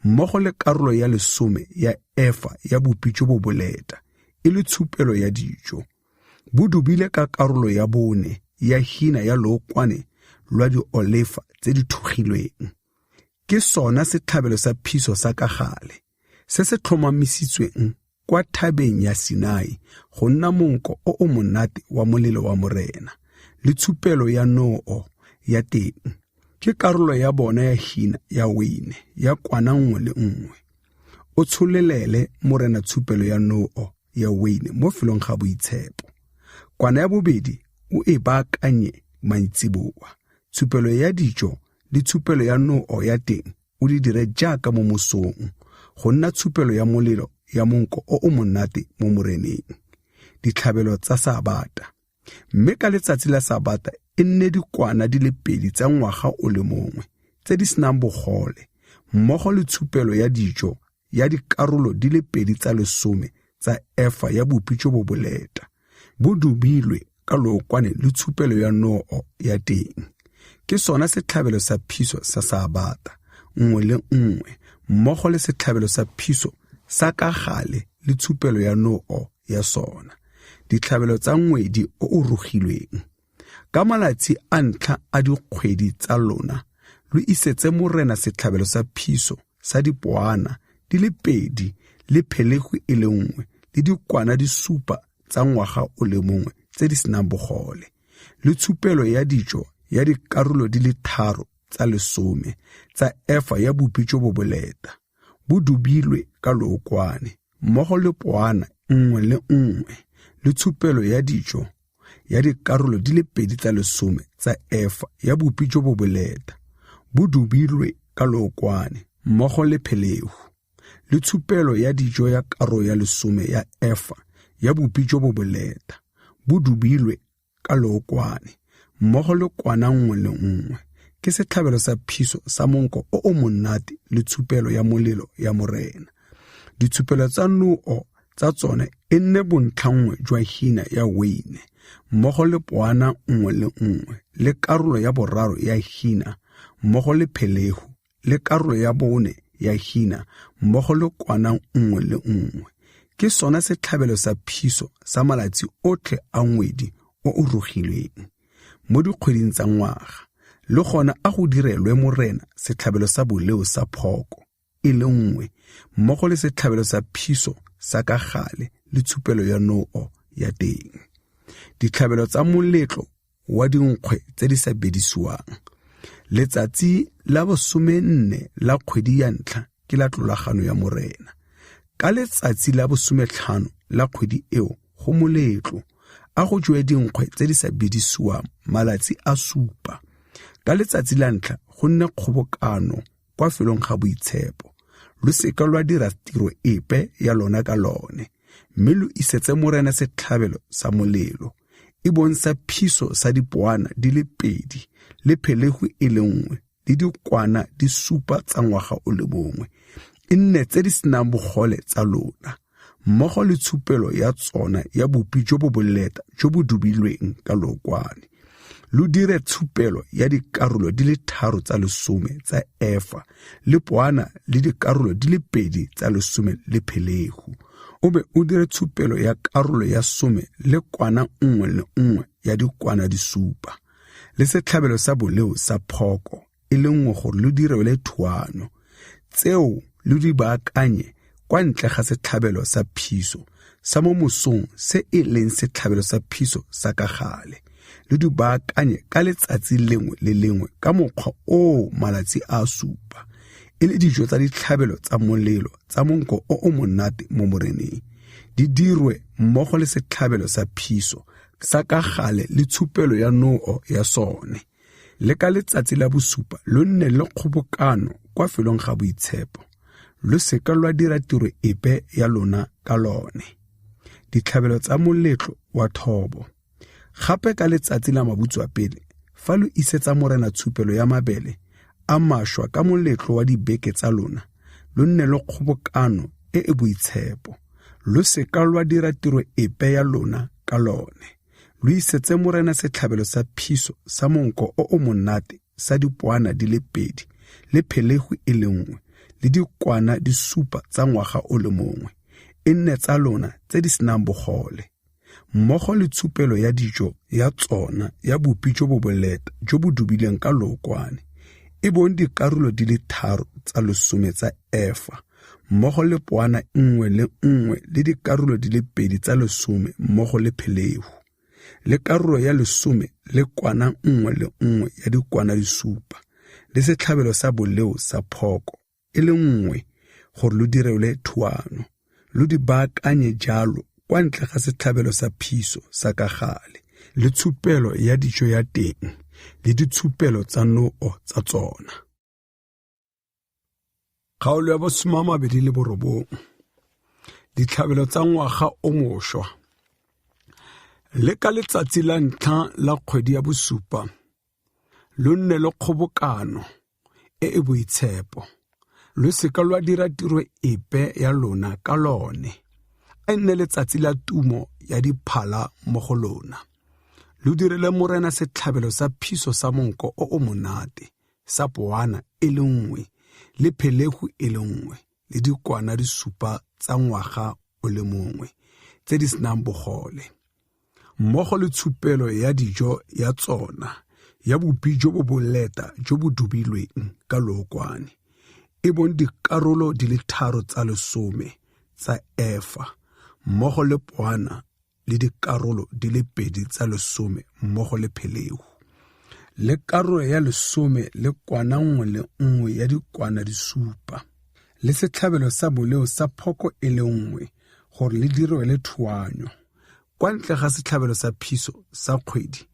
mmogo le karolo ya lesome ya efa ya bupi jo bo boleta, e le tshupelo ya dijo. Bo dubile ka karolo ya bone ya hina ya lookwane lwa diolefa tse di thugilweng. Ke sona setlhabelo sa phiso sa ka gale, se se tlhomamisitsweng kwa thabeng ya Sinai go nna monko o o monate wa molelo wa Morena, le tshupelo ya noo ya teng. Ke karolo ya bona ya hina ya weine ya kwana nngwe le nngwe. O tsholelele Morena tshupelo ya noo ya weine mo felong ga boitshepo. Kwana ya bobedi o e baakanye maitseboa. Tshupelo ya dijo le tshupelo ya noo ya teng o di dire jaaka mo mosong, go nna tshupelo ya molelo ya monko o o monate mo Moreneng. Ditlhabelo tsa Sabata. Mme ka letsatsi la Sabata e nne dikwana di le pedi tsa ngwaga o le mongwe, tse di senang bogole, mmogo le tshupelo ya dijo ya dikarolo di le pedi tsa lesome tsa efa ya bupi jo bo boleta, bo dubilwe ka lookwane le tshupelo ya noo ya teng. Ke sona setlhabelo sa phiso sa Sabata nngwe le nngwe, mmogo le setlhabelo sa phiso sa ka gale le tshupelo ya noo ya sona. Ditlhabelo tsa ngwedi o o rogilweng. Ka malatsi a ntlha a dikgwedi tsa lona, lo isetse Morena setlhabelo sa phiso sa dipoana di le pedi le phelegu e le nngwe le dikwana di supa tsa ngwaga o le mongwe tse di senang bogole, le tshupelo ya dijo ya dikarolo di le tharo tsa lesome tsa efa ya bupi jo bo boleta, bo dubilwe ka lookwane, mmogo le poana nngwe le nngwe le tshupelo ya dijo ya dikarolo di le pedi tsa lesome tsa efa ya bupi jo bo boleta, bo dubilwe ka lookwane mmogo le phelehu, le tshupelo ya dijo ya karo ya lesome ya efa ya bupi jo bo boleta, bo dubilwe ka lookwane mmogo le kwana nngwe le nngwe. Ke setlhabelo sa phiso sa monko o o monate le tshupelo ya molelo ya Morena. Ditshupelo tsa noo tsa tsone e nne bontlhanngwe jwa hina ya weine mmogo le poana nngwe le nngwe le karolo ya boraro ya hina mmogo le phelehu le karolo ya bone ya hina mmogo le kwana nngwe le nngwe. Ke sona setlhabelo sa phiso sa malatsi otlhe a ngwedi o o rogilweng mo dikgweding tsa ngwaga. Le gona a go direlwe Morena setlhabelo sa boleo sa phoko e le nngwe mmogo le setlhabelo sa phiso sa ka gale le tshupelo ya noo ya teng. Ditlhabelo tsa moletlo wa dinkgwe tse di sa bedisiwang. Letsatsi la 14 la kgwedi ya ntlha ke la tlolagano ya Morena. Ka letsatsi la 15 la kgwedi eo go moletlo, a go jewe dinkgwe tse di sa bedisiwang malatsi a 7. Ka letsatsi la ntlha go nne kgobokano kwa felong ga boitshepo. Lo seka lwa dira tiro epe ya lona ka lone, mme lo isetse Morena setlhabelo sa molelo, e bong sa phiso sa dipoana di le 2 le phelehu e le nngwe le dikwana di 7 tsa ngwaga o le mongwe, e nne tse di senang bogole tsa lona, mmogo le tshupelo ya tsona ya bupi jo bo boleta jo bo dubilweng ka lookwane. Lo dire tshupelo ya dikarolo di le 3 tsa lesome tsa efa le poana le dikarolo di le 2 tsa lesome le phelehu. O be o dire tshupelo ya karolo ya 10 le kwana nngwe le nngwe ya dikwana di 7, le setlhabelo sa boleo sa phoko e le nngwe gore lo direle thuano. Tseo lo di baakanye kwa ntle ga setlhabelo sa phiso sa mo mosong se e leng setlhabelo sa phiso sa ka gale. Lo di baakanye ka letsatsi lengwe le lengwe ka mokgwa o malatsi a 7, e le dijo tsa ditlhabelo tsa molelo tsa monko o o monate mo Moreneng. Di dirwe mmogo le setlhabelo sa phiso sa ka gale le tshupelo ya noo ya sone. Le ka letsatsi la bosupa lo nne le kgobokano kwa felong ga boitshepo. Lo seka lwa dira tiro epe ya lona ka lone. Ditlhabelo tsa moletlo wa thobo. Gape ka letsatsi la mabutswapele, fa lo isetsa Morena tshupelo ya mabele a mašwa ka moletlo wa dibeke tsa lona, lo nne le kgobokano e e boitshepo. Lo seka lwa dira tiro epe ya lona ka lone. Lo isetse Morena setlhabelo sa phiso sa monko o o monate sa dipoana di le 2 le phelehu e le nngwe le dikwana di 7 tsa ngwaga o le mongwe, e nne tsa lona tse di senang bogole, mmogo le tshupelo ya dijo ya tsona ya bupi jo bo boleta jo bo dubileng ka lookwane, e bong dikarolo di le 3 tsa lesome tsa efa mmogo le poana nngwe le nngwe le dikarolo di le 2 tsa lesome mmogo le phelehu, le karolo ya lesome le kwana nngwe le nngwe ya dikwana di 7, le setlhabelo sa boleo sa phoko e le nngwe gore lo direlwe thuano. Lo di baakanye jalo kwa ntle ga setlhabelo sa phiso sa ka gale le tshupelo ya dijo ya teng le ditshupelo tsa noo tsa tsona. Kgaolo ya 29. Ditlhabelo tsa ngwaga o mošwa. Le ka letsatsi la ntlha la kgwedi ya bosupa, lo nne le kgobokano e e boitshepo. Lo seka lwa dira tiro epe ya lona ka lone. A nne letsatsi la tumo ya diphala mo go lona. Lo direle Morena setlhabelo sa phiso sa monko o o monate sa poana e le nngwe le phelehu e le nngwe le dikwana di 7 tsa ngwaga o le mongwe tse di senang bogole, mmogo le tshupelo ya dijo ya tsona ya bupi jo bo boleta jo bo dubilweng ka lookwane, e bong dikarolo di le 3 tsa lesome tsa efa mmogo le poana le dikarolo di le 2 tsa lesome mmogo le phelehu, le karolo ya lesome le kwana nngwe le nngwe ya dikwana di 7, le setlhabelo sa boleo sa phoko e le nngwe gore le direlwe thuanyo, kwa ntle ga setlhabelo sa phiso sa kgwedi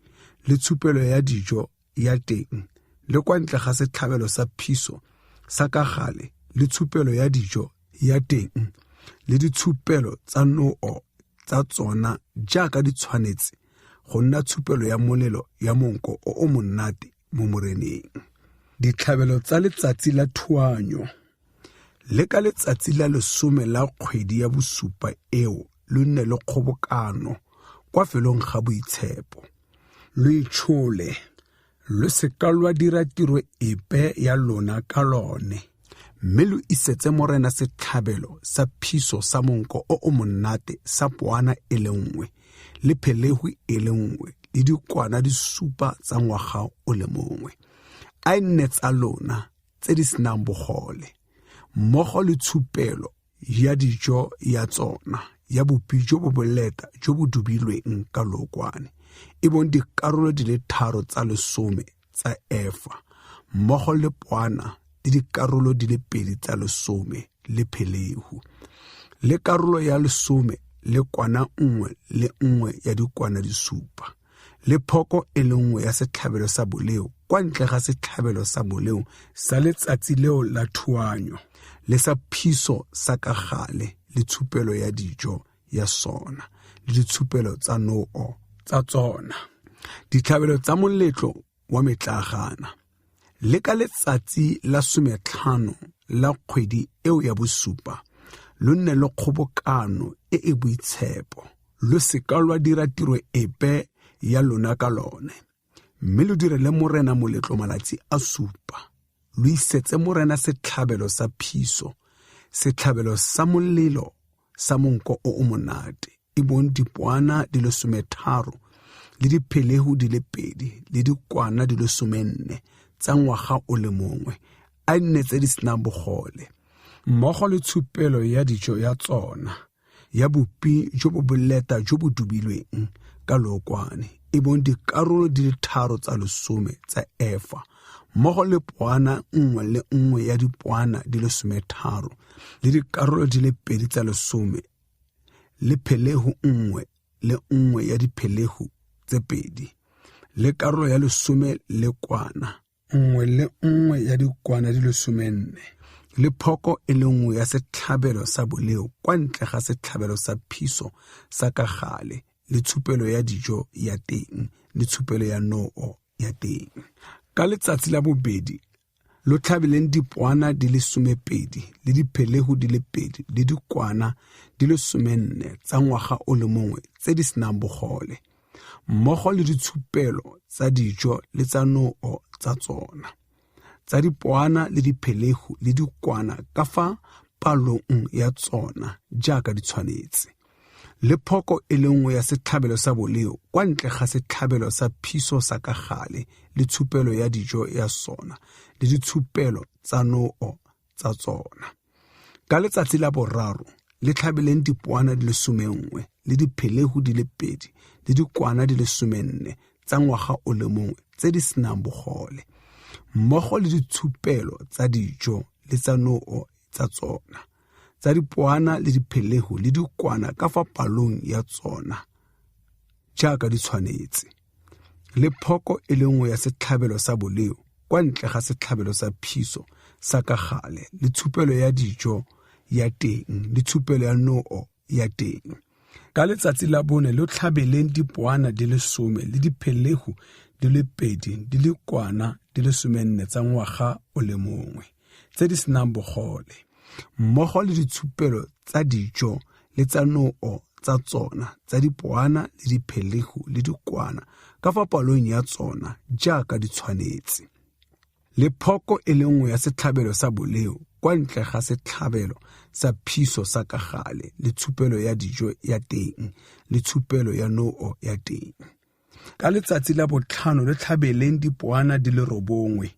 le tshupelo ya dijo ya teng le kwa ntle ga setlhabelo sa phiso sa ka gale le tshupelo ya dijo ya teng le ditshupelo tsa noo tsa tsona jaaka di tshwanetse go nna tshupelo ya molelo ya monko o o monate mo Moreneng. Ditlhabelo tsa letsatsi la thuanyo. Le ka letsatsi la 10 la kgwedi ya bosupa eo lo nne le kgobokano kwa felong ga boitshepo. Lo itshole, lo seka lwa dira tiro epe ya lona ka lone, mme lo isetse Morena setlhabelo sa phiso sa monko o o monate sa poana e le nngwe le phelehu e le nngwe le dikwana di supa tsa ngwaga o le mongwe. A e nne tsa lona tse di senang bogole, mmogo le tshupelo ya dijo ya tsona ya bopi jo bo boleta jo bo dubilweng ka lookwane, e bong dikarolo di le 3 tsa 10 tsa efa, mmogo le poana le dikarolo di le 2 tsa 10 le phelehu, le karolo ya 10 le kwana nngwe le nngwe ya dikwana di supa, le phoko e le nngwe ya setlhabelo sa boleo kwa ntle ga setlhabelo sa boleo sa letsatsi leo la thuanyo, le sa phiso sa ka gale le tshupelo ya dijo ya sona le ditshupelo tsa noo tsa tsona. Ditlhabelo tsa moletlo wa metlaagana. Le ka letsatsi la 15 la kgwedi eo ya bosupa lo nne le kgobokano e e boitshepo, lo seka lwa dira tiro epe ya lona ka lone, mme lo direle Morena moletlo malatsi a supa. Lo isetse Morena setlhabelo sa phiso, setlhabelo sa molelo sa monko o o monate, e bong dipoana di le 13 le diphelehu di le 2 le dikwana di le 14 tsa ngwaga o le mongwe, a nne tse di senang bogole, mmogo le tshupelo ya dijo ya tsona ya bopi jo bo boleta jo bo dubilweng ka lookwane, e bong dikarolo di le 3 tsa 10 tsa efa, mmogo le poana nngwe le nngwe ya dipoana di le 13 le dikarolo di le 2 tsa 10 le phelehu nngwe le nngwe ya diphelehu tse 2 le karolo ya 10 le kwana nngwe le nngwe ya dikwana di le 14 le phoko e le nngwe ya setlhabelo sa boleo kwa ntle ga setlhabelo sa phiso sa ka gale le tshupelo ya dijo ya teng le tshupelo ya noo ya teng. Ka letsatsi la bobedi lo tlhabeleng dipoana di le 12 le diphelehu di le 2 le dikwana di le 14 tsa ngwaga o le mongwe tse di senang bogole, mmogo le ditshupelo tsa dijo le tsa noo tsa tsona, tsa dipoana le diphelehu le dikwana ka fa palong ya tsona jaaka di tshwanetse, le phoko e le nngwe ya setlhabelo sa boleo kwa ntle ga setlhabelo sa phiso sa ka gale le tshupelo ya dijo ya sona le ditshupelo tsa noo tsa tsona. Ka letsatsi la boraro le tlhabeleng dipoana di le 11 le diphelehu di le 2 le dikwana di le 14 tsa ngwaga o le mongwe tse di senang bogole, mmogo le ditshupelo tsa dijo le tsa noo tsa tsona, tsa dipoana le diphelehu le dikwana ka fa palong ya tsona jaaka di tshwanetse, le phoko e le nngwe ya setlhabelo sa boleo kwa ntle ga setlhabelo sa phiso sa ka gale le tshupelo ya dijo ya teng le tshupelo ya noo ya teng. Ka letsatsi la bone lo tlhabeleng dipoana di le 10 le diphelehu di le 2 di le kwana di le 14 tsa ngwaga o le mongwe tse di senang bogole, mmogo le ditshupelo tsa dijo le tsa noo tsa tsona, tsa dipoana le diphelehu le dikwana ka fa palong ya tsona jaaka di tshwanetse, le phoko e le nngwe ya setlhabelo sa boleo kwa ntle ga setlhabelo sa phiso sa ka gale le tshupelo ya dijo ya teng le tshupelo ya noo ya teng. Ka letsatsi la botlhano le tlhabeleng dipoana di le 9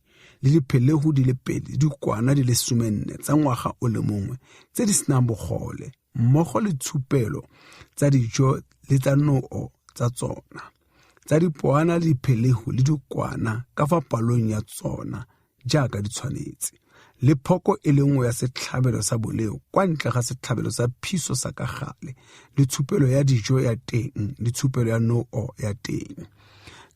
le diphelehu di le 2 le dikwana di le 14 tsa ngwaga o le mongwe tse di senang bogole, mmogo le tshupelo tsa dijo le tsa noo tsa tsona, tsa dipoana le diphelehu le dikwana ka fa palong ya tsona jaaka di tshwanetse, le phoko e le nngwe ya setlhabelo sa boleo kwa ntle ga setlhabelo sa phiso sa ka gale le tshupelo ya dijo ya teng le tshupelo ya noo ya teng.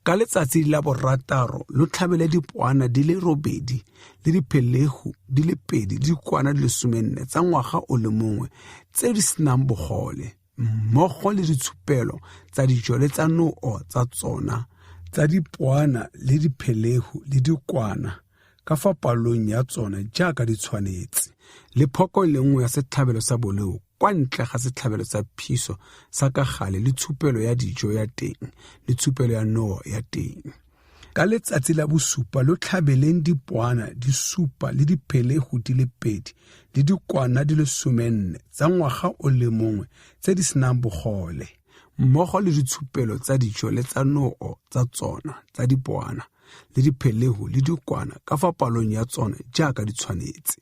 Ka letsatsi la borataro lo tlhabele dipoana di le 8 le diphelehu di le 2 le dikwana di le 14 tsa ngwaga o le mongwe tse di senang bogole, mmogo le ditshupelo tsa dijo le tsa noo tsa tsona tsa dipoana le diphelehu le dikwana ka fa palong ya tsona jaaka di tshwanetse, le phoko e le nngwe ya setlhabelo sa boleo kwa ntle ga setlhabelo sa phiso sa ka gale le tshupelo ya dijo ya teng le tshupelo ya noo ya teng. Ka letsatsi la bosupa lo tlhabeleng dipoana di 7 le diphelehu di le 2 le dikwana di le 14 tsa ngwaga o le mongwe tse di senang bogole, mmogo le ditshupelo tsa dijo le tsa noo tsa tsona tsa dipoana le diphelehu le dikwana ka fa palong ya tsona jaaka di tshwanetse,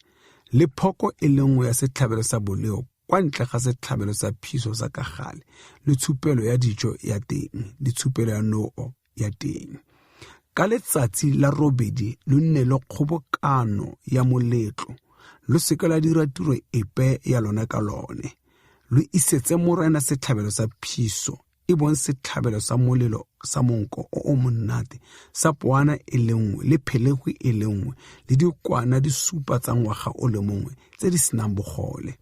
le phoko e le nngwe ya setlhabelo sa boleo kwa ntle ga setlhabelo sa phiso sa ka gale le tshupelo ya dijo ya teng le tshupelo ya noo ya teng. Ka letsatsi la 8 lo nne le kgobokano ya moletlo, lo seka la dira tiro epe ya lona ka lone. Lo isetse Morena setlhabelo sa phiso, e bong setlhabelo sa molelo sa monko o o monate sa poana e le nngwe le phelehu e le nngwe le dikwana di 7 tsa ngwaga o le mongwe tse di senang bogole,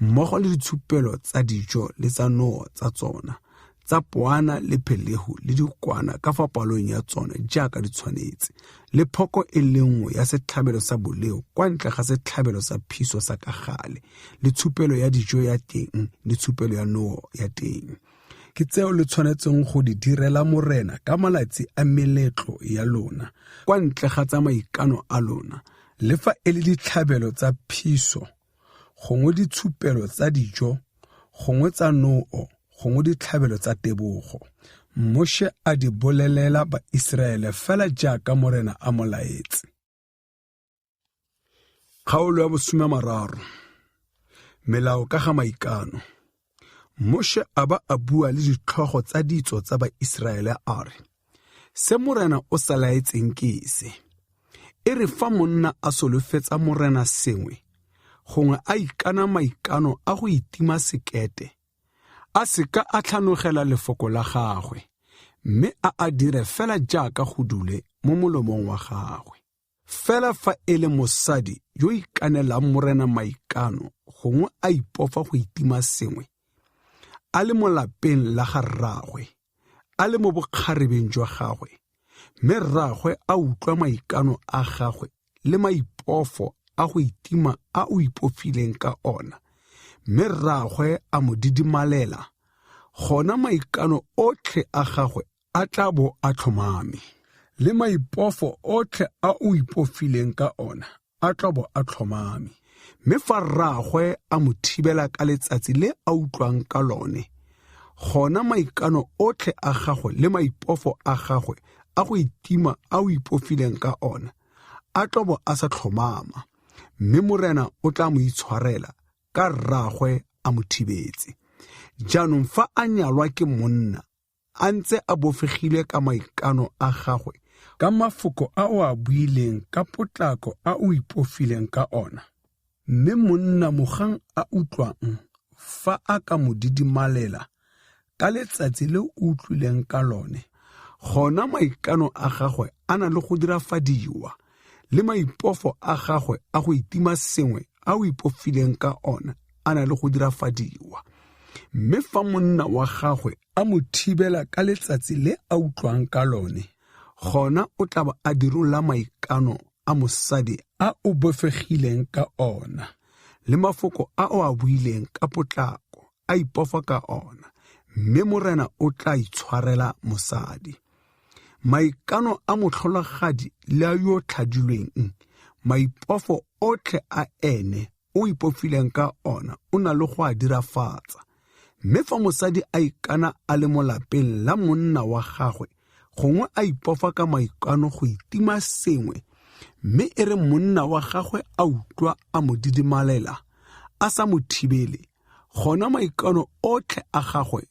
mmogo le ditshupelo tsa dijo le tsa noo tsa tsona tsa poana le phelehu le dikwana ka fa palong ya tsona jaaka di tshwanetse, le phoko e le nngwe ya setlhabelo sa boleo kwa ntle ga setlhabelo sa phiso sa ka gale le tshupelo ya dijo ya teng le tshupelo ya noo ya teng. Ke tseo le tshwanetseng go di direla Morena ka malatsi a meletlo ya lona, kwa ntle ga tsa maikano a lona, le fa e le ditlhabelo tsa phiso, gongwe ditshupelo tsa dijo, gongwe tsa noo, gongwe ditlhabelo tsa tebogo. Moshe a di bolelela Baiseraele fela jaaka Morena a mo laetse. Kgaolo ya 30. Melao ka ga maikano. Moshe a ba a bua le ditlhogo tsa ditso tsa Baiseraele a re, se Morena o sa laetseng ke se. E re fa monna a solofetsa Morena sengwe, gongwe a ikana maikano a go itima sekete, a seka a tlhanogela lefoko la gagwe, mme a a dire fela jaaka go dule mo molomong wa gagwe. Fela fa e le mosadi yo ikanelang Morena maikano, gongwe a ipofa go itima sengwe, a le mo lapeng la ga rraagwe, a le mo bokgarebeng jwa gagwe, mme rraagwe a utlwa maikano a gagwe le maipofo a go itima a o ipofileng ka ona, mme rraagwe a mo didimalela, gona maikano otlhe a gagwe a tla bo a tlhomame, le maipofo otlhe a o ipofileng ka ona a tla bo a tlhomame. Mme fa rraagwe a mo thibela ka letsatsi le a utlwang ka lone, gona maikano otlhe a gagwe le maipofo a gagwe a go itima a o ipofileng ka ona a tla bo a sa tlhomama, mme Morena o tla mo itshwarela ka rraagwe a mo thibetse. Jaanong fa a nyalwa ke monna a ntse a bofegile ka maikano a gagwe, ka mafoko a o a buileng ka potlako a o ipofileng ka ona, mme monna mogang a utlwang fa a ka mo didimalela ka letsatsi le o utlwileng ka lone, gona maikano a gagwe a na le go dirafadiwa, le maipofo a gagwe a go itima sengwe a o ipofileng ka ona a na le go dirafadiwa. Mme fa monna wa gagwe a mo thibela ka letsatsi le a utlwang ka lone, gona o tla ba a dirola maikano a mosadi a o bofegileng ka ona, le mafoko a o a buileng ka potlako a ipofa ka ona, mme Morena o tla itshwarela mosadi. Maikano a motlholagadi le a yo tlhadilweng, maipofo otlhe a ene o ipofileng ka ona o na le go a dirafatsa. Mme fa mosadi a ikana a le mo lapeng la monna wa gagwe, gongwe a ipofa ka maikano go itima sengwe, mme e re monna wa gagwe a utlwa a mo didimalela, a sa mo thibele, gona maikano otlhe a gagwe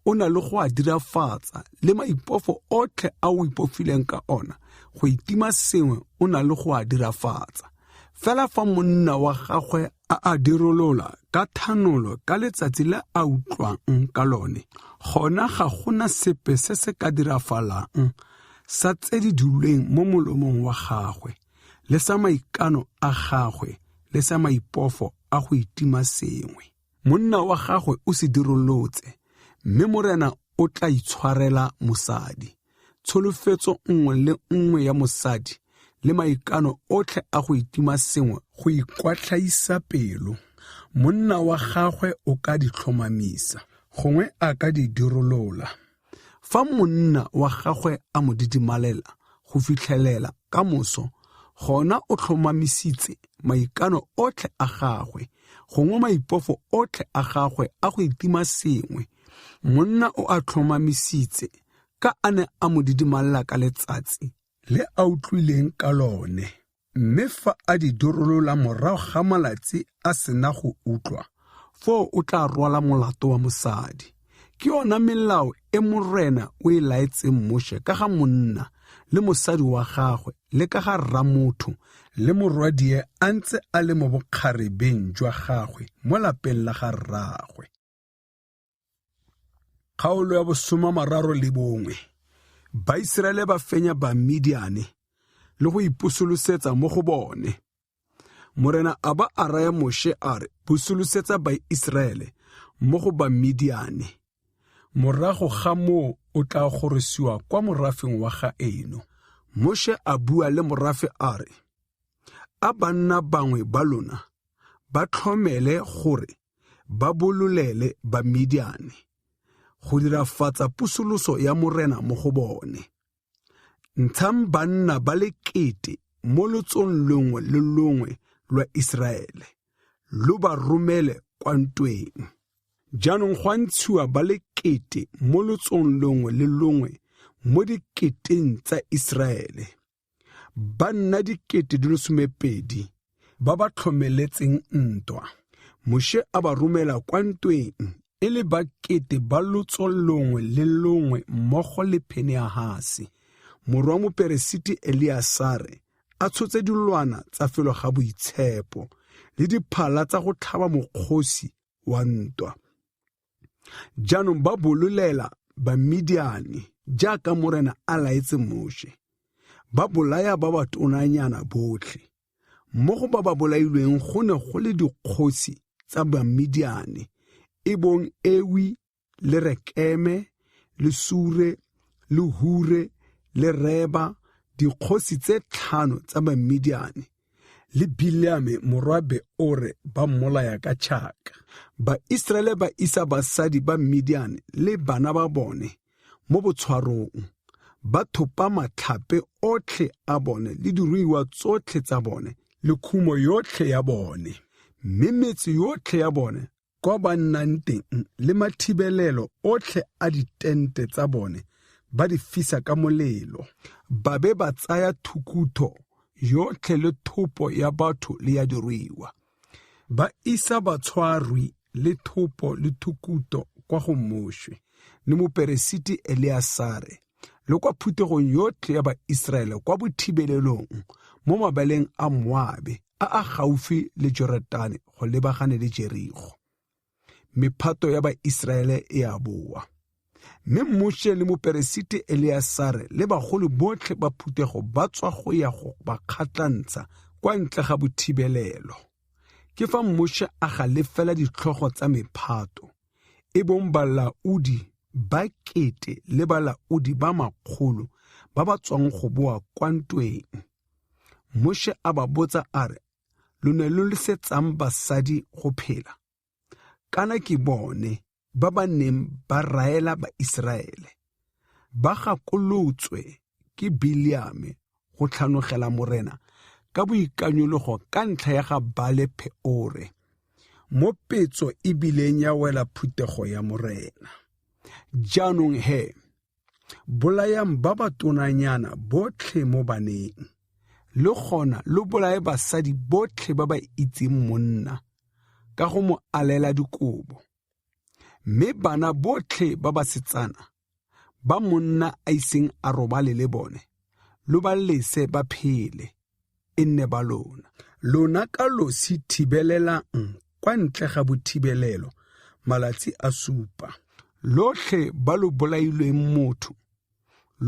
o na le go a dirafatsa, le maipofo otlhe a o ipofileng ka ona go itima sengwe o na le go a dirafatsa. Fela fa monna wa gagwe a a dirolola ka thanolo ka letsatsi le a utlwang ka lone, gona ga gona sepe se se ka dirafalang sa tse di duleng mo molomong wa gagwe, le sa maikano a gagwe, le sa maipofo a go itima sengwe. Monna wa gagwe o se dirolotse, mme Morena o tla itshwarela mosadi. Tsholofetso nngwe le nngwe ya mosadi le maikano otlhe a go itima sengwe go ikwatlhaisa pelo, monna wa gagwe o ka di tlhomamisa, gongwe a ka di dirolola. Fa monna wa gagwe a mo didimalela go fitlhelela ka moso, gona o tlhomamisitse maikano otlhe a gagwe, gongwe maipofo otlhe a gagwe a go itima sengwe. Monna o a tlhomamisitse ka a ne a mo didimalela ka letsatsi le a utlwileng ka lone. Mme fa a di dirolola morago ga malatsi a sena go utlwa, foo o tla rwala molato wa mosadi. Ke yona melao e Morena o e laetseng Moshe ka ga monna le mosadi wa gagwe le ka ga rramotho le morwadie a ntse a le mo bokgarebeng jwa gagwe mo lapeng la ga rraagwe. Kgaolo ya bosoma mararo le bongwe. Baiseraele ba fenya Bamidiane le go ipusolosetsa mo go bone. Morena a ba a raya Moshe a re, Busolosetsa Baiseraele mo go Bamidiane. Morago ga moo o tla gorosiwa kwa morafeng wa ga eno. Moshe a bua le morafe a re, A banna bangwe ba lona ba tlhomele gore ba bololele Bamidiane go dirafatsa pusoloso ya Morena mo go bone. Ntshang banna ba le kete mo lotsong longwe le longwe lwa Iseraele, lo ba romele kwa ntweng. Jaanong go a ntshiwa ba le kete mo lotsong longwe le longwe mo diketeng tsa Iseraele, ba nna 20,000 ba ba tlhomeletseng ntwa. Moshe a ba romela kwa ntweng e le ba kete ba lotso longwe le longwe mmogo le Phenehase, morwa moperesiti Eleasare, a tshotse dilwana tsa felo ga boitshepo le diphala tsa go tlhaba mokgosi wa ntwa. Jaanong ba bololela Bamidiane jaaka Morena a laetse Moshe. Ba bolaya ba ba tonanyana botlhe. Mo go ba ba bolailweng go ne go le dikgosi tsa Bamidiane, e bong Ewi le Rekeme le Sure le Hure le Reba, dikgosi tse 5 tsa Bamidiane, le Bileame morwa Beore ba mmolaya ka tšhaka. Baiseraele ba isa basadi ba Midiane le bana ba bone mo botshwarong, ba thopa matlhape otlhe a bone le diruiwa tsotlhe tsa bone le khumo yotlhe ya bone, mme metse yotlhe ya bone kwa ba nnang teng le mathibelelo otlhe a ditente tsa bone ba di fisa ka molelo. Ba be ba tsaya thukutho yotlhe le thopo ya batho le ya diruiwa. Ba isa batshwarwi le thopo le thukuto kwa go Moshe le moperesiti Eleasare le kwa phuthegong yotlhe ya Baiseraele kwa bothibelelong mo mabaleng a Moabe a a gaufi le Joretane go lebagane le Jerigo. Mephato ya Baiseraele e a boa. Mme Moshe le moperesiti Eleasare le bagolo botlhe ba phuthego ba tswa go ya go ba kgatlhantsha kwa ntle ga bothibelelo. Ke fa Moshe a galefela ditlhogo tsa mephato, e bong balaodi ba kete le balaodi ba makgolo ba ba tswang go boa kwa ntweng. Moshe a ba botsa a re, Lo ne lo lesetsang basadi go phela? Kana ke bone ba ba neng ba raela Baiseraele. Ba gakolotswe ke Bileame go tlhanogela Morena ka boikanyologo ka ntlha ya ga Baale Peore, mo petso e bileng ya wela phuthego ya Morena. Jaanong he, bolayang ba ba tonanyana botlhe mo baneng, le gona lo bolaye basadi botlhe ba ba itseng monna ka go mo alela dikobo. Mme bana botlhe ba basetsana ba monna a iseng a robale le bone, lo ba lese ba phele, e nne ba lona. Lona ka losi thibelelang kwa ntle ga bothibelelo malatsi a 7. Lotlhe ba lo bolailweng motho,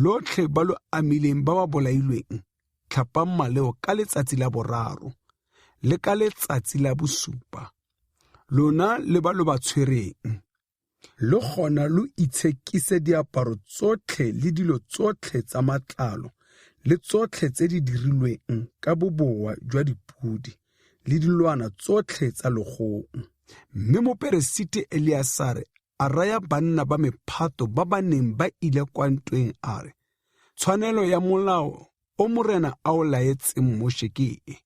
Lotlhe ba lo amileng ba ba bolailweng, tlhapang maleo ka letsatsi la boraro le ka letsatsi la bosupa, lona le ba lo ba tshwereng. Le gona lo itshekise diaparo tsotlhe le dilo tsotlhe tsa matlalo le tsotlhe tse di dirilweng ka boboa jwa dipodi le dilwana tsotlhe tsa logong. Mme moperesiti Eleasare a raya banna ba mephato ba ba neng ba ile kwa ntweng a re, Tshwanelo ya molao o Morena a o laetseng Moshe ke e: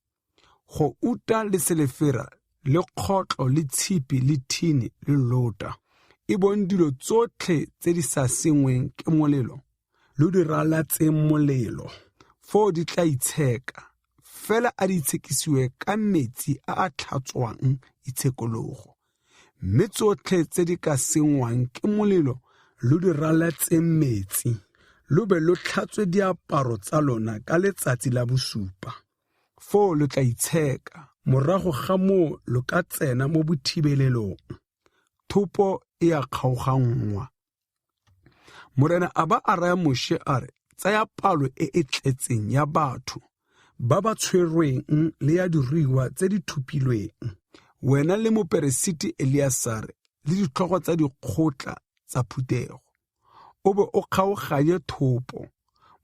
go uta le selefera le kgotlo le tshipi le thini le lota, e bong dilo tsotlhe tse di sa sengweng ke molelo, lo di ralatseng molelo, foo di tla itsheka. Fela a di itshekisiwe ka metsi a a tlhatswang itshekologo. Mme tsotlhe tse di ka sengwang ke molelo lo di ralatseng metsi, lo be lo tlhatswe diaparo tsa lona ka letsatsi la bosupa. Foo lo tla itsheka, morago ga moo lo ka tsena mo bothibelelong. Thopo e a kgaoganngwa. Morena a ba a raya Moshe a re, Tsaya palo e e tletseng ya batho ba ba tshwerweng le ya diruiwa tse di thupilweng, wena le moperesiti Eleasare le ditlhogo tsa dikgotla tsa phuthego. O be o kgaoganye thopo,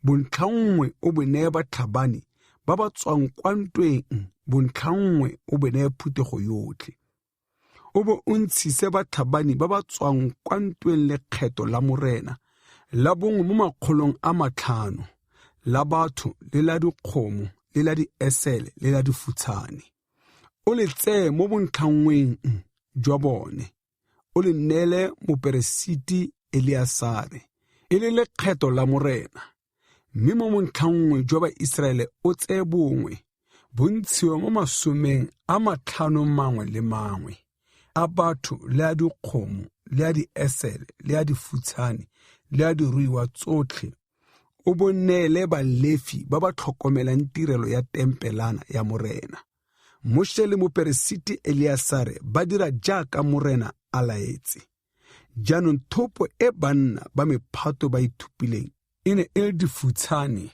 bontlhanngwe o bo neye batlhabani ba ba tswang kwa ntweng, bontlhanngwe o bo neye phuthego yotlhe. O bo o ntshise batlhabani ba ba tswang kwa ntweng lekgetho la Morena la bongwe mo makgolong a matlhano la batho le la dikgomo le la diesele le la difutshane. O le tseye mo bontlhanngweng jwa bone, o le neele moperesiti Eleasare e le lekgetho la Morena. Mme mo bontlhanngwe jwa Baiseraele o tseye bongwe, bo ntshiwe mo masomeng a matlhano mangwe le mangwe a batho le a dikgomo le a diesele le a difutshane le a diruiwa tsotlhe, o bo neele Balefi ba ba tlhokomelang tirelo ya tempelana ya Morena. Moshe le moperesiti Eleasare ba dira jaaka Morena a laetse. Jaanong thopo e banna ba mephato ba e thupileng e ne e le difutshane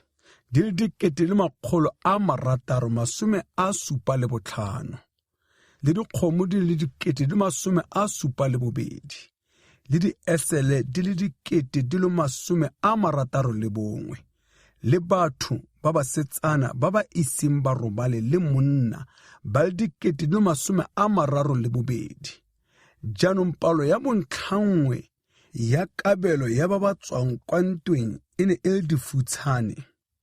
di le 675, le dikgomo di le 72, le diesele di le 61, le batho ba basetsana ba ba iseng ba robale le monna ba le 32. Jaanong palo ya bontlhanngwe ya kabelo ya ba ba tswang kwa ntweng e ne e le difutshane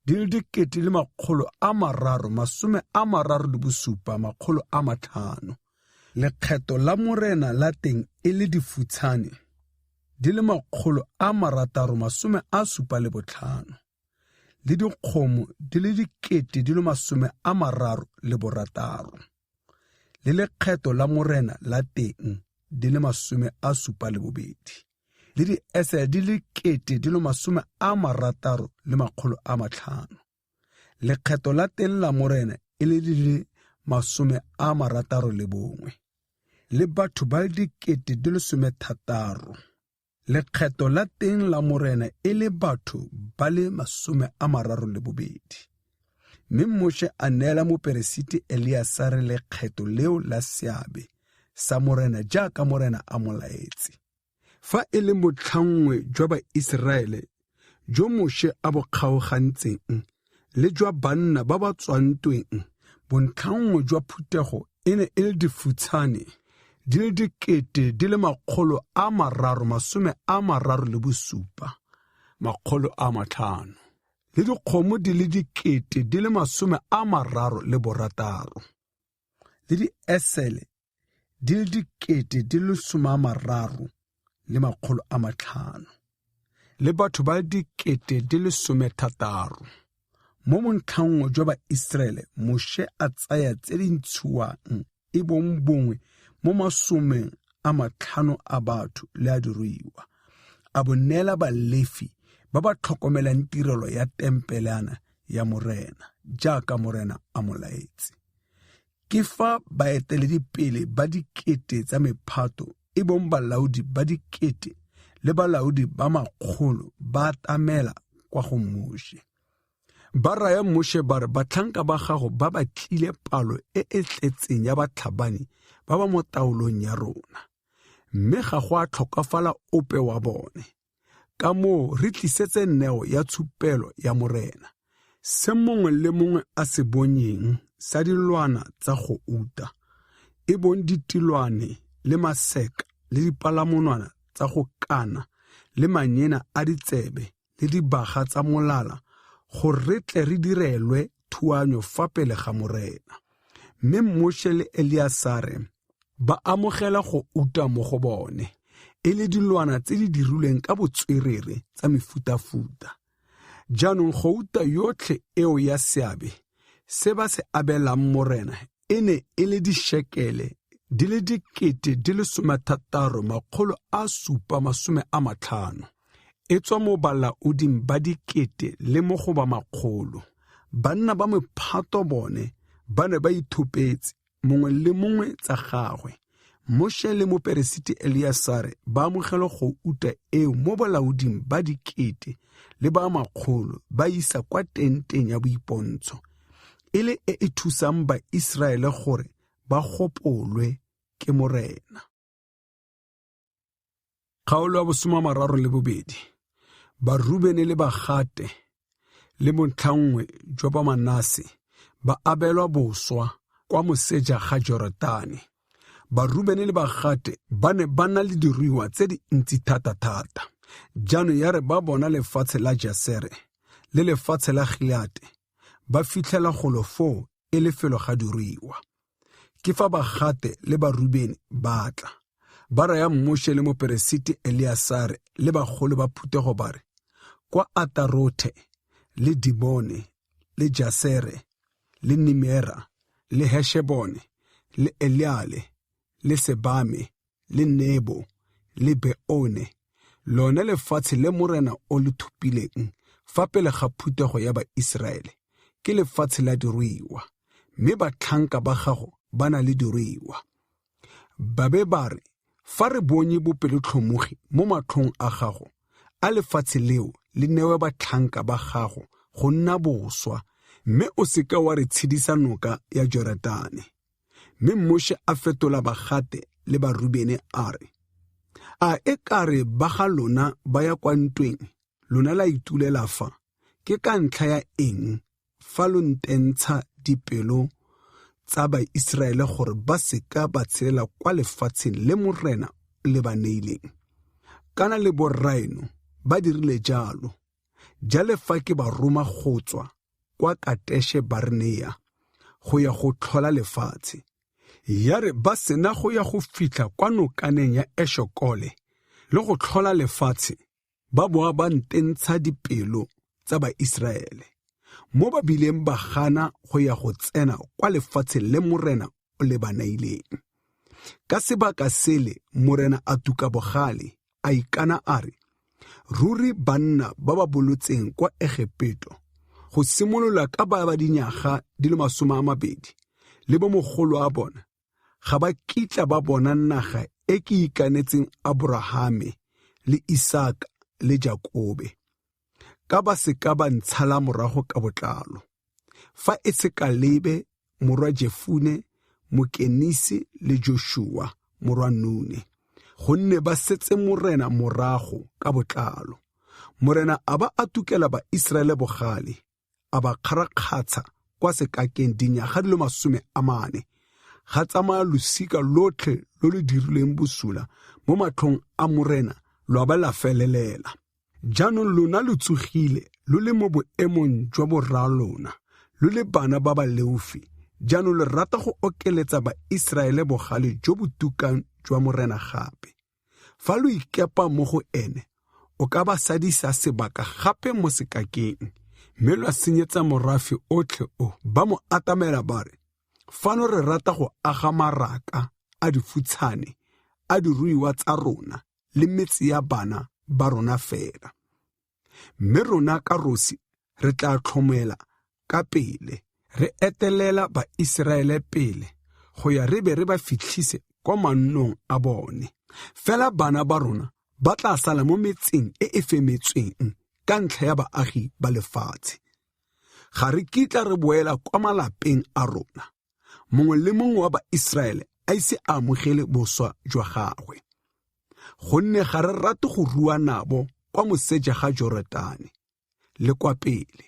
di le 337,500. Lekgetho la Morena la teng e le difutshane di le 675, le dikgomo di le 36,000, le lekgetho la Morena la teng di le 72, le diesele di le 605,000. Lekgetho la teng la Morena e le di le 61, le batho ba le 16,000. Lekgetho la teng la Morena e le batho ba le 32. Mme Moshe a neela moperesiti Eleasare lekgetho leo la seabe sa Morena jaaka Morena a mo laetse. Fa e le bontlhanngwe jwa Baiseraele jo Moshe a bo kgaogantseng le jwa banna ba ba tswang ntweng, bontlhanngwe jwa phuthego e ne e le difutshane di le 337,500, le dikgomo di le 36,000, le diesele di le 33,500, le batho ba 16,000. Mo bontlhanngwe jwa Baiseraele Moshe a tsaya tse di ntshiwang e bong bongwe mo masomeng a matlhano a batho le a diruiwa, a bo neela Balefi ba ba tlhokomelang tirelo ya tempelana ya Morena jaaka Morena a mo laetse. Ke fa baeteledipele ba dikete tsa mephato e bong balaodi ba dikete le balaodi ba makgolo ba atamela kwa go Moshe. Ba raya Moshe ba re, batlhanka ba gago ba batlile palo e e tletseng ya batlhabani ba ba mo taolong ya rona, mme ga go a tlhokafala ope wa bone. Ka moo re tlisetse neo ya tshupelo ya Morena, se mongwe le mongwe a se bonyeng sa dilwana tsa go uta, e bong ditilwane le maseka le dipalamonwana tsa go kana le manyena a ditsebe le dibaga tsa molala, gore re tle re direlwe thuanyo fa pele ga Morena. Mme Moshe le Eleasare ba amogela go uta mo go bone, e le dilwana tse di dirilweng ka botswerere tsa mefutafuta. Jaanong gouta yotlhe eo ya seabe se ba se abelang Morena e ne e le dishekele di le 6,750, e tswa mo balaoding ba dikete le mo go ba makgolo. Banna ba mephato bone ba ne ba ithopetse, mongwe le mongwe tsa gagwe. Moshe le moperesiti Eleasare ba amogela go uta eo mo balaoding ba dikete le ba makgolo, ba isa kwa tenteng ya boipontsho, e le e e thusang Baiseraele gore ba gopolwe ke Morena. Kgaolo ya 32. Barubene le Bagate le bontlhanngwe jwa ba Manase ba abelwa boswa kwa moseja ga Jorodane. Barubene le Bagate ba ne ba na le diruiwa tse dintsi thata-thata. Jaanong ya re ba bona lefatshe la Jasere le lefatshe la Gileate, ba fitlhela golo foo e le felo ga diruiwa. Ke fa Bagate le Barubene ba tla, ba raya Moshe le moperesiti Eleasare le bagolo ba phuthego ba re, kwa Atarothe le Dibone le Jasere le Nimera le Heshebone le Eliale le Sebame le Nebo le Beone, lone lefatshe le Morena o le thupileng fa pele ga phuthego ya Baiseraele, ke lefatshe la diruiwa, mme batlhanka ba gago ba na le diruiwa. Ba be ba re, fa re bonye bopelotlhomogi mo matlhong a gago, a lefatshe leo le newe batlhanka ba gago go nna boswa, mme o seka wa re tshedisa noka ya Jorodane. Mme Moshe a fetola Bagate le Barubene a re, a e kare ba ga lona ba ya kwa ntweng, lona la itulela fa, ke ka ntlha ya eng fa lo ntentsha dipelo tsa Baiseraele gore ba seka ba tshelela kwa lefatsheng le Morena le ba neileng? Kana le borraeno ba dirile jalo, jale fa ke ba roma go tswa kwa Kateshe Barnea go ya go tlhola lefatshe. Ya re ba sena go ya go fitlha kwa nokaneng ya Eshekole le go tlhola lefatshe, ba boa ba ntentsha dipelo tsa Baiseraele, mo ba bileng ba gana go ya go tsena kwa lefatsheng le Morena o le ba neileng. Ka sebaka sele Morena a tuka bogale, a ikana a re, ruri banna ba ba bolotseng kwa Egepeto, go simolola ka ba ba dinyaga di le 20 le bo mogolo a bona, ga ba kitla ba bona naga e ke ikanetseng Aborahame le Isaka le Jakobe, ka ba seka ba ntshala morago ka botlalo. Fa e se Kalebe morwa Jefune Mokenisi le Joshua morwa Nune, gonne ba setse Morena morago ka botlalo. Morena a ba a tukela Baiseraele bogale, a ba kgarakgatsha kwa sekakeng dinyaga di le 40, ga tsamaya losika lotlhe lo lo dirilweng bosula mo matlhong a Morena lwa ba la felelela. Jaanong lona lo tsogile lo le mo boemong jwa borraalona, lo le bana ba baleofi. Jaanong lo rata go okeletsa Baiseraele bogale jo bo tukang jwa Morena gape. Fa lo ikepa mo go ene, o ka ba sadisa sebaka gape mo sekakeng, mme lwa senyetsa morafe otlhe o. Ba mo atamela ba re, fano re rata go aga maraka a difutshane a diruiwa tsa rona le metse ya bana ba rona fela. Mme rona ka rosi re tla tlhomela ka pele, re etelela Baiseraele pele go ya re be re ba fitlhise kwa mannong a bone. Fela bana ba rona ba tla sala mo metseng e e femetsweng ka ntlha ya baagi ba lefatshe. Ga re kitla re boela kwa malapeng a rona, mongwe le mongwe wa Baiseraele a ise a amogele boswa jwa gagwe. Gonne ga re rate go rua nabo kwa moseja ga Joretane le kwa pele,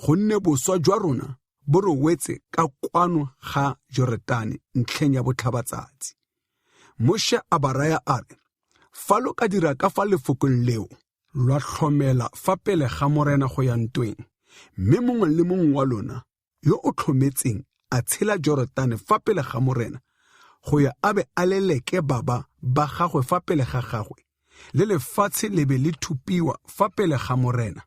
gonne boswa jwa rona bo re wetse ka kwano ga Joretane ntlheng ya botlhabatsatsi. Moshe a ba raya a re, Fa lo ka dira ka fa lefokong leo, lwa tlhomela fa pele ga Morena go ya ntweng, mme mongwe le mongwe wa lona yo o tlhometseng a tshela Joretane fa pele ga Morena go ya a be a leleke baba ba gagwe fa pele ga gagwe, le lefatshe le be le thupiwa fa pele ga Morena,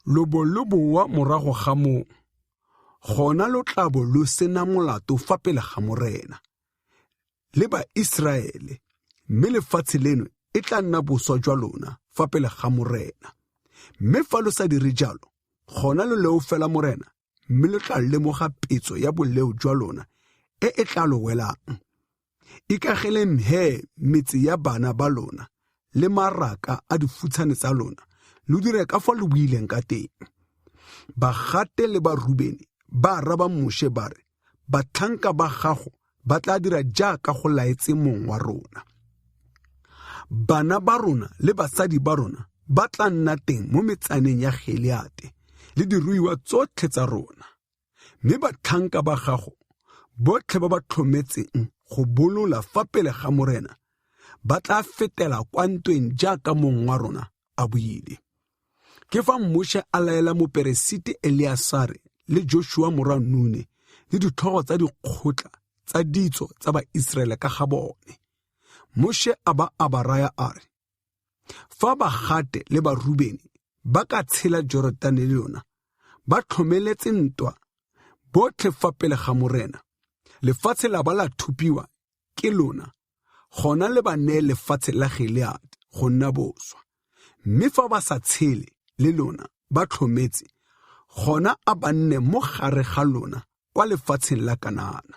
lo bo lo boa morago ga moo, gona lo tla bo lo sena molato fa pele ga Morena le Baiseraele, mme lefatshe leno e tla nna boswa jwa lona fa pele ga Morena. Mme fa lo sa dire jalo, gona lo leofela Morena, mme lo tla lemoga petso ya boleo jwa lona e e tla lo welang. Ikageleng he metse ya bana ba lona le maraka a difutshane tsa lona, lo dire ka fa lo buileng ka teng. Bagate le Barubene ba araba Moshe ba re, Batlhanka ba gago ba tla dira jaaka go laetse mong wa rona. Bana ba rona le basadi ba rona ba tla nna teng mo metsaneng ya Gileate le diruiwa tsotlhe tsa rona. Mme batlhanka ba gago botlhe ba ba tlhometseng go bolola fa pele ga Morena ba tla fetela kwa ntweng jaaka mong wa rona a buile. Ke fa Moshe a laela moperesiti Eleasare le Joshua morwa Nune le ditlhogo tsa dikgotla tsa ditso tsa Baiseraele ka ga bone. Moshe a ba a ba raya a re, Fa Bagate le Barubene ba ka tshela Joretane le lona, ba tlhomeletse ntwa botlhe fa pele ga Morena, lefatshe la ba la thupiwa ke lona, gona le ba neye lefatshe la Gileate go nna boswa. Mme fa ba sa tshele le lona ba tlhometse, gona a ba nne mo gare ga lona kwa lefatsheng la Kanana.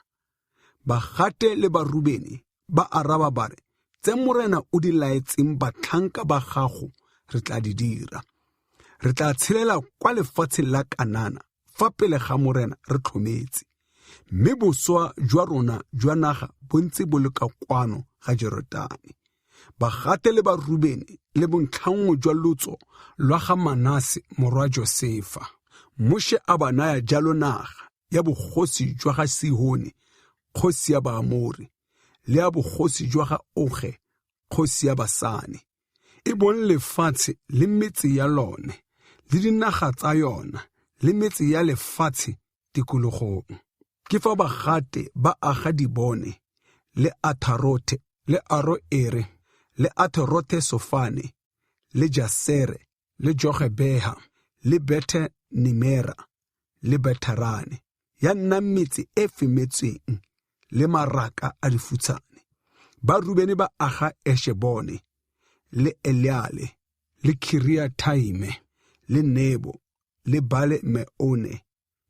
Bagate le Barubene ba araba ba re, Tse Morena o di laetseng batlhanka ba gago re tla di dira. Re tla tshelela kwa lefatsheng la Kanana fa pele ga Morena re tlhometse. Mme boswa jwa rona jwa naga bo ntse bo le ka kwano ga Joretane. Bagate le Barubene le bontlhanngwe jwa lotso lwa ga Manase morwa Josefa. Moshe a ba naya jalo naga ya bogosi jwa ga Sihone kgosi ya Baamori le ya bogosi jwa ga Oge kgosi ya Basane, e bong lefatshe le metse ya lone le dinaga tsa yona le metse ya lefatshe tikologong. Ke fa Bagate ba aga Dibone le Atharothe le Aroere le Atherothe Sofane le Jasere le Jogebeha le Bethe Nimera le Betharane, ya nna metse e femetsweng le maraka a difutshane. Ba Rubene ba aga Eshebone le Eleale le Kiriathaime le Nebo le Bale Meone,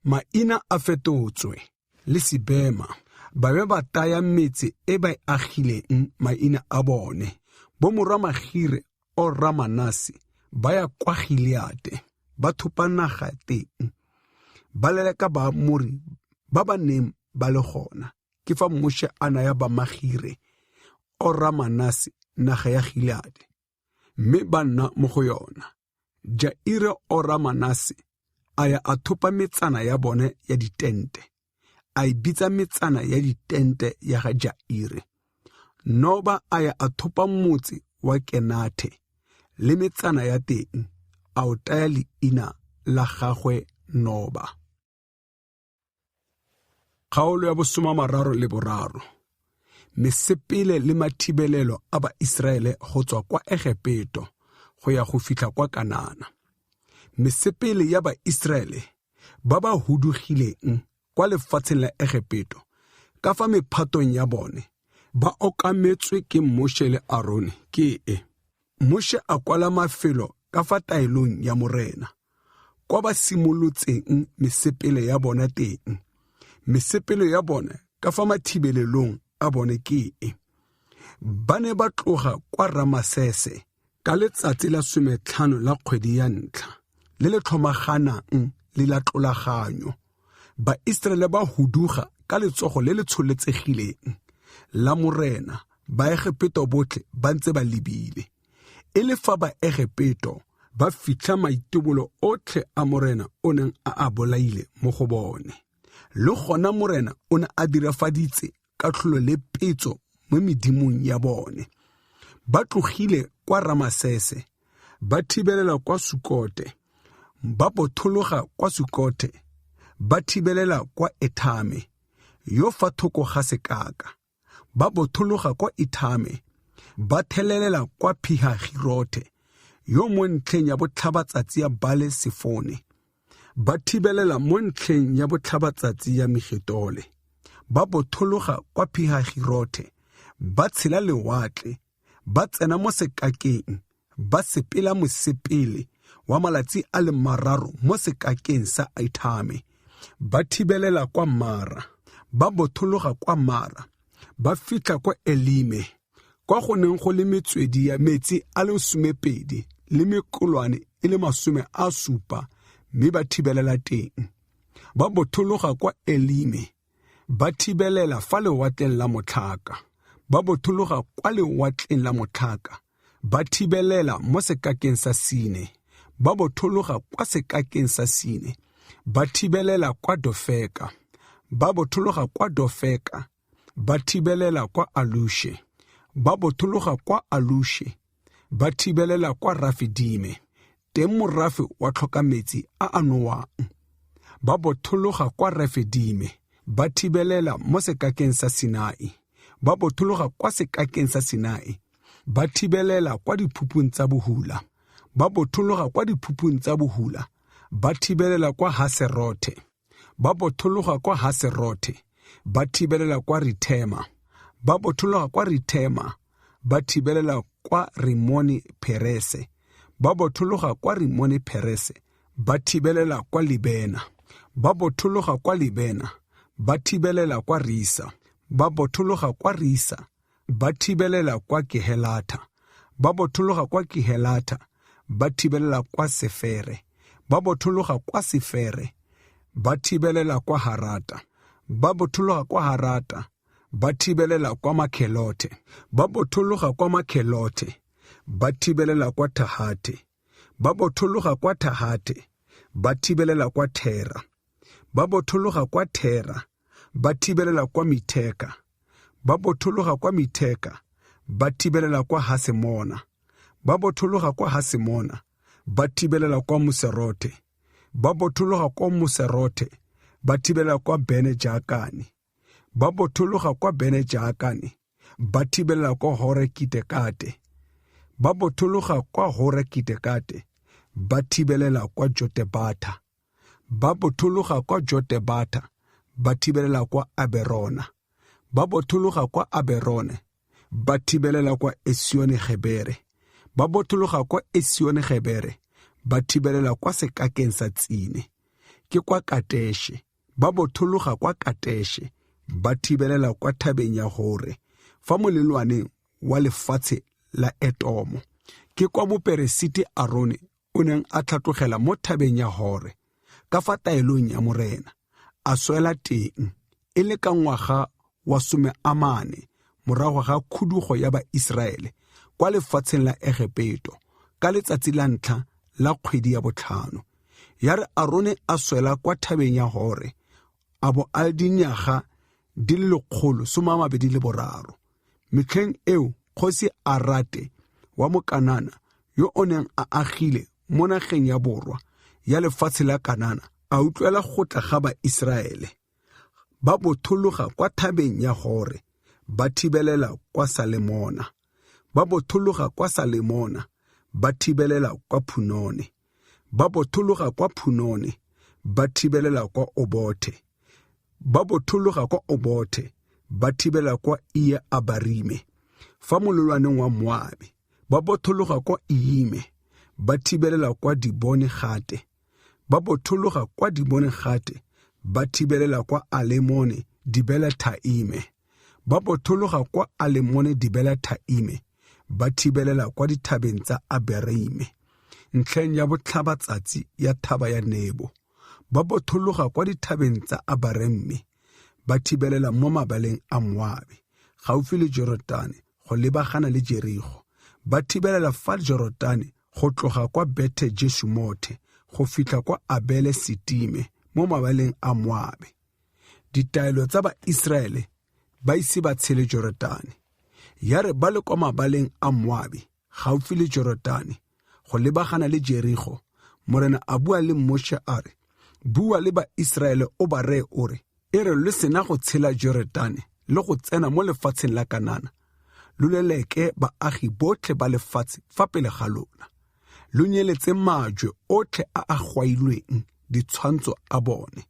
maina a fetotswe, le Sibema, ba be ba taya metse e ba e agileng maina a bone. Bomorwa Magire orra Manase ba ya kwa Gileate, ba thopa naga teng, ba leleka Baamori ba ba neng ba le gona. Ke fa Moshe a naya Bamagire orra Manase naga ya Gileate, mme ba nna mo go yona. Jaire ora Manase a ya a thopa metsana ya bone ya ditente, a e bitsa metsana ya ditente ya ga Jaire. Noba a ya a thopa motse wa Kenathe le metsana ya teng, a o taya leina la gagwe Noba. Kgaolo ya bosoma mararo le boraro. Mesepele le mathibelelo a Baiseraele go tswa kwa Egepeto go ya go fitlha kwa Kanana. Mesepele ya Baiseraele ba ba hudugileng kwa lefatsheng la Egepeto ka fa mephatong ya bone ba okametswe ke Moshe le Arone ke e. Moshe a kwala mafelo ka fa taelong ya Morena, kwa ba simolotseng mesepele ya bona teng. Mesepele ya bona ka fa mathibelelong a bone ke e. Ba ne ba tloga kwa Ramasese Ka letsatsi la 15 la kgwedi ya ntlha, le le tlhomaganang le la Tlolaganyo, Baiseraele ba huduga ka letsogo le le tsholetsegileng la Morena, Baegepeto botlhe ba ntse ba lebile. E le fa Baegepeto ba fitlha maitibolo otlhe a Morena o neng a a bolaile mo go bone. Le gona Morena o ne a dirafaditse katlholo le petso mo medimong ya bone. Ba tlogile kwa Ramasese, ba thibelela kwa Sukote, ba bothologa kwa Sukote, ba thibelela kwa Ethame, yo fa thoko ga sekaka. Ba bothologa kwa Ethame, ba thelelela kwa Phihagirothe, yo mo ntlheng ya botlhabatsatsi ya Bale Sefone. Ba thibelela mo ntlheng ya botlhabatsatsi ya Migitole. Ba bothologa kwa Phihagirothe, ba tshela lewatle, ba tsena mo sekakeng, ba sepela mosepele wa malatsi a le mararo mo sekakeng sa Ethame. Ba thibelela kwa Mara, ba bothologa kwa Mara, ba fitlha kwa Elime, kwa go neng go le metswedi ya metsi a le 12 le mekolwane e le 70, mme ba thibelela teng. Ba bothologa kwa Elime, ba thibelela fa lewatleng la Motlhaka. Ba bothologa kwa lewatleng la Motlhaka, ba thibelela mo sekakeng sa Sine. Ba bothologa kwa sekakeng sa Sine, ba thibelela kwa Dofeka. Ba bothologa kwa Dofeka, ba thibelela kwa Alushe. Ba bothologa kwa Alushe, ba thibelela kwa Rafidime. Teng morafe wa tlhoka metsi a a nowang. Ba bothologa kwa Refidime, ba thibelela mo sekakeng sa Sinai. Ba bothologa kwa sekakeng sa Sinai, ba thibelela kwa diphupung tsa Bohula. Ba bothologa kwa diphupung tsa Bohula, ba thibelela kwa Haserothe. Ba bothologa kwa Haserothe, ba thibelela kwa Rithema. Ba bothologa kwa Rithema, ba thibelela kwa Rimone Perese. Ba bothologa kwa Rimone Perese, ba thibelela kwa Libena. Ba bothologa kwa Libena, ba thibelela kwa Risa. Ba bothologa kwa Risa, ba thibelela kwa Kehelatha. Ba bothologa kwa Kehelatha, ba thibelela kwa Sefere. Ba bothologa kwa Sefere, ba thibelela kwa Harata. Ba bothologa kwa Harata, ba thibelela kwa Makhelothe. Ba bothologa kwa Makhelothe, ba thibelela kwa Thahathe. Ba bothologa kwa Thahathe, ba thibelela kwa Thera. Ba bothologa kwa Thera, ba thibelela kwa Mitheka. Ba bothologa kwa Mitheka, ba thibelela kwa Hasemona. Ba bothologa kwa Hasemona, ba thibelela kwa Moserothe. Ba bothologa kwa Moserothe, ba thibelela kwa Bene Jaakane. Ba bothologa kwa Bene Jaakane, ba thibelela kwa Hore Kitekate. Ba bothologa kwa Hore Kitekate, ba thibelela kwa Jotebatha. Ba bothologa kwa Jotebatha, ba thibelela kwa Aberona. Ba bothologa kwa Aberone, ba thibelela kwa Esione Gebere. Ba bothologa kwa Esione Gebere, ba thibelela kwa sekakeng sa Tsine, ke kwa Kateshe. Ba bothologa kwa Kateshe, ba thibelela kwa thabeng ya Hore, fa molelwaneng wa lefatshe la Etomo. Ke kwa moperesiti Arone o neng a tlhatlogela mo thabeng ya Hore, ka fa taelong ya Morena, a swela teng, e le ka ngwaga wa 14 morago ga khudugo ya Baiseraele kwa lefatsheng la Egepeto, ka letsatsi la ntlha la kgwedi ya botlhano. Ya re Arone a swela kwa thabeng ya Hore, a bo a le dinyaga di le 123. Metlheng eo kgosi Arate wa Mokanana, yo o neng a agile mo nageng ya borwa ya lefatshe la Kanana, a utlwela go tla ga Baiseraele. Ba bothologa kwa thabeng ya Hore, ba thibelela kwa Salemona. Ba bothologa kwa Salemona, ba thibelela kwa Phunone. Ba bothologa kwa Phunone, ba thibelela kwa Obothe. Ba bothologa kwa Obothe, ba thibelela kwa Iye Abarime, fa molelwaneng wa Moabe. Ba bothologa kwa Iime, ba thibelela kwa Dibone Gate. Ba bothologa kwa Dibone Gate, ba thibelela kwa Alemone Dibela Thaime. Ba bothologa kwa Alemone Dibela Thaime, Ba thibelela kwa dithabeng tsa Abereime, ntlheng ya botlhabatsatsi ya thaba ya Nebo. Ba bothologa kwa dithabeng tsa Abaremme, ba thibelela mo mabaleng a Moabe, gaufi le Jorodane go lebagana le Jerigo. Ba thibelela fa Jorodane go tloga kwa Bethe Jeshimothe go fitlha kwa Abele Sitime mo mabaleng a Moabe. Ditaelo tsa Baiseraele ba ise ba tshele Jorodane. Ya re ba le kwa mabaleng a Moabe gaufi le Jorodane go lebagana le Jerigo, Morena a bua le Moshe a re, Bua le Baiseraele o ba reye o re, E re lo sena go tshela Jorodane le go tsena mo lefatsheng la Kanana, lo leleke baagi botlhe ba lefatshe fa pele ga lona. Lo nyeletse majwe otlhe a a gwailweng ditshwantsho a bone.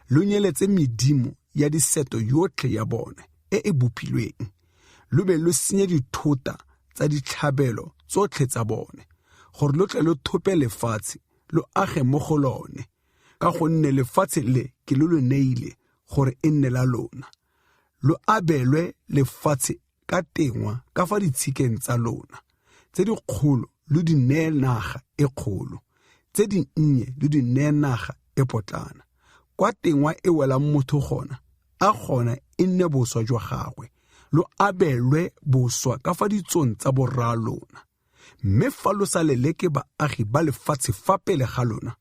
Lo nyeletse medimo ya diseto yotlhe ya bone e e bopilweng. Lo be lo senye dithota tsa ditlhabelo tsotlhe tsa bone, gore lo tle lo thope lefatshe, lo age mo go lone, ka gonne lefatshe le ke lo lo neile gore e nne la lona. Lo abelwe lefatshe ka tengwa ka fa ditshikeng tsa lona, tse dikgolo lo di neye naga e kgolo, tse dinnye lo di neye naga e potlana. Kwa tengwa e welang motho gona, a gona e nne boswa jwa gagwe, lo abelwe boswa ka fa ditsong tsa borraalona. Mme fa lo sa leleke baagi ba lefatshe fa pele ga lona,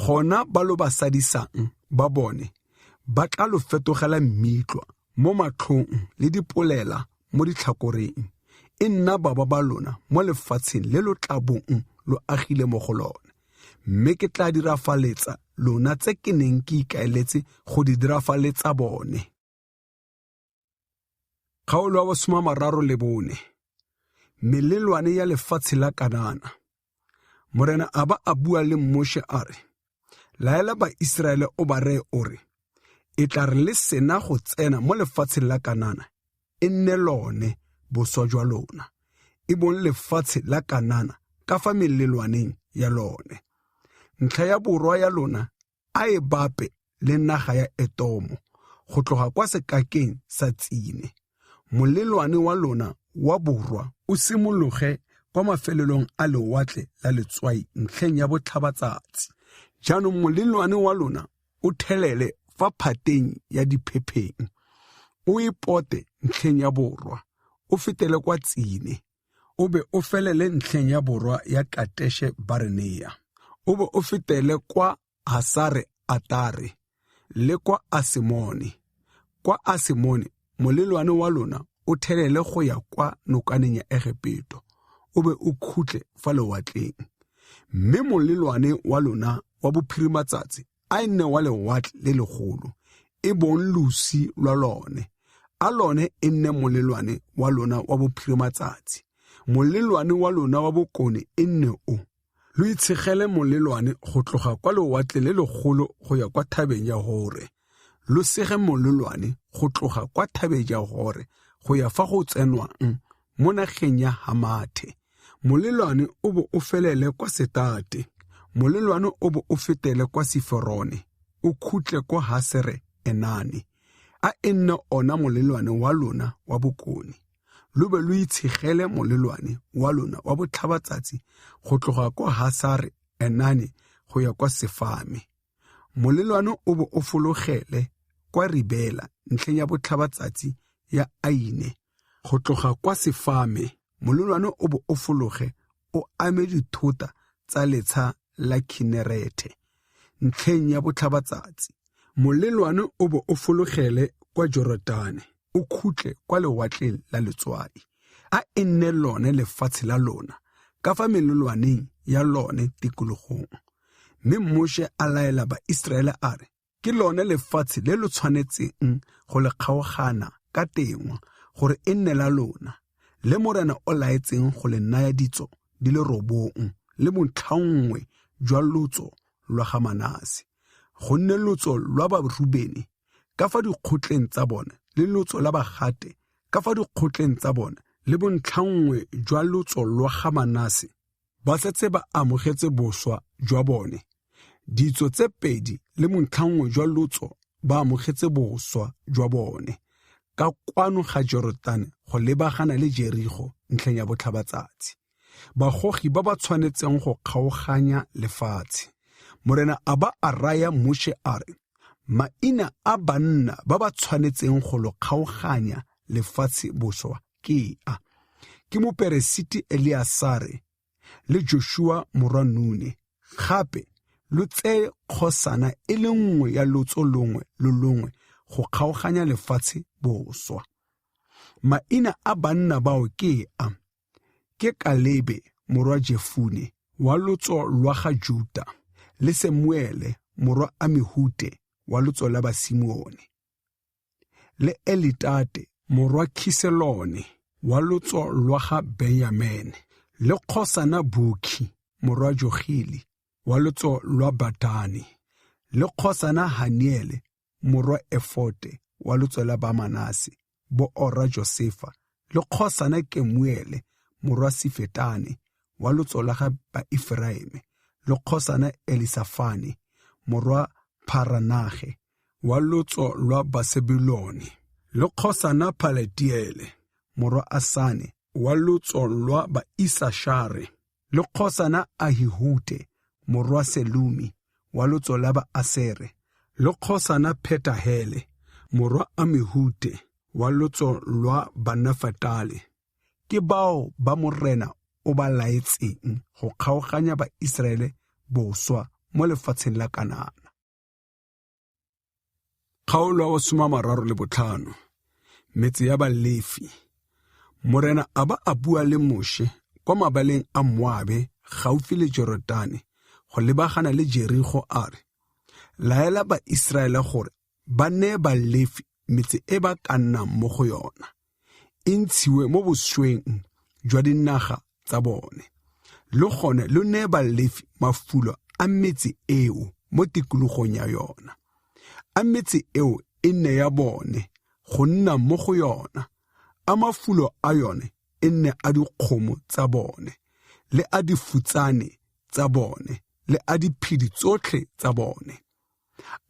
gona ba lo ba sadisang ba bone ba tla lo fetogela mmitlwa mo matlhong le dipolela mo ditlhakoreng, e nna baba ba lona mo lefatsheng le lo tla bong lo agile mo go lone. Mme ke tla dirafaletsa lona tse ke neng ke ikaeletse go di dirafaletsa bone. Kgaolo ya bosoma mararo le bone. Melelwane ya lefatshe la Kanana. Morena a ba a bua le Moshe a re, Laela Baiseraele o ba reye o re, E tla re le sena go tsena mo lefatsheng la Kanana, e nne lone boswa jwa lona, e bong lefatshe la Kanana ka fa melelwaneng ya lone. Ntlha ya borwa ya lona a e bape le naga ya Etomo go tloga kwa sekakeng sa Tsine. Molelwane wa lona wa borwa o simologe kwa mafelelong a lewatle la letswai ntlheng ya botlhabatsatsi. Jaanong molelwane wa lona o thelele fa phateng ya diphepheng, o e pote ntlheng ya borwa, o fetele kwa Tsine, o be o felele ntlheng ya borwa ya Kateshe Barenea, o be o fetele kwa Hasare Atare le kwa Asemone. Kwa Asemone molelwane wa lona o thelele go ya kwa nokaneng ya Egepeto, o be o khutle fa lewatleng. Mme molelwane wa lona wa bophirimatsatsi a e nne wa lewatle le legolo, e bong losi lwa lone, a lone e nne molelwane wa lona wa bophirimatsatsi. Molelwane wa lona wa bokone e nne o, lo itshegele molelwane go tloga kwa lewatle le legolo go ya kwa thabeng ya Hore. Lo sege molelwane go tloga kwa thabeng ya Hore go ya fa go tsenwang mo nageng ya Hamathe. Molelwane o bo o felele kwa Setate. Molelwane o bo o fetele kwa Siferone, o khutle kwa Hasere Enane. A e nne ona molelwane wa lona wa bokone. Lo be lo itshegele molelwane wa lona wa botlhabatsatsi go tloga kwa Hasare Enane go ya kwa Sefame. Molelwane o bo o fologele kwa Ribela ntlheng ya botlhabatsatsi ya Aine. Go tloga kwa Sefame molelwane o bo o fologe o ame dithota tsa letsha la Kinerethe ntlheng ya botlhabatsatsi. Molelwane o bo o fologele kwa Jorodane, o khutle kwa lewatleng la letswai. A e nne lone lefatshe la lona ka fa melelwaneng ya lone tikologong. Mme Moshe a laela Baiseraele a re, Ke lone lefatshe le lo tshwanetseng go le kgaogana ka tengwa gore e nne la lona, le Morena o laetseng go le naya ditso di le robong le bontlhanngwe jwa lotso lwa ga Manase. Gonne lotso lwa Barubene ka fa dikgotleng tsa bone le lotso la Bagate ka fa dikgotleng tsa bone le bontlhanngwe jwa lotso lwa ga Manase ba setse ba amogetse boswa jwa bone. Ditso tse pedi le bontlhanngwe jwa lotso ba amogetse boswa jwa bone. ka kwano ga Jorodane go lebagana le Jerigo ntlheng ya botlhabatsatsi. Bagogi ba ba tshwanetseng go kgaoganya lefatshe. Morena a ba a raya Moshe a re, maina a banna ba ba tshwanetseng go lo kgaoganya lefatshe boswa ke a: ke moperesiti Eleasare le Joshua morwa Nune. Gape lo tseye kgosana e le nngwe ya lotso longwe le longwe go kgaoganya lefatshe boswa. Maina a banna bao ke a: ke Kalebe morwa Jefune wa lotso lwa ga Juta, le Semuele morwa Amihute wa lotso la Basimeone, le Elitate morwa Kiselone wa lotso lwa ga Benyamene, le kgosana Buki morwa Jogili wa lotso lwa Badani, le kgosana Haniele morwa Efote wa lotso la Bamanase bo ora Josefa, le kgosana Kemuele morwa Sifetane wa lotso la ga Baeferaime, le kgosana Elisafane morwa Pharanage wa lotso lwa Basebulone, le kgosana Palatiele morwa Asane wa lotso lwa Baisashare, le kgosana Ahihute morwa Selumi wa lotso la Baasere, le kgosana Phetahele morwa Amihute wa lotso lwa Banafatale. Ke bao ba Morena o ba laetseng go kgaoganya Baiseraele boswa mo lefatsheng la Kanana. Kgaolo ya 35, metse ya Balefi. Morena a ba a bua le Moshe kwa mabaleng a Moabe gaufi le Jorodane go lebagana le Jerigo a re, laela Baiseraele gore ba neye Balefi metse e ba ka nnang mo go yona, e ntshiwe mo bosweng jwa dinaga tsa bone. Le gone lo neye Balefi mafulo a metse eo mo tikologong ya yona. A metse eo e nne ya bone go nna mo go yona, a mafulo a yone e nne a dikgomo tsa bone, le a difutsane tsa bone, le a diphedi tsotlhe tsa bone.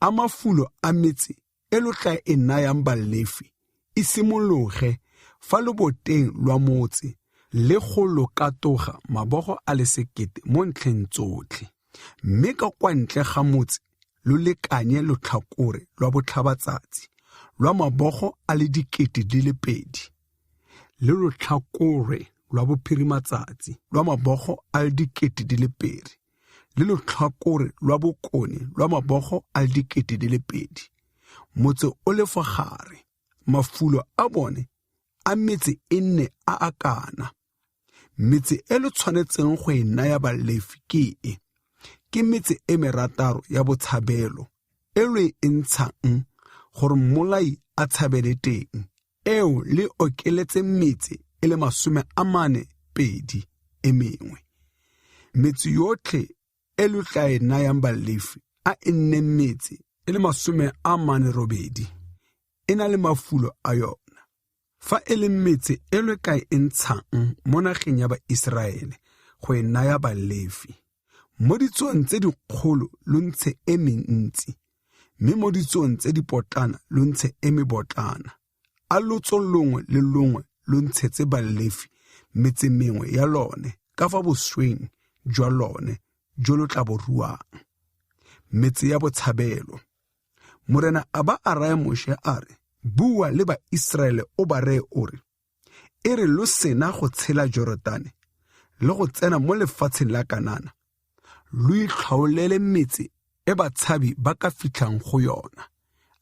A mafulo a metse e lo tla e nayang Balefi e simologe fa loboteng lwa motse le go lo katoga mabogo a le 1000 mo ntlheng tsotlhe, mme ka kwa ntle ga motse lo lekanye lotlhakore lwa botlhabatsatsi lwa mabogo a le 2000, le lotlhakore lwa bophirimatsatsi lwa mabogo a le 2000, le lotlhakore lwa bokone lwa mabogo a le 2000. Motse o le fa gare, mafulo a bone a metse e nne a a kana. Metse e lo tshwanetseng go e naya Balefi ke e: ke metse e merataro ya botshabelo e lo e ntshang gore mmolai a tshabele teng, eo le okeletse metse e le 42 e mengwe. Metse yotlhe e lo tla e nayang Balefi a e nne metse e le 48, e na le mafulo a yona. Fa e le metse e lo ka e ntshang mo nageng ya Baiseraele go e naya Balefi, mo ditsong tse dikgolo lo ntshe e mentsi, mme mo ditsong tse dipotlana lo ntshe e mebotlana. A lotso longwe le longwe lo ntshetse Balefi metse mengwe ya lone ka fa bosweng jwa lone jo lo tla bo ruang. Metse ya botshabelo. Morena a ba a raya Moshe a re, bua le Baiseraele o ba reye o re, e re lo sena go tshela Jorodane le go tsena mo lefatsheng la Kanana, lo itlhaolele metse e batshabi ba ka fitlhang go yona,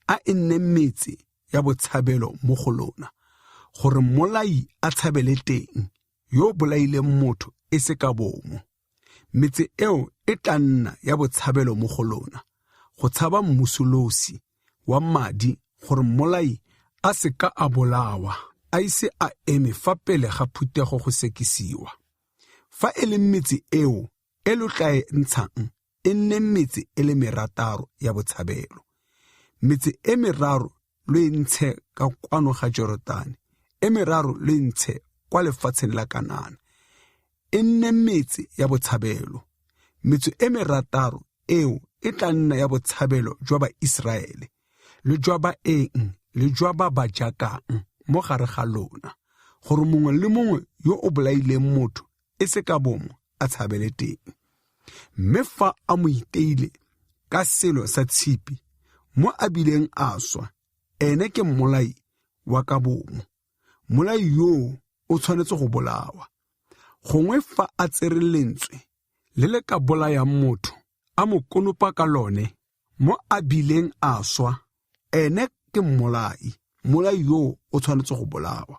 a e nne metse ya botshabelo mo go lona, gore mmolai a tshabele teng yo bolaileng motho e se ka bomo. Metse eo e tla nna ya botshabelo mo go lona, go tshaba mmusolosi wa madi, gore mmolai a se ka a bolawa a ise a eme fa pele ga phuthego go sekisiwa. Fa e le metse eo e lo tla e ntshang, e nne metse e le merataro ya botshabelo. Metse e meraro lo e ntshe ka kwano ga Jorodane, e meraro lo e ntshe kwa lefatsheng la Kanana, e nne metse ya botshabelo. Metse e merataro eo e tla nna ya botshabelo jwa Baiseraele le jwa baeng le jwa ba ba jakang mo gare ga lona, gore mongwe le mongwe yo o bolaileng motho e se ka bomo a tshabele teng. Mme fa a mo iteile ka selo sa tshipi mo a bileng a swa, ene ke mmolai wa ka bomo. Mmolai yoo o tshwanetse go bolawa. Gongwe fa a tsere lentswe le le ka bolayang motho, a mo konopa ka lone mo a bileng a swa, ene ke mmolai. Mmolai yoo o tshwanetse go bolawa.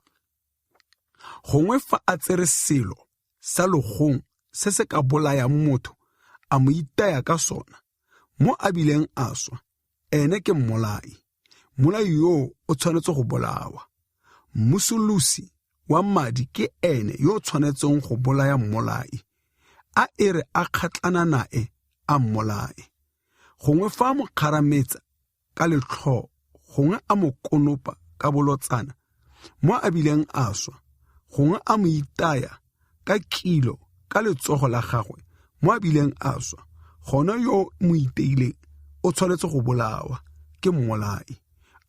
Gongwe fa a tsere selo sa logong se se ka bolayang motho, a mo itaya ka sona mo a bileng a swa, ene ke mmolai. Mmolai yoo o tshwanetse go bolawa. Mmusolosi wa madi ke ene yo o tshwanetseng go bolaya mmolai, a e re a kgatlana nae a mmolae. Gongwe fa a mo kgarametsa ka letlhoo, gongwe a mo konopa ka bolotsana mo a bileng a swa, gongwe a mo itaya ka kilo ka letsogo la gagwe mo a bileng a swa, gona yo mo iteileng o tshwanetse go bolawa ke mmolai.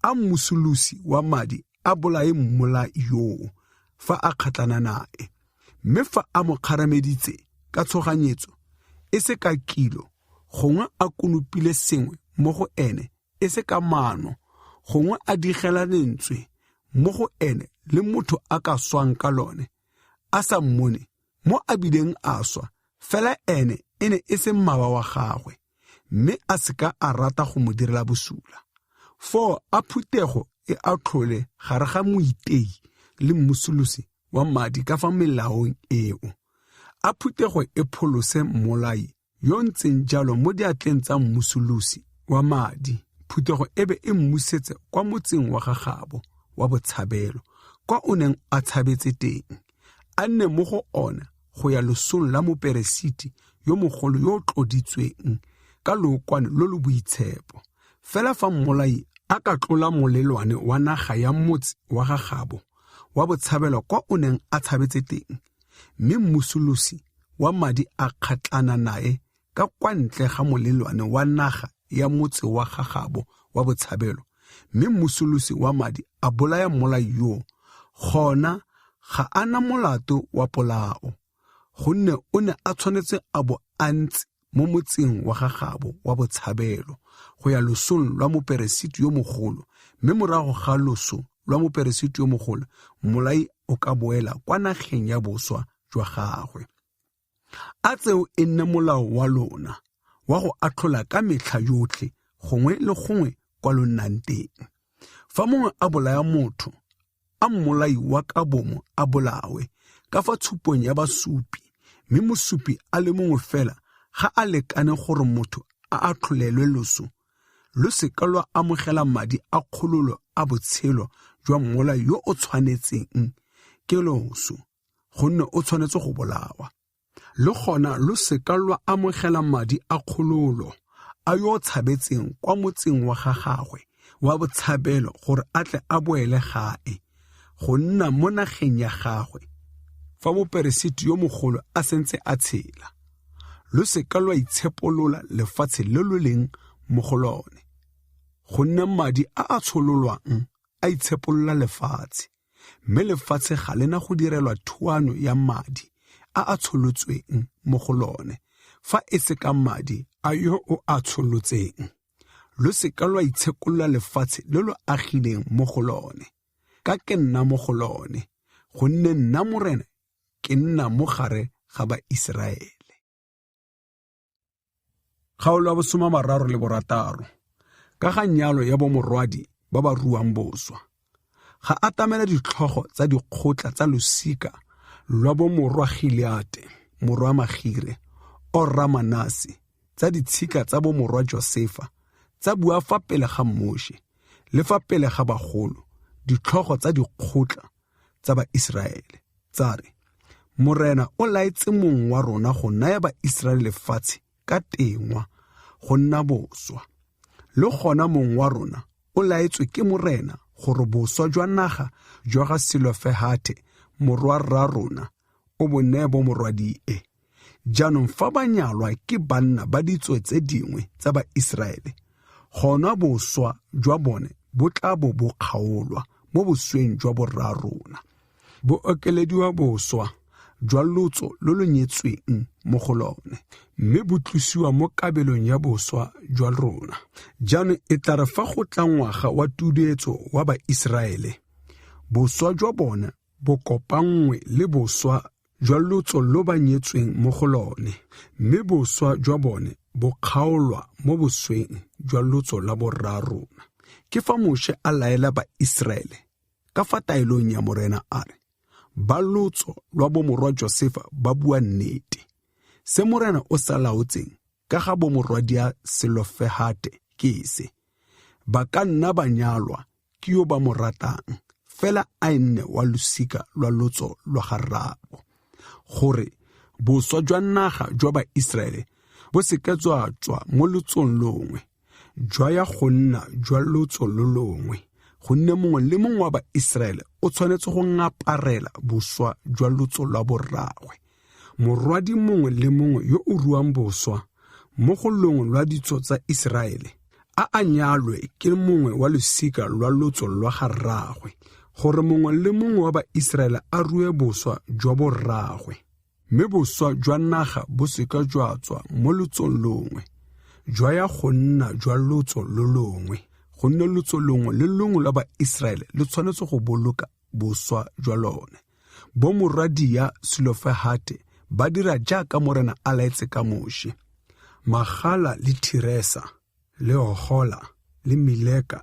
A mmusolosi wa madi a bolaye mmolai yoo fa a kgatlana nae. Mme fa a mo kgarameditse ka tshoganyetso e se ka kilo, gongwe a konopile sengwe mo go ene e se ka maano, gongwe a digela lentswe mo go ene le motho a ka swang ka lone, a sa mmone mo a bileng a swa, fela ene e ne e se mmaba wa gagwe, mme a se ka a rata go mo direla bosula. Foo a phuthego e atlhole gare ga moitei le mmusolosi wa madi ka fa melaong eo. A phuthego e pholose mmolai yo ntseng jalo mo diatleng tsa mmusolosi wa madi, phuthego e be e mmusetse kwa motseng wa gagabo wa botshabelo, kwa o neng a tshabetse teng, a nne mo go ona go ya losong la moperesiti yo mogolo yo o tloditsweng ka lookwane lo lo boitshepo. Fela fa mmolai a ka tlola molelwane wa naga ya motse wa gagabo wa botshabelo kwa o neng a tshabetse teng, mme mmusolosi wa madi a kgatlana nae ka kwa ntle ga molelwane wa naga ya motse wa gagabo wa botshabelo, mme mmusolosi wa madi a bolaya mmolai yoo, gona ga a na molato wa polao, gonne o ne a tshwanetse a bo a ntse mo motseng wa gagabo wa botshabelo go ya losong lwa moperesiti yo mogolo, mme morago ga loso lwa moperesiti yo mogolo, mmolai o ka boela kwa nageng ya boswa jwa gagwe. A tseo e nne molao wa lona wa go atlhola ka metlha yotlhe gongwe le gongwe kwa lo nnang teng. Fa mongwe a bolaya motho, a mmolai wa ka bomo a bolawe ka fa tshupong ya basupi, mme mosupi a le mongwe fela ga a lekane gore motho a atlholelwe loso. Lo se ka lwa amogela madi a kgololo a botshelo jwa mmolai yo o tshwanetseng ke loso, gonne o tshwanetse go bolawa. Le gona lo se ka lwa amogela madi a kgololo a yo o tshabetseng kwa motseng wa gagwe wa botshabelo gore a tle a boele gae go nna mo nageng ya gagwe fa moperesiti yo mogolo a sentse a tshela. Lo se ka lwa itshepolola lefatshe le lo leng mo go lone, gonne madi a a tshololwang a itshepolola lefatshe, mme lefatshe ga le na go direlwa thuano ya madi a a tsholotsweng mo go lone, fa e se ka madi a yo o a tsholotseng. Lo se ka lwa itshekolola lefatshe le lo agileng mo go lone, ka ke nna mo go lone, gonne nna Morena ke nna mo gare ga Baiseraele. Kgaolo ya bosoma mararo le borataro ka ga nyalo ya bomorwadi ba ba ruang boswa. Ga atamela ditlhogo tsa dikgotla tsa losika lwa bomorwa Gileate, morwa Magire, orra Manase, tsa ditshika tsa bomorwa Josefa, tsa bua fa pele ga Moshe le fa pele ga bagolo, ditlhogo tsa dikgotla tsa Baiseraele, tsa re: Morena o laetse mong wa rona go naya Baiseraele lefatshe ka tengwa go nna boswa. Le gona mong wa rona o laetswe ke Morena gore boswa jwa naga jwa ga Selofehate morwa rra rona o bo neye bomorwadie. Jaanong fa ba nyalwa ke banna ba ditso tse dingwe tsa Baiseraele, gona boswa jwa bone bo tla bo bo kgaolwa mo bosweng jwa borraarona, bo okelediwa boswa jwa lotso lo lo nyetsweng mo go lone, mme bo tlosiwa mo kabelong ya boswa jwa rona. Jaanong e tla re fa go tla ngwaga wa tuduetso wa Baiseraele, boswa jwa bona bo kopanngwe le boswa jwa lotso lo ba nyetsweng mo go lone, mme boswa jwa bone bo kgaolwa mo bosweng jwa lotso la borraarona. Ke fa Moshe a laela Baiseraele ka fa taelong ya Morena a re, Ba lotso lwa bomorwa Josefa ba bua nnete. Se Morena o sa laotseng ka ga bomorwadia Selofehate ke se: ba ka nna ba nyalwa ke yo ba mo ratang, fela a e nne wa losika lwa lotso lwa ga rraabo, gore boswa jwa naga jwa Baiseraele bo se ke jwa tswa mo lotsong longwe jwa ya go nna jwa lotso lo longwe, gonne mongwe le mongwe wa Baiseraele o tshwanetse go ngaparela boswa jwa lotso lwa borraagwe. Morwadi mongwe le mongwe yo o ruang boswa mo go longwe lwa ditso tsa Iseraele a a nyalwe ke mongwe wa losika lwa lotso lwa ga rraagwe, gore mongwe le mongwe wa Baiseraele a rue boswa jwa borraagwe, mme boswa jwa naga bo seka jwa tswa mo lotsong longwe jwa ya go nna jwa lotso lo longwe, gonne lotso longwe le longwe lwa Baiseraele lo tshwanetse go boloka boswa jwa lone. Bomorwadia Selofehate ba dira jaaka Morena a laetse ka Moshe. Magala le Tiresa le Ogola le Mileka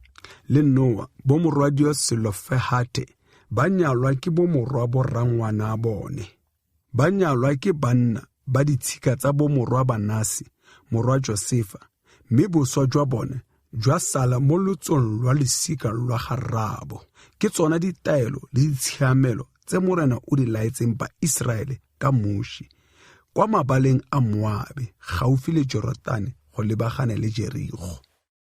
le Noa, bomorwadia Selofehate, ba nyalwa ke bomorwa borrangwana bone. Ba nyalwa ke banna ba ditshika tsa bomorwa Manase, morwa Josefa, mme boswa jwa bone jwa sala mo lotsong lwa losika lwa ga rraabo. Ke tsona ditaelo le ditshiamelo tse Morena o di laetseng Baiseraele ka Moshe kwa mabaleng a Moabe, gaufi le Jorodane go lebagane le Jerigo.